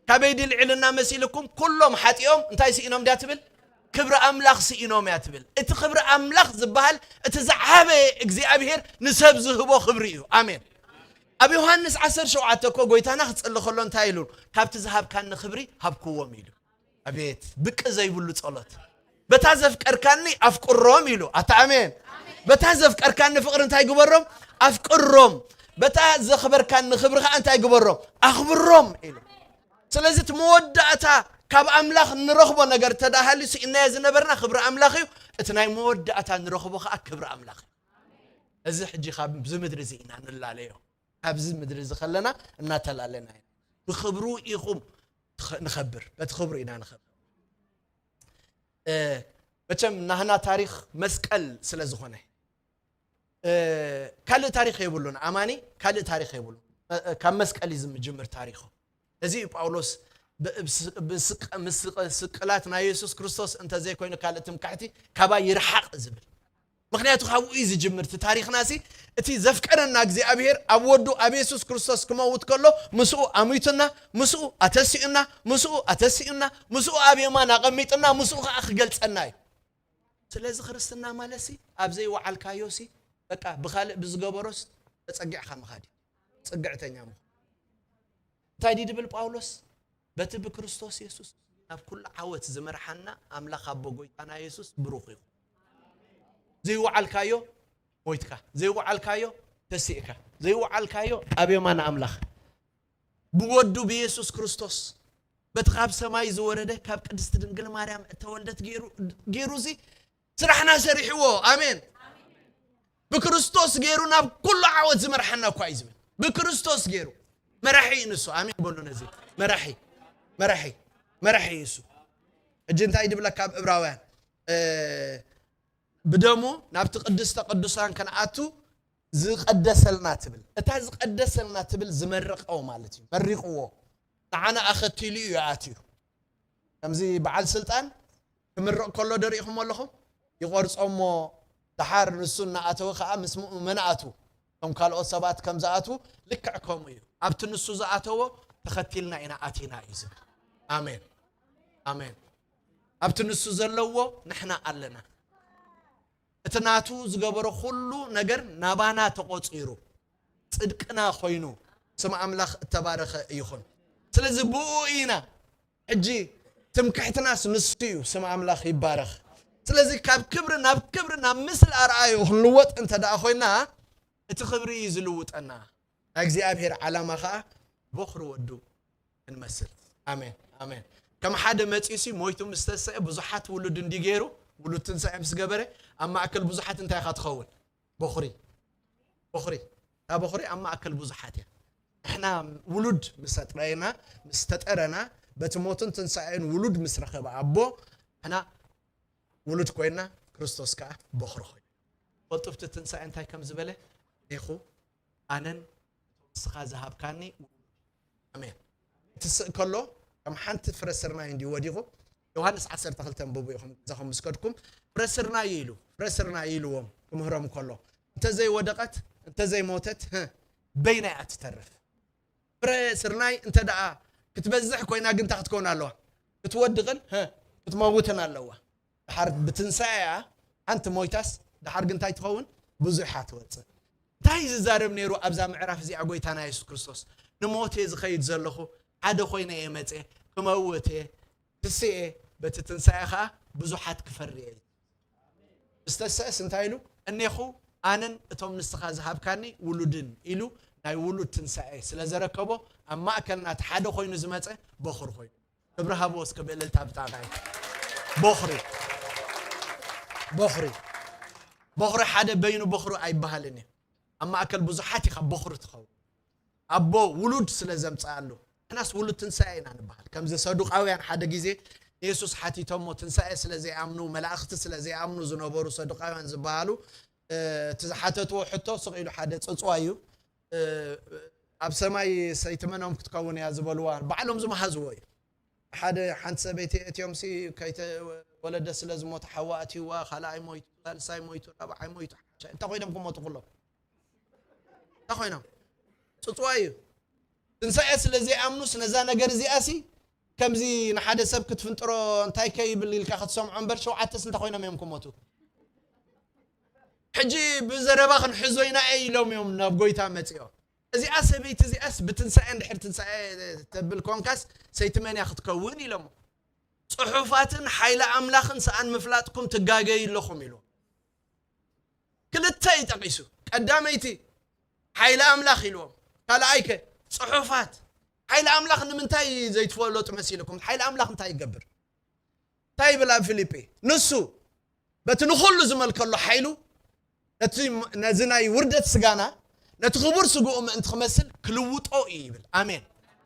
ካበይ ድልዒልና መሲልኩም? ኩሎም ሓጢኦም እንታይ ስኢኖም ድያ ትብል? ክብሪ ኣምላኽ ስኢኖም እያ ትብል። እቲ ክብሪ ኣምላኽ ዝበሃል እቲ ዝዓበየ እግዚኣብሔር ንሰብ ዝህቦ ክብሪ እዩ። ኣሜን። ኣብ ዮሃንስ ዓሰርተ ሸውዓተ እኮ ጎይታና ክጽሊ ከሎ እንታይ ኢሉ? "ካብቲ ዝሃብካኒ ክብሪ ሃብክዎም" ኢሉ። ኣቤት ብቂ ዘይብሉ ጸሎት። "በታ ዘፍቀርካኒ ኣፍቅሮም" ኢሉ። ኣታ ኣሜን። "በታ ዘፍቀርካኒ ፍቕሪ እንታይ ግበሮም? ኣፍቅሮም። በታ ዘኽበርካኒ ክብሪ ከኣ እንታይ ግበሮም? ኣኽብሮም" ኢሉ። ስለዚ እቲ መወዳእታ ካብ ኣምላኽ ንረኽቦ ነገር እንተ ደኣ ሃልዩ፣ ስኢናዮ ዝነበርና ክብሪ ኣምላኽ እዩ። እቲ ናይ መወዳእታ ንረኽቦ ከኣ ክብሪ ኣምላኽ እዩ። እዚ ሕጂ ካብዚ ምድሪ እዚ ኢና ንላለዮ። ካብዚ ምድሪ እዚ ከለና እናተላለና ኢና። ብኽብሩ ኢኹም ትኸ-፣ ንኸብር። በቲ ክብሩ ኢና ንኸብር። እ፣ መቸም ናህና ታሪኽ መስቀል ስለ ዝኾነ፣ እ፣ ካልእ ታሪኽ የብሉን። ኣማኒ ካልእ ታሪኽ የብሉን። እ፣ እ፣ ካብ መስቀል እዩ ዝምጅምር ታሪኹ። እዚ እዩ ጳውሎስ ብ-፣ ብስ-፣ ብስቅ-፣ ምስቅ-፣ ስቅላት ናይ የሱስ ክርስቶስ እንተ ዘይኮይኑ ካልእ ትምክሕቲ ካባይ ይርሓቕ ዝብል። ምኽንያቱ ካብኡ እዩ ዝጅምር እቲ ታሪኽና። ሲ እቲ ዘፍቀረና እግዚኣብሔር ኣብ ወዱ ኣብ የሱስ ክርስቶስ ክመውት ከሎ ምስኡ ኣሚቱና፣ ምስኡ ኣተሲኡና፣ ምስኡ ኣተሲኡና፣ ምስኡ ኣብ የማን ኣቐሚጥና፣ ምስኡ ኸዓ ክገልጸና እዩ። ስለዚ ክርስትና ማለት ሲ ኣብ ዘይወዓልካዮ ሲ በቃ ብኻልእ ብዝገበሮስ ተጸጊዕካ ምኻድ እዩ። ጽግዕተኛ ምዃን። እንታይ ድዩ ድብል ጳውሎስ? በቲ ብክርስቶስ የሱስ ናብ ኩሉ ዓወት ዝመርሓና ኣምላኽ ኣቦ ጎይታና የሱስ ብሩኽ ይኹን። ዘይወዓልካዮ ሞይትካ፣ ዘይወዓልካዮ ተሲእካ ዘይወዓልካዮ ኣብ የማን ኣምላኽ ብወዱ ብየሱስ ክርስቶስ በቲ ካብ ሰማይ ዝወረደ ካብ ቅድስቲ ድንግል ማርያም እተወልደት ገይሩ እዚ ስራሕና ሰሪሕዎ። ኣሜን። ብክርስቶስ ገይሩ ናብ ኩሉ ዓወት ዝመርሓና እኳ እዩ ዝብል። ብክርስቶስ ገይሩ መራሒ እዩ ንሱ። ኣሜን በሉ ነዚ። መራሒ፣ መራሒ፣ መራሒ እዩ እሱ። ሕጂ እንታይ ድብለካ ኣብ ዕብራውያን? እ፣ ብደሙ ናብቲ ቅድስተ ቅዱሳን ከነኣቱ ዝቐደሰልና ትብል። እታ ዝቐደሰልና ትብል ዝመረቐዎ ማለት እዩ። መሪቕዎ። ንዓና ኣኸቲሉ እዩ ኣትዩ። ከምዚ በዓል ስልጣን ክምረቕ ከሎ ደሪእኹም ኣለኹም? ይቖርጾ እሞ ደሓር ንሱ እናኣተወ ኸዓ ምስ ምእመን ኣትዉ። ከም ካልኦት ሰባት ከም ዝኣትዉ ልክዕ ከምኡ እዩ። ኣብቲ ንሱ ዝኣተዎ ተኸቲልና ኢና ኣቲና እዩ ዝብል። ኣሜን። ኣሜን። ኣብቲ ንሱ ዘለዎ ንሕና ኣለና። እቲ ናቱ ዝገበሮ ኩሉ ነገር ናባና ተቖጺሩ ጽድቅና ኮይኑ ስም ኣምላኽ እተባረኸ ይኹን። ስለዚ ብኡ ኢና ሕጂ ትምክሕትናስ ንሱ እዩ። ስም ኣምላኽ ይባረኽ። ስለዚ ካብ ክብሪ ናብ ክብሪ ናብ ምስል ኣርኣዩ ክንልወጥ እንተ ደኣ ኮይና እቲ ክብሪ እዩ ዝልውጠና። ናይ እግዚኣብሔር ዓላማ ኸዓ በኹሪ ወዱ ክንመስል። ኣሜን፣ ኣሜን። ከም ሓደ መጺኡሲ ሞይቱ ምስ ተሰአ ብዙሓት ውሉድ እንዲ ገይሩ፣ ውሉድ ትንሳኤ ምስ ገበረ፣ ኣብ ማእከል ብዙሓት እንታይ ኢኻ ትኸውን? በኹሪ። በኹሪ። እታ በኹሪ ኣብ ማእከል ብዙሓት እያ። ንሕና ውሉድ ምስ ኣጥረየና፣ ምስ ተጠረና፣ በቲ ሞትን ትንሳኤን ውሉድ ምስ ረኸበ ኣቦ፣ ንሕና ውሉድ ኮይና፣ ክርስቶስ ከኣ በኹሪ ኮይኑ። ፈልጡ ኣብቲ ትንሳኤ እንታይ ከም ዝበለ፣ እኔኹ ኣነን ንስኻ ዝሃብካኒ። ኣሜን። ትስእ ከሎ ከም ሓንቲ ፍረ ስርናይ እንዲዩ ወዲቑ። ዮሃንስ ዓሰርተ ክልተ ኣንብቡ ኢኹም ገዛኹም ምስ ከድኩም። ፍረ ስርናይ ኢሉ፣ ፍረ ስርናይ ኢልዎም ክምህሮም ከሎ፣ እንተዘይወደቐት፣ እንተዘይሞተት፣ ህእ፣ በይና እያ ትተርፍ። ፍረ ስርናይ እንተ ደኣ ክትበዝሕ ኮይና ግን እንታይ ክትከውን ኣለዋ? ክትወድቕን፣ ህእ፣ ክትመውትን ኣለዋ። ደሓር ብትንሳኤ እያ፣ ሓንቲ ሞይታስ ደሓር ግን እንታይ ትኸውን? ብዙሕ እያ ትወጽእ። እንታይ እዩ ዝዛረብ ነይሩ ኣብዛ ምዕራፍ እዚኣ ጎይታና የሱስ ክርስቶስ? ንሞት እየ ዝኸይድ ዘለኹ፣ ሓደ ኮይነ እየ መጽየ፣ ክመውት እየ፣ ትስኤ፣ በቲ ትንሳኤ ኸኣ ብዙሓት ክፈሪ እየ። ምስ ተስእስ እንታይ ኢሉ? እኔኹ ኣነን እቶም ንስኻ ዝሃብካኒ ውሉድን ኢሉ ናይ ውሉድ ትንሳኤ ስለ ዘረከቦ ኣብ ማእከልና እቲ ሓደ ኮይኑ ዝመጸ በኹሪ ኮይኑ። ክብሪ ሃብዎ እስከ ብእልልታ ብጣዕሚ። በኹሪ፣ በኹሪ፣ በኹሪ ሓደ በይኑ በኹሪ ኣይበሃልን እዩ። ኣብ ማእከል ብዙሓት ኢኻ በኹሪ ትኸውን። ኣቦ ውሉድ ስለ ዘምጽኣሉ። ንሕናስ ውሉድ ትንሳኤ ኢና ንበሃል። ከምዚ ሰዱቃውያን ሓደ ግዜ ንየሱስ ሓቲቶሞ፣ ትንሳኤ ስለ ዘይኣምኑ፣ መላእኽቲ ስለ ዘይኣምኑ ዝነበሩ ሰዱቃውያን ዝበሃሉ፣ እ፣ እቲ ዝሓተትዎ ሕቶ ስቕ ኢሉ ሓደ ጽጽዋ እዩ። እ፣ ኣብ ሰማይ ሰይቲ መኖም ክትከውን እያ ዝበልዋ፣ ባዕሎም ዝመሃዝዎ እዩ። ሓደ፣ ሓንቲ ሰበይቲ እትዮምሲ ከይተወለደ ስለ ዝሞተ ሓዋ ኣትይዋ፣ ካልኣይ ሞይቱ፣ ሳልሳይ ሞይቱ፣ ራብዓይ ሞይቱ፣ ሓምሻይ፣ እንታይ ኮይኖም ክሞቱ ኩሎም? እንታይ ኮይኖም? ጽጽዋ እዩ። ትንሳኤ ስለ ዘይኣምኑስ ነዛ ነገር እዚኣሲ ከምዚ ንሓደ ሰብ ክትፍንጥሮ እንታይ ከይብል ኢልካ ክትሰምዖ እምበር ሸውዓተስ እንታይ ኮይኖም እዮም ክሞቱ? ሕጂ ብዘረባ ክንሕዞ ኢና እየ ኢሎም እዮም ናብ ጎይታ መጺኦም። እዚኣ ሰበይቲ እዚኣስ ብትንሳኤ እንድሕር ትንሳኤ ተብል ኮንካስ ሰይቲ መን እያ ክትከውን ኢሎሞ። ጽሑፋትን ሓይሊ ኣምላኽን ሰኣን ምፍላጥኩም ትጋገዩ ኣለኹም ኢሉ። ክልተ እዩ ጠቒሱ። ቀዳመይቲ ሓይሊ ኣምላኽ ኢልዎም። ካልኣይ ከ ጽሑፋት። ሓይሊ ኣምላኽ ንምንታይ ዘይትፈለጡ መሲልኩም? ሓይሊ ኣምላኽ እንታይ ይገብር? እንታይ ይብል ኣብ ፊልጲ? ንሱ በቲ ንኹሉ ዝመልከሎ ሓይሉ ነቲ፣ ነዚ ናይ ውርደት ስጋና ነቲ ክቡር ስግኡ ምእንቲ ክመስል ክልውጦ እዩ ይብል። ኣሜን።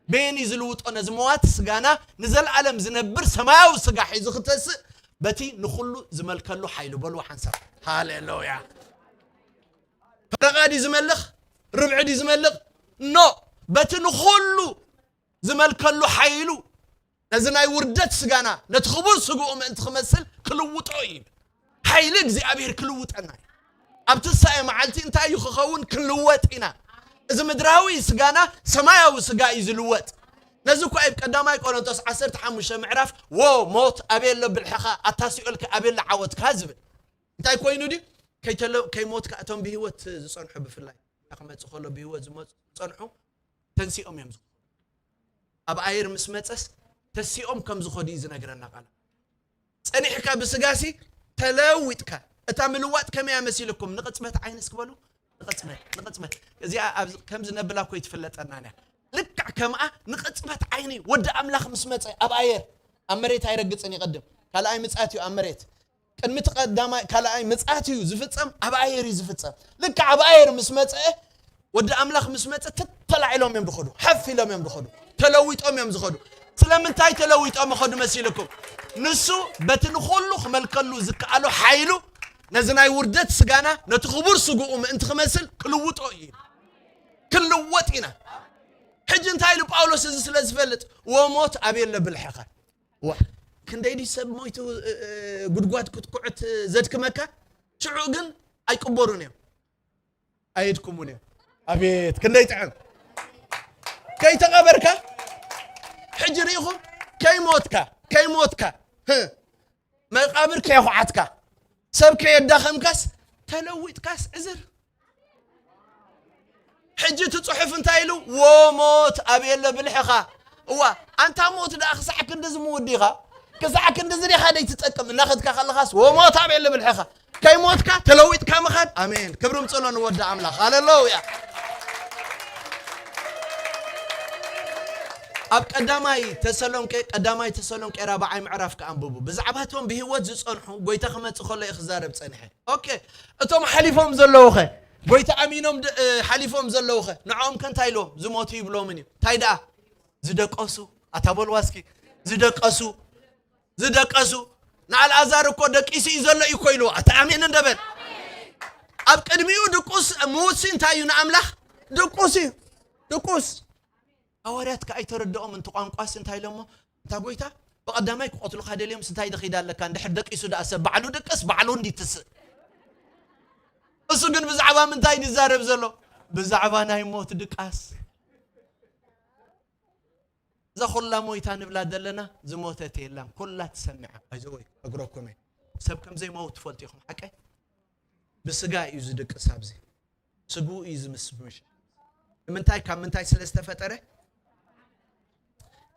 በየን እዩ ዝልውጦ? ነዚ መዋቲ ስጋና ንዘለኣለም ዝነብር ሰማያዊ ስጋ ሒዙ ክተስእ በቲ ንኹሉ ዝመልከሉ ሓይሉ። በልዎ ሓንሳብ። ሃሌሉያ። ፈረቓ ድዩ ዝመልኽ? ርብዒ ድዩ ዝመልኽ? ኖ። በቲ ንኹሉ ዝመልከሉ ሓይሉ ነዚ ናይ ውርደት ስጋና ነቲ ክቡር ስግኡ ምእንቲ ክመስል ክልውጦ እዩ ይብል። ሓይሊ እግዚኣብሔር ክልውጠና እዩ። ኣብ ትንሳኤ መዓልቲ እንታይ እዩ ክኸውን? ክንልወጥ ኢና። እዚ ምድራዊ ስጋና ሰማያዊ ስጋ እዩ ዝልወጥ። ነዚ እኳ ኣብ ቀዳማይ ቆሮንቶስ ዓሰርተ ሓሙሽተ ምዕራፍ፣ "ዎ ሞት ኣበይ ኣሎ ብልሕኻ? ኣታ ሲኦልከ ኣበይ ኣሎ ዓወትካ?" ዝብል። እንታይ ኮይኑ ድዩ? ከይተለ-፣ ከይሞትካ እቶም ብህይወት ዝጸንሑ ብፍላይ ክመጽእ ከሎ ብህይወት ዝመጹ፣ ዝጸንሑ ተንሲኦም እዮም ዝኸዱ። ኣብ ኣየር ምስ መጸስ ተሲኦም ከም ዝኸዱ እዩ ዝነግረና ቃል። ጸኒሕካ ብስጋሲ ተለዊጥካ። እታ ምልዋጥ ከመይ እያ መሲልኩም? ንቕጽበት ዓይኒ እስኪ በሉ። ንቕጽበት ንቕጽበት እዚኣ ኣብዚ ከም ዝነብላ እኮ ይትፍለጠና እያ። ልክዕ ከምኣ ንቕጽበት ዓይኒ ወዲ ኣምላኽ ምስ መጸ ኣብ ኣየር ኣብ መሬት ኣይረግጽን ይቐድም። ካልኣይ ምጽኣት እዩ ኣብ መሬት። ቅድሚ እቲ ቀዳማይ ካልኣይ ምጽኣት እዩ ዝፍጸም፣ ኣብ ኣየር እዩ ዝፍጸም። ልክዕ ኣብ ኣየር ምስ መጸ ወዲ ኣምላኽ ምስ መጸ ተተላዒሎም እዮም ዝኸዱ፣ ሓፍ ኢሎም እዮም ዝኸዱ፣ ተለዊጦም እዮም ዝኸዱ። ስለምንታይ ተለዊጦም ይኸዱ መሲልኩም? ንሱ በቲ ንኹሉ ክመልከሉ ዝከኣሎ ሓይሉ ነዚ ናይ ውርደት ስጋና ነቲ ክቡር ስግኡ ምእንቲ ክመስል ክልውጦ እዩ። ክንልወጥ ኢና። ሕጂ እንታይ ኢሉ ጳውሎስ እዚ ስለ ዝፈልጥ ወሞት ኣበይ ኣሎ ብልሕኻ? ዋ ክንደይ ድዩ ሰብ ሞይቱ እ፣ እ፣ ጉድጓድ ክትኩዕት ዘድክመካ ሽዑ ግን ኣይቅበሩን እዮም። ኣየድክሙን እዮም። ኣቤት ክንደይ ጥዕም ከይተቐበርካ ሕጂ ርኢኹም ከይሞትካ ከይሞትካ ህ፣ መቃብር ከየኹዓትካ ሰብ ከየዳኸምካስ ተለዊጥካስ ዕዝር። ሕጂ እቲ ጽሑፍ እንታይ ኢሉ? ወሞት ኣበየለ ብልሕኻ። እዋ ኣንታ ሞት ደኣ ክሳዕ ክንዲ ዝምውድ ኢኻ? ክሳዕ ክንዲ ዝዲኻ ደይትጠቅም እናኸድካ ከለኻስ ወሞት ኣበየለ ብልሕኻ? ከይሞትካ ተለዊጥካ ምኻድ። ኣሜን። ክብሪ ምጽሎ ንወዲ ኣምላኽ። ሃሌሉያ። ኣብ ቀዳማይ ተሰሎንቄ ቀዳማይ ተሰሎንቄ ራብዓይ ምዕራፍ ከኣንብቡ። ብዛዕባቶም ብህይወት ዝጸንሑ ጎይታ ክመጽእ ከሎ እዩ ክዛረብ ጸንሐ። ኦኬ፣ እቶም ሓሊፎም ዘለዉ ኸ? ጎይታ ኣሚኖም ድ- እ፣ ሓሊፎም ዘለዉ ኸ? ንዕኦም ከ እንታይ ኢልዎም? ዝሞቱ ይብሎምን እዩ። እንታይ ደኣ? ዝደቀሱ። ኣታ በልዋ እስኪ። ዝደቀሱ። ዝደቀሱ። ንኣልኣዛር እኮ ደቂሱ እዩ ዘሎ እዩ እኮ ኢልዎ። ኣታ ኣሜን እንደ በል። ኣብ ቅድሚኡ ድቁስ ምዉትሲ እንታይ እዩ ንኣምላኽ? ድቁስ እዩ። ድቁስ። ሃዋርያት ከኣ ኣይተረድኦም። እንተ ቋንቋስ እንታይ ኢሎሞ? እንታ ጎይታ፣ ብቐዳማይ ክቐትሉኻ ደልዮምስ እንታይ ድኺድ ኣለካ? እንድሕር ደቂሱ ደኣ ሰብ ባዕሉ ድቅስ፣ ባዕሉ እንዲ ትስእ። እሱ ግን ብዛዕባ ምንታይ ድዛረብ ዘሎ? ብዛዕባ ናይ ሞት ድቃስ። እዛ ኹላ ሞይታ ንብላ ዘለና ዝሞተት የላም። ኩላ ትሰምዓ። ኣይዞ ወይ እግረኩም እየ። ሰብ ከም ዘይመውት ትፈልጡ ኢኹም፣ ሓቀይ? ብስጋ እዩ ዝድቅስ ኣብዚ። ስግኡ እዩ ዝምስምሽ። ንምንታይ? ካብ ምንታይ ስለ ዝተፈጠረ?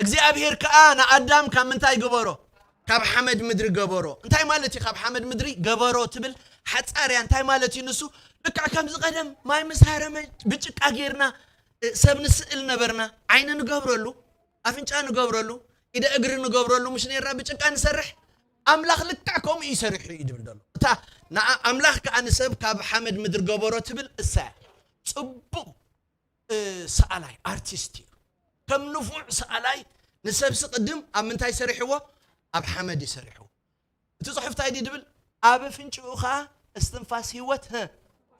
እግዚኣብሔር ከኣ ንኣዳም ካብ ምንታይ ገበሮ? ካብ ሓመድ ምድሪ ገበሮ። እንታይ ማለት እዩ ካብ ሓመድ ምድሪ ገበሮ ትብል ሓጻርያ? እንታይ ማለት እዩ ንሱ? ልክዕ ከምዚ ቀደም ማይ ምስ ሃረመ ብጭቃ ጌርና፣ እ፣ ሰብ ንስእል ነበርና። ዓይኒ ንገብረሉ፣ ኣፍንጫ ንገብረሉ፣ ኢደ እግሪ ንገብረሉ፣ ምሽ ኔርና ብጭቃ ንሰርሕ። ኣምላኽ ልክዕ ከምኡ እዩ ሰሪሑ እዩ ድብል ዘሎ። እታ ንኣ-፣ ኣምላኽ ከኣ ንሰብ ካብ ሓመድ ምድሪ ገበሮ ትብል እሳ እያ። ጽቡቕ፣ እ፣ ሰኣላይ ኣርቲስት እዩ። ከም ንፉዕ ሰኣላይ ንሰብሲ ቅድም ኣብ ምንታይ ሰሪሕዎ? ኣብ ሓመድ እዩ ሰሪሕዎ። እቲ ጽሑፍ እንታይ ድዩ ድብል? ኣብ ኣፍንጭኡ ኸኣ እስትንፋስ ህይወት፣ ህ፣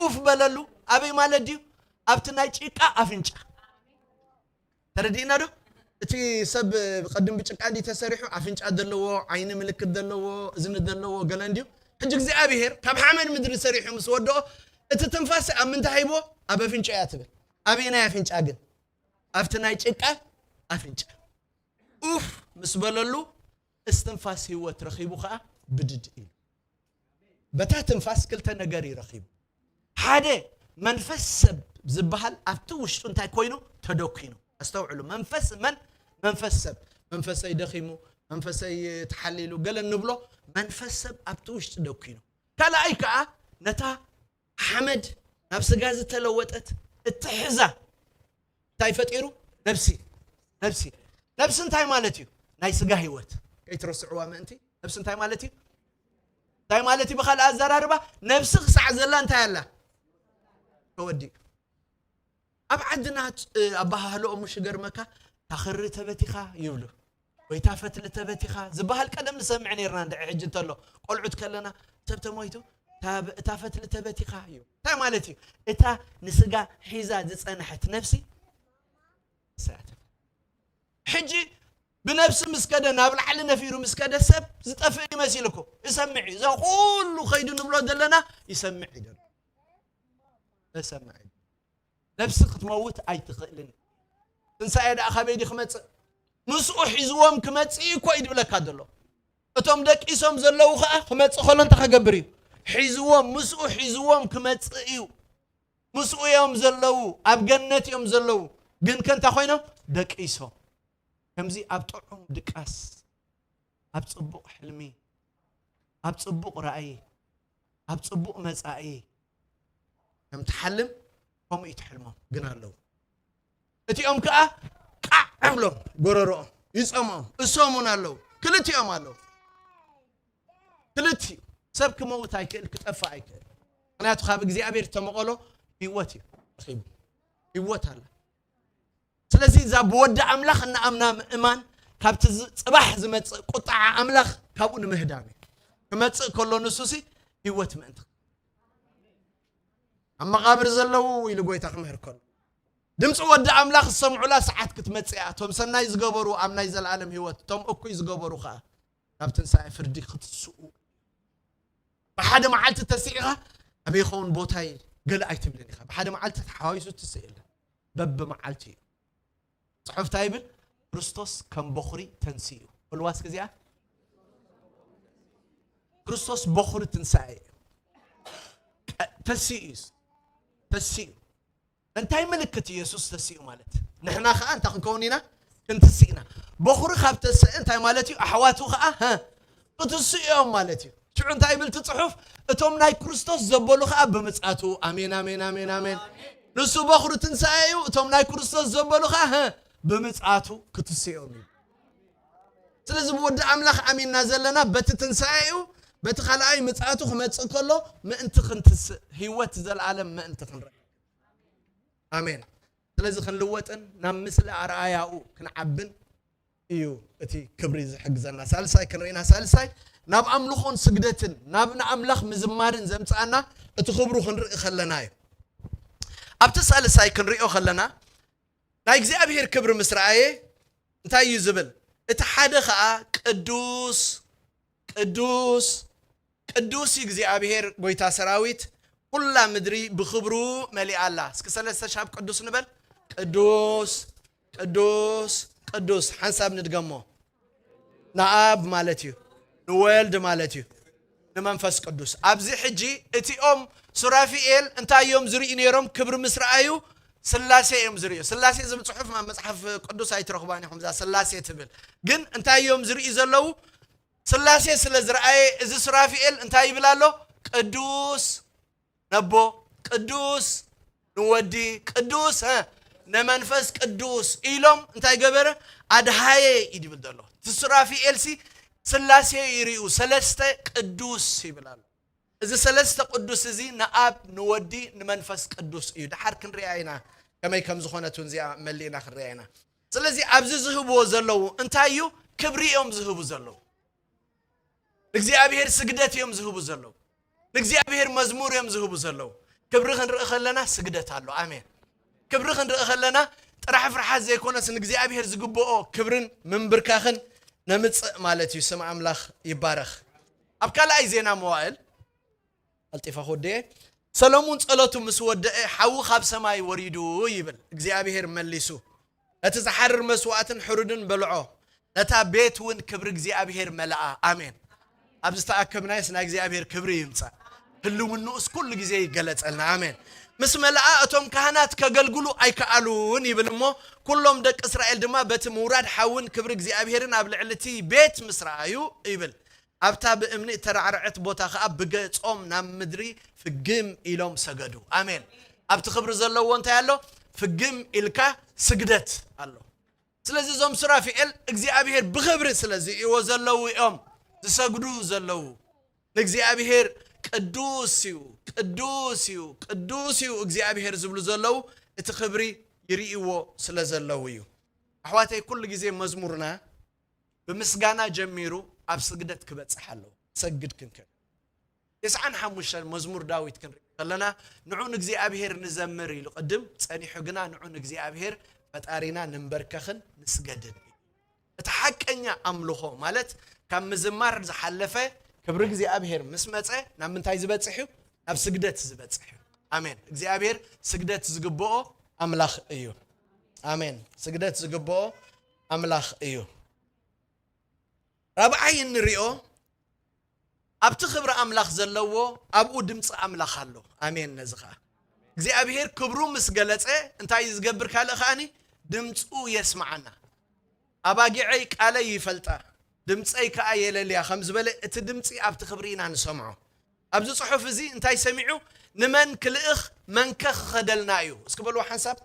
ኡፍ በለሉ። ኣበይ ማለት ድዩ? ኣብቲ ናይ ጭቃ ኣፍንጫ። ተረዲእና ዶ? እቲ ሰብ ቅድም ብጭቃ ድዩ ተሰሪሑ? ኣፍንጫ ዘለዎ፣ ዓይኒ ምልክት ዘለዎ፣ እዝኒ ዘለዎ፣ ገለ እንድዩ። ሕጂ እግዚኣብሔር ካብ ሓመድ ምድሪ ሰሪሑ ምስ ወደኦ፣ እቲ ትንፋስ ኣብ ምንታይ ሂብዎ? ኣብ ኣፍንጫ እያ ትብል። ኣበየናይ ኣፍንጫ ግን? ኣብቲ ናይ ጭቃ ኣፍንጫ። ኡፍ ምስ በለሉ፣ እስትንፋስ ህይወት ረኺቡ ኸኣ ብድድ ኢሉ። በታ ትንፋስ ክልተ ነገር እዩ ረኺቡ። ሓደ፣ መንፈስ ሰብ ዝበሃል ኣብቲ ውሽጡ እንታይ ኮይኑ? ተደኪኑ። ኣስተውዕሉ፣ መንፈስ መን? መንፈስ ሰብ። መንፈሰይ ደኺሙ፣ መንፈሰይ ተሓሊሉ፣ ገለ እንብሎ መንፈስ ሰብ ኣብቲ ውሽጢ ደኪኑ። ካልኣይ ከኣ ነታ ሓመድ ናብ ስጋ ዝተለወጠት እትሕዛ እንታይ ፈጢሩ? ነብሲ። ነብሲ። ነብሲ እንታይ ማለት እዩ? ናይ ስጋ ህይወት። ከይትረስዕዋ ምእንቲ። ነብሲ እንታይ ማለት እዩ? እንታይ ማለት እዩ? ብኻልእ ኣዘራርባ፣ ነብሲ ክሳዕ ዘላ እንታይ ኣላ? ተወዲኡ። ኣብ ዓድና እ፣ ኣበሃህልኦም ምሽ ገርመካ፣ "ታኽሪ ተበቲኻ" ይብሉ። "ወይ ታፈትሊ ተበቲኻ" ዝበሃል ቀደም ንሰምዕ ኔርና፣ እንድዒ ሕጂ እንተሎ ቆልዑት ከለና፣ ሰብ ተሞይቱ፣ "ታብ-፣ እታ ፈትሊ ተበቲኻ" እዩ። እንታይ ማለት እዩ? እታ ንስጋ ሒዛ ዝጸንሐት ነፍሲ ንሳ እያ ተፈ-፣ ሕጂ ብነፍሲ ምስ ከደ፣ ናብ ላዕሊ ነፊሩ ምስ ከደ፣ ሰብ ዝጠፍእ ይመሲል እኮ። ይሰምዕ እዩ። እዛ ኩሉ ከይዱ ንብሎ ዘለና ይሰምዕ እዩ ዘሎ። ይሰምዕ እዩ። ነፍሲ ክትመውት ኣይትኽእልን። ትንሳኤ ደኣ ካበይ ድዩ ክመጽእ? ምስኡ ሒዝዎም ክመጽእ እዩ እኮ እዩ ድብለካ ዘሎ። እቶም ደቂሶም ዘለዉ ኸኣ ክመጽእ ከሎ እንታይ ክገብር እዩ? ሒዝዎም፣ ምስኡ ሒዝዎም ክመጽእ እዩ። ምስኡ እዮም ዘለዉ፣ ኣብ ገነት እዮም ዘለዉ። ግን ከ እንታይ ኮይኖም? ደቂሶም። ከምዚ ኣብ ጥዑም ድቃስ፣ ኣብ ጽቡቕ ሕልሚ፣ ኣብ ጽቡቕ ራእይ፣ ኣብ ጽቡቕ መጻኢ፣ ከም ትሓልም ከምኡ እዩ ትሕልሞም ግን ኣለዉ። እቲኦም ከዓ ቃዕ ብሎም ጎረሮኦም ይጸምኦም እሶም እውን ኣለዉ። ክልቲኦም ኣለዉ። ክልቲኡ ሰብ ክመውት ኣይክእል፣ ክጠፍእ ኣይክእል። ምክንያቱ ካብ እግዚኣብሔር ዝተመቐሎ ህይወት እዩ ረኺቡ። ህይወት ኣለ። ስለዚ እዛ ብወዲ ኣምላኽ እናኣምና ምእማን ካብቲ ዝ- ጽባሕ ዝመጽእ ቁጣዓ ኣምላኽ ካብኡ ንምህዳም እዩ። ክመጽእ ከሎ ንሱሲ ህይወት ምእንቲ ኣብ መቓብር ዘለዉ ኢሉ ጎይታ ክምህር ከሎ ድምፂ ወዲ ኣምላኽ ዝሰምዑላ ሰዓት ክትመጽእ እያ። እቶም ሰናይ ዝገበሩ ኣብ ናይ ዘለኣለም ህይወት፣ እቶም እኩይ ዝገበሩ ኸዓ ናብ ትንሳኤ ፍርዲ ክትስኡ። ብሓደ መዓልቲ ተስኢኻ ኣበይ ኸውን ቦታይ ገለ ኣይትብልን ኢኻ። ብሓደ መዓልቲ ተሓዋዊሱ ትስእ የለን። በብመዓልቲ እዩ። ጽሑፍ እንታይ ይብል? ክርስቶስ ከም በኹሪ ተንስኡ። በልዋ እስኪ እዚኣ። ክርስቶስ በኹሪ ትንሳኤ እዩ። ቀ- ተስኡ እዩ። ተስኡ። እንታይ ምልክት ኢየሱስ ተስኡ ማለት? ንሕና ኸዓ እንታይ ክንከውን ኢና? ክንትስእ ኢና። በኹሪ ካብ ተስእ እንታይ ማለት እዩ? ኣሕዋቱ ኸዓ፣ ሀ፣ ክትስኡ እዮም ማለት እዩ። ሽዑ እንታይ ይብል እቲ ጽሑፍ? እቶም ናይ ክርስቶስ ዘበሉ ኸዓ ብምጽኣቱ። ኣሜን፣ ኣሜን፣ ኣሜን፣ ኣሜን። ንሱ በኹሪ ትንሳኤ እዩ። እቶም ናይ ክርስቶስ ዘበሉ ኸዓ፣ ሀ፣ ብምጽኣቱ ክትስኡ እዮም እዩ። ስለዚ ብወዲ ኣምላኽ ኣሚንና ዘለና በቲ ትንሳኤ እዩ። በቲ ካልኣይ ምጽኣቱ ክመጽእ ከሎ ምእንቲ ክንትስእ፣ ህይወት ዘለኣለም ምእንቲ ክንረክብ። ኣሜን። ስለዚ ክንልወጥን ናብ ምስሊ ኣርኣያኡ ክንዓብን እዩ እቲ ክብሪ ዝሕግዘና። ሳልሳይ ክንርኢና፣ ሳልሳይ ናብ ኣምልኾን ስግደትን ናብ ንኣምላኽ ምዝማርን ዘምጽኣና እቲ ክብሩ ክንርኢ ከለና እዩ። ኣብቲ ሳልሳይ ክንሪኦ ከለና ናይ እግዚኣብሔር ክብሪ ምስ ረኣየ እንታይ እዩ ዝብል? እቲ ሓደ ኸኣ ቅዱስ ቅዱስ ቅዱስ እግዚኣብሔር ጎይታ ሰራዊት፣ ኩላ ምድሪ ብኽብሩ መሊኣ ኣላ። እስኪ ሰለስተ ሻብ ቅዱስ ንበል። ቅዱስ ቅዱስ ቅዱስ። ሓንሳብ ንድገሞ። ንኣብ ማለት እዩ፣ ንወልድ ማለት እዩ፣ ንመንፈስ ቅዱስ። ኣብዚ ሕጂ እቲኦም ሱራፊኤል እንታይ እዮም ዝርእዩ ነይሮም? ክብሪ ምስ ረኣዩ ስላሴ እዮም ዝርእዩ። ስላሴ ዝብል ጽሑፍ ኣብ መጽሓፍ ቅዱስ ኣይትረኽባን ኢኹም፣ እዛ ስላሴ ትብል። ግን እንታይ እዮም ዝርእዩ ዘለዉ? ስላሴ ስለ ዝረኣየ እዚ ሱራፊኤል እንታይ ይብል ኣሎ? ቅዱስ ነቦ፣ ቅዱስ ንወዲ፣ ቅዱስ፣ እ፣ ንመንፈስ ቅዱስ ኢሎም እንታይ ገበረ? ኣድሃየ እዩ ድብል ዘሎ። እቲ ሱራፊኤልሲ ስላሴ ይርእዩ፣ ሰለስተ ቅዱስ ይብል ኣሎ። እዚ ሰለስተ ቅዱስ እዚ ንኣብ፣ ንወዲ፣ ንመንፈስ ቅዱስ እዩ። ደሓር ክንሪኣ ኢና፣ ከመይ ከም ዝኾነት እውን እዚኣ መሊእና ክንሪኣ ኢና። ስለዚ ኣብዚ ዝህብዎ ዘለዉ እንታይ እዩ? ክብሪ እዮም ዝህቡ ዘለዉ። ንእግዚኣብሔር ስግደት እዮም ዝህቡ ዘለዉ። ንእግዚኣብሔር መዝሙር እዮም ዝህቡ ዘለዉ። ክብሪ ክንርኢ ከለና ስግደት ኣሎ። ኣሜን። ክብሪ ክንርኢ ከለና ጥራሕ ፍርሓት ዘይኮነስ ንእግዚኣብሔር ዝግብኦ ክብርን ምንብርካኽን ነምጽእ ማለት እዩ። ስም ኣምላኽ ይባረኽ። ኣብ ካልኣይ ዜና መዋእል ቀልጢፈ ክወድእ እየ። ሰሎሙን ጸሎቱ ምስ ወደአ ሓዊ ካብ ሰማይ ወሪዱ ይብል። እግዚኣብሔር መሊሱ ነቲ ዝሓርር መስዋእትን ሕሩድን በልዖ፣ ነታ ቤት እውን ክብሪ እግዚኣብሔር መልኣ። ኣሜን። ኣብ ዝተኣከብናዮስ ናይ እግዚኣብሔር ክብሪ ይምጻእ። ህልውንኡስ ኩሉ ግዜ ይገለጸልና። ኣሜን። ምስ መልኣ እቶም ካህናት ከገልግሉ ኣይከኣሉን ይብል እሞ፣ ኩሎም ደቂ እስራኤል ድማ በቲ ምውራድ ሓውን ክብሪ እግዚኣብሔርን ኣብ ልዕሊ እቲ ቤት ምስ ረኣዩ ይብል። ኣብታ ብእምኒ እተራዕረዐት ቦታ ኸዓ ብገጾም ናብ ምድሪ ፍግም ኢሎም ሰገዱ። ኣሜን። ኣብቲ ክብሪ ዘለዎ እንታይ ኣሎ? ፍግም ኢልካ ስግደት ኣሎ። ስለዚ እዞም ሱራፊኤል እግዚኣብሔር ብኽብሪ ስለ ዝርእይዎ ዘለዉ እዮም ዝሰግዱ ዘለዉ። ንእግዚኣብሔር ቅዱስ እዩ፣ ቅዱስ እዩ፣ ቅዱስ እዩ እግዚኣብሔር ዝብሉ ዘለዉ እቲ ክብሪ ይርእይዎ ስለ ዘለዉ እዩ። ኣሕዋተይ፣ ኩሉ ግዜ መዝሙርና ብምስጋና ጀሚሩ ኣብ ስግደት ክበጽሕ ኣለዎ። ክሰግድ ክንክን። ተስዓን ሓሙሽተን መዝሙር ዳዊት ክንርኢ ከለና፣ ንዑ ንእግዚኣብሔር ንዘምር ኢሉ ቅድም ጸኒሑ፣ ግና ንዑ ንእግዚኣብሔር ፈጣሪና ንንበርከኽን ንስገድን እዩ። እቲ ሓቀኛ ኣምልኾ ማለት ካብ ምዝማር ዝሓለፈ ክብሪ እግዚኣብሔር ምስ መጸ ናብ ምንታይ ዝበጽሕ እዩ? ናብ ስግደት ዝበጽሕ እዩ። ኣሜን። እግዚኣብሔር ስግደት ዝግብኦ ኣምላኽ እዩ። ኣሜን። ስግደት ዝግብኦ ኣምላኽ እዩ። ራብዓይ እንሪኦ ኣብቲ ክብሪ ኣምላኽ ዘለዎ ኣብኡ ድምፂ ኣምላኽ ኣሎ። ኣሜን። ነዚ ኸዓ እግዚኣብሔር ክብሩ ምስ ገለጸ እንታይ እዩ ዝገብር? ካልእ ኸዓኒ ድምፁ የስምዓና። ኣባጊዐይ ቃለይ ይፈልጣ፣ ድምፀይ ከዓ የለልያ ከም ዝበለ እቲ ድምፂ ኣብቲ ክብሪ ኢና ንሰምዖ። ኣብዚ ፅሑፍ እዚ እንታይ ሰሚዑ? ንመን ክልእኽ መንከ ክኸደልና እዩ? እስኪ በልዎ ሓንሳብ።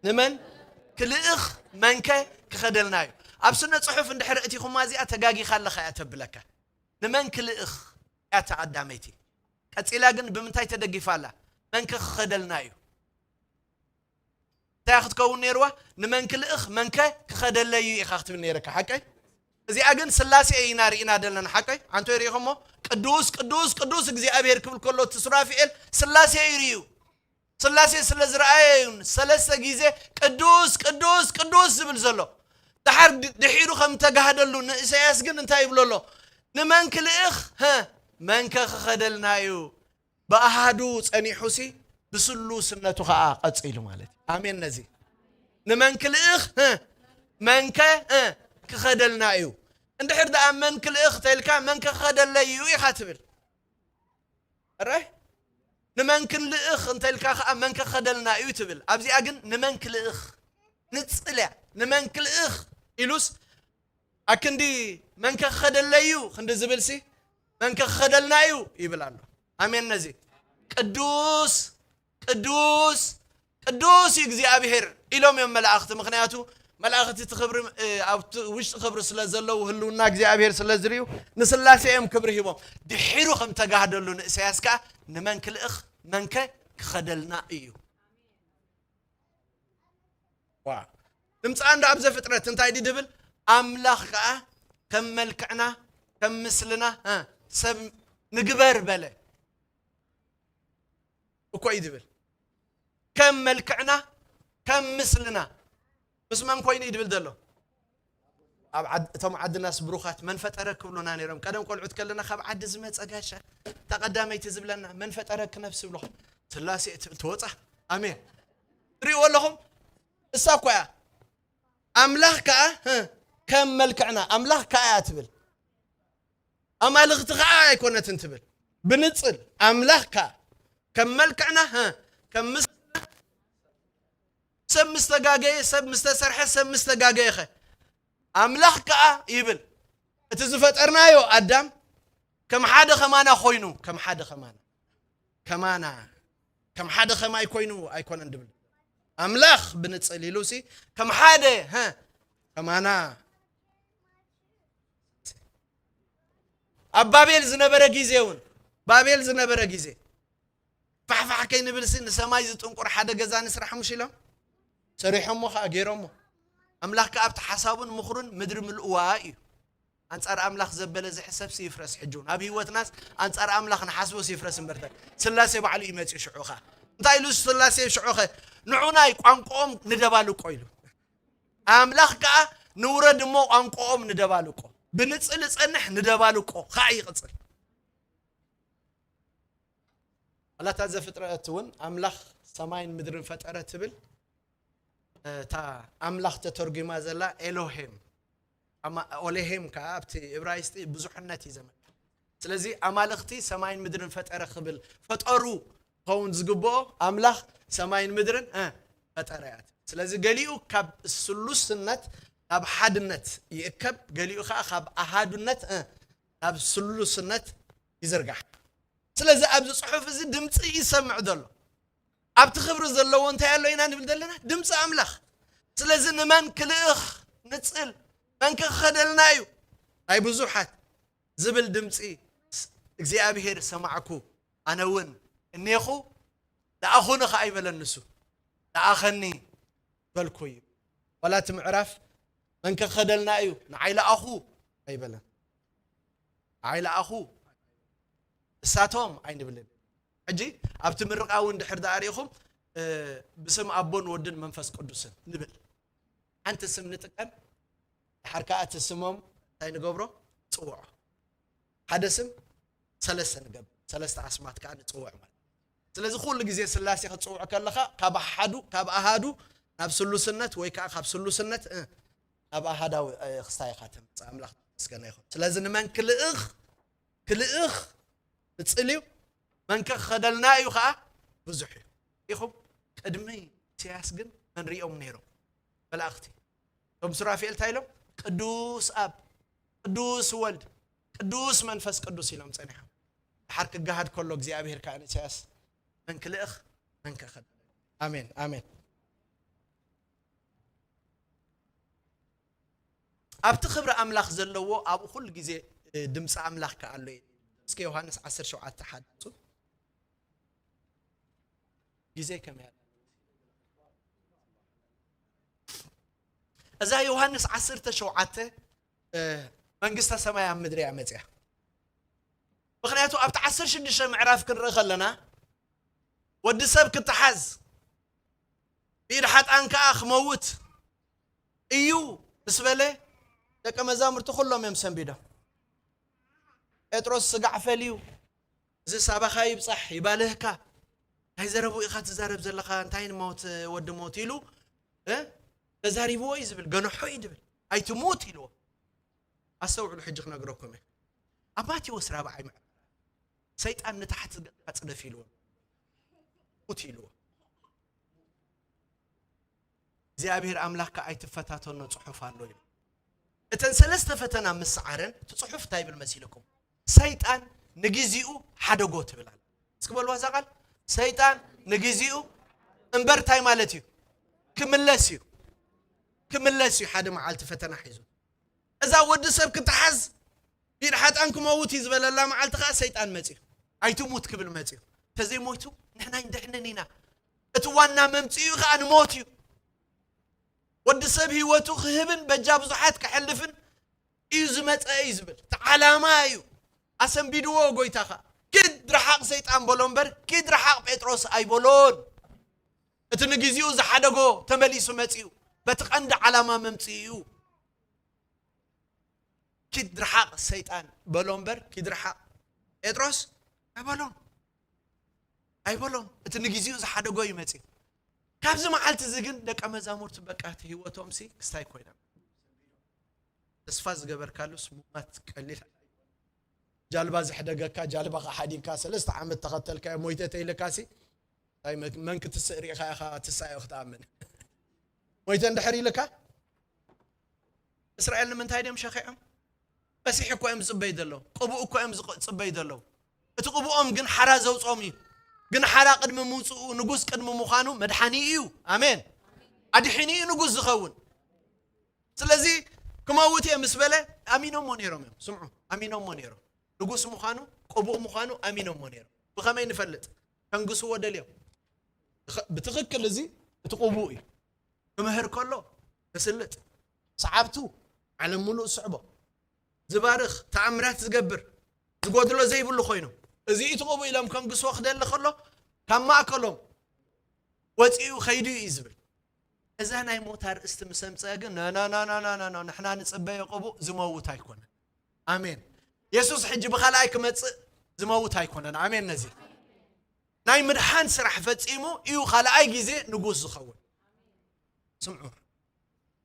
ንመን ክልእኽ መንከ ክኸደልና እዩ? ኣብ ስነ ጽሑፍ እንድሕር እቲኹማ እዚኣ ተጋጊኻ ኣለኻ እያ ተብለካ። ንመን ክልእኽ እያ እታ ቀዳመይቲ። ቀጺላ ግን ብምንታይ ተደጊፋ ኣላ? መንከ ክኸደልና እዩ? እንታይ ክትከውን ነይርዋ? ንመን ክልእኽ መንከ ክኸደለይ እዩ ኢኻ ክትብል ነይረካ። ሓቀይ? እዚኣ ግን ስላሴ ኢና ርኢና ዘለና። ሓቀይ? ኣንቶ ይርኢኹሞ? ቅዱስ ቅዱስ ቅዱስ እግዚኣብሔር ክብል ከሎ እቲ ሱራፊኤል ስላሴ እዩ ርእዩ። ስላሴ ስለ ዝረኣየ እዩ ሰለስተ ግዜ ቅዱስ ቅዱስ ቅዱስ ዝብል ዘሎ። ድሓር ድ- ድሒሩ ከም ተጋህደሉ ንእሳያስ ግን እንታይ ይብሎ ኣሎ? ንመን ክልእኽ? ሀ፣ መንከ ክኸደልና እዩ? ብኣሃዱ ጸኒሑሲ ብስሉስነቱ ኸኣ ቀጺሉ ማለት እዩ። ኣሜን። ነዚ ንመን ክልእኽ? ሀ፣ መንከ ሀ፣ ክኸደልና እዩ? እንድሕር ደኣ መን ክልእኽ ተልካ መንከ ክኸደለይ እዩ ኢኻ ትብል። እረ ንመን ክንልእኽ እንተልካ ኸኣ መንከ ክኸደልና እዩ ትብል። ኣብዚኣ ግን ንመን ክልእኽ ንጽል እያ። ንመን ክልእኽ ኢሉስ ኣክንዲ መንከ ክኸደለይ እዩ ክንዲ ዝብልሲ መንከ ክኸደልና እዩ ይብል ኣሎ። ኣሜን። ነዚ ቅዱስ ቅዱስ ቅዱስ እዩ እግዚኣብሔር ኢሎም እዮም መላእኽቲ። ምኽንያቱ መላእኽቲ እቲ ክብሪ እ፣ ኣብቲ ውሽጢ ክብሪ ስለ ዘለዉ ህልውና እግዚኣብሔር ስለ ዝርእዩ ንስላሴ እዮም ክብሪ ሂቦም። ድሒሩ ከም ተጋህደሉ ንእሳያስ ከኣ ንመን ክልእኽ መንከ ክኸደልና እዩ። ዋ ድምፃ እንዶ ኣብ ዘፍጥረት እንታይ ድዩ ድብል? ኣምላኽ ከኣ ከም መልክዕና ከም ምስልና እ፣ ሰብ ንግበር በለ እኮ እዩ ድብል። ከም መልክዕና ከም ምስልና ምስ መን ኮይኑ እዩ ድብል ዘሎ? ኣብ ዓድ- እቶም ዓድናስ ብሩኻት መን ፈጠረ ክብሉና ነይሮም። ቀደም ቆልዑት ከለና ካብ ዓዲ ዝመፀ ጋሻ እታ ቀዳመይቲ ዝብለና መን ፈጠረ ክነብስ ይብሉኻ። ስላሴ ትብል ትወፃ። ኣሜን። ትሪእዎ ኣለኹም? እሳ እኮ እያ ኣምላኽ ከኣ ህ፣ ከም መልክዕና ኣምላኽ ከኣ እያ ትብል። ኣማልኽቲ ከኣ ኣይኮነትን ትብል። ብንጽል ኣምላኽ ከኣ ከም መልክዕና ህ፣ ከም ምስ ሰብ ምስ ተጋገየ ሰብ ምስ ተሰርሐ ሰብ ምስ ተጋገየ ኸ ኣምላኽ ከኣ ይብል። እቲ ዝፈጠርናዮ ኣዳም ከም ሓደ ከማና ኮይኑ ከም ሓደ ከማና ከማና ከም ሓደ ከማይ ኮይኑ ኣይኮነን ድብል ኣምላኽ ብንጽል ኢሉ ሲ ከም ሓደ ሀ ከማና ኣብ ባቤል ዝነበረ ግዜ እውን ባቤል ዝነበረ ግዜ ፋሕፋሕ ከይንብል ሲ ንሰማይ ዝጥንቁር ሓደ ገዛ ንስራሕ ሙሽ ኢሎም ሰሪሖሞ ከዓ ገይሮሞ ኣምላኽ ከዓ ኣብቲ ሓሳቡን ምኽሩን ምድሪ ምልእዋ እዩ ኣንጻር ኣምላኽ ዘበለ ዝሕሰብ ይፍረስ ሕጂ እውን ኣብ ህይወትናስ ኣንጻር ኣምላኽ ንሓስቦ ይፍረስ እምበርተ ስላሴ ባዕሉ ይመጽእ ሽዑ ኸ እንታይ ኢሉ ስላሴ ሽዑ ኸ ንዑናይ ቋንቋኦም ንደባልቆ ኢሉ ኣምላኽ ከኣ ንውረድ እሞ ቋንቋኦም ንደባልቆ ብንጽል ጸንሕ ንደባልቆ ከኣ ይቕጽል ኣላታ ዘፍጥረት እውን ኣምላኽ ሰማይን ምድርን ፈጠረ ትብል እታ ኣምላኽ ተተርጒማ ዘላ ኤሎሄም ኦሌሄም ከዓ ኣብቲ እብራይስጢ ብዙሕነት እዩ ዘመልክት ስለዚ ኣማልኽቲ ሰማይን ምድርን ፈጠረ ክብል ፈጠሩ ክኸውን ዝግብኦ ኣምላኽ ሰማይን ምድርን ፈጠረ እያ ስለዚ ገሊኡ ካብ ስሉስነት ናብ ሓድነት ይእከብ ገሊኡ ከዓ ካብ ኣሃዱነት ናብ ስሉስነት ይዝርጋሕ ስለዚ ኣብዚ ፅሑፍ እዚ ድምፂ ይሰምዕ ዘሎ ኣብቲ ክብሪ ዘለዎ እንታይ ኣሎ ኢና ንብል ዘለና ድምፂ ኣምላኽ ስለዚ ንመን ክልእኽ ንፅል መን ክኸደልና እዩ ናይ ብዙሓት ዝብል ድምፂ እግዚኣብሄር ሰማዕኩ ኣነ እውን እኔኹ ለኣኹኒ ኸዓ ይበለን ንሱ ለኣኸኒ በልኩ እዩ ዋላ እቲ ምዕራፍ መን ክኸደልና እዩ ንዓይ ለኣኹ ኣይበለን ንዓይ ለኣኹ እሳቶም ኣይንብልን ሕጂ ኣብቲ ምርቃ እውን ድሕር ዳኣሪኢኹም ብስም ኣቦን ወድን መንፈስ ቅዱስን ንብል ሓንቲ ስም ንጥቀም ድሓር ከዓ እቲ ስሞም እንታይ ንገብሮ ንፅውዖ ሓደ ስም ሰለስተ ንገብር ሰለስተ ኣስማት ከዓ ንፅውዕ ማለት ስለዚ ኩሉ ግዜ ስላሴ ክትፅውዕ ከለካ ካብ ኣሓዱ ካብ ኣሃዱ ናብ ስሉስነት ወይ ከዓ ካብ ስሉስነት ናብ ኣሃዳዊ ክስታይ ኢኻ ተምፅእ ኣምላኽ ተመስገነ ይኹን ስለዚ ንመን ክልእኽ ክልእኽ ንፅል እዩ መንከ ክኸደልና እዩ ከዓ ብዙሕ እዩ ኢኹም ቅድሚ ኢሳያስ ግን መን ሪኦም ነይሮም መላእኽቲ እቶም ሱራፌል እንታይ ኢሎም ቅዱስ ኣብ ቅዱስ ወልድ ቅዱስ መንፈስ ቅዱስ ኢሎም ፀኒሖም ድሓር ክገሃድ ከሎ እግዚኣብሔር ከዓ ንኢሳያስ መን ክልእኽ፣ መን ከኸድ። ኣሜን፣ ኣሜን። ኣብቲ ክብሪ ኣምላኽ ዘለዎ ኣብኡ ኩሉ ግዜ፣ እ፣ ድምፂ ኣምላኽ ከኣ ኣሎ እዩ። እስከ ዮሃንስ ዓሰርተ ሸውዓተ ሓደ ኣውፁ። ግዜ ከመይ ኣላ? እዛ ዮሃንስ ዓሰርተ ሸውዓተ፣ እ፣ መንግስተ ሰማይ ኣብ ምድሪ እያ መፅያ። ምኽንያቱ ኣብቲ ዓሰርተ ሽዱሽተ ምዕራፍ ክንርኢ ከለና ወዲ ሰብ ክተሓዝ ብኢድ ሓጣን ከኣ ክመውት እዩ ምስ በለ ደቀ መዛሙርቲ ኩሎም እዮም ሰንቢዶም። ጴጥሮስ ስጋዕ ፈልዩ፣ እዚ ሳባኻ ይብጻሕ ይባልህካ፣ እንታይ ዘረቡ ኢኻ ትዛረብ ዘለኻ? እንታይ ንሞት ወዲ ሞት ኢሉ፣ እ? ተዛሪብዎ እዩ ዝብል፣ ገንሖ እዩ ዝብል። ኣይትሙት ኢልዎ። ኣስተውዕሉ፣ ሕጂ ክነግረኩም እየ። ኣብ ማቴዎስ ራብዓይ ምዕራፍ ሰይጣን ንታሕቲ ገጽካ ጽደፍ ኢልዎ። ሙት ኢልዎ። እግዚኣብሔር ኣምላኽካ ኣይትፈታተኖ ጽሑፍ ኣሎ ኢሉ። እተን ሰለስተ ፈተና ምስ ሰዓረን፣ እቲ ጽሑፍ እንታይ ይብል መሲልኩም? ሰይጣን ንግዜኡ ሓደጎ ትብል ኣላ። እስኪ በልዋ እዛ ቃል። ሰይጣን ንግዜኡ እምበር እንታይ ማለት እዩ? ክምለስ እዩ። ክምለስ እዩ። ሓደ መዓልቲ ፈተና ሒዙ። እዛ ወዲ ሰብ ክትሓዝ፣ ብኢድ ሓጣን ክመውት እዩ ዝበለላ መዓልቲ ኸዓ ሰይጣን መጺኡ። ኣይትሙት ክብል መጺኡ። ተዘይሞይቱ ንሕና ኣይንድሕንን ኢና። እቲ ዋና መምጽኢኡ ኸዓ ንሞት እዩ። ወዲ ሰብ ህይወቱ ክህብን በጃ ብዙሓት ከሕልፍን እዩ ዝመጸ እዩ ዝብል። እቲ ዓላማ እዩ። ኣሰንቢድዎ ጎይታ ኸዓ። ኪድ ርሓቕ ሰይጣን በሎ እምበር፣ ኪድ ርሓቕ ጴጥሮስ ኣይበሎን። እቲ ንግዜኡ ዝሓደጎ ተመሊሱ መጺኡ። በቲ ቀንዲ ዓላማ መምጽኢኡ። ኪድ ርሓቕ ሰይጣን በሎ እምበር፣ ኪድ ርሓቕ ጴጥሮስ ኣይበሎን። ኣይበሎን። እቲ ንግዜኡ ዝሓደጎ እዩ መጺኡ። ካብዚ መዓልቲ እዚ ግን ደቀ መዛሙርቱ በቃ እቲ ህይወቶምሲ ክስታይ ኮይና። ተስፋ ዝገበርካሉስ ምሟት ቀሊል። ጃልባ ዘሕደገካ፣ ጃልባኻ ሓዲግካ፣ ሰለስተ ዓመት ተኸተልካዮ፣ ሞይተ ተይልካሲ፣ እንታይ መ-፣ መን ክትስእ ርኢኻ ኢኻ ትሳዮ ክትኣምን? ሞይተ እንድሕር ኢልካ፣ እስራኤል ንምንታይ ድዮም ሸኺዖም? መሲሕ እኮ እዮም ዝጽበዩ ዘለዉ። ቅቡእ እኮ እዮም ዝጽ-፣ ዝጽበዩ ዘለዉ። እቲ ቅቡኦም ግን ሓራ ዘውጾም እዩ። ግን ሓራ ቅድሚ ምውጽኡ፣ ንጉስ ቅድሚ ምዃኑ መድሓኒ እዩ። ኣሜን። ኣድሒኒ እዩ ንጉስ ዝኸውን። ስለዚ ክመውት እየ ምስ በለ ኣሚኖሞ ነይሮም እዮም። ስምዑ፣ ኣሚኖሞ ነይሮም። ንጉስ ምዃኑ፣ ቅቡእ ምዃኑ ኣሚኖሞ ነይሮም። ብኸመይ ንፈልጥ? ከንግስዎ ደልዮም። ብኸ-፣ ብትኽክል እዚ እቲ ቅቡእ እዩ። ክምህር ከሎ ክስልጥ፣ ሰዓብቱ ዓለም ሙሉእ ዝስዕቦ፣ ዝባርኽ፣ ተኣምራት ዝገብር፣ ዝጎድሎ ዘይብሉ ኮይኑ፣ እዚ እዩ እቲ ቅቡእ ኢሎም ከንግስዎ ክደሊ ከሎ፣ ካብ ማእከሎም ወፂኡ ኸይዱ እዩ ዝብል። እዛ ናይ ሞት ኣርእስቲ ምስ ኣምፀአ ግን፣ ኖ፣ ኖ፣ ኖ፣ ንሕና ንፅበዮ ቅቡእ ዝመውት ኣይኮነን። ኣሜን። የሱስ ሕጂ ብኻልኣይ ክመፅእ ዝመውት ኣይኮነን። ኣሜን። ነዚ ናይ ምድሓን ስራሕ ፈጺሙ እዩ ካልኣይ ግዜ ንጉስ ዝኸውን። ስምዑ፣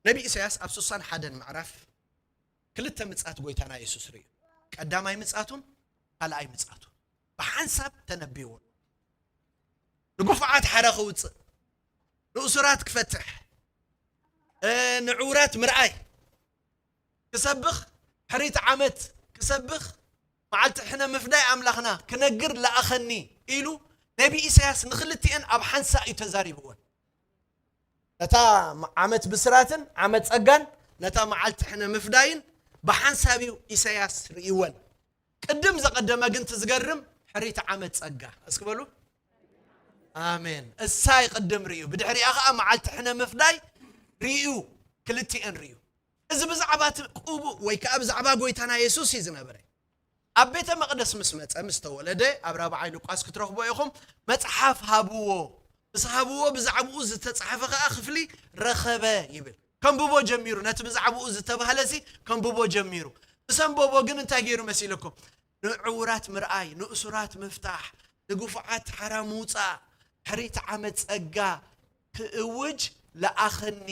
ነቢ ኢሳያስ ኣብ ስሳን ሓደን ምዕራፍ ክልተ ምጻት ጎይታና የሱስ ርእዩ። ቀዳማይ ምጻቱን ካልኣይ ምጻቱን ብሓንሳብ ተነቢይዎ። ንግፉዓት ሓራ ክውጽእ፣ ንእሱራት ክፈትሕ፣ እ፣ ንዕውራት ምርኣይ፣ ክሰብኽ፣ ሕሪት ዓመት ክሰብኽ፣ መዓልቲ ሕነ ምፍዳይ ኣምላኽና ክነግር ለኣኸኒ ኢሉ ነቢ ኢሳያስ ንኽልቲኤን ኣብ ሓንሳእ እዩ ተዛሪብወን። ነታ ዓመት ብስራትን ዓመት ጸጋን ነታ መዓልቲ ሕነ ምፍዳይን ብሓንሳብ እዩ ኢሳያስ ርእይወን። ቅድም ዘቐደመ ግን እቲ ዝገርም ሕሪት ዓመት ጸጋ። እስኪ በሉ። ኣሜን። እሳ ይቕድም ርእዩ። ብድሕሪኣ ኸዓ መዓልቲ ሕነ ምፍዳይ ርእዩ። ክልቲኤን ርእዩ። እዚ ብዛዕባ እቲ ቅቡእ ወይ ከኣ ብዛዕባ ጎይታና የሱስ እዩ ዝነበረ። ኣብ ቤተ መቕደስ ምስ መጸ፣ ምስ ተወለደ፣ ኣብ ራብዓይ ሉቃስ ክትረኽቦ ኢኹም፣ መጽሓፍ ሃብዎ። ምስ ሃብዎ ብዛዕባኡ ዝተጻሕፈ ኸኣ ክፍሊ ረኸበ ይብል። ከንብቦ ጀሚሩ፣ ነቲ ብዛዕባኡ ዝተባህለሲ ከንብቦ ጀሚሩ። ምስ ኣንበቦ ግን እንታይ ገይሩ መሲልኩም? ንዕዉራት ምርኣይ፣ ንእሱራት ምፍታሕ፣ ንግፉዓት ሓራ ምውጻእ፣ ሕሪት ዓመት ጸጋ ክእውጅ ለኣኸኒ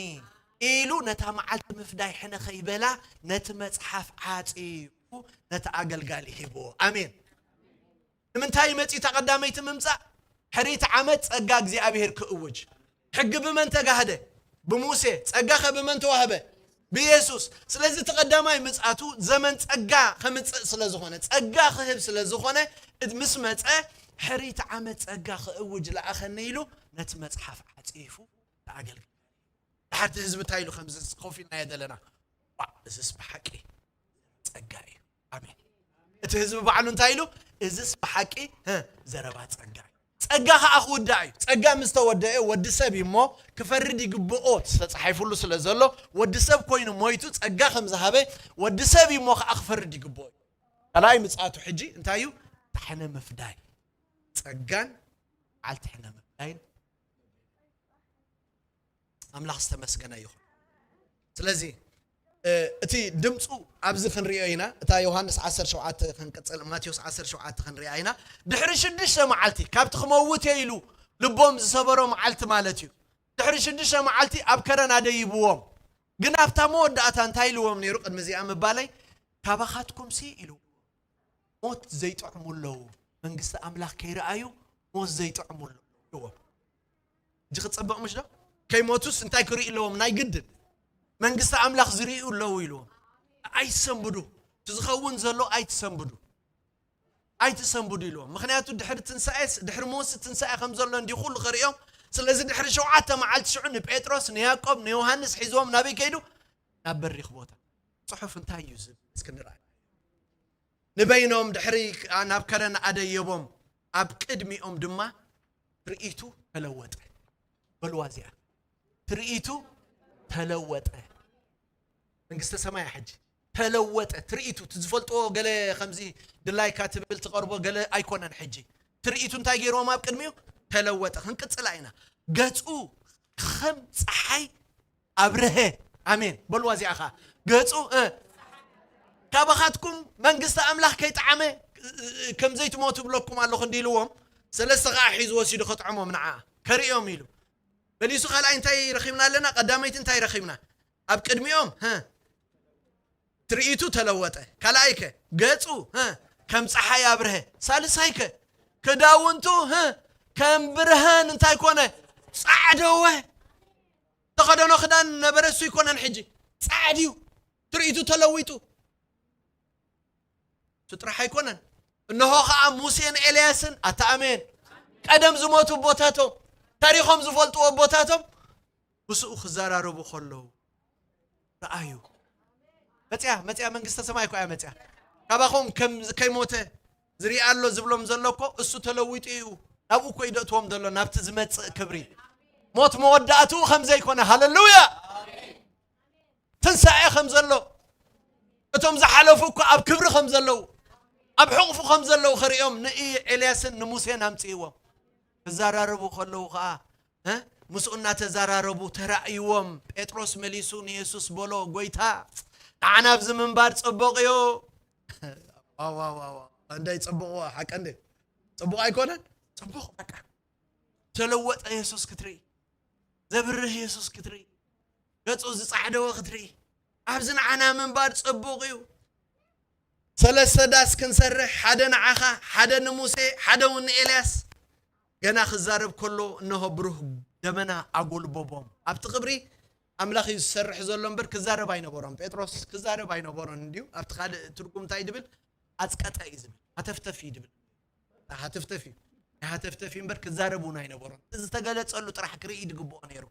ኢሉ ነታ መዓልቲ ምፍዳይ ሕነ ከይበላ ነቲ መጽሓፍ ዓጺፉ ነቲ ኣገልጋሊ ሂብዎ። ኣሜን። ንምንታይ መጺኡ እታ ቀዳመይቲ ምምጻእ? ሕሪት ዓመት ጸጋ እግዚኣብሔር ክእውጅ። ሕጊ ብመን ተጋህደ? ብሙሴ። ጸጋ ከ ብመን ተዋህበ? ብየሱስ። ስለዚ እቲ ቀዳማይ ምጽኣቱ ዘመን ጸጋ ከምጽእ ስለ ዝኾነ፣ ጸጋ ክህብ ስለ ዝኾነ፣ እት-፣ ምስ መጸ ሕሪት ዓመት ጸጋ ክእውጅ ለኣኸኒ ኢሉ ነቲ መጽሓፍ ዓጺፉ ተኣገልግል። ድሓር እቲ ህዝቢ እንታይ ኢሉ ከምዚ ኮፍ ኢልናዮ ዘለና? "ዋእ፣ እዝስ ብሓቂ ጸጋ እዩ።" ኣሜን። እቲ ህዝቢ ባዕሉ እንታይ ኢሉ? "እዝስ ብሓቂ፣ እ፣ ዘረባ ጸጋ እዩ።" ጸጋ ኸኣ ክውዳእ እዩ። ጸጋ ምስ ተወደአ ወዲ ሰብ እዩ እሞ ክፈርድ ይግብኦ፣ ተጻሒፉሉ ስለ ዘሎ፣ ወዲ ሰብ ኮይኑ ሞይቱ ጸጋ ከም ዝሃበ፣ ወዲ ሰብ እዩ እሞ ኸኣ ክፈርድ ይግብኦ እዩ። ካልኣይ ምጽኣቱ ሕጂ እንታይ እዩ? ታሕነ ምፍዳይ። ጸጋን በዓል ታሕነ ምፍዳይን። ኣምላኽ ዝተመስገነ ይኹን። ስለዚ፣ እ፣ እቲ ድምፁ ኣብዚ ክንሪኦ ኢና። እታ ዮሃንስ ዓሰርተ ሸውዓተ ክንቅጽል፣ ማቴዎስ ዓሰርተ ሸውዓተ ክንሪኣ ኢና። ድሕሪ ሽዱሽተ መዓልቲ፣ ካብቲ ክመውት እየ ኢሉ ልቦም ዝሰበሮ መዓልቲ ማለት እዩ። ድሕሪ ሽዱሽተ መዓልቲ ኣብ ከረን ኣደይብዎም። ግን ኣብታ መወዳእታ እንታይ ኢልዎም ነይሩ? ቅድሚ እዚኣ ምባለይ፣ "ካባኻትኩምሲ" ኢሉ፣ "ሞት ዘይጥዕሙ ኣለዉ፣ መንግስቲ ኣምላኽ ከይረኣዩ ሞት ዘይጥዕሙ ኣለዉ" ኢልዎም። ሕጂ ክጸበቕ ምሽ ዶ? ከይሞቱስ እንታይ ክርእዩ ኣለዎም? ናይ ግድን መንግስቲ ኣምላኽ ዝርእዩ ኣለዉ ኢልዎም። "ኣይትሰንብዱ፣ እቲ ዝኸውን ዘሎ ኣይትሰንብዱ፣ ኣይትሰንብዱ" ኢልዎም። ምኽንያቱ ድሕሪ ትንሳኤስ፣ ድሕሪ ሞትሲ ትንሳኤ ከም ዘሎ እንዲዩ ኩሉ ክርእዮም። ስለዚ ድሕሪ ሸውዓተ መዓልቲ ሽዑ ንጴጥሮስ፣ ንያዕቆብ፣ ንዮሃንስ ሒዝዎም ናበይ ከይዱ? ናብ በሪኽ ቦታ። ጽሑፍ እንታይ እዩ ዝብል? እስኪ ንርኣይ። ንበይኖም ድሕሪ ናብ ከረን ኣደየቦም፣ ኣብ ቅድሚኦም ድማ ትርኢቱ ተለወጠ። በልዋ እዚኣ፣ ትርኢቱ ተለወጠ። መንግስተ ሰማይ ሕጂ ተለወጠ። ትርኢቱ፣ እቲ ዝፈልጥዎ ገለ ከምዚ ድላይካ ትብል ትቐርቦ ገለ ኣይኮነን። ሕጂ ትርኢቱ እንታይ ገይርዎም? ኣብ ቅድሚኡ ተለወጠ። ክንቅጽላ ኢና። ገጹ ከም ጸሓይ ኣብርሀ። ኣሜን በልዋ። እዚኣ ኸዓ ገጹ፣ እ፣ "ካባኻትኩም መንግስቲ ኣምላኽ ከይጠዓመ፣ እ፣ እ፣ ከም ዘይትሞቱ እብለኩም ኣለኹ" እንዲልዎም፣ ሰለስተ ኸዓ ሒዙ ወሲዱ ከጥዕሞም ንዓ ከርእዮም ኢሉ መሊሱ። ካልኣይ እንታይ ረኺብና ኣለና? ቀዳመይቲ እንታይ ረኺብና? ኣብ ቅድሚኦም፣ እ፣ ትርኢቱ ተለወጠ። ካልኣይ ከ ገጹ፣ እ፣ ከም ጸሓይ ኣብርሀ። ሳልሳይ ከ ክዳውንቱ፣ እ፣ ከም ብርሃን እንታይ ኮነ? ጻዕደወ። ተኸደኖ ክዳን ነበረ፣ እሱ ኣይኮነን። ሕጂ ጻዕድ እዩ፣ ትርኢቱ ተለዊጡ። እሱ ጥራሕ ኣይኮነን። እንሆ ኸዓ ሙሴን ኤልያስን፣ ኣታ ኣሜን፣ ቀደም ዝሞቱ ኣቦታቶም፣ ታሪኾም ዝፈልጥዎ ኣቦታቶም ምስኡ ክዘራረቡ ከለዉ ረኣዩ። መጽያ፣ መጽያ፣ መንግስተ ሰማይ እኮ እያ መጽያ። ካባኹም ከም ከይሞተ ዝርኢ ኣሎ ዝብሎም ዘሎ እኮ እሱ ተለዊጡ እዩ። ናብኡ እኮ እዩ ደእትዎም ዘሎ፣ ናብቲ ዝመጽእ ክብሪ። ሞት መወዳእትኡ ከም ዘይኮነ፣ ሃሌሉያ! ትንሳኤ ከም ዘሎ፣ እቶም ዝሓለፉ እኮ ኣብ ክብሪ ከም ዘለዉ፣ ኣብ ሕቑፉ ከም ዘለዉ ክርእዮም ንኤልያስን ንሙሴን ኣምጽእዎም። ክዘራረቡ ከለዉ ኸኣ፣ እ፣ ምስኡ እናተዘራረቡ ተራእይዎም። ጴጥሮስ መሊሱ ንየሱስ በሎ፣ "ጎይታ፣ ንዓና ኣብዚ ምንባር ጽቡቕ እዩ።" ዋው፣ ዋው፣ ዋው፣ ዋው። እንደ ጽቡቕ፣ ሓቂ እንደ ጽቡቕ ኣይኮነን? ጽቡቕ፣ በቃ። ተለወጠ የሱስ ክትርኢ፣ ዘብርህ የሱስ ክትርኢ፣ ገጹ ዝጻዕደወ ክትርኢ፣ ኣብዚ ንዓና ምንባር ጽቡቕ እዩ። ሰለስተ ዳስ ክንሰርሕ፣ ሓደ ንዓኻ፣ ሓደ ንሙሴ፣ ሓደ እውን ንኤልያስ። ገና ክዛረብ ከሎ፣ እንሆ ብሩህ ደመና ኣጎልበቦም። ኣብቲ ክብሪ ኣምላኽ እዩ ዝሰርሕ ዘሎ እምበር ክዛረብ ኣይነበሮን። ጴጥሮስ ክዛረብ ኣይነበሮን እንድዩ። ኣብቲ ካልእ ትርጉም እንታይ ድብል? ኣጽቀጠ እዩ ዝብል። ሃተፍተፍ እዩ ድብል። ሃተፍተፍ እዩ። ናይ ሃተፍተፍ እዩ እምበር ክዛረብ እውን ኣይነበሮን። እቲ ዝተገለጸሉ ጥራሕ ክርኢ ዝግብኦ ነይሩ።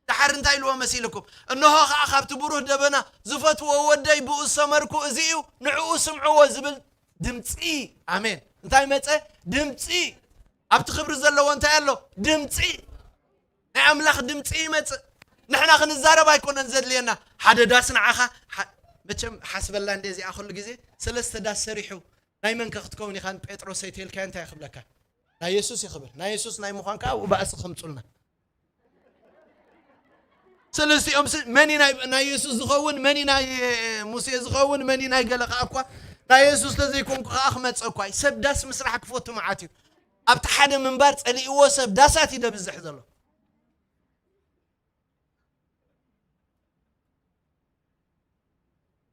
ደሓር እንታይ ኢልዎ መሲልኩም? "እንሆ ኸዓ ካብቲ ብሩህ ደበና ዝፈትዎ ወደይ ብኡ ዝሰመርኩ እዚ እዩ፣ ንዕኡ ስምዕዎ" ዝብል ድምጺ። ኣሜን። እንታይ መጸ? ድምጺ። ኣብቲ ክብሪ ዘለዎ እንታይ ኣሎ? ድምጺ። ናይ ኣምላኽ ድምጺ ይመጽእ። ንሕና ክንዛረብ ኣይኮነን ዘድልየና። ሓደ ዳስ ንዓኻ፣ ሓ-፣ መቸም ሓስበላ እንደ እዚኣ ኩሉ ግዜ ሰለስተ ዳስ ሰሪሑ ናይ መን ከ ክትከውን ኢኻ ንጴጥሮስ ኣይተልካዮ እንታይ ክብለካ? ናይ የሱስ ይኽብል። ናይ የሱስ ናይ ምዃን ከኣ ኣብኡ ባእሲ ከምጹልና። ሰለስቲኦም ስ-፣ መን እዩ ናይ፣ ናይ የሱስ ዝኸውን፣ መን እዩ ናይ፣ እ፣ ሙሴ ዝኸውን፣ መን እዩ ናይ ገለ ከኣ እኳ ናይ የሱስ ተዘይኮንኩ ከኣ ክመጽእ እኳ እዩ። ሰብ ዳስ ምስራሕ ክፈቱ መዓት እዩ። ኣብቲ ሓደ ምንባር ጸሊእዎ ሰብ ዳሳት እዩ ደብዝሕ ዘሎ።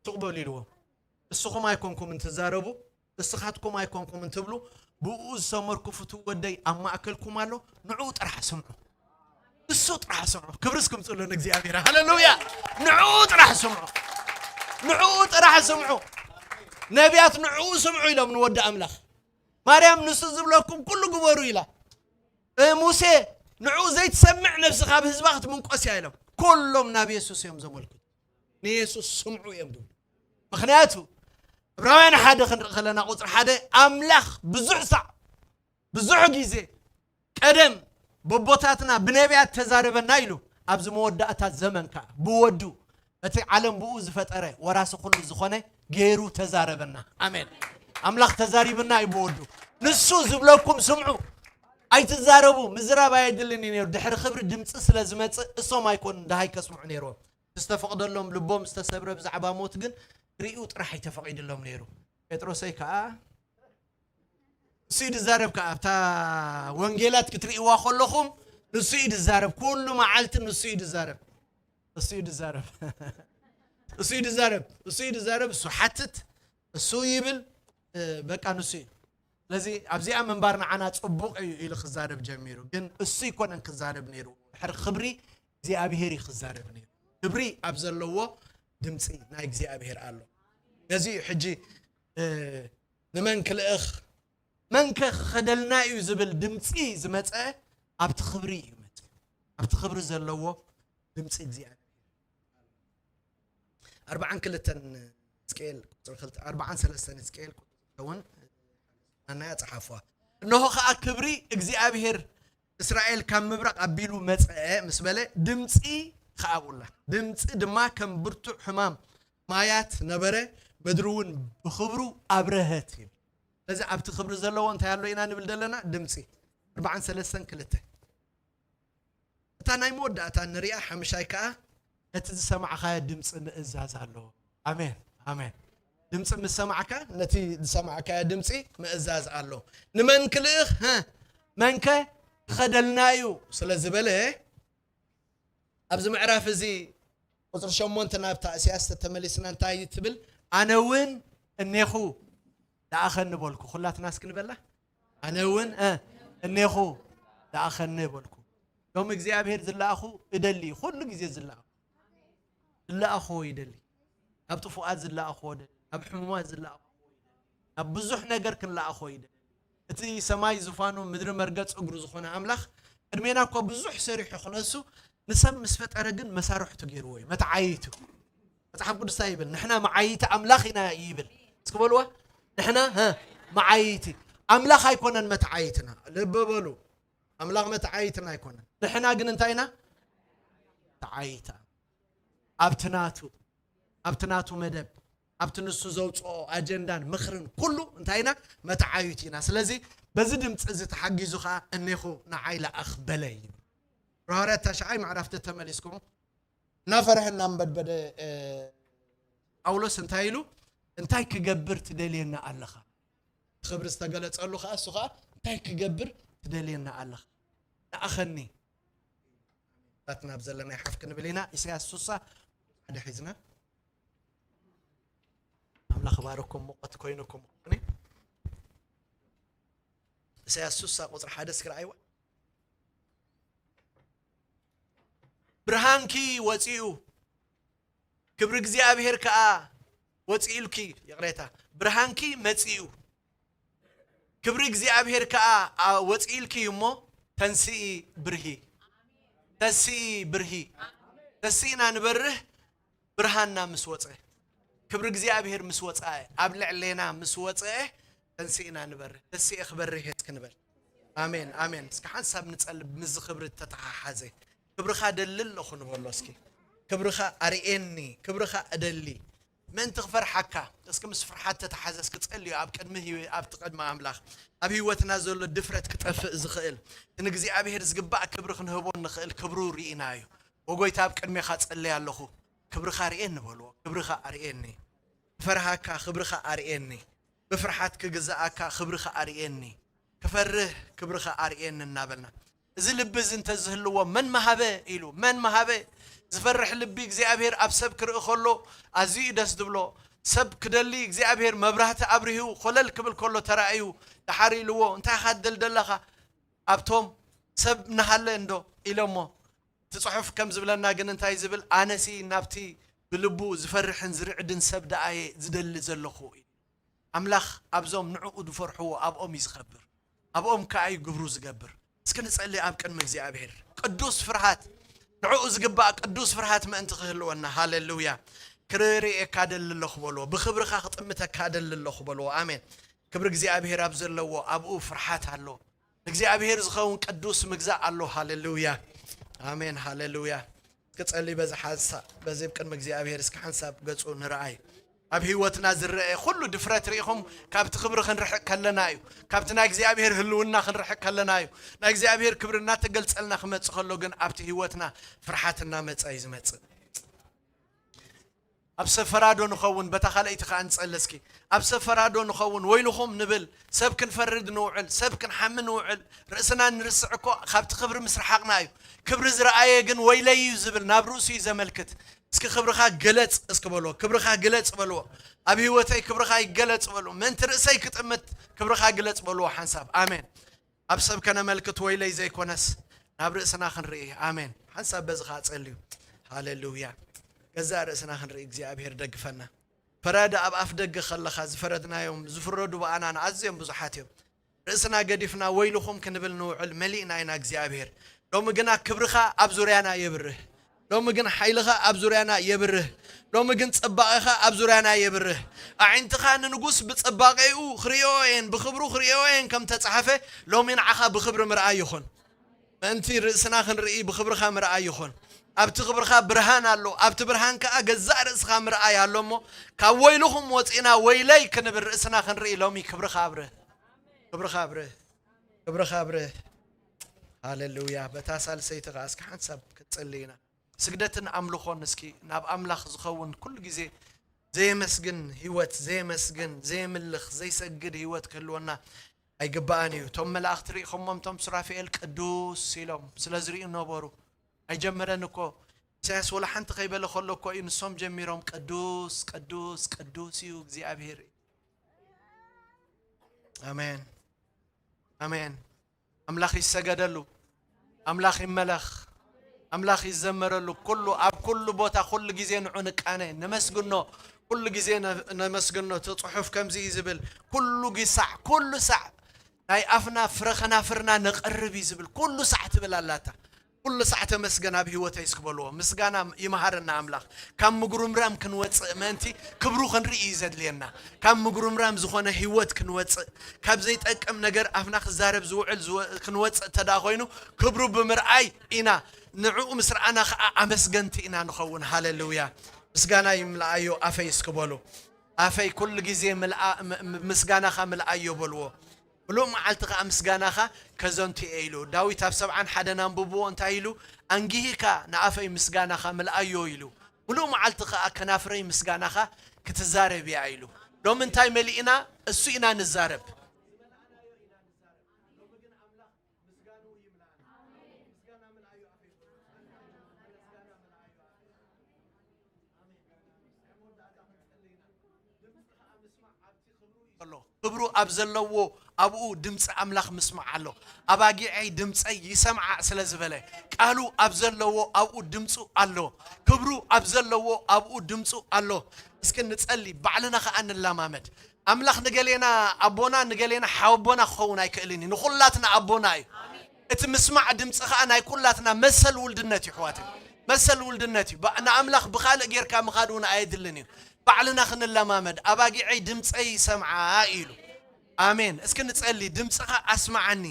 ትቕበሉ ኢልዎ። እስኹም ኣይኮንኩም እንትዛረቡ፣ እስኻትኩም ኣይኮንኩም እንትብሉ፣ ብኡ ዝሰመርኩ ፍቱው ወደይ ኣብ ማእከልኩም ኣሎ፣ ንዕኡ ጥራሕ ስምዑ። እሱ ጥራሕ ስምዑ። ክብሪ እስክምጽእሉ ንእግዚኣብሔር። ሃሌሉያ። ንዕኡ ጥራሕ ስምዑ። ንዕኡ ጥራሕ ስምዑ። ነቢያት ንዕኡ ስምዑ ኢሎም ንወዲ ኣምላኽ። ማርያም ንሱ ዝብለኩም ኩሉ ግበሩ ኢላ። እ፣ ሙሴ ንዕኡ ዘይትሰምዕ ነብሲ ካብ ህዝባ ክትምንቆስ እያ ኢሎም። ኩሎም ናብ የሱስ እዮም ዘመልክቱ። ንየሱስ ስምዑ እዮም ዝብሉ። ምኽንያቱ ዕብራውያን ሓደ ክንርኢ ከለና ቁፅሪ ሓደ ኣምላኽ ብዙሕ ሳዕ ብዙሕ ግዜ ቀደም በቦታትና ብነቢያት ተዛረበና ኢሉ ኣብዚ መወዳእታ ዘመን ከዓ ብወዱ እቲ ዓለም ብኡ ዝፈጠረ ወራሲ ኩሉ ዝኾነ ገይሩ ተዛረበና። ኣሜን። ኣምላኽ ተዛሪብና እዩ ብወዱ። ንሱ ዝብለኩም ስምዑ፣ ኣይትዛረቡ። ምዝራብ ኣየድልን እዩ ነይሩ። ድሕሪ ክብሪ ድምፂ ስለ ዝመፅእ እሶም ኣይኮኑን ደሃይ ከስምዑ ነይርዎም። ዝተፈቕደሎም ልቦም ዝተሰብረ ብዛዕባ ሞት ግን ርእዩ ጥራሕ ኣይተፈቒድሎም ነይሩ። ጴጥሮሰይ ከዓ ንሱ እዩ ዝዛረብ ከዓ ኣብታ ወንጌላት ክትርእይዋ ከለኹም ንሱ እዩ ዝዛረብ። ኩሉ መዓልቲ ንሱ እዩ ዝዛረብ። እሱ እዩ ዝዛረብ። እሱ እዩ ዝዛረብ። እሱ እዩ ዝዛረብ። እሱ ሓትት፣ እሱ ይብል፣ እ፣ በቃ ንሱ እዩ። ስለዚ ኣብዚኣ ምንባር ንዓና ጽቡቕ እዩ ኢሉ ክዛረብ ጀሚሩ። ግን እሱ ኣይኮነን ክዛረብ ነይሩ። ድሕሪ ክብሪ እግዚኣብሔር እዩ ክዛረብ ነይሩ። ክብሪ ኣብ ዘለዎ ድምፂ ናይ እግዚኣብሔር ኣሎ። ነዚ እዩ ሕጂ፣ እ፣ ንመን ክልእኽ፣ መን ከ ክኸደልና እዩ ዝብል ድምፂ ዝመፀ ኣብቲ ክብሪ እዩ መፅኡ። ኣብቲ ክብሪ ዘለዎ ድምፂ እግዚኣብሔር። ኣርባዓን ክልተን ሕዝቅኤል ቁፅሪ ክልተ፣ ኣርባዓን ሰለስተን ሕዝቅኤል ቁፅሪ ክልተ እውን ናናያ ፀሓፍዋ። እነሆ ከዓ ክብሪ እግዚኣብሔር እስራኤል ካብ ምብራቕ ኣቢሉ መፀ ምስ በለ፣ ድምፂ ከዓ ኣብኡላ። ድምፂ ድማ ከም ብርቱዕ ሕማም ማያት ነበረ፣ ምድሪ እውን ብኽብሩ ኣብረሀት ይብል። ስለዚ ኣብቲ ክብሪ ዘለዎ እንታይ ኣሎ ኢና ንብል ዘለና? ድምፂ። ኣርባዓን ሰለስተን ክልተ። እታ ናይ መወዳእታ ንሪኣ ሓምሻይ ከኣ ነቲ ዝሰማዕካዮ ድምፂ ምእዛዝ ኣሎ። ኣሜን፣ ኣሜን። ድምፂ ምስ ሰማዕካ ነቲ ዝሰማዕካዮ ድምፂ ምእዛዝ ኣሎ። ንመን ክልእኽ? ሀ፣ መንከ ክኸደልና እዩ ስለ ዝበለ፣ ኣብዚ ምዕራፍ እዚ ቁፅሪ ሸሞንተ ናብታ እስያስ ተተመሊስና እንታይ ትብል? ኣነ እውን እኔኹ ደኣኸኒ በልኩ። ኩላትና እስኪ ንበላ። ኣነ እውን፣ እ፣ እኔኹ ደኣኸኒ በልኩ። ሎም እግዚኣብሔር ዝለኣኹ እደሊ፣ ኩሉ ግዜ ዝለኣኹ። ዝለኣኹዎ ይደሊ። ኣብ ጥፉኣት ዝለኣኹዎ ደሊ። ኣብ ሕሙማት ዝለኣኹዎ ይደሊ። ኣብ ብዙሕ ነገር ክንለኣኹዎ ይደሊ። እቲ ሰማይ ዙፋኑ ምድሪ መርገጽ እግሩ ዝኾነ ኣምላኽ ቅድሜና እኮ ብዙሕ ሰሪሑ ክነሱ ንሰብ ምስ ፈጠረ ግን መሳርሕቱ ገይርዎ እዩ። መተዓይቱ። መጽሓፍ ቅዱስ እንታይ ይብል? ንሕና መዓይቲ ኣምላኽ ኢና ይብል። እስኪ በልዋ። ንሕና፣ ሀ፣ መዓይቲ ኣምላኽ ኣይኮነን መተዓይትና። ልቢ በሉ። ኣምላኽ መተዓይትና ኣይኮነን። ንሕና ግን እንታይ ኢና? ተዓይታ። ኣብቲ ናቱ፣ ኣብቲ ናቱ መደብ፣ ኣብቲ ንሱ ዘውፅኦ ኣጀንዳን ምኽርን ኩሉ እንታይ ኢና? መተዓዩት ኢና። ስለዚ በዚ ድምፂ እዚ ተሓጊዙ ከዓ እኔኹ ንዓይ ለኣኽ በለ ይብል። ሐዋርያት ታሽዓይ ምዕራፍ ተተመሊስኩም እናፈርሐ እናንበድበደ፣ እ፣ ጳውሎስ እንታይ ኢሉ? እንታይ ክገብር ትደልየና ኣለኻ? ክብሪ ዝተገለጸሉ ኸዓ እሱ ኸዓ እንታይ ክገብር ትደልየና ኣለኻ? ለኣኸኒ። ናትና ኣብ ዘለና ይሓፍ ክንብል ኢና። ኢሳያስ ሱሳ ሓደ ሒዝና። ኣምላኽ ባረኩም፣ ሙቐት ኮይኑኩም። ኢሳያስ ሱሳ ቁፅሪ ሓደ እስኪ ረኣይዋ። ብርሃንኪ ወፂኡ፣ ክብሪ እግዚኣብሔር ከዓ ወፂኡልኪ፣ ይቕሬታ፣ ብርሃንኪ መፂኡ፣ ክብሪ እግዚኣብሔር ከዓ፣ አ፣ ወፂኡልኪ እዩ እሞ፣ ተንስኢ ብርሂ፣ ተስኢ ብርሂ፣ ተስኢና ንበርህ፣ ብርሃንና ምስ ወፀ፣ ክብሪ እግዚኣብሔር ምስ ወፀ፣ ኣብ ልዕሌና ምስ ወፀ፣ ተንስኢና ንበርህ። ተስኤ ክበርህ እየ እስኪ ንበል። ኣሜን፣ ኣሜን። እስኪ ሓንሳብ ንጸልብ፣ ምስዚ ክብሪ እተተሓሓዘ። ክብርኻ ደሊ ኣለኹ ንበሎ እስኪ። ክብርኻ ኣርእየኒ፣ ክብርኻ እደሊ። ምእንቲ ክፈርሓካ፣ እስኪ ምስ ፍርሓት ተተሓዘ፣ እስኪ ጸልዩ ኣብ ቅድሚ ህይወ-፣ ኣብቲ ቅድሚ ኣምላኽ። ኣብ ህይወትና ዘሎ ድፍረት ክጠፍእ ዝኽእል፣ ንእግዚኣብሔር ዝግባእ ክብሪ ክንህቦ እንኽእል ክብሩ ርኢናዮ። ወጎይታ ኣብ ቅድሜኻ ጸልየ ኣለኹ፣ ክብርኻ ርእየኒ በልዎ፣ ክብርኻ ኣርእየኒ። ክፈርሃካ ክብርኻ ኣርእየኒ። ብፍርሓት ክግዛኣካ ክብርኻ ኣርእየኒ። ክፈርህ ክብርኻ ኣርእየኒ እናበልና። እዚ ልቢ እዚ እንተዝህልዎ መን መሃበ ኢሉ፣ መን መሃበ? ዝፈርሕ ልቢ እግዚኣብሔር ኣብ ሰብ ክርኢ ከሎ ኣዝዩ እዩ ደስ ዝብሎ። ሰብ ክደሊ እግዚኣብሔር መብራህቲ ኣብሪሁ ኮለል ክብል ከሎ ተራእዩ፣ ደሓር ኢልዎ፣ እንታይ ኢኻ ትደሊ ዘለኻ? ኣብቶም ሰብ እናሃለ እንዶ ኢሎሞ። እቲ ጽሑፍ ከም ዝብለና ግን እንታይ ዝብል? ኣነሲ ናብቲ ብልቡ ዝፈርሕን ዝርዕድን ሰብ ደኣ እየ ዝደሊ ዘለኹ ኢሉ። ኣምላኽ ኣብዞም ንዕኡ ዝፈርሕዎ ኣብኦም እዩ ዝኸብር፣ ኣብኦም ከኣ እዩ ግብሩ ዝገብር። እስኪ ንጸሊ ኣብ ቅድሚ እግዚኣብሔር። ቅዱስ ፍርሃት፣ ንዕኡ ዝግባእ ቅዱስ ፍርሃት ምእንቲ ክህልወና። ሃሌሉያ። ክርእየካ ደሊ ኣለኹ በልዎ። ብኽብርኻ ክጥምተካ ደሊ ኣለኹ በልዎ። ኣሜን። ክብሪ እግዚኣብሔር ኣብ ዘለዎ ኣብኡ ፍርሃት ኣሎ። ንእግዚኣብሔር ዝኸውን ቅዱስ ምግዛእ ኣሎ። ሃሌሉያ። ኣሜን። ሃሌሉያ። እስኪ ጸሊ በዚ ሓንሳብ፣ በዚ ቅድሚ እግዚኣብሔር እስኪ ሓንሳብ ገጹ ንርኣይ። ኣብ ህይወትና ዝረአ ኩሉ ድፍረት ርኢኹም፣ ካብቲ ክብሪ ክንርሕቅ ከለና እዩ። ካብቲ ናይ እግዚኣብሔር ህልውና ክንርሕቅ ከለና እዩ። ናይ እግዚኣብሔር ክብሪ እናተገልጸልና ክመጽእ ከሎ ግን ኣብቲ ህይወትና ፍርሓት እናመጸ እዩ ዝመጽእ። ኣብ ሰፈራዶ ንኸውን፣ በታ ካልኣይቲ ከኣ ንጸሊ እስኪ። ኣብ ሰፈራዶ ንኸውን፣ ወይልኹም ንብል፣ ሰብ ክንፈርድ ንውዕል፣ ሰብ ክንሓሚ ንውዕል፣ ርእስና ንርስዕ እኮ ካብቲ ክብሪ ምስ ረሓቕና እዩ። ክብሪ ዝረኣየ ግን ወይለይ እዩ ዝብል፣ ናብ ርእሱ እዩ ዘመልክት። እስኪ ክብርኻ ግለጽ እስኪ በልዎ፣ ክብርኻ ግለጽ በልዎ። ኣብ ህይወተይ ክብርኻ ይገለጽ በልዎ። ምእንቲ ርእሰይ ክጥምት ክብርኻ ግለጽ በልዎ ሓንሳብ። ኣሜን። ኣብ ሰብ ከነመልክት ወይለይ ዘይኮነስ ናብ ርእስና ክንርኢ። ኣሜን። ሓንሳብ በዚ ኸኣ ጸልዩ። ሃሌሉያ። ገዛእ ርእስና ክንርኢ እግዚኣብሔር ደግፈና። ፈራዲ ኣብ ኣፍ ደገ ከለኻ ዝፈረድናዮም፣ ዝፍረዱ ብኣና ኣዝዮም ብዙሓት እዮም። ርእስና ገዲፍና ወይልኹም ክንብል ንውዕል መሊእና ኢና እግዚኣብሔር። ሎሚ ግና ክብርኻ ኣብ ዙርያና የብርህ። ሎሚ ግን ሓይልኻ ኣብ ዙርያና የብርህ። ሎሚ ግን ጽባቐኻ ኣብ ዙርያና የብርህ። ኣዒንትኻ ንንጉስ ብጽባቐኡ ክርእዮ እየን፣ ብኽብሩ ክርእዮ እየን ከም ተጻሕፈ፣ ሎሚ ንዓኻ ብኽብሪ ምርኣይ ይኹን። ምእንቲ ርእስና ክንርኢ ብኽብርኻ ምርኣይ ይኹን። ኣብቲ ክብርኻ ብርሃን ኣሎ፣ ኣብቲ ብርሃን ከኣ ገዛእ ርእስኻ ምርኣይ ኣሎ እሞ፣ ካብ ወይልኹም ወጺእና ወይለይ ክንብል ርእስና ክንርኢ ሎሚ ክብርኻ ኣብርህ። ክብርኻ ኣብርህ። ክብርኻ ኣብርህ። ሃሌሉያ። በታ ሳልሰይቲ ከኣ እስኪ ሓንሳብ ክንጽሊ ኢና። ስግደትን ኣምልኾን እስኪ ናብ ኣምላኽ ዝኸውን ኩሉ ግዜ ዘየመስግን ህይወት፣ ዘየመስግን፣ ዘየምልኽ፣ ዘይሰግድ ህይወት ክህልወና ኣይግባኣን እዩ። እቶም መላእኽቲ ርኢኹሞም፣ እቶም ሱራፌል ቅዱስ ኢሎም ስለ ዝርእዩ ነበሩ። ኣይጀመረን እኮ። ኢሳያስ ወላ ሓንቲ ከይበለ ከሎ እኮ እዩ ንሶም ጀሚሮም፣ ቅዱስ፣ ቅዱስ፣ ቅዱስ እዩ እግዚኣብሔር። ኣሜን። ኣሜን። ኣምላኽ ይሰገደሉ፣ ኣምላኽ ይመለኽ፣ ኣምላኽ ይዘመረሉ። ኩሉ፣ ኣብ ኩሉ ቦታ፣ ኩሉ ግዜ ንዑ ንቃነ፣ ነመስግኖ፣ ኩሉ ግዜ ነ-፣ ነመስግኖ። እቲ ጽሑፍ ከምዚ እዩ ዝብል፣ ኩሉ ጊሳዕ፣ ኩሉ ሳዕ ናይ ኣፍና ፍረ ከናፍርና ነቕርብ እዩ ዝብል፣ ኩሉ ሳዕ ትብል ኣላታ። ኩሉ ሳዕ ተመስገን ኣብ ህይወተይ እስኪ በልዎ። ምስጋና ይመሃረና ኣምላኽ። ካብ ምጉርምራም ክንወጽእ ምእንቲ ክብሩ ክንርኢ እዩ ዘድልየና። ካብ ምጉርምራም ዝኾነ ህይወት ክንወጽእ፣ ካብ ዘይጠቅም ነገር ኣፍና ክዛረብ ዝውዕል ዝወ-፣ ክንወጽእ እንተ ደኣ ኮይኑ፣ ክብሩ ብምርኣይ ኢና። ንዕኡ ምስ ረኣና ኸኣ ኣመስገንቲ ኢና ንኸውን። ሃሌሉያ። ምስጋና ይምልኣዮ ኣፈይ እስኪ በሉ። ኣፈይ ኩሉ ግዜ ምልኣ-፣ ም-፣ ም-፣ ምስጋናኻ ምልኣዮ በልዎ። ምሉእ መዓልቲ ኸኣ ምስጋናኻ ከዘንቱ እየ ኢሉ። ዳዊት ኣብ ሰብዓን ሓደን ኣንብብዎ እንታይ ኢሉ? ኣንጊሂካ ንኣፈይ ምስጋናኻ ምልኣዮ ኢሉ። ምሉእ መዓልቲ ኸኣ ከናፍረይ ምስጋናኻ ክትዛረብ እያ ኢሉ። ሎሚ እንታይ መሊእና? እሱ ኢና ንዛረብ። ኣሎ። ክብሩ ኣብ ዘለዎ ኣብኡ ድምፂ ኣምላኽ ምስማዕ ኣሎ። ኣባጊዐይ ድምፀይ ይሰምዓ ስለ ዝበለ፣ ቃሉ ኣብ ዘለዎ ኣብኡ ድምፁ ኣሎ። ክብሩ ኣብ ዘለዎ ኣብኡ ድምፁ ኣሎ። እስኪ ንጸሊ፣ ባዕልና ኸኣ ንለማመድ። ኣምላኽ ንገሌና ኣቦና፣ ንገሌና ሓወቦና ክኸውን ኣይክእልን እዩ። ንኹላትና ኣቦና እዩ። እቲ ምስማዕ ድምፂ ኸኣ ናይ ኩላትና መሰል ውልድነት እዩ፣ ኣሕዋተይ። መሰል ውልድነት እዩ። ባ-፣ ንኣምላኽ ብኻልእ ጌርካ ምኻድ እውን ኣየድልን እዩ። ባዕልና ክንለማመድ፣ ኣባጊዐይ ድምፀይ ይሰምዓ ኢሉ። ኣሜን። እስኪ ንጸሊ፣ ድምፅኻ ኣስምዓኒ፣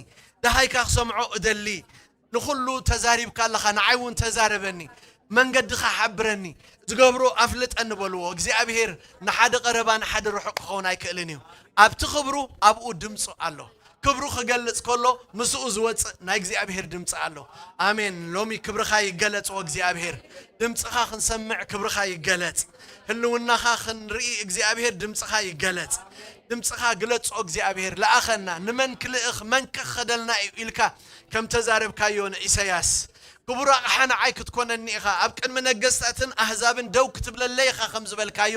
ደሃይካ ክሰምዖ እደሊ። ንኹሉ ተዛሪብካ ኣለኻ፣ ንዓይ እውን ተዛረበኒ፣ መንገድኻ ሓብረኒ፣ ዝገብሮ ኣፍልጠኒ በልዎ። እግዚኣብሔር ንሓደ ቀረባ ንሓደ ርሑቕ ክኸውን ኣይክእልን እዩ። ኣብቲ ክብሩ ኣብኡ ድምፁ ኣሎ። ክብሩ ክገልጽ ከሎ ምስኡ ዝወጽእ ናይ እግዚኣብሔር ድምፂ ኣሎ። ኣሜን። ሎሚ ክብርኻ ይገለጽ ወእግዚኣብሔር። ድምፅኻ ክንሰምዕ ክብርኻ ይገለጽ። ህልውናኻ ክንርኢ እግዚኣብሔር ድምፅኻ ይገለጽ። ድምፅኻ ግለጾ እግዚኣብሔር። ለኣኸና፣ ንመን ክልእኽ፣ መን ክኸደልና እዩ ኢልካ ከም ተዛረብካዮ ንኢሳያስ። ክቡር ኣቕሓ ንዓይ ክትኮነኒ ኢኻ፣ ኣብ ቅድሚ ነገስታትን ኣህዛብን ደው ክትብለለይ ኢኻ ከም ዝበልካዮ፣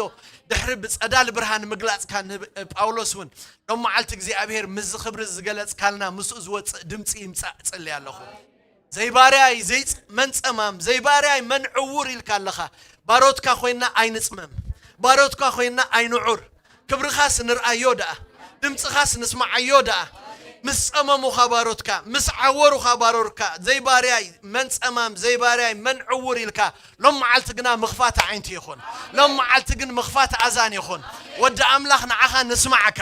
ድሕሪ ብጸዳል ብርሃን ምግላጽካ ንብ-፣ ጳውሎስ እውን ሎም መዓልቲ እግዚኣብሔር ምስዚ ክብሪ ዝገለጽካልና ምስኡ ዝወጽእ ድምጺ ይምጻእ እጽሊ ኣለኹ። ዘይባርያይ ዘይጽ-፣ መን ጸማም፣ ዘይባርያይ መን ዕዉር ኢልካ ኣለኻ። ባሮትካ ኮይና ኣይንጽመም፣ ባሮትካ ኮይና ኣይንዑር። ክብርኻስ ንርኣዮ ደኣ፣ ድምፅኻስ ንስማዓዮ ደኣ። ምስ ጸመሙኻ ባሮትካ፣ ምስ ዓወሩኻ ባሮርካ፣ ዘይባርያይ መን ጸማም፣ ዘይባርያይ መን ዕውር ኢልካ፣ ሎም መዓልቲ ግና ምኽፋት ኣዒንቲ ይኹን። ሎም መዓልቲ ግን ምኽፋት ኣዛን ይኹን። ወዲ ኣምላኽ ንዓኻ ንስማዓካ፣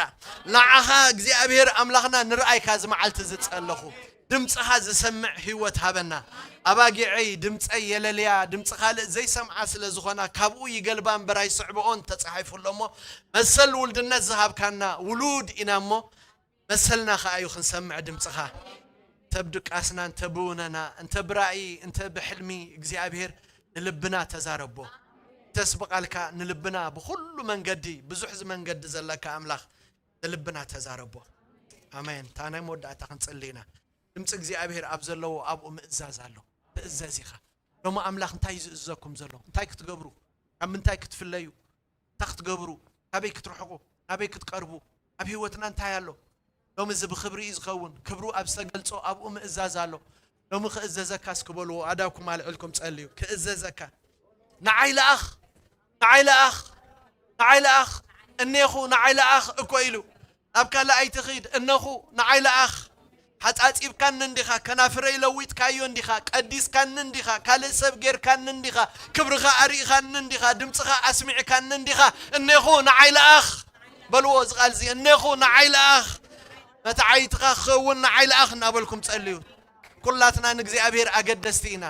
ንዓኻ እግዚኣብሔር ኣምላኽና ንርኣይካ እዚ መዓልቲ ዝጸለኹ። ድምፅኻ ዝሰምዕ ህይወት ሃበና። ኣባጊዐይ ድምፀይ የለልያ፣ ድምፂ ካልእ ዘይሰምዓ ስለ ዝኾና ካብኡ ይገልባ እምበር ኣይስዕብኦን ተፃሒፉ ኣሎ እሞ፣ መሰል ውልድነት ዝሃብካና ውሉድ ኢና እሞ፣ መሰልና ኸዓ እዩ ክንሰምዕ ድምፅኻ። እንተ ብድቃስና፣ እንተ ብውነና፣ እንተ ብራእይ፣ እንተ ብሕልሚ እግዚኣብሔር ንልብና ተዛረቦ። ተስብቓልካ ንልብና ብኹሉ መንገዲ፣ ብዙሕ ዝመንገዲ ዘለካ ኣምላኽ ንልብና ተዛረቦ። ኣሜን። እታ ናይ መወዳእታ ክንጽሊ ኢና። ድምፂ እግዚኣብሔር ኣብ ዘለዎ ኣብኡ ምእዛዝ ኣሎ። ትእዘዝ ኢኻ። ሎሚ ኣምላኽ እንታይ እዩ ዝእዘኩም ዘሎ? እንታይ ክትገብሩ? ካብ ምንታይ ክትፍለዩ? እንታይ ክትገብሩ? ካበይ ክትርሕቁ? ናበይ ክትቀርቡ? ኣብ ህይወትና እንታይ ኣሎ? ሎሚ እዚ ብኽብሪ እዩ ዝኸውን። ክብሩ ኣብ ዝተገልጾ ኣብኡ ምእዛዝ ኣሎ። ሎሚ ክእዘዘካ እስኪ በልዎ፣ ኣዳኩም ኣልዕልኩም ጸልዩ። ክእዘዘካ። ንዓይ ለኣኽ፣ ንዓይ ለኣኽ፣ ንዓይ ለኣኽ፣ እኔኹ ንዓይ ለኣኽ እኮ ኢሉ። ናብ ካልእ ኣይትኺድ፣ እነኹ ንዓይ ለኣኽ። ሓጻጺብካኒ እንዲኻ፣ ከናፍረይ ለዊጥካዮ እንዲኻ፣ ቀዲስካኒ እንዲኻ፣ ካልእ ሰብ ጌርካኒ እንዲኻ፣ ክብርኻ ኣርኢኻኒ እንዲኻ፣ ድምፅኻ ኣስሚዕካኒ እንዲኻ፣ እኔኹ ንዓይ ለኣኽ። በልዎ እዚ ቃል እዚ፣ እኔኹ ንዓይ ለኣኽ። መታዓይትኻ ክኸውን ንዓይ ለኣኽ እናበልኩም ጸልዩ። ኩላትና ንእግዚኣብሔር ኣገደስቲ ኢና።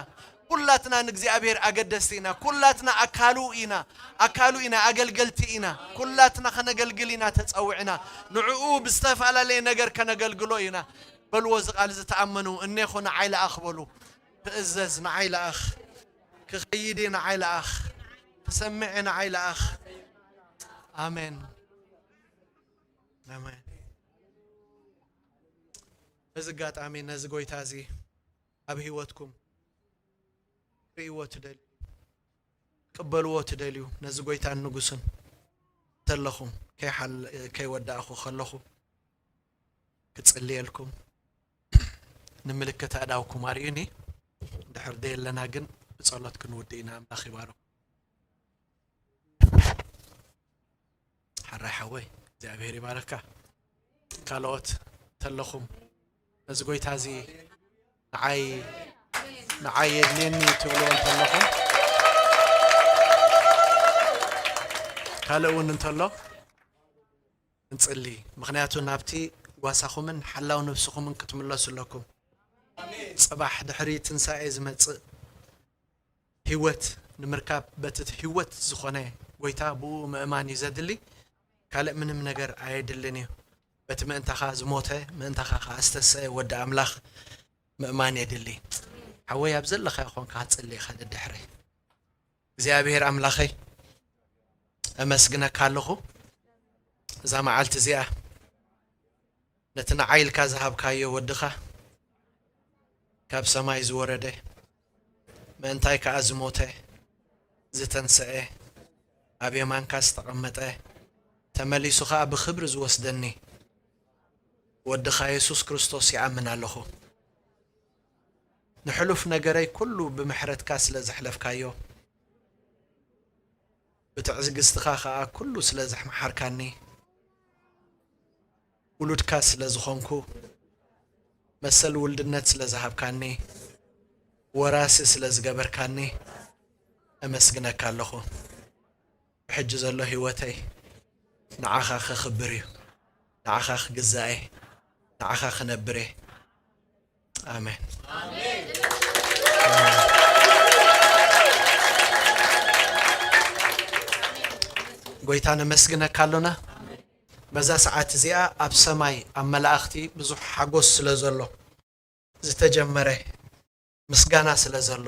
ኩላትና ንእግዚኣብሔር ኣገደስቲ ኢና። ኩላትና ኣካሉ ኢና። ኣካሉ ኢና፣ ኣገልገልቲ ኢና። ኩላትና ከነገልግል ኢና ተጸዊዕና። ንዕኡ ብዝተፈላለየ ነገር ከነገልግሎ ኢና። በልዎ እዚ ቃል እዚ ተኣመኑ። እኔኹ ንዓይ ለኣኽ በሉ። ክእዘዝ ንዓይ ለኣኽ። ክኸይድ እየ ንዓይ ለኣኽ። ክሰምዕ እየ ንዓይ ለኣኽ። ኣሜን። ኣሜን። በዚ ኣጋጣሚ ነዚ ጎይታ እዚ ኣብ ህይወትኩም ክትርእይዎ ትደልዩ፣ ክትቅበልዎ ትደልዩ፣ ነዚ ጎይታን ንጉስን እንተለኹም፣ ከይሓል-፣ ከይወዳእኹ ከለኹ ክጽልየልኩም ንምልክት ኣእዳውኩም ኣርእዩኒ። ድሕር ደየለና ግን ብጸሎት ክንውድእ ኢና። ኣምላኽ ይባርኹ። ሓራይ ሓወይ እግዚኣብሔር ይባረካ። ካልኦት ተለኹም ነዚ ጎይታ እዚ ንዓይ ንዓይ የድልየኒ ትብልዎ እንተለኹም፣ ካልእ እውን እንተሎ እንጽሊ። ምኽንያቱ ናብቲ ጓሳኹምን ሓላው ነብስኹምን ክትምለሱ ኣለኩም። ጽባሕ ድሕሪ ትንሳኤ ዝመጽእ ህይወት ንምርካብ በቲ ህይወት ዝኾነ ጎይታ ብኡ ምእማን እዩ ዘድሊ። ካልእ ምንም ነገር ኣየድልን እዩ። በቲ ምእንታኻ ዝሞተ፣ ምእንታኻ ኸዓ ዝተሰየ ወዲ ኣምላኽ ምእማን የድሊ። ሓወይ ኣብ ዘለኻዮ ኾንካ ክትጽሊ ኢኻ ደድሕረይ። እግዚኣብሔር ኣምላኸይ፣ ኣመስግነካ ኣለኹ። እዛ መዓልቲ እዚኣ ነቲ ንዓይ ኢልካ ዝሃብካዮ ወድኻ ካብ ሰማይ ዝወረደ፣ ምእንታይ ከኣ ዝሞተ፣ ዝተንስኤ፣ ኣብ የማንካ ዝተቐመጠ፣ ተመሊሱ ከኣ ብኽብሪ ዝወስደኒ ወድኻ የሱስ ክርስቶስ ይኣምን ኣለኹ። ንሕሉፍ ነገረይ ኩሉ ብምሕረትካ ስለ ዘሕለፍካዮ፣ ብትዕግስትኻ ከኣ ኩሉ ስለ ዘሕመሓርካኒ፣ ውሉድካ ስለ ዝኾንኩ፣ መሰል ውልድነት ስለ ዝሃብካኒ፣ ወራሲ ስለ ዝገበርካኒ፣ ኣመስግነካ ኣለኹ። ብሕጂ ዘሎ ህይወተይ ንዓኻ ከኽብር እዩ። ንዓኻ ክግዛእ እየ። ንዓኻ ክነብር እየ። ኣሜን። ጎይታ ነመስግነካ ኣሎና። በዛ ሰዓት እዚኣ ኣብ ሰማይ ኣብ መላእኽቲ ብዙሕ ሓጎስ ስለ ዘሎ፣ ዝተጀመረ ምስጋና ስለ ዘሎ፣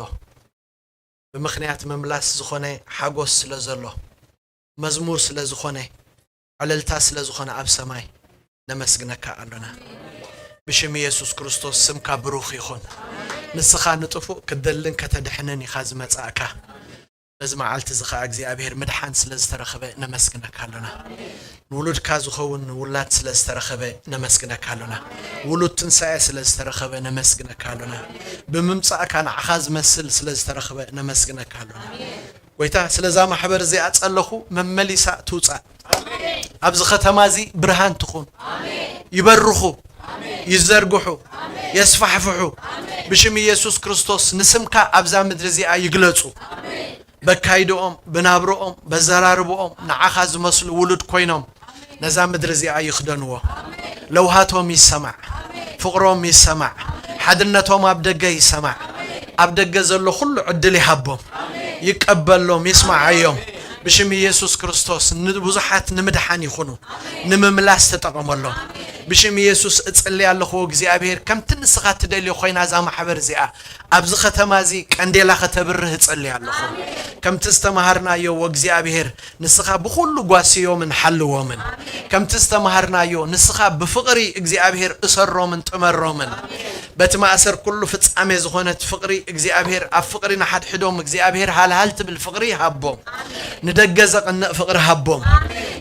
ብምኽንያት ምምላስ ዝኾነ ሓጎስ ስለ ዘሎ፣ መዝሙር ስለ ዝኾነ፣ ዕልልታ ስለ ዝኾነ ኣብ ሰማይ ነመስግነካ ኣሎና። ብሽም የሱስ ክርስቶስ ስምካ ብሩኽ ይኹን። ንስኻ ንጥፉእ ክትደልን ከተድሕንን ኢኻ ዝመጻእካ። በዚ መዓልቲ እዚ ኸኣ እግዚኣብሔር ምድሓን ስለ ዝተረኸበ ነመስግነካ ኣሎና። ንውሉድካ ዝኸውን ውላድ ስለ ዝተረኸበ ነመስግነካ ኣሎና። ውሉድ ትንሳኤ ስለ ዝተረኸበ ነመስግነካ ኣሎና። ብምምጻእካ ንዓኻ ዝመስል ስለ ዝተረኸበ ነመስግነካ ኣሎና። ጎይታ፣ ስለዛ ማሕበር እዚኣ ጸለኹ፣ መመሊሳ ትውጻእ። ኣብዚ ከተማ እዚ ብርሃን ትኹን። ይበርኹ፣ ይዘርግሑ፣ የስፋሕፍሑ። ብሽም ኢየሱስ ክርስቶስ ንስምካ ኣብዛ ምድሪ እዚኣ ይግለጹ። በካይድኦም፣ ብናብርኦም፣ በዘራርብኦም ንዓኻ ዝመስሉ ውሉድ ኮይኖም ነዛ ምድሪ እዚኣ ይኽደንዎ። ለውሃቶም ይሰማዕ፣ ፍቕሮም ይሰማዕ፣ ሓድነቶም ኣብ ደገ ይሰማዕ። ኣብ ደገ ዘሎ ኩሉ ዕድል ይሃቦም፣ ይቀበሎም፣ ይስማዓዮም። ብሽም ኢየሱስ ክርስቶስ ንብዙሓት ንምድሓን ይኹኑ፣ ንምምላስ ተጠቐመሎም። ብሽም ኢየሱስ እጽሊ ኣለኹ እግዚኣብሔር፣ ከምቲ ንስኻ ትደልዮ ኮይና እዛ ማሕበር እዚኣ ኣብዚ ከተማ እዚ ቀንዴላ ከተብርህ እጸሊ ኣለኹ። ከምቲ ዝተማሃርናዮ ወእግዚኣብሔር ንስኻ ብኹሉ ጓስዮምን ሓልዎምን። ከምቲ ዝተማሃርናዮ ንስኻ ብፍቕሪ እግዚኣብሔር እሰሮምን ጥመሮምን። በቲ ማእሰር ኩሉ ፍጻሜ ዝኾነት ፍቕሪ እግዚኣብሔር ኣብ ፍቕሪ ንሓድሕዶም እግዚኣብሔር ሃልሃል ትብል ፍቕሪ ሃቦም። ንደገ ዘቕንእ ፍቕሪ ሃቦም።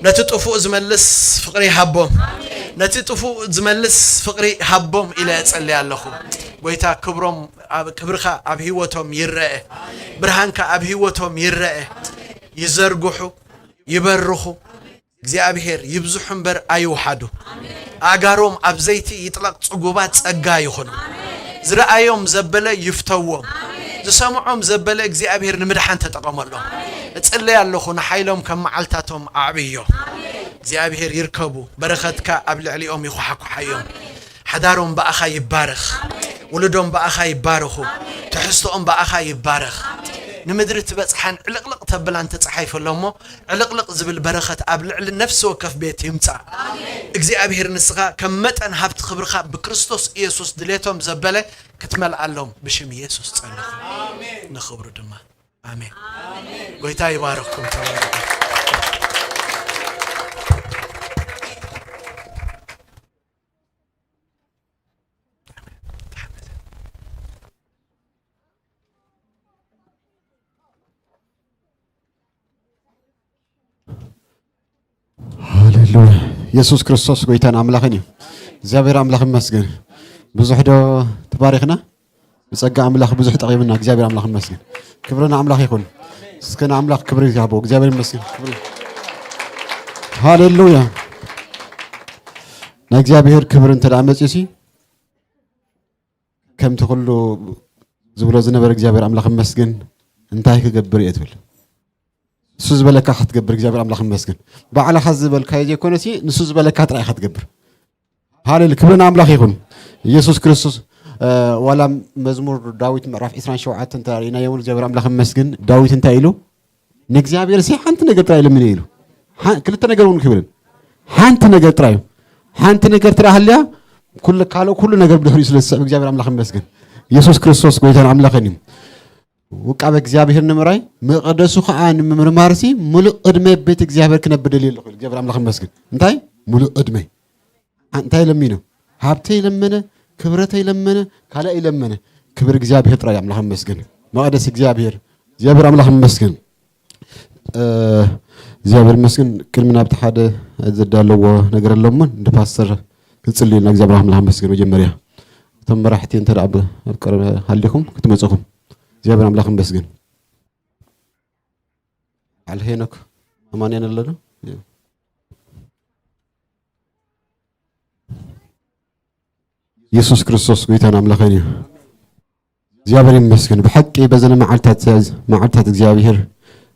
ነቲ ጥፉእ ዝመልስ ፍቕሪ ሃቦም። ነቲ ጥፉእ ዝመልስ ፍቕሪ ሃቦም ኢለ እጸሊ ኣለኹ። ጎይታ ክብሮም ኣብ ክብርኻ ኣብ ህይወቶም ይረአ። ብርሃንካ ኣብ ህይወቶም ይረአ። ይዘርግሑ፣ ይበርኹ። እግዚኣብሔር ይብዝሑ እምበር ኣይውሓዱ። ኣእጋሮም ኣብ ዘይቲ ይጥለቕ ጽጉባት ጸጋ ይኹኑ። ዝረኣዮም ዘበለ ይፍተዎም። ዝሰምዖም ዘበለ እግዚኣብሔር ንምድሓን ተጠቐመሎም። እጽለይ ኣለኹ ንሓይሎም ከም መዓልታቶም ኣዕብዮ። እግዚኣብሔር ይርከቡ። በረኸትካ ኣብ ልዕሊኦም ይኹሓኩሓዮም። ሓዳሮም ብኣኻ ይባረኽ። ውሉዶም ብኣኻ ይባረኹ። ትሕዝቶኦም ብኣኻ ይባረኽ። ንምድሪ ትበጽሓን ዕልቕልቕ ተብላን ተጻሒፉ ኣሎ እሞ ዕልቕልቕ ዝብል በረኸት ኣብ ልዕሊ ነፍሲ ወከፍ ቤት ይምጻእ። እግዚኣብሔር ንስኻ ከም መጠን ሃብቲ ክብርኻ ብክርስቶስ ኢየሱስ ድሌቶም ዘበለ ክትመልኣሎም ብሽም ኢየሱስ ጸለኹ። ንኽብሩ ድማ ኣሜን። ጎይታ ይባርኽኩም። ተባረኹ። ሃሌሉያ። የሱስ ክርስቶስ ጎይታን ኣምላኽን እዩ። እግዚኣብሔር ኣምላኽ ይመስገን። ብዙሕ ዶ ተባሪኽና? ብጸጋ ኣምላኽ ብዙሕ ጠቒምና። እግዚኣብሔር ኣምላኽ ይመስገን። ክብሪ ንኣምላኽ ይኹን። እስከ ንኣምላኽ ክብሪ ይሃቦ። እግዚኣብሔር ይመስገን። ክብሪ። ሃሌሉያ። ናይ እግዚኣብሔር ክብሪ እንተ ደኣ መጺኡሲ ከምቲ ኩሉ ዝብሎ ዝነበረ እግዚኣብሔር ኣምላኽ ይመስገን። እንታይ ክገብር እየ ትብል? ንሱ ዝበለካ ክትገብር እግዚኣብሔር ኣምላኽ ይመስገን። ባዕልኻ ዝበልካዮ ዘይኮነሲ ንሱ ዝበለካ ጥራይ ኢኻ ትገብር። ሃሌሉ ክብሪ ንኣምላኽ ይኹን። ኢየሱስ ክርስቶስ እ፣ ዋላ መዝሙር ዳዊት ምዕራፍ ዕስራን ሸውዓተን እንተ ርኢናዮ እውን እግዚኣብሔር ኣምላኽ ይመስገን። ዳዊት እንታይ ኢሉ? ንእግዚኣብሔር ሲ ሓንቲ ነገር ጥራይ ለምነ ኢሉ። ሓ-፣ ክልተ ነገር እውን ክብልን ሓንቲ ነገር ጥራይ እዩ። ሓንቲ ነገር ጥራይ ሃልያ ኩሉ ካልእ ኩሉ ነገር ብድሕሪኡ ስለ ዝስዕብ እግዚኣብሔር ኣምላኽ ይመስገን። ኢየሱስ ክርስቶስ ጎይታን ኣምላኽን እዩ። ውቃበ እግዚኣብሔር ንምርኣይ መቕደሱ ኸዓ ንምምርማርሲ ሙሉእ ዕድመ ቤት እግዚኣብሔር ክነብር ደልየ ኣለኹ ኢሉ እግዚኣብሔር ኣምላኽ ይመስገን። እንታይ? ሙሉእ ዕድመ። እንታይ ለሚኑ? ሃብተይ ለመነ፣ ክብረተይ ለመነ፣ ካልኣይ ለመነ። ክብሪ እግዚኣብሔር ጥራይ ኣምላኽ ይመስገን። መቕደስ እግዚኣብሔር፣ እግዚኣብሔር ኣምላኽ ይመስገን። እ፣ እግዚኣብሔር ይመስገን። ቅድሚ ናብቲ ሓደ ዘዳለዎ ነገር ኣሎ እሞ፣ እንደ ፓስተር ክንጽልየልና እግዚኣብሔር ኣምላኽ ይመስገን። መጀመርያ እቶም መራሕቲ እንተ ደኣ ብ-፣ ኣብ ቀረባ ሃሊኹም ክትመጹኹም። እግዚኣብሔር ኣምላኽ ይመስገን። በዓል ሄኖክ ኣማንያን ኣሎ ዶ? የሱስ ክርስቶስ ጎይታን ኣምላኽን እዩ። እግዚኣብሔር ይመስገን። ብሓቂ በዘነ መዓልታት፣ መዓልታት እግዚኣብሔር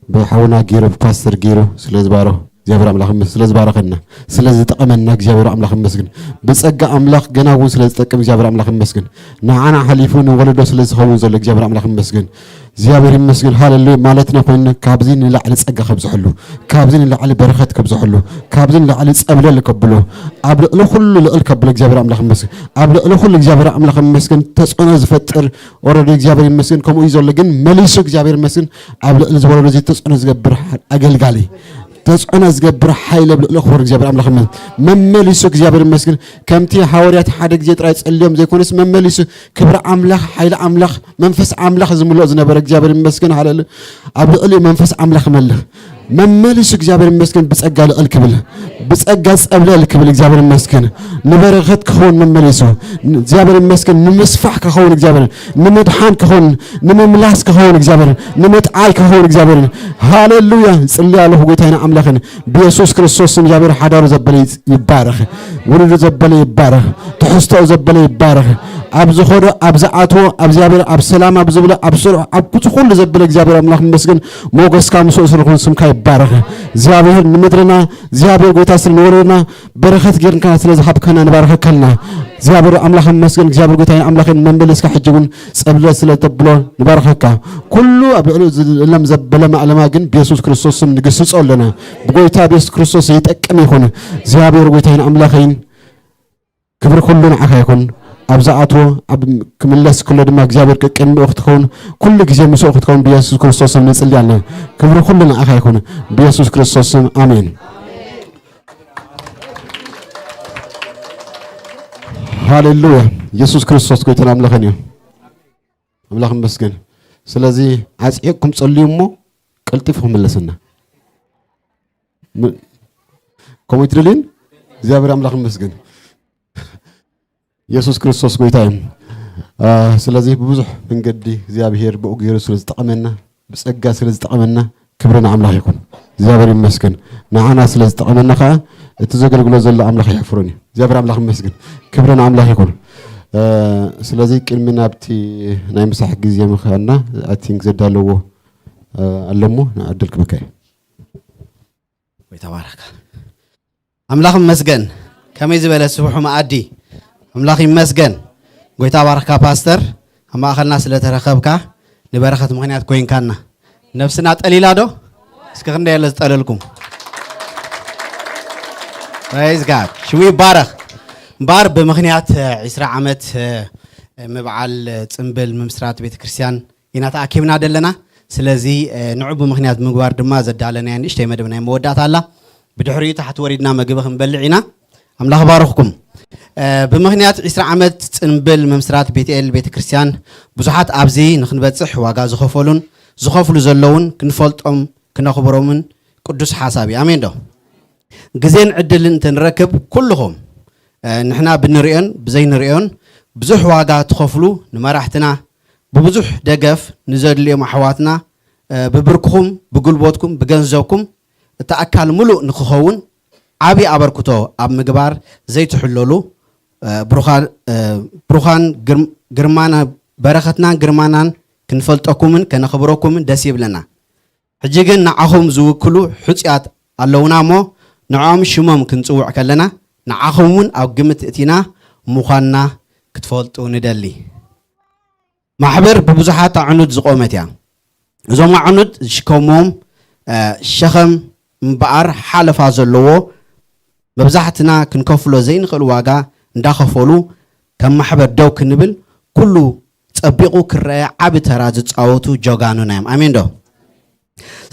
ብሓውና ገይሩ፣ ብፓስተር ገይሩ ስለ ዝባሮ፣ እግዚኣብሔር ኣምላኽ ይመስ-፣ ስለ ዝባረኸና፣ ስለ ዝጠቐመና እግዚኣብሔር ኣምላኽ ይመስገን። ብጸጋ ኣምላኽ ገና እውን ስለ ዝጠቅም እግዚኣብሔር ኣምላኽ ይመስገን። ንዓና ሓሊፉ ንወለዶ ስለ ዝኸውን ዘሎ እግዚኣብሔር ኣምላኽ ይመስገን። እግዚኣብሔር ይመስገን፣ ሃሌሉያ ማለትና ኮይኑ፣ ካብዚ ንላዕሊ ጸጋ ከብዝሐሉ፣ ካብዚ ንላዕሊ በረኸት ከብዝሐሉ፣ ካብዚ ንላዕሊ ጸብለል ከብሎ፣ ኣብ ልዕሊ ኩሉ ልዕል ከብሎ እግዚኣብሔር ኣምላኽ ይመስገን። ኣብ ልዕሊ ኩሉ እግዚኣብሔር ኣምላኽ ይመስገን። ተጽዕኖ ዝፈጥር ኦረዲ እግዚኣብሔር ይመስገን፣ ከምኡ እዩ ዘሎ። ግን መሊሱ እግዚኣብሔር ይመስገን፣ ኣብ ልዕሊ ዝበሎ እዚ ተጽዕኖ ዝገብር ኣገልጋሊ፣ ተጽዕኖ ዝገብር ሓይል ኣብ ልዕሊ ክቡር እግዚኣብሔር ኣምላኽ ይመስገን። መመሊሱ እግዚኣብሔር ይመስገን። ከምቲ ሃዋርያት ሓደ ግዜ ጥራይ ጸልዮም ዘይኮነስ፣ መመሊሱ ክብሪ ኣምላኽ፣ ሓይሊ ኣምላኽ፣ መንፈስ ኣምላኽ ዝምልኦ ዝነበረ እግዚኣብሔር ይመስገን። ሃሌሉ። ኣብ ልዕሊኡ መንፈስ ኣምላኽ መልኽ። መመሊሱ እግዚኣብሔር ይመስገን ብጸጋ ልዕል ክብል፣ ብጸጋ ጸብለል ክብል እግዚኣብሔር ይመስገን። ንበረኸት ክኸውን መመሊሱ እግዚኣብሔር ይመስገን። ንምስፋሕ ክኸውን እግዚኣብሔር፣ ንምድሓን ክኸውን፣ ንምምላስ ክኸውን እግዚኣብሔር፣ ንምጥዓይ ክኸውን እግዚኣብሔር። ሃሌሉያ። ጽልያ ኣለኹ ጎይታይን ኣምላኽን ብየሱስ ክርስቶስ ስም እግዚኣብሔር ሓዳሩ ዘበለ ይባረኽ፣ ውሉዱ ዘበለ ይባረኽ፣ ትሕዝቶኡ ዘበለ ይባረኽ። ኣብ ዝኾዶ ኣብ ዝኣትዎ እግዚኣብሔር ኣብ ሰላም ኣብ ዝብሎ ኣብ ስርሑ ኣብ ኩሉ ዘበለ እግዚኣብሔር ኣምላኽ ይመስገን። ሞገስካ ምስኡ ስርኹን ስምካ ይባረኽ እግዚኣብሔር። ንምድርና እግዚኣብሔር ጎይታ ስለ ንወረድና በረኸት ጌርካ ስለ ዝሃብካና ንባረኸካ ኣለና እግዚኣብሔር ኣምላኽ ይመስገን። እግዚኣብሔር ጎይታይን ኣምላኽን መመለስካ ሕጂ እውን ጸብለ ስለ ተብሎ ንባረኸካ። ኩሉ ኣብ ልዕሊ ዝእለም ዘበለ ማእለማ ግን ብየሱስ ክርስቶስ ስም ንግስጾ ኣለና። ብጎይታ ብየሱስ ክርስቶስ ይጠቅም ይኹን እግዚኣብሔር ጎይታይን ኣምላኸይን። ክብሪ ኩሉ ንዓኻ ይኹን። ኣብ ዝኣትዎ ኣብ ክምለስ ክሎ ድማ እግዚኣብሔር ቅድሚኡ ክትከውን ኩሉ ግዜ ምስኡ ክትከውን ብየሱስ ክርስቶስ ስም ንጽሊ ኣለና። ክብሪ ኩሉ ንዓኻ ይኹን ብየሱስ ክርስቶስ ስም ኣሜን። ሃሌሉያ። የሱስ ክርስቶስ ጎይታን ኣምላኽን እዩ። ኣምላኽ ይመስገን። ስለዚ ኣጽዒቕኩም ጸልዩ እሞ ቀልጢፉ ክምለሰና። ም-፣ ከምኡ ትደልዩን እግዚኣብሔር ኣምላኽ ይመስገን። የሱስ ክርስቶስ ጎይታ እዩ። አ፣ ስለዚ ብብዙሕ መንገዲ እግዚኣብሔር ብኡ ገይሩ ስለ ዝጠቐመና፣ ብጸጋ ስለ ዝጠቐመና ክብሪ ንኣምላኽ ይኹን። እግዚኣብሔር ይመስገን። ንዓና ስለ ዝጠቐመና ኸኣ እቲ ዘገልግሎ ዘሎ ኣምላኽ ኣይሕፍሮን እዩ። እግዚኣብሔር ኣምላኽ ይመስገን። ክብሪ ንኣምላኽ ይኹን። አ፣ ስለዚ ቅድሚ ናብቲ ናይ ምሳሕ ግዜ ምኻድና፣ I think ዘዳለዎ፣ አ፣ ኣሎ እሞ ንዕድል ክበካ እዩ። ወይ ተባረካ። ኣምላኽ ይመስገን። ከመይ ዝበለ ስቡሕ መኣዲ። ኣምላኽ ይመስገን። ጎይታ ባርኽካ ፓስተር፣ ኣብ ማእኸልና ስለ ተረኸብካ ንበረኸት ምኽንያት ኮይንካና። ነፍስና ጠሊላ ዶ? እስኪ ክንደይ ኣለ ዝጠለልኩም? Praise God። ሽሙ ይባረኽ። እምበኣር ብምኽንያት ዒስራ ዓመት ምብዓል ጽምብል ምምስራት ቤተ ክርስቲያን ኢና ተኣኪብና ዘለና። ስለዚ ንዑ ብምኽንያት ምግባር ድማ ዘዳለናያ ንእሽተይ መደብ ናይ መወዳእታ ኣላ። ብድሕሪኡ ታሕቲ ወሪድና መግቢ ክንበልዕ ኢና። ኣምላኽ ባርኽኩም። እ፣ ብምኽንያት ዒስራ ዓመት ጽንብል ምምስራት ቤትኤል ቤተ ክርስቲያን ብዙሓት ኣብዚ ንኽንበጽሕ ዋጋ ዝኸፈሉን ዝኸፍሉ ዘለውን ክንፈልጦም ክነኽብሮምን ቅዱስ ሓሳብ እዩ። ኣሜን ዶ? ግዜን ዕድልን እንተንረክብ ኩልኹም፣ እ፣ ንሕና ብንሪኦን ብዘይንሪኦን ብዙሕ ዋጋ ትኸፍሉ ንመራሕትና ብብዙሕ ደገፍ ንዘድልዮም ኣሕዋትና፣ እ፣ ብብርክኹም፣ ብጉልበትኩም፣ ብገንዘብኩም እቲ ኣካል ምሉእ ንክኸውን ዓብዪ ኣበርክቶ ኣብ ምግባር ዘይትሕለሉ፣ እ፣ ብሩኻን፣ እ፣ ብሩኻን ግርም-፣ ግርማና፣ በረኸትናን ግርማናን ክንፈልጠኩምን ከነኽብረኩምን ደስ ይብለና። ሕጂ ግን ንዓኹም ዝውክሉ ሕጹያት ኣለዉና እሞ ንዕኦም ሽሞም ክንጽውዕ ከለና ንዓኹም እውን ኣብ ግምት እቲና ምዃንና ክትፈልጡ ንደሊ። ማሕበር ብብዙሓት ኣዕኑድ ዝቖመት እያ። እዞም ኣዕኑድ ዝሽከምዎም፣ እ፣ ሸኸም እምበኣር ሓለፋ ዘለዎ መብዛሕትና ክንከፍሎ ዘይንኽእል ዋጋ እንዳኸፈሉ ከም ማሕበር ደው ክንብል ኩሉ ጸቢቑ ክረአ ዓቢ ተራ ዝጻወቱ ጀጋኑና እዮም። ኣሜን ዶ?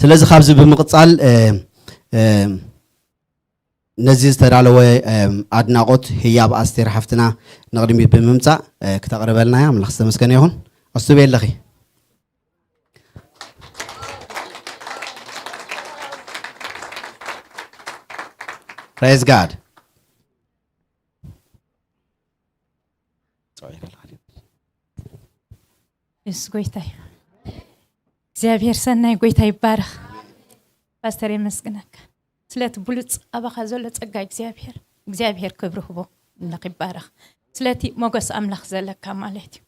ስለዚ ካብዚ ብምቕጻል፣ እ፣ እ፣ ነዚ ዝተዳለወ፣ እ፣ ኣድናቖት ህያብ ኣስቴር ሓፍትና ንቕድሚት ብምምጻእ፣ እ፣ ክተቕርበልና እያ። ኣምላኽ ዝተመስገነ ይኹን። ኣስቱበይ ኣለኺ። Praise God። የሱስ ጎይታ እዩ። እግዚኣብሔር ሰናይ፣ ጎይታ ይባረኽ። ፓስተር የመስግነካ ስለቲ ብሉፅ ኣባኻ ዘሎ ፀጋ እግዚኣብሔር። እግዚኣብሔር ክብሪ ህቦ። ኣምላኽ ይባረኽ ስለቲ ሞገስ ኣምላኽ ዘለካ ማለት እዩ።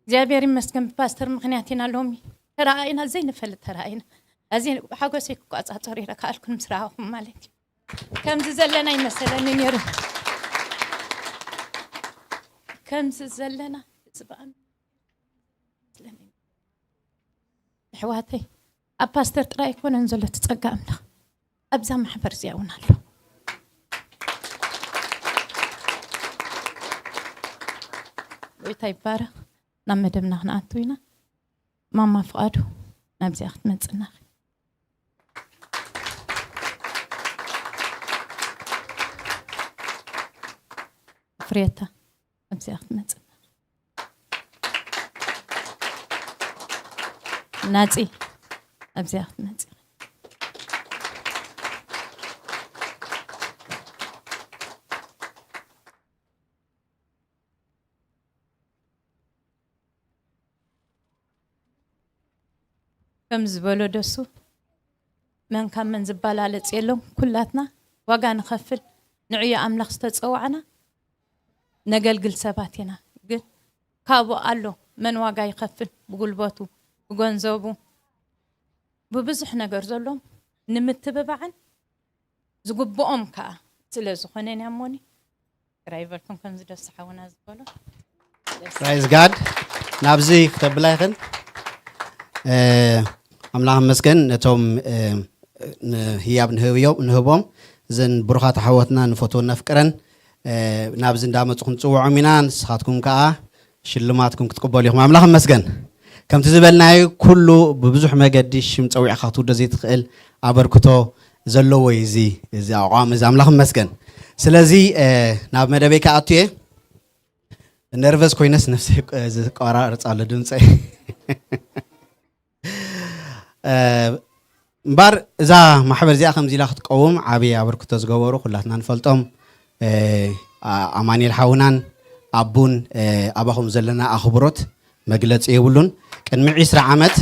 እግዚኣብሔር ይመስገን ብፓስተር ምኽንያት ኢና ሎሚ ተረኣኢና፣ ዘይንፈልጥ ተረኣኢና። ኣዚ ሓጎሰይ ክቋፃፀር ይረክኣልኩን ምስ ረኣኹም ማለት እዩ። ከምዚ ዘለና ይመሰለኒ ነይሩ። ከምዚ ዘለና ህዝቢ ኣም-፣ ይመስለኒ። ኣሕዋተይ፣ ኣብ ፓስተር ጥራይ ኣይኮነን ዘሎ እቲ ጸጋ ኣምላኽ፣ ኣብዛ ማሕበር እዚኣ እውን ኣሎ። ጎይታ ይባረኽ። ናብ መደብና ክንኣቱ ኢና። ማማ ፍቓዱ ናብዚኣ ክትመጽና። ፍሬታ ኣብዚኣ ክትመጽና። ናጺ ኣብዚኣ ክትመጽ። ከም ዝበሎ ደሱ፣ መን ካብ መን ዝባላለጽ የሎም። ኩላትና ዋጋ ንኸፍል፣ ንዕዮ ኣምላኽ ዝተጸዋዕና ነገልግል ሰባት ኢና። ግን ካብኡ ኣሎ መን ዋጋ ይኸፍል፣ ብጉልበቱ፣ ብገንዘቡ፣ ብብዙሕ ነገር ዘሎም ንምትብባዕን ዝግብኦም ከኣ ስለ ዝኾነ ኢና እሞኒ። ጥራይ ይበልኩም ከምዚ ደስ ሓውና ዝበሎ። ፕራይዝ ጋድ ናብዚ ክተብላ ይኽን። ኣምላኽ መስገን ነቶም ህያብ ንህብዮም ንህቦም፣ እዘን ብሩኻት ኣሕዋትና ንፈትወን ነፍቅረን ናብዚ እንዳመፁ ክንፅውዖም ኢና። ንስኻትኩም ከዓ ሽልማትኩም ክትቅበሉ ኢኹም። ኣምላኽ መስገን። ከምቲ ዝበልናዩ ኩሉ ብብዙሕ መገዲ ሽም ፀዊዕካ ክትውዶ ዘይትኽእል ኣበርክቶ ዘለዎ እዩ እዚ እዚ ኣቋም እዚ። ኣምላኽ መስገን። ስለዚ ናብ መደበይ ክኣቱ እየ። ነርቨስ ኮይነስ ነፍሰይ ዝቆራርፅ ኣሎ ድምፀይ። እምባር እዛ ማሕበር እዚኣ ከምዚ ኢላ ክትቀውም ዓብዪ ኣበርክቶ ዝገበሩ ኩላትና ንፈልጦም ኣማኒኤል ሓውናን ኣቡን ኣባኹም ዘለና ኣኽብሮት መግለፂ የብሉን። ቅድሚ ዒስራ ዓመት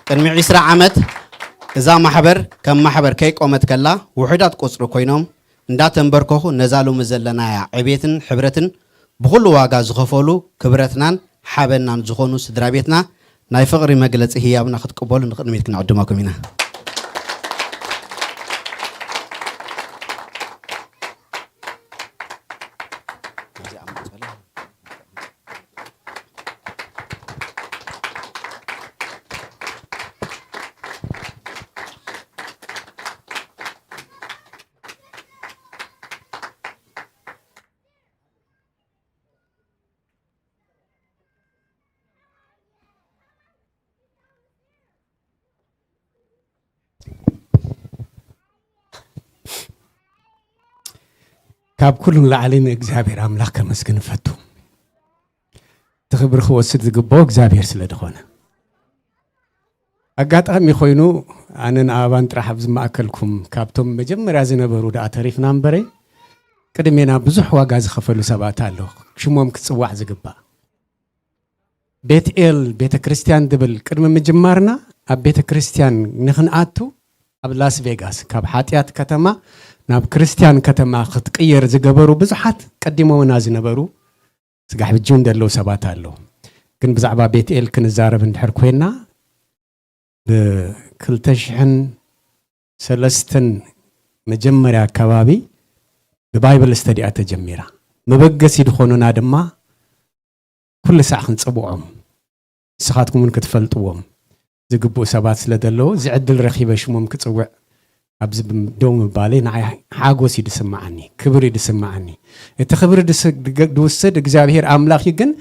ቅድሚ ዒስራ ዓመት እዛ ማሕበር ከም ማሕበር ከይቆመት ከላ ውሑዳት ቁፅሪ ኮይኖም እንዳተንበርከኹ ነዛ ሎሚ ዘለናያ ዕቤትን ሕብረትን ብኹሉ ዋጋ ዝኸፈሉ ክብረትናን ሓበናን ዝኾኑ ስድራ ቤትና ናይ ፍቕሪ መግለፂ ህያብና ክትቅበሉ ንቕድሚት ክንዕድመኩም ኢና። ካብ ኩሉ ንላዕሊ ንእግዚኣብሔር ኣምላኽ ከመስግን እፈቱ። እቲ ክብሪ ክወስድ ዝግብኦ እግዚኣብሔር ስለ ዝኾነ። ኣጋጣሚ ኮይኑ ኣነን ኣበባን ጥራሕ ኣብ ዝማእከልኩም ካብቶም መጀመርያ ዝነበሩ ደኣ ተሪፍና እምበረ ቅድሜና ብዙሕ ዋጋ ዝኸፈሉ ሰባት ኣለዉ ሽሞም ክጽዋዕ ዝግባእ። ቤትኤል ቤተ ክርስቲያን ዝብል ቅድሚ ምጅማርና ኣብ ቤተ ክርስቲያን ንክንኣቱ ኣብ ላስ ቬጋስ ካብ ሓጢኣት ከተማ ናብ ክርስቲያን ከተማ ክትቅየር ዝገበሩ ብዙሓት ቀዲሞምና ዝነበሩ ስጋሕ ብጅው እንደለዉ ሰባት ኣለዉ። ግን ብዛዕባ ቤትኤል ክንዛረብ እንድሕር ኮይና ብክልተ ሽሕን ሰለስተን መጀመርያ ኣካባቢ ብባይብል ስተዲኣ ተጀሚራ መበገሲ ዝኾኑና ድማ ኩሉ ሳዕ ክንጽብዖም ንስኻትኩም እውን ክትፈልጥዎም ዝግብኡ ሰባት ስለ ዘለዉ እዚ ዕድል ረኺበ ሽሞም ክጽውዕ ኣብዚ ደው ምባለይ ንዓይ ሓጎስ እዩ ዝስምዓኒ፣ ክብር እዩ ዝስምዓኒ። እቲ ክብሪ ዝውስድ እግዚኣብሄር ኣምላኽ እዩ። ግን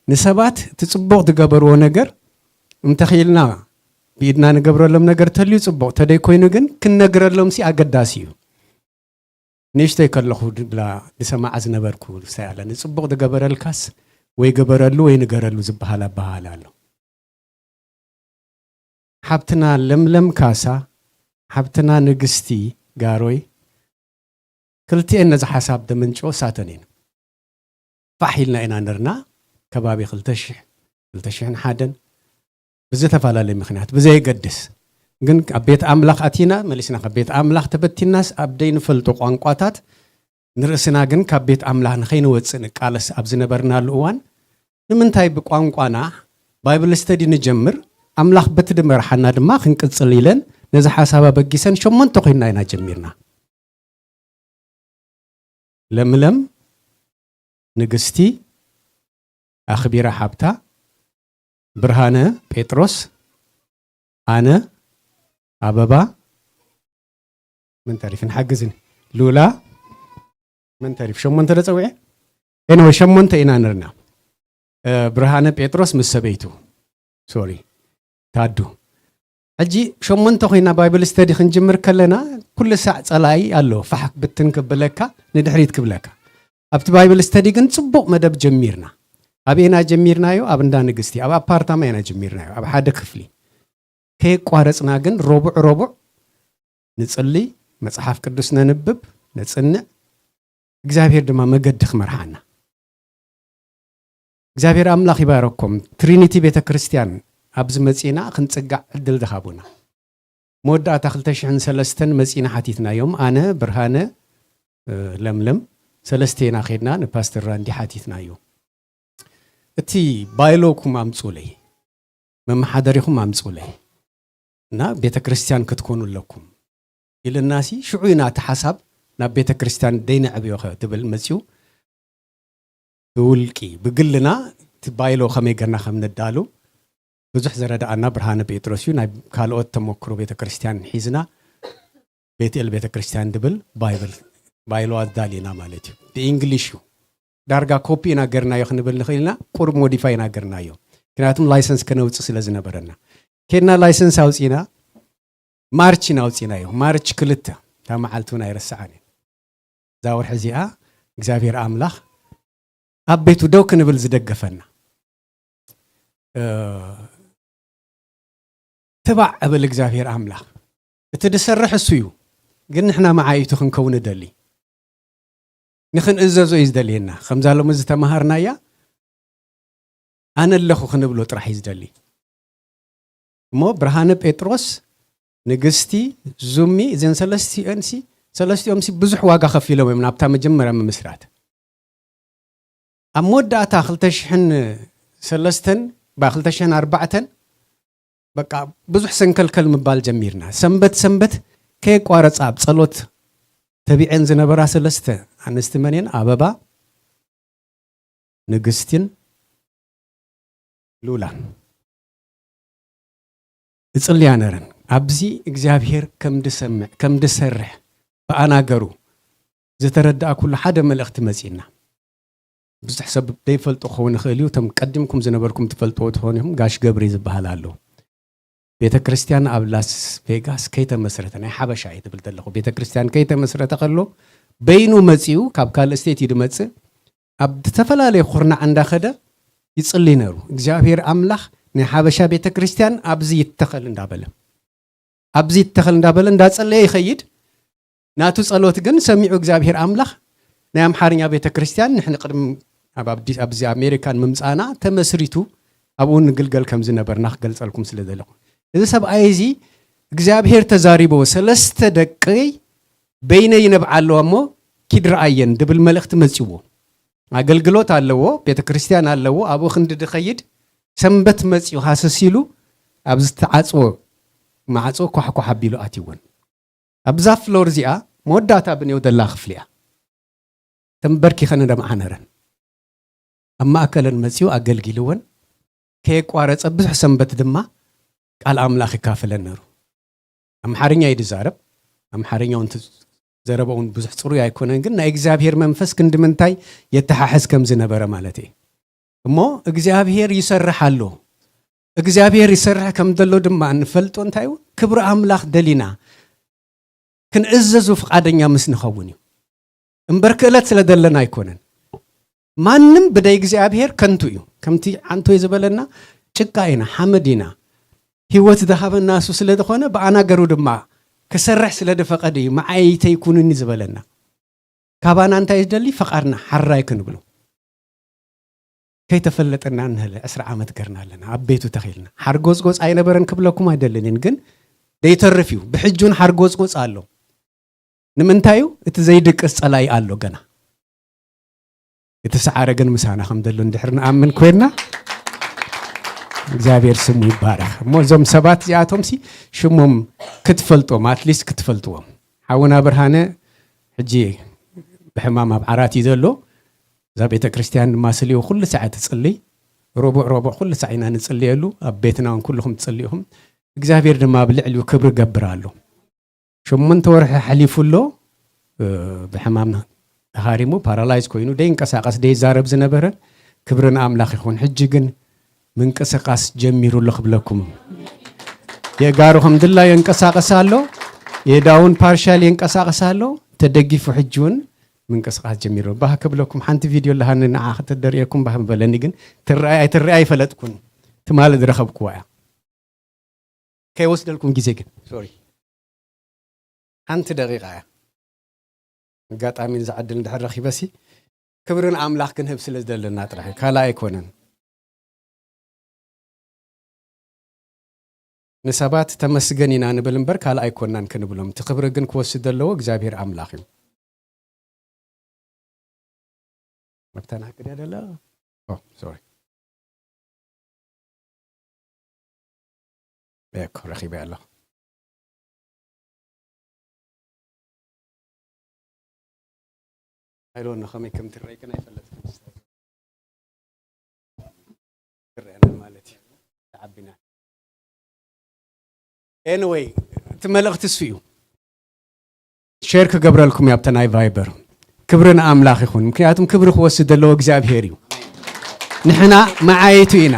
ንሰባት እቲ ጽቡቕ ዝገበርዎ ነገር እንተኽኢልና ብኢድና ንገብረሎም ነገር ተልዩ ጽቡቕ፣ ተደይኮይኑ ግን ክንነግረሎም ሲ ኣገዳሲ እዩ። ንእሽተይ ከለኹ ድብላ ዝሰማዓ ዝነበርኩ ሳይ ኣለ ንጽቡቕ ዝገበረልካስ ወይ ገበረሉ ወይ ንገረሉ ዝበሃል ኣበሃል ኣሎ። ሓብትና ለምለም ካሳ፣ ሓብትና ንግስቲ ጋሮይ ክልቲኤን ነዚ ሓሳብ ደመንጭዎ ሳተን እየን። ፋሕ ኢልና ኢና ነርና ከባቢ ክልተ ሽሕ ክልተ ሽሕን ሓደን ብዝተፈላለየ ምኽንያት ብዘየገድስ ግን ኣብ ቤት ኣምላኽ ኣቲና መሊስና ካብ ቤት ኣምላኽ ተበቲናስ ኣብ ደይንፈልጦ ቋንቋታት ንርእስና ግን ካብ ቤት ኣምላኽ ንኸይንወፅእ ንቃለስ ኣብ ዝነበርናሉ እዋን ንምንታይ ብቋንቋና ባይብል ስተዲ ንጀምር ኣምላኽ በቲ ድመርሓና ድማ ክንቅፅል ኢለን ነዚ ሓሳብ ኣበጊሰን ሸሞንተ ኮይንና ኢና ጀሚርና። ለምለም፣ ንግስቲ፣ ኣኽቢራ ሓብታ፣ ብርሃነ ጴጥሮስ፣ ኣነ፣ ኣበባ፣ መን ተሪፍን ሓግዝን ሉላ መን ተሪፍ ሸሞንተ ዶ ፀዊዐ ኤንወ ሸሞንተ ኢና ነርና። ብርሃነ ጴጥሮስ ምስ ሰበይቱ ሶሪ ታዱ ሕጂ ሸሞንተ ኮይና ባይብል ስተዲ ክንጅምር ከለና ኩሉ ሳዕ ፀላኢ ኣሎ ፋሕ ብትን ክብለካ ንድሕሪት ክብለካ ኣብቲ ባይብል ስተዲ ግን ፅቡቕ መደብ ጀሚርና። ኣበየና ጀሚርናዮ? ኣብ እንዳ ንግስቲ ኣብ ኣፓርታማ ኢና ጀሚርናዮ ኣብ ሓደ ክፍሊ ከየቋረፅና ግን ረቡዕ ረቡዕ ንፅሊ መፅሓፍ ቅዱስ ነንብብ ነፅንዕ እግዚኣብሔር ድማ መገዲ ክመርሓና እግዚኣብሔር ኣምላኽ ይባረኮም። ትሪኒቲ ቤተ ክርስቲያን ኣብዚ መጺና ክንጽጋዕ ዕድል ዝሃቡና። መወዳእታ ክልተ ሽሕን ሰለስተን መጺና ሓቲትናዮም። ኣነ፣ ብርሃነ፣ እ፣ ለምለም፣ ሰለስቴና ኸድና ንፓስተር ራንዲ ሓቲትናዮ። "እቲ ባይሎኩም ኣምጹለይ፣ መመሓደሪኹም ኣምጹለይ እና ቤተ ክርስቲያን ክትኮኑ ኣለኩም" ኢልናሲ፣ ሽዑ ኢና እቲ ሓሳብ ናብ ቤተ ክርስቲያን ደይነዕብዮ ኸ ትብል መጺኡ። ብውልቂ፣ ብግልና እቲ ባይሎ ከመይ ገርና ከም ነዳሉ ብዙሕ ዘረዳኣና ብርሃነ ጴጥሮስ እዩ። ናይ ካልኦት ተመክሮ ቤተ ክርስቲያን ሒዝና፣ ቤትኤል ቤተ ክርስቲያን ድብል ባይብል፣ ባይሎ ኣዳሊና ማለት እዩ። ብእንግሊሽ እዩ። ዳርጋ ኮፒ ኢና ገርናዮ ክንብል ንኽእል ኢና፣ ቁሩብ ሞዲፋይ ኢና ገርናዮ። ምክንያቱም ላይሰንስ ከነውጽእ ስለ ዝነበረና። ኬድና ላይሰንስ ኣውጺና፣ ማርች ኢና ኣውጺናዮ። ማርች ክልተ፣ እታ መዓልቲ እውን ኣይረስዓን እየ። እዛ ወርሒ እዚኣ እግዚኣብሔር ኣምላኽ ኣብ ቤቱ ደው ክንብል ዝደገፈና። እ፣ ትባዕ እብል እግዚኣብሔር ኣምላኽ። እቲ ዝሰርሕ እሱ እዩ፣ ግን ንሕና መዓይቱ ክንከውን እደሊ። ንኽንእዘዞ እዩ ዝደልየና። ከምዛ ሎሚ ዝተመሃርናያ፣ ኣነ ኣለኹ ክንብሎ ጥራሕ እዩ ዝደሊ። እሞ ብርሃነ ጴጥሮስ፣ ንግስቲ፣ ዙሚ፣ እዘን ሰለስቲኦንሲ፣ ሰለስቲኦምሲ ብዙሕ ዋጋ ከፊሎም እዮም ናብታ መጀመርያ ምምስራት። ኣብ መወዳእታ ክልተ ሽሕን ሰለስተን፣ ባ፣ ክልተ ሽሕን ኣርባዕተን፣ በቃ ብዙሕ ሰንከልከል ምባል ጀሚርና። ሰንበት ሰንበት ከየቋረጻ ኣብ ጸሎት ተቢዐን ዝነበራ ሰለስተ ኣንስቲ መን እየን? ኣበባ፣ ንግስቲን ሉላን። እጽልያ ነረን። ኣብዚ እግዚኣብሔር ከም ድሰምዕ፣ ከም ድሰርሕ ብኣናገሩ ዝተረዳእኩሉ ሓደ መልእኽቲ መጺእና። ብዙሕ ሰብ ደይፈልጦ ክኸውን ይኽእል እዩ። እቶም ቀዲምኩም ዝነበርኩም ትፈልጥዎ ትኾኑ ኢኹም። ጋሽ ገብሪ ዝበሃል ኣሎ። ቤተ ክርስቲያን ኣብ ላስ ቬጋስ ከይተመስረተ፣ ናይ ሓበሻ እየ ትብል ዘለኹ። ቤተ ክርስቲያን ከይተመስረተ ከሎ፣ በይኑ መጺኡ፣ ካብ ካልእ ስቴት እዩ ድመጽእ። ኣብ ዝተፈላለየ ኩርናዕ እንዳኸደ ይጽልይ ነይሩ። እግዚኣብሔር ኣምላኽ ናይ ሓበሻ ቤተ ክርስቲያን ኣብዚ ይተኸል እንዳበለ፣ ኣብዚ ይተኸል እንዳበለ እንዳጸለየ ይኸይድ። ናቱ ጸሎት ግን ሰሚዑ እግዚኣብሔር ኣምላኽ ናይ ኣምሓርኛ ቤተ ክርስቲያን ንሕን ቅድም ኣብ ኣብዲ-፣ ኣብዚ ኣሜሪካን ምምጻእና ተመስሪቱ ኣብኡ ንግልገል ከም ዝነበርና ክገልጸልኩም ስለ ዘለኹ። እዚ ሰብኣይ እዚ እግዚኣብሔር ተዛሪቦ፣ "ሰለስተ ደቀይ በይነይ ይነብዓ ኣለዋ እሞ ኪድ ረኣየን" ድብል መልእኽቲ መጺዎ። ኣገልግሎት ኣለዎ፣ ቤተ ክርስቲያን ኣለዎ። ኣብኡ ክንዲ ድኸይድ ሰንበት መጺኡ ሃሰስ ኢሉ ኣብ ዝተዓጽወ ማዕጾ ኳሕኳሕ ኣቢሉ ኣትይወን። ኣብዛ ፍሎር እዚኣ መወዳእታ ብኔው ደላ ክፍሊ እያ። ተንበርኪኸን ደምዓ ነረን። ኣብ ማእከለን መጺኡ ኣገልጊልወን። ከየቋረጸ ብዙሕ ሰንበት ድማ ቃል ኣምላኽ ይካፈለን ነሩ። ኣምሓርኛ እዩ ዝዛረብ። ኣምሓርኛ እውን ት-፣ ዘረባ እውን ብዙሕ ጽሩይ ኣይኮነን፣ ግን ናይ እግዚኣብሔር መንፈስ ክንዲ ምንታይ የተሓሕዝ ከም ዝነበረ ማለት እየ። እሞ እግዚኣብሔር ይሰርሕ ኣሎ። እግዚኣብሔር ይሰርሕ ከም ዘሎ ድማ እንፈልጦ እንታይ እዩ? ክብሪ ኣምላኽ ደሊና ክንእዘዙ ፍቓደኛ ምስ ንኸውን እዩ። እምበር ክእለት ስለ ዘለና ኣይኮነን። ማንም ብደይ እግዚኣብሔር ከንቱ እዩ። ከምቲ ዓንቶይ ዝበለና ጭቃ ኢና፣ ሓመድ ኢና። ህይወት ዝሃበና እሱ ስለ ዝኾነ ብኣናገሩ ድማ ክሰርሕ ስለ ዝፈቐደ እዩ። መዓይተይ ኩኑኒ ዝበለና። ካባና እንታይ ዝደሊ? ፈቓድና ሓራይ ክንብሎ። ከይተፈለጠና እንህለ ዕስራ ዓመት ገርና ኣለና። ኣብ ቤቱ ተኺልና። ሓርጎጽጎጽ ኣይነበረን ክብለኩም ኣይደልን እየ፣ ግን ደይተርፍ እዩ። ብሕጂ እውን ሓርጎጽጎጽ ኣሎ። ንምንታይ እዩ? እቲ ዘይድቅስ ጸላኢ ኣሎ ገና። እቲ ሰዓረ ግን ምሳና ከም ዘሎ እንድሕር ንኣምን ኮይንና፣ እግዚኣብሔር ስሙ ይባረኽ። እሞ እዞም ሰባት እዚኣቶም ሲ ሽሞም ክትፈልጦም፣ ኣትሊስት ክትፈልጥዎም። ሓውና ብርሃነ ሕጂ ብሕማም ኣብ ዓራት እዩ ዘሎ። እዛ ቤተ ክርስቲያን ድማ ስልዩ ኩሉ ሳዕ ትጽልይ። ረቡዕ ረቡዕ ኩሉ ሳዕ ኢና ንጽልየሉ። ኣብ ቤትና እውን ኩልኹም ትጽልዩ ኢኹም። እግዚኣብሔር ድማ ኣብ ልዕሊኡ ክብሪ ገብር ኣሎ። ሸሞንተ ወርሒ ሓሊፉ ኣሎ፣ እ፣ ብሕማም ተሃሪሙ፣ ፓራላይዝ ኮይኑ፣ ደይንቀሳቐስ፣ ደይዛረብ ዝነበረ። ክብሪ ንኣምላኽ ይኹን። ሕጂ ግን ምንቅስቓስ ጀሚሩ ኣሎ ክብለኩም። የእጋሩ ከም ድላዩ የንቀሳቐስ ኣሎ፣ የዳውን ፓርሻል የንቀሳቐስ ኣሎ፣ ተደጊፉ ሕጂ እውን ምንቅስቓስ ጀሚሩ። ባህ ክብለኩም፣ ሓንቲ ቪድዮ ኣለሃኒ፣ ንዓ ከተደርእየኩም ባህ ምበለኒ፣ ግን ትረኣይ ኣይትረኣይ ኣይፈለጥኩን። ትማሊ ዝረኸብኩዋ እያ። ከይወስደልኩም ግዜ ግን፣ ሶሪ፣ ሓንቲ ደቂቃ እያ። ኣጋጣሚ ንዛ ዕድል እንድሕር ረኺበሲ፣ ክብሪ ንኣምላኽ ክንህብ ስለ ዝደለና ጥራሕ እዩ፣ ካልእ ኣይኮነን። ንሰባት ተመስገን ኢና ንብል እምበር ካልእ ኣይኮናን ክንብሎም። እቲ ክብሪ ግን ክወስድ ዘለዎ እግዚኣብሔር ኣምላኽ እዩ። መተናገድ ያደለ ሶሪ እኮ ረኺበ ኣለኹ። ኣይሎን ከመይ ከም ትረይ ግን ኣይፈለጥኩን። ትረየና ማለት እዩ። ተዓቢና። ኤኒወይ እቲ መልእኽቲ እሱ እዩ። ሼር ክገብረልኩም እዩ ኣብተ ናይ ቫይበር። ክብሪ ንኣምላኽ ይኹን፣ ምክንያቱም ክብሪ ክወስድ ዘለዎ እግዚኣብሄር እዩ። ንሕና መዓይቱ ኢና።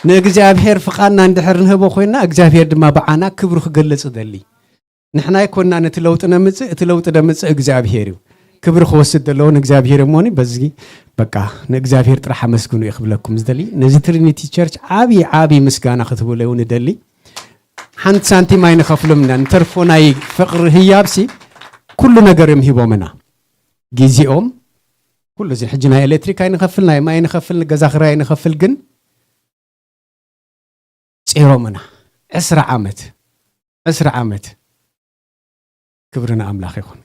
ንእግዚኣብሄር ፍቓድና እንድሕር ንህቦ ኮይንና እግዚኣብሄር ድማ ብዓና ክብሩ ክገልጽ ይደሊ። ንሕና ኣይኮንና ነቲ ለውጢ ነምጽእ፣ እቲ ለውጢ ደምጽእ እግዚኣብሄር እዩ። ክብሪ ክወስድ ዘለዎ ንእግዚኣብሄር እሞኒ በዚ በቃ ንእግዚኣብሄር ጥራሕ ኣመስግኑ እዩ ክብለኩም ዝደሊ። ነዚ ትሪኒቲ ቸርች ዓብዪ ዓብዪ ምስጋና ክትብሉ እውን እደሊ። ሓንቲ ሳንቲም ኣይንኸፍልም ኢና። ንተርፎ ናይ ፍቕሪ ህያብሲ ኩሉ ነገር እዮም ሂቦምና። ግዜኦም ኩሉ እዚ ሕጂ ናይ ኤሌክትሪክ ኣይንኸፍል፣ ናይ ማይ ኣይንኸፍል፣ ንገዛ ክራይ ኣይንኸፍል፣ ግን ፂሮምና ዕስራ ዓመት ዕስራ ዓመት ክብሪ ንኣምላኽ ይኹን።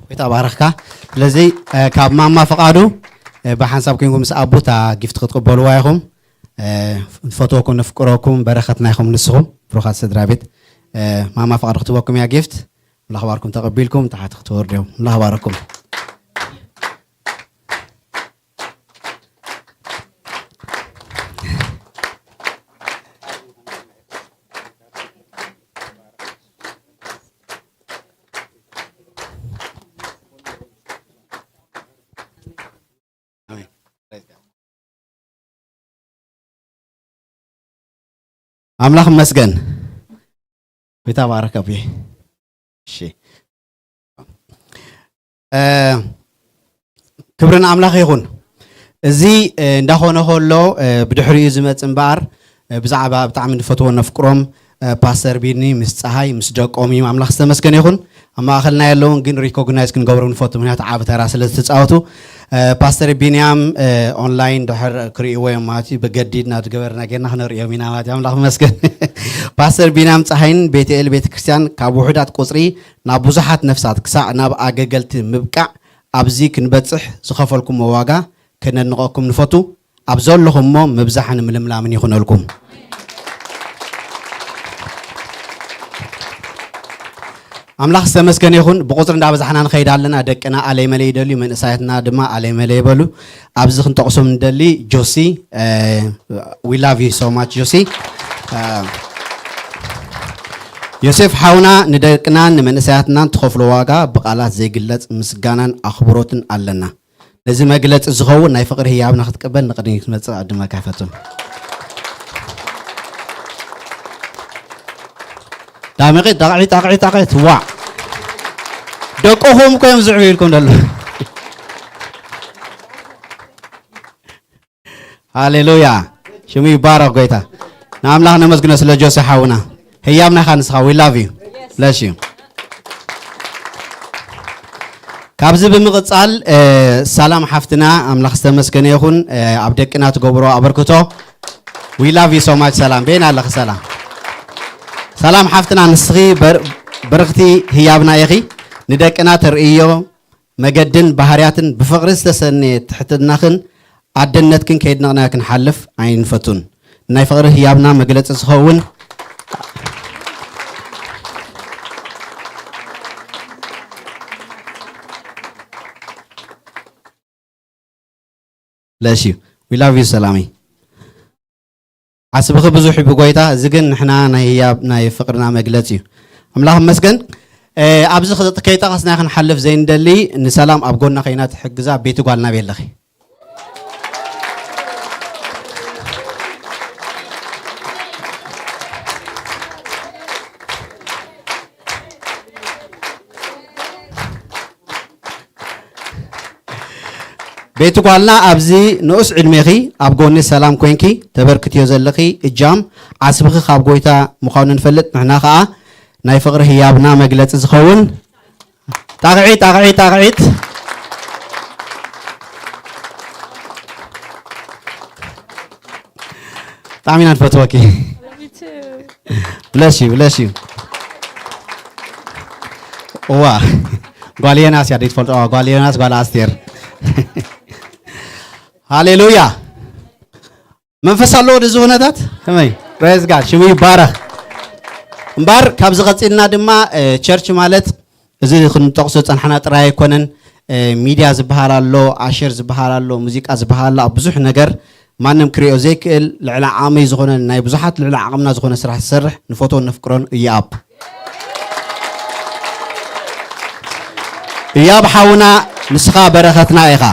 ጎይታ ባረኽካ። ስለዚ ካብ ማማ ፍቓዱ ብሓንሳብ ኮንኩም ምስ ኣቡታ ጊፍት ክትቅበልዋ ኢኹም። ንፈትወኩም ነፍቅረኩም በረኸትና ኢኹም ንስኹም ብሩኻት ስድራ ቤት። ማማ ፍቓዱ ክትበኩም እያ ጊፍት። ምላኽ ባርኩም ተቐቢልኩም ታሕቲ ክትወርዱ እዮም። ምላኽ ባረኩም። ኣምላኽ ይመስገን። ጎይታ ባረከ ኣቡዬ። እሺ ክብሪ ንኣምላኽ ይኹን። እዚ እንዳኾነ ከሎ ብድሕሪኡ ዝመጽእ እምበኣር ብዛዕባ ብጣዕሚ ንፈትዎ ነፍቅሮም ፓስተር ቢኒ ምስ ፀሃይ ምስ ደቆም እዩ። ኣምላኽ ዝተመስገነ ይኹን። ኣብ ማእኸልና የለውን ግን ሪኮግናይዝ ክንገብሮም ንፈቱ ምክንያቱ ዓብ ተራ ስለ ዝተፃወቱ ፓስተር ቢንያም ኦንላይን ድሕር ክርእይዎ እዮም ማለት እዩ። ብገዲድና ዝገበርና ጌርና ክነርእዮም ኢና ማለት እዩ። ኣምላኽ ይመስገን። ፓስተር ቢንያም ፀሃይን ቤተኤል ቤተክርስትያን ካብ ውሑዳት ቁፅሪ ናብ ብዙሓት ነፍሳት ክሳዕ ናብ ኣገገልቲ ምብቃዕ ኣብዚ ክንበፅሕ ዝኸፈልኩሞ ዋጋ ከነድንቐኩም ንፈቱ። ኣብ ዘለኹሞ ምብዛሕን ምልምላምን ይኹነልኩም። ኣምላኽ ዝተመስገነ ይኹን። ብቁፅሪ እንዳበዛሕና ንኸይድ ኣለና። ደቅና ኣለይ መለይ ይደልዩ፣ መንእሳያትና ድማ ኣለይ መለይ ይበሉ። ኣብዚ ክንጠቕሶም ንደሊ ጆሲ we love you so much ጆሲ። ዮሴፍ ሓውና ንደቅናን ንመንእሰያትናን ትኸፍሎ ዋጋ ብቓላት ዘይግለጽ ምስጋናን ኣኽብሮትን ኣለና። ነዚ መግለጺ ዝኸውን ናይ ፍቕሪ ህያብና ክትቅበል ንቕድሚት ክትመጽእ ክዕድመካ ይፈቱ። ዳመቒ ጣቕዒ ጣቕዒ ጣቕዒ ትዋዕ ደቅኹም እኮ እዮም ዝዕብዩልኩም ዘለዉ። ሃሌሉያ ሽሙ ይባረኽ ጎይታ። ንኣምላኽ ነመስግኖ ስለ ጆሲ ሓውና ህያብና ኢኻ ንስኻ we love you bless you። ካብዚ ብምቕፃል ሰላም ሓፍትና ኣምላኽ ዝተመስገነ ይኹን ኣብ ደቅና ትገብሮ ኣበርክቶ we love you so much ሰላም በይን ኣለኺ ሰላም ሰላም ሓፍትና ንስኺ ብርኽቲ ህያብና ኢኺ ንደቅና ተርእዮ መገድን ባህርያትን ብፍቕሪ ዝተሰነየ ትሕትናኽን ኣደነትክን ከየድነቕናዮ ክንሓልፍ ኣይንፈቱን። ናይ ፍቕሪ ህያብና መግለጺ ዝኸውን bless you we love you ሰላሚ ዓስብኺ ብዙሕ እዩ ብጎይታ፣ እዚ ግን ንሕና ናይ ህያብ ናይ ፍቕርና መግለጺ እዩ። ኣምላኽ ይመስገን። ኣብዚ ከይጠቐስና ክንሓልፍ ዘይንደሊ ንሰላም ኣብ ጎና ከይና ትሕግዛ ቤቲ ጓልና ቤለኺ ቤቲ ጓልና ኣብዚ ንኡስ ዕድሜኺ ኣብ ጎኒ ሰላም ኮንኪ ተበርክትዮ ዘለኺ እጃም ዓስብኺ ካብ ጎይታ ምዃኑ ንፈልጥ ንሕና ኸዓ ናይ ፍቕሪ ህያብና መግለፂ ዝኸውን ጣቕዒት ጣቕዒት ጣቕዒት ብጣዕሚ ኢና ንፈትወኪ Bless you, bless you. እዋ ጓል ዮናስ እያ ዘይትፈልጦ። ጓል ዮናስ፣ ጓል ኣስቴር። ሃሌሉያ። መንፈስ ኣለዎ ድዚ ኩነታት። ከመይ? Praise God፣ ሽሙ ይባረኽ። እምበር ካብዚ ቀፂልና ድማ ቸርች ማለት እዚ ክንጠቕሶ ዝፀንሓና ጥራይ ኣይኮነን። ሚድያ ዝበሃል ኣሎ፣ ኣሸር ዝበሃል ኣሎ፣ ሙዚቃ ዝበሃል ኣሎ። ኣብ ብዙሕ ነገር ማንም ክሪኦ ዘይክእል ልዕሊ ዓቕመይ ዝኾነ፣ ናይ ብዙሓት ልዕሊ ዓቕምና ዝኾነ ስራሕ ዝሰርሕ ንፈትዎን ነፍቅሮን እያብ። እያብ ሓውና፣ ንስኻ በረኸትና ኢኻ።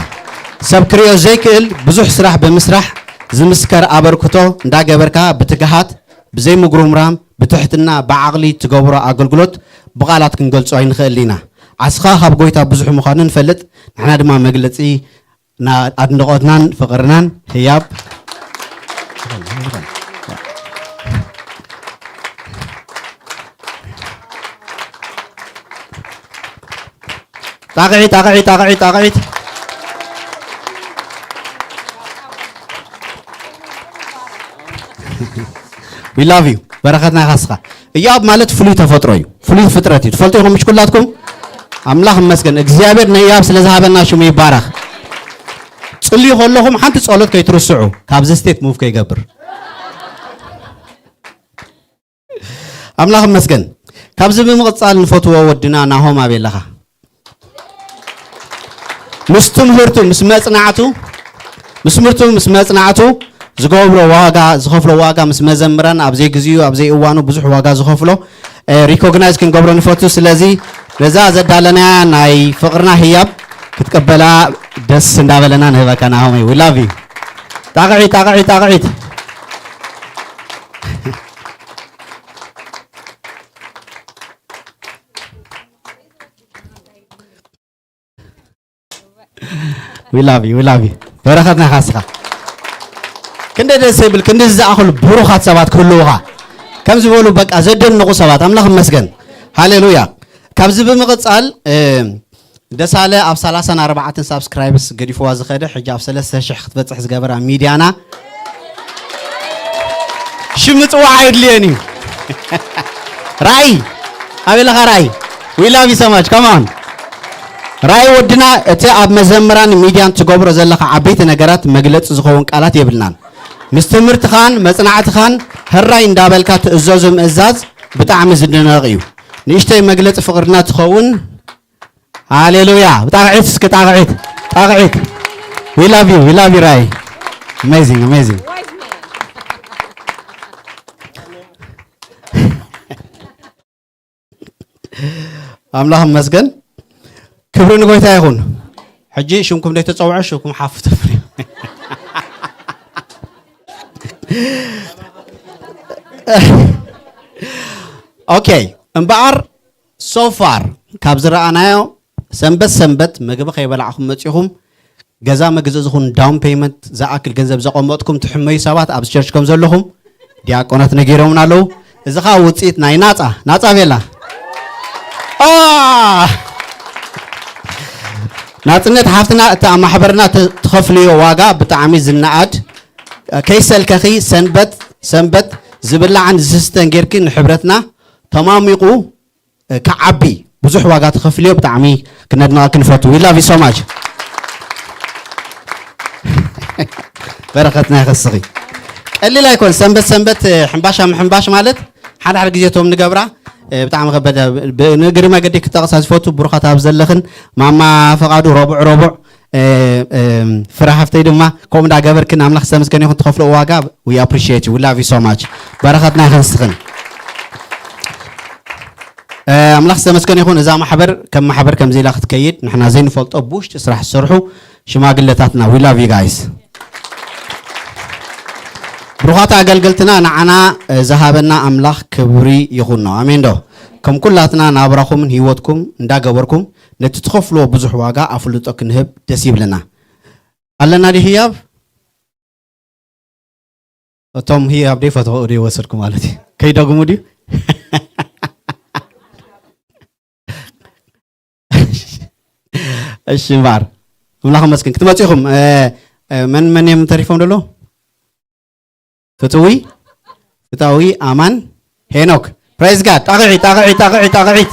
ሰብ ክሪኦ ዘይክእል ብዙሕ ስራሕ ብምስራሕ ዝምስከር ኣበርክቶ እንዳገበርካ ብትግሃት፣ ብዘይምጉርምራም፣ ብትሕትና፣ ብዓቕሊ ትገብሮ ኣገልግሎት ብቓላት ክንገልጾ ኣይንኽእል ኢና። ዓስኻ ካብ ጎይታ ብዙሕ ምዃኑ ንፈልጥ፣ ንሕና ድማ መግለጺ ና-፣ ኣድንቖትናን ፍቕርናን ህያብ። ጣቕዒት፣ ጣቕዒት፣ ጣቕዒት፣ ጣቕዒት። We love you። በረኸትና ኢኻ እስኻ። እያብ ማለት ፍሉይ ተፈጥሮ እዩ፣ ፍሉይ ፍጥረት እዩ። ትፈልጡ ኢኹም ምሽ ኩላትኩም? ኣምላኽ ይመስገን፣ እግዚኣብሔር ንእያብ ስለ ዝሃበና ሽሙ ይባረኽ። ጽልዩ ከለኹም ሓንቲ ጸሎት ከይትርስዑ፣ ካብዚ ስቴት ሙቭ ከይገብር። ኣምላኽ ይመስገን። ካብዚ ብምቕጻል ንፈትዎ ወድና ናሆም ኣበይ ኣለኻ? ምስ ትምህርቱ፣ ምስ መጽናዕቱ፣ ምስ ትምህርቱ፣ ምስ መጽናዕቱ ዝገብሮ ዋጋ፣ ዝኸፍሎ ዋጋ፣ ምስ መዘምራን ኣብ ዘይግዚኡ፣ ኣብ ዘይእዋኑ ብዙሕ ዋጋ ዝኸፍሎ፣ እ፣ ሪኮግናይዝ ክንገብሮ ንፈቱ። ስለዚ ነዛ ዘዳለናያ ናይ ፍቕርና ህያብ ክትቀበላ ደስ እንዳበለና ንህበካ ናሆመይ። We love you። ጣቕዒት፣ ጣቕዒት፣ ጣቕዒት። We love you, we love you። በረኸትና ኢኻ እስኻ። ክንደይ ደስ ይብል፣ ክንዲ ዝኣኽሉ ብሩኻት ሰባት ክህልውኻ። ከም ዝበሉ በቃ ዘደንቑ ሰባት፣ ኣምላኽ ይመስገን። ሃሌሉያ። ካብዚ ብምቕጻል፣ እ፣ ደሳለ ኣብ ሰላሳን ኣርባዕተን ሳብስክራይብስ ገዲፍዋ ዝኸደ፣ ሕጂ ኣብ ሰለስተ ሽሕ ክትበጽሕ ዝገበራ ሚድያና ሽም ምጽዋዕ ኣይድልየን እዩ። ራእይ፣ ኣበይ ኣለኻ ራእይ? We love you so much. Come on። ራእይ ወድና፣ እቲ ኣብ መዘምራን ሚድያን ትገብሮ ዘለኻ ዓበይቲ ነገራት መግለጺ ዝኸውን ቃላት የብልናን። ምስ ትምህርትኻን መጽናዕትኻን ህራይ እንዳበልካ ትእዘዞ ምእዛዝ ብጣዕሚ ዝድነቕ እዩ። ንእሽተይ መግለጺ ፍቕርና ትኸውን። ሃሌሉያ። ጣቕዒት እስኪ፣ ጣቕዒት፣ ጣቕዒት። We love you, we love you ራእይ። Amazing, amazing። ኣምላኽ ይመስገን። ክብሪ ንጎይታ ይኹን። ሕጂ ሽምኩም ዘይተጸውዐ ሽምኩም ሓፉ ተፍርዩ። ኦኬ፣ እምበኣር so far ካብ ዝረኣናዮ ሰንበት ሰንበት ምግቢ ከይበላዕኹም መጺኹም ገዛ መግዛእትኹም ዳውን ፔይመንት ዝኣክል ገንዘብ ዘቐመጥኩም ትሕመዩ ሰባት ኣብዚ ቸርች ከም ዘለኹም ዲያቆናት ነጊሮምና ኣለዉ። እዚ ኸኣ ውጽኢት ናይ ናጻ፣ ናጻ ቤላ። ኣ! ናጽነት ሓፍትና፣ እቲ ኣብ ማሕበርና ተ-፣ ትኸፍልዮ ዋጋ ብጣዕሚ ዝነኣድ፣ ከይሰልከኺ ሰንበት ሰንበት ዝብላዕን ዝስተን ጌርኪ ንሕብረትና ተማሚቑ ክዓቢ ብዙሕ ዋጋ ትኸፍልዮ። ብጣዕሚ ክነድንቐኪ ንፈቱ። We love you so much። በረኸትና ይኸስኺ። ቀሊል ኣይኮን። ሰንበት ሰንበት ሕምባሻ ምሕምባሽ ማለት ሓደ ሓደ ግዜ እቶም ንገብራ፣ እ፣ ብጣዕሚ ከበደ። ብ-፣ ንእግሪ መገዲ ክጠቕሳ ዝፈቱ ብሩኻት ኣብ ዘለኽን ማማ ፈቓዱ ረቡዕ ረቡዕ፣ እ፣ እ፣ ፍረ ሃፍተይ ድማ ከምኡ እንዳገበርክን ኣምላኽ ዝተመስገነ ይኹን። ትኸፍልኦ ዋጋ we appreciate you, we love you so much። በረኸትና ይኸስኽን። እ፣ ኣምላኽ ዝተመስገነ ይኹን። እዛ ማሕበር ከም ማሕበር ከምዚ ኢላ ክትከይድ ንሕና ዘይንፈልጦ ብውሽጢ ስራሕ ዝሰርሑ ሽማግለታትና፣ we love you guys። ብሩኻት ኣገልገልትና ንዓና፣ እ፣ ዝሃበና ኣምላኽ ክብሪ ይኹኖ። ኣሜን ዶ? ከም ኩላትና ናብራኹምን ህይወትኩም እንዳገበርኩም ነቲ ትኸፍልዎ ብዙሕ ዋጋ ኣፍልጦ ክንህብ ደስ ይብለና። ኣለና ድዩ ህያብ? እቶም ህያብ ደይፈትዎ ደይወሰድኩ ማለት እዩ። ከይደግሙ ድዩ? እሺ እምበኣር። ኣምላኽ ይመስገን። ክትመጹ ኢኹም። እ፣ እ፣ መን መን እዮም ተሪፎም ደሎ? ፍትዊ፣ ፍታዊ፣ ኣማን፣ ሄኖክ። Praise God። ጣቕዒት፣ ጣቕዒት፣ ጣቕዒት፣ ጣቕዒት።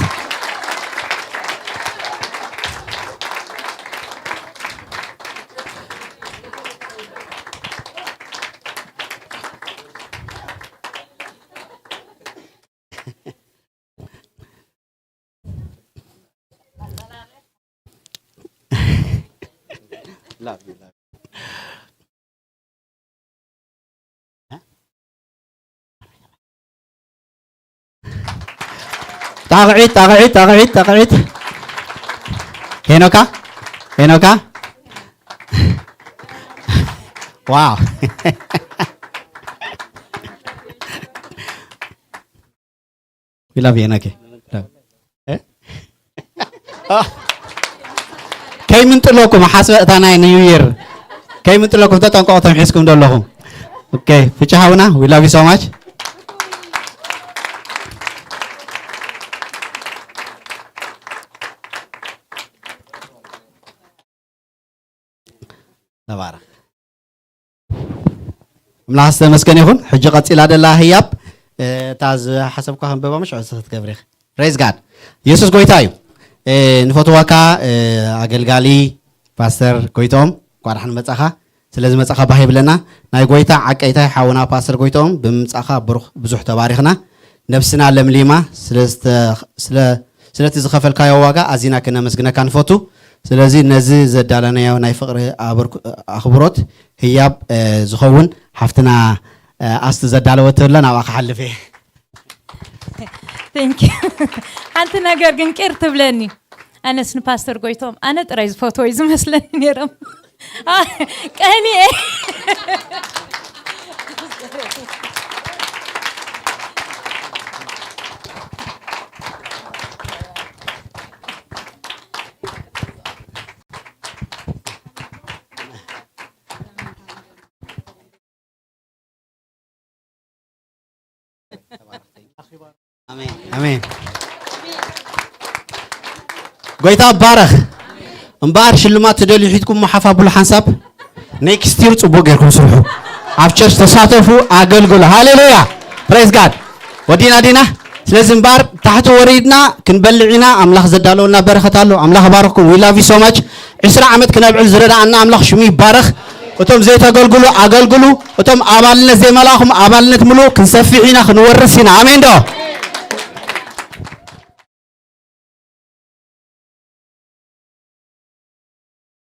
ጣቕዒት፣ ጣቕዒት፣ ጣቕዒት፣ ጣቕዒት። ሄኖካ፣ ሄኖካ። ዋው። We love you, ሄኖኬ። እ? ከይምንጥለኩም ሓስበ እታ ናይ ኒው ይር። ከይምንጥለኩም ተጠንቀቑ፣ ተም ሒዝኩም ዘለኹም። ኦኬ፣ ፍጭ ሃውና፣ we love you so much። ተባረኽ። ኣምላኽ ዝተመስገነ ይኹን። ሕጂ ቀጺላ ደላ ህያብ፣ እ፣ እታ ዝሓሰብኳ ከንብባ፣ ምሽ ዕስኽ ክትገብሪ ኢኺ። Praise God። የሱስ ጎይታ እዩ። እ፣ ንፈትወካ፣ እ፣ ኣገልጋሊ ፓስተር ጎይቶም፣ እንኳዕ ደሓን መጻኻ። ስለ ዝመጻኻ ባህ ይብለና። ናይ ጎይታ ዓቀይታይ ሓውና ፓስተር ጎይቶም፣ ብምምጻኻ ብሩኽ፣ ብዙሕ ተባሪኽና። ነብስና ለምሊማ ስለ ዝተ-፣ ስለ ስለቲ ዝኸፈልካዮ ዋጋ ኣዚና ክነመስግነካ ንፈቱ። ስለዚ ነዚ ዘዳለናዮ ናይ ፍቕሪ ኣበርኩ-፣ ኣኽብሮት ህያብ፣ እ፣ ዝኸውን ሓፍትና፣ እ፣ ኣስቱ ዘዳለወቶ ኣሎ፣ ናብኣ ክሓልፍ እየ። Thank you። ሓንቲ ነገር ግን ቅር ትብለኒ። ኣነስ ንፓስተር ጎይቶም ኣነ ጥራይ ዝፈትዎ እዩ ዝመስለኒ ነይሮም። ቀኒኤ። ኣሜን፣ ኣሜን። ጎይታ ይባረኽ። እምበኣር ሽልማት ትደልዩ ሒዝኩም ሓፍ ኣብሉ ሓንሳብ። ኔክስት ይር ጽቡቕ ጌርኩም ስርሑ። ኣብ ቸርች ተሳተፉ፣ ኣገልግሉ። ሃሌሉያ! ፕሬዝ ጋድ። ወዲና ዲና? ስለዚ እምበኣር ታሕቲ ወሪድና ክንበልዕ ኢና። ኣምላኽ ዘዳለወልና በረኸት ኣሎ። ኣምላኽ ይባርኽኩም። We love you so much። ዕስራ ዓመት ክነብዕል ዝረዳኣና ኣምላኽ ሽሙ ይባረኽ። እቶም ዘይተገልግሉ ኣገልግሉ። እቶም ኣባልነት ዘይመላእኹም ኣባልነት ምልኡ። ክንሰፍሕ ኢና፣ ክንወርስ ኢና። ኣሜን ዶ?